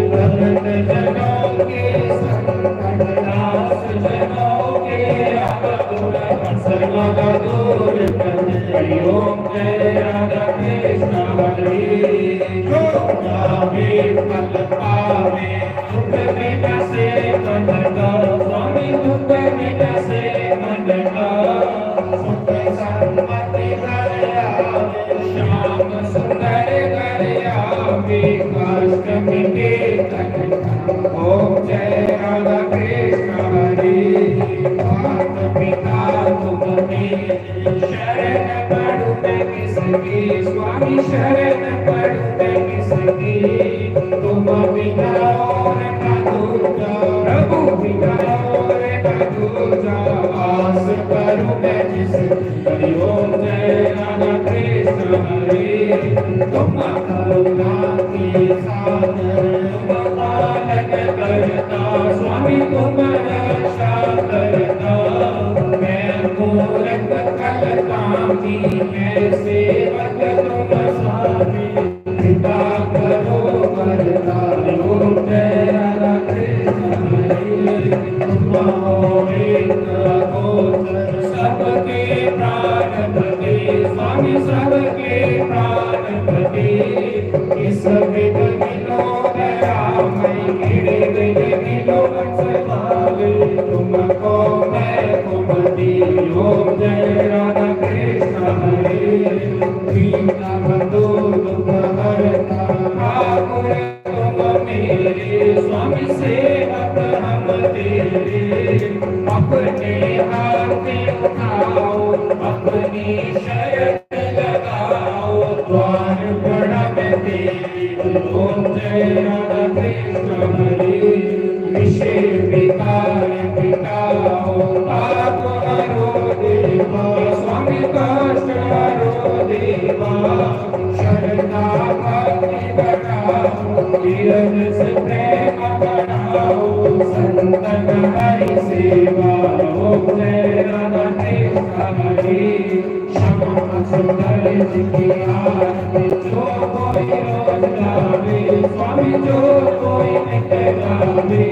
भक्त जनों के संकट नाश, जनों के अवगुण सर्वदा दूर कर। हरि ओम जय राधा कृष्ण हरे। जो चाहे फल पावे, दुख मिटे मन का, स्वामी दुख मिटे मन का। सुख संपत्ति घर आवे, श्याम सुंदर घर आवे, कष्ट मिटे तन का। ओम जय राधा कृष्ण हरे। माता पिता तुम मेरे, शरण पड़ूं मैं किसकी, स्वामी शरण पड़ूं मैं किसकी। तुम बिना और न दूजा, प्रभु बिना और न दूजा, आस करूं मैं जिसकी। हरि ओम जय राधा कृष्ण हरे। तुम करुणा के सागर, तुम पालन करता, स्वामी तुम रक्षा करता। मैं मूरख खल कामी, मैं सेवक तुम स्वामी। कृपा करो वरदान। हरि ओम जय राधा कृष्ण हरे। तुम हो एक अगोचर, सबके प्राणपति, स्वामी सबके प्राणपति। इस विध मिलो दयामय, इस विध मिलो वत्सलाल, तुमको मैं कुमति। ओम जय राधा कृष्ण हरे। दीन बंधु दुख हरता ठाकुर तुम मेरे, स्वामी सेवक हम तेरे। अपने हाथ उठाओ, अपनी शरण लगाओ, द्वार बड़ा मैं तेरे। ओम जय राधा कृष्ण हरे। विषय विकार मिटाओ, पाप हरो देवा, स्वामी कष्ट हरो देवा। श्रद्धा भक्ति बढ़ाओ, धीरज से प्रेम बढ़ाओ, संतन हरि सेवा। ओम जय राधा कृष्ण हरे। श्याम सुंदर जी की आरती जो कोई रोज गावे, स्वामी जो कोई नित गावे।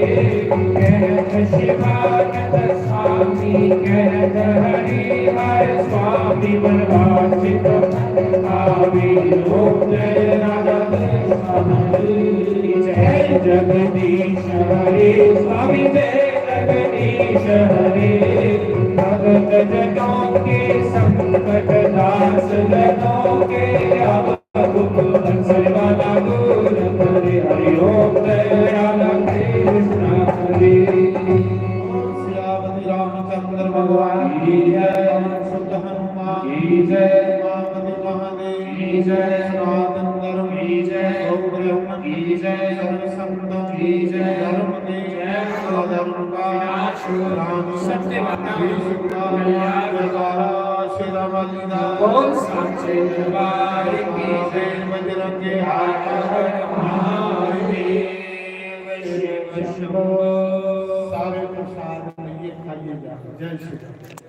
कहत शिवानंद स्वामी, कहत हरि हर स्वामी, मनवांछित फल पावे। ओम जय राधा कृष्ण हरे। जय जगदीश हरे, स्वामी जय जगदीश हरे। भक्त जनों के संकट, दास जनों के अवगुण, सर्वदा दूर करे। हरि ओम जय राधा कृष्ण हरे। सियावत रामचंद्र भगवान की जय। सुत हनुमान की जय। उमापति महादेव की जय। सनातन धर्म की जय। गौ ब्रह्म की जय। सर्व संतों की जय। धर्म के जय। अधर्म का विनाश हो। राम सत्य माता की कृपा। कल्याण करता श्री रामालीला। बोल सांचे दरबार की जय। बजरंगी हाथ। महादेव शिव शंभो। सारे प्रसाद लिए खाइए जा। जय श्री राम।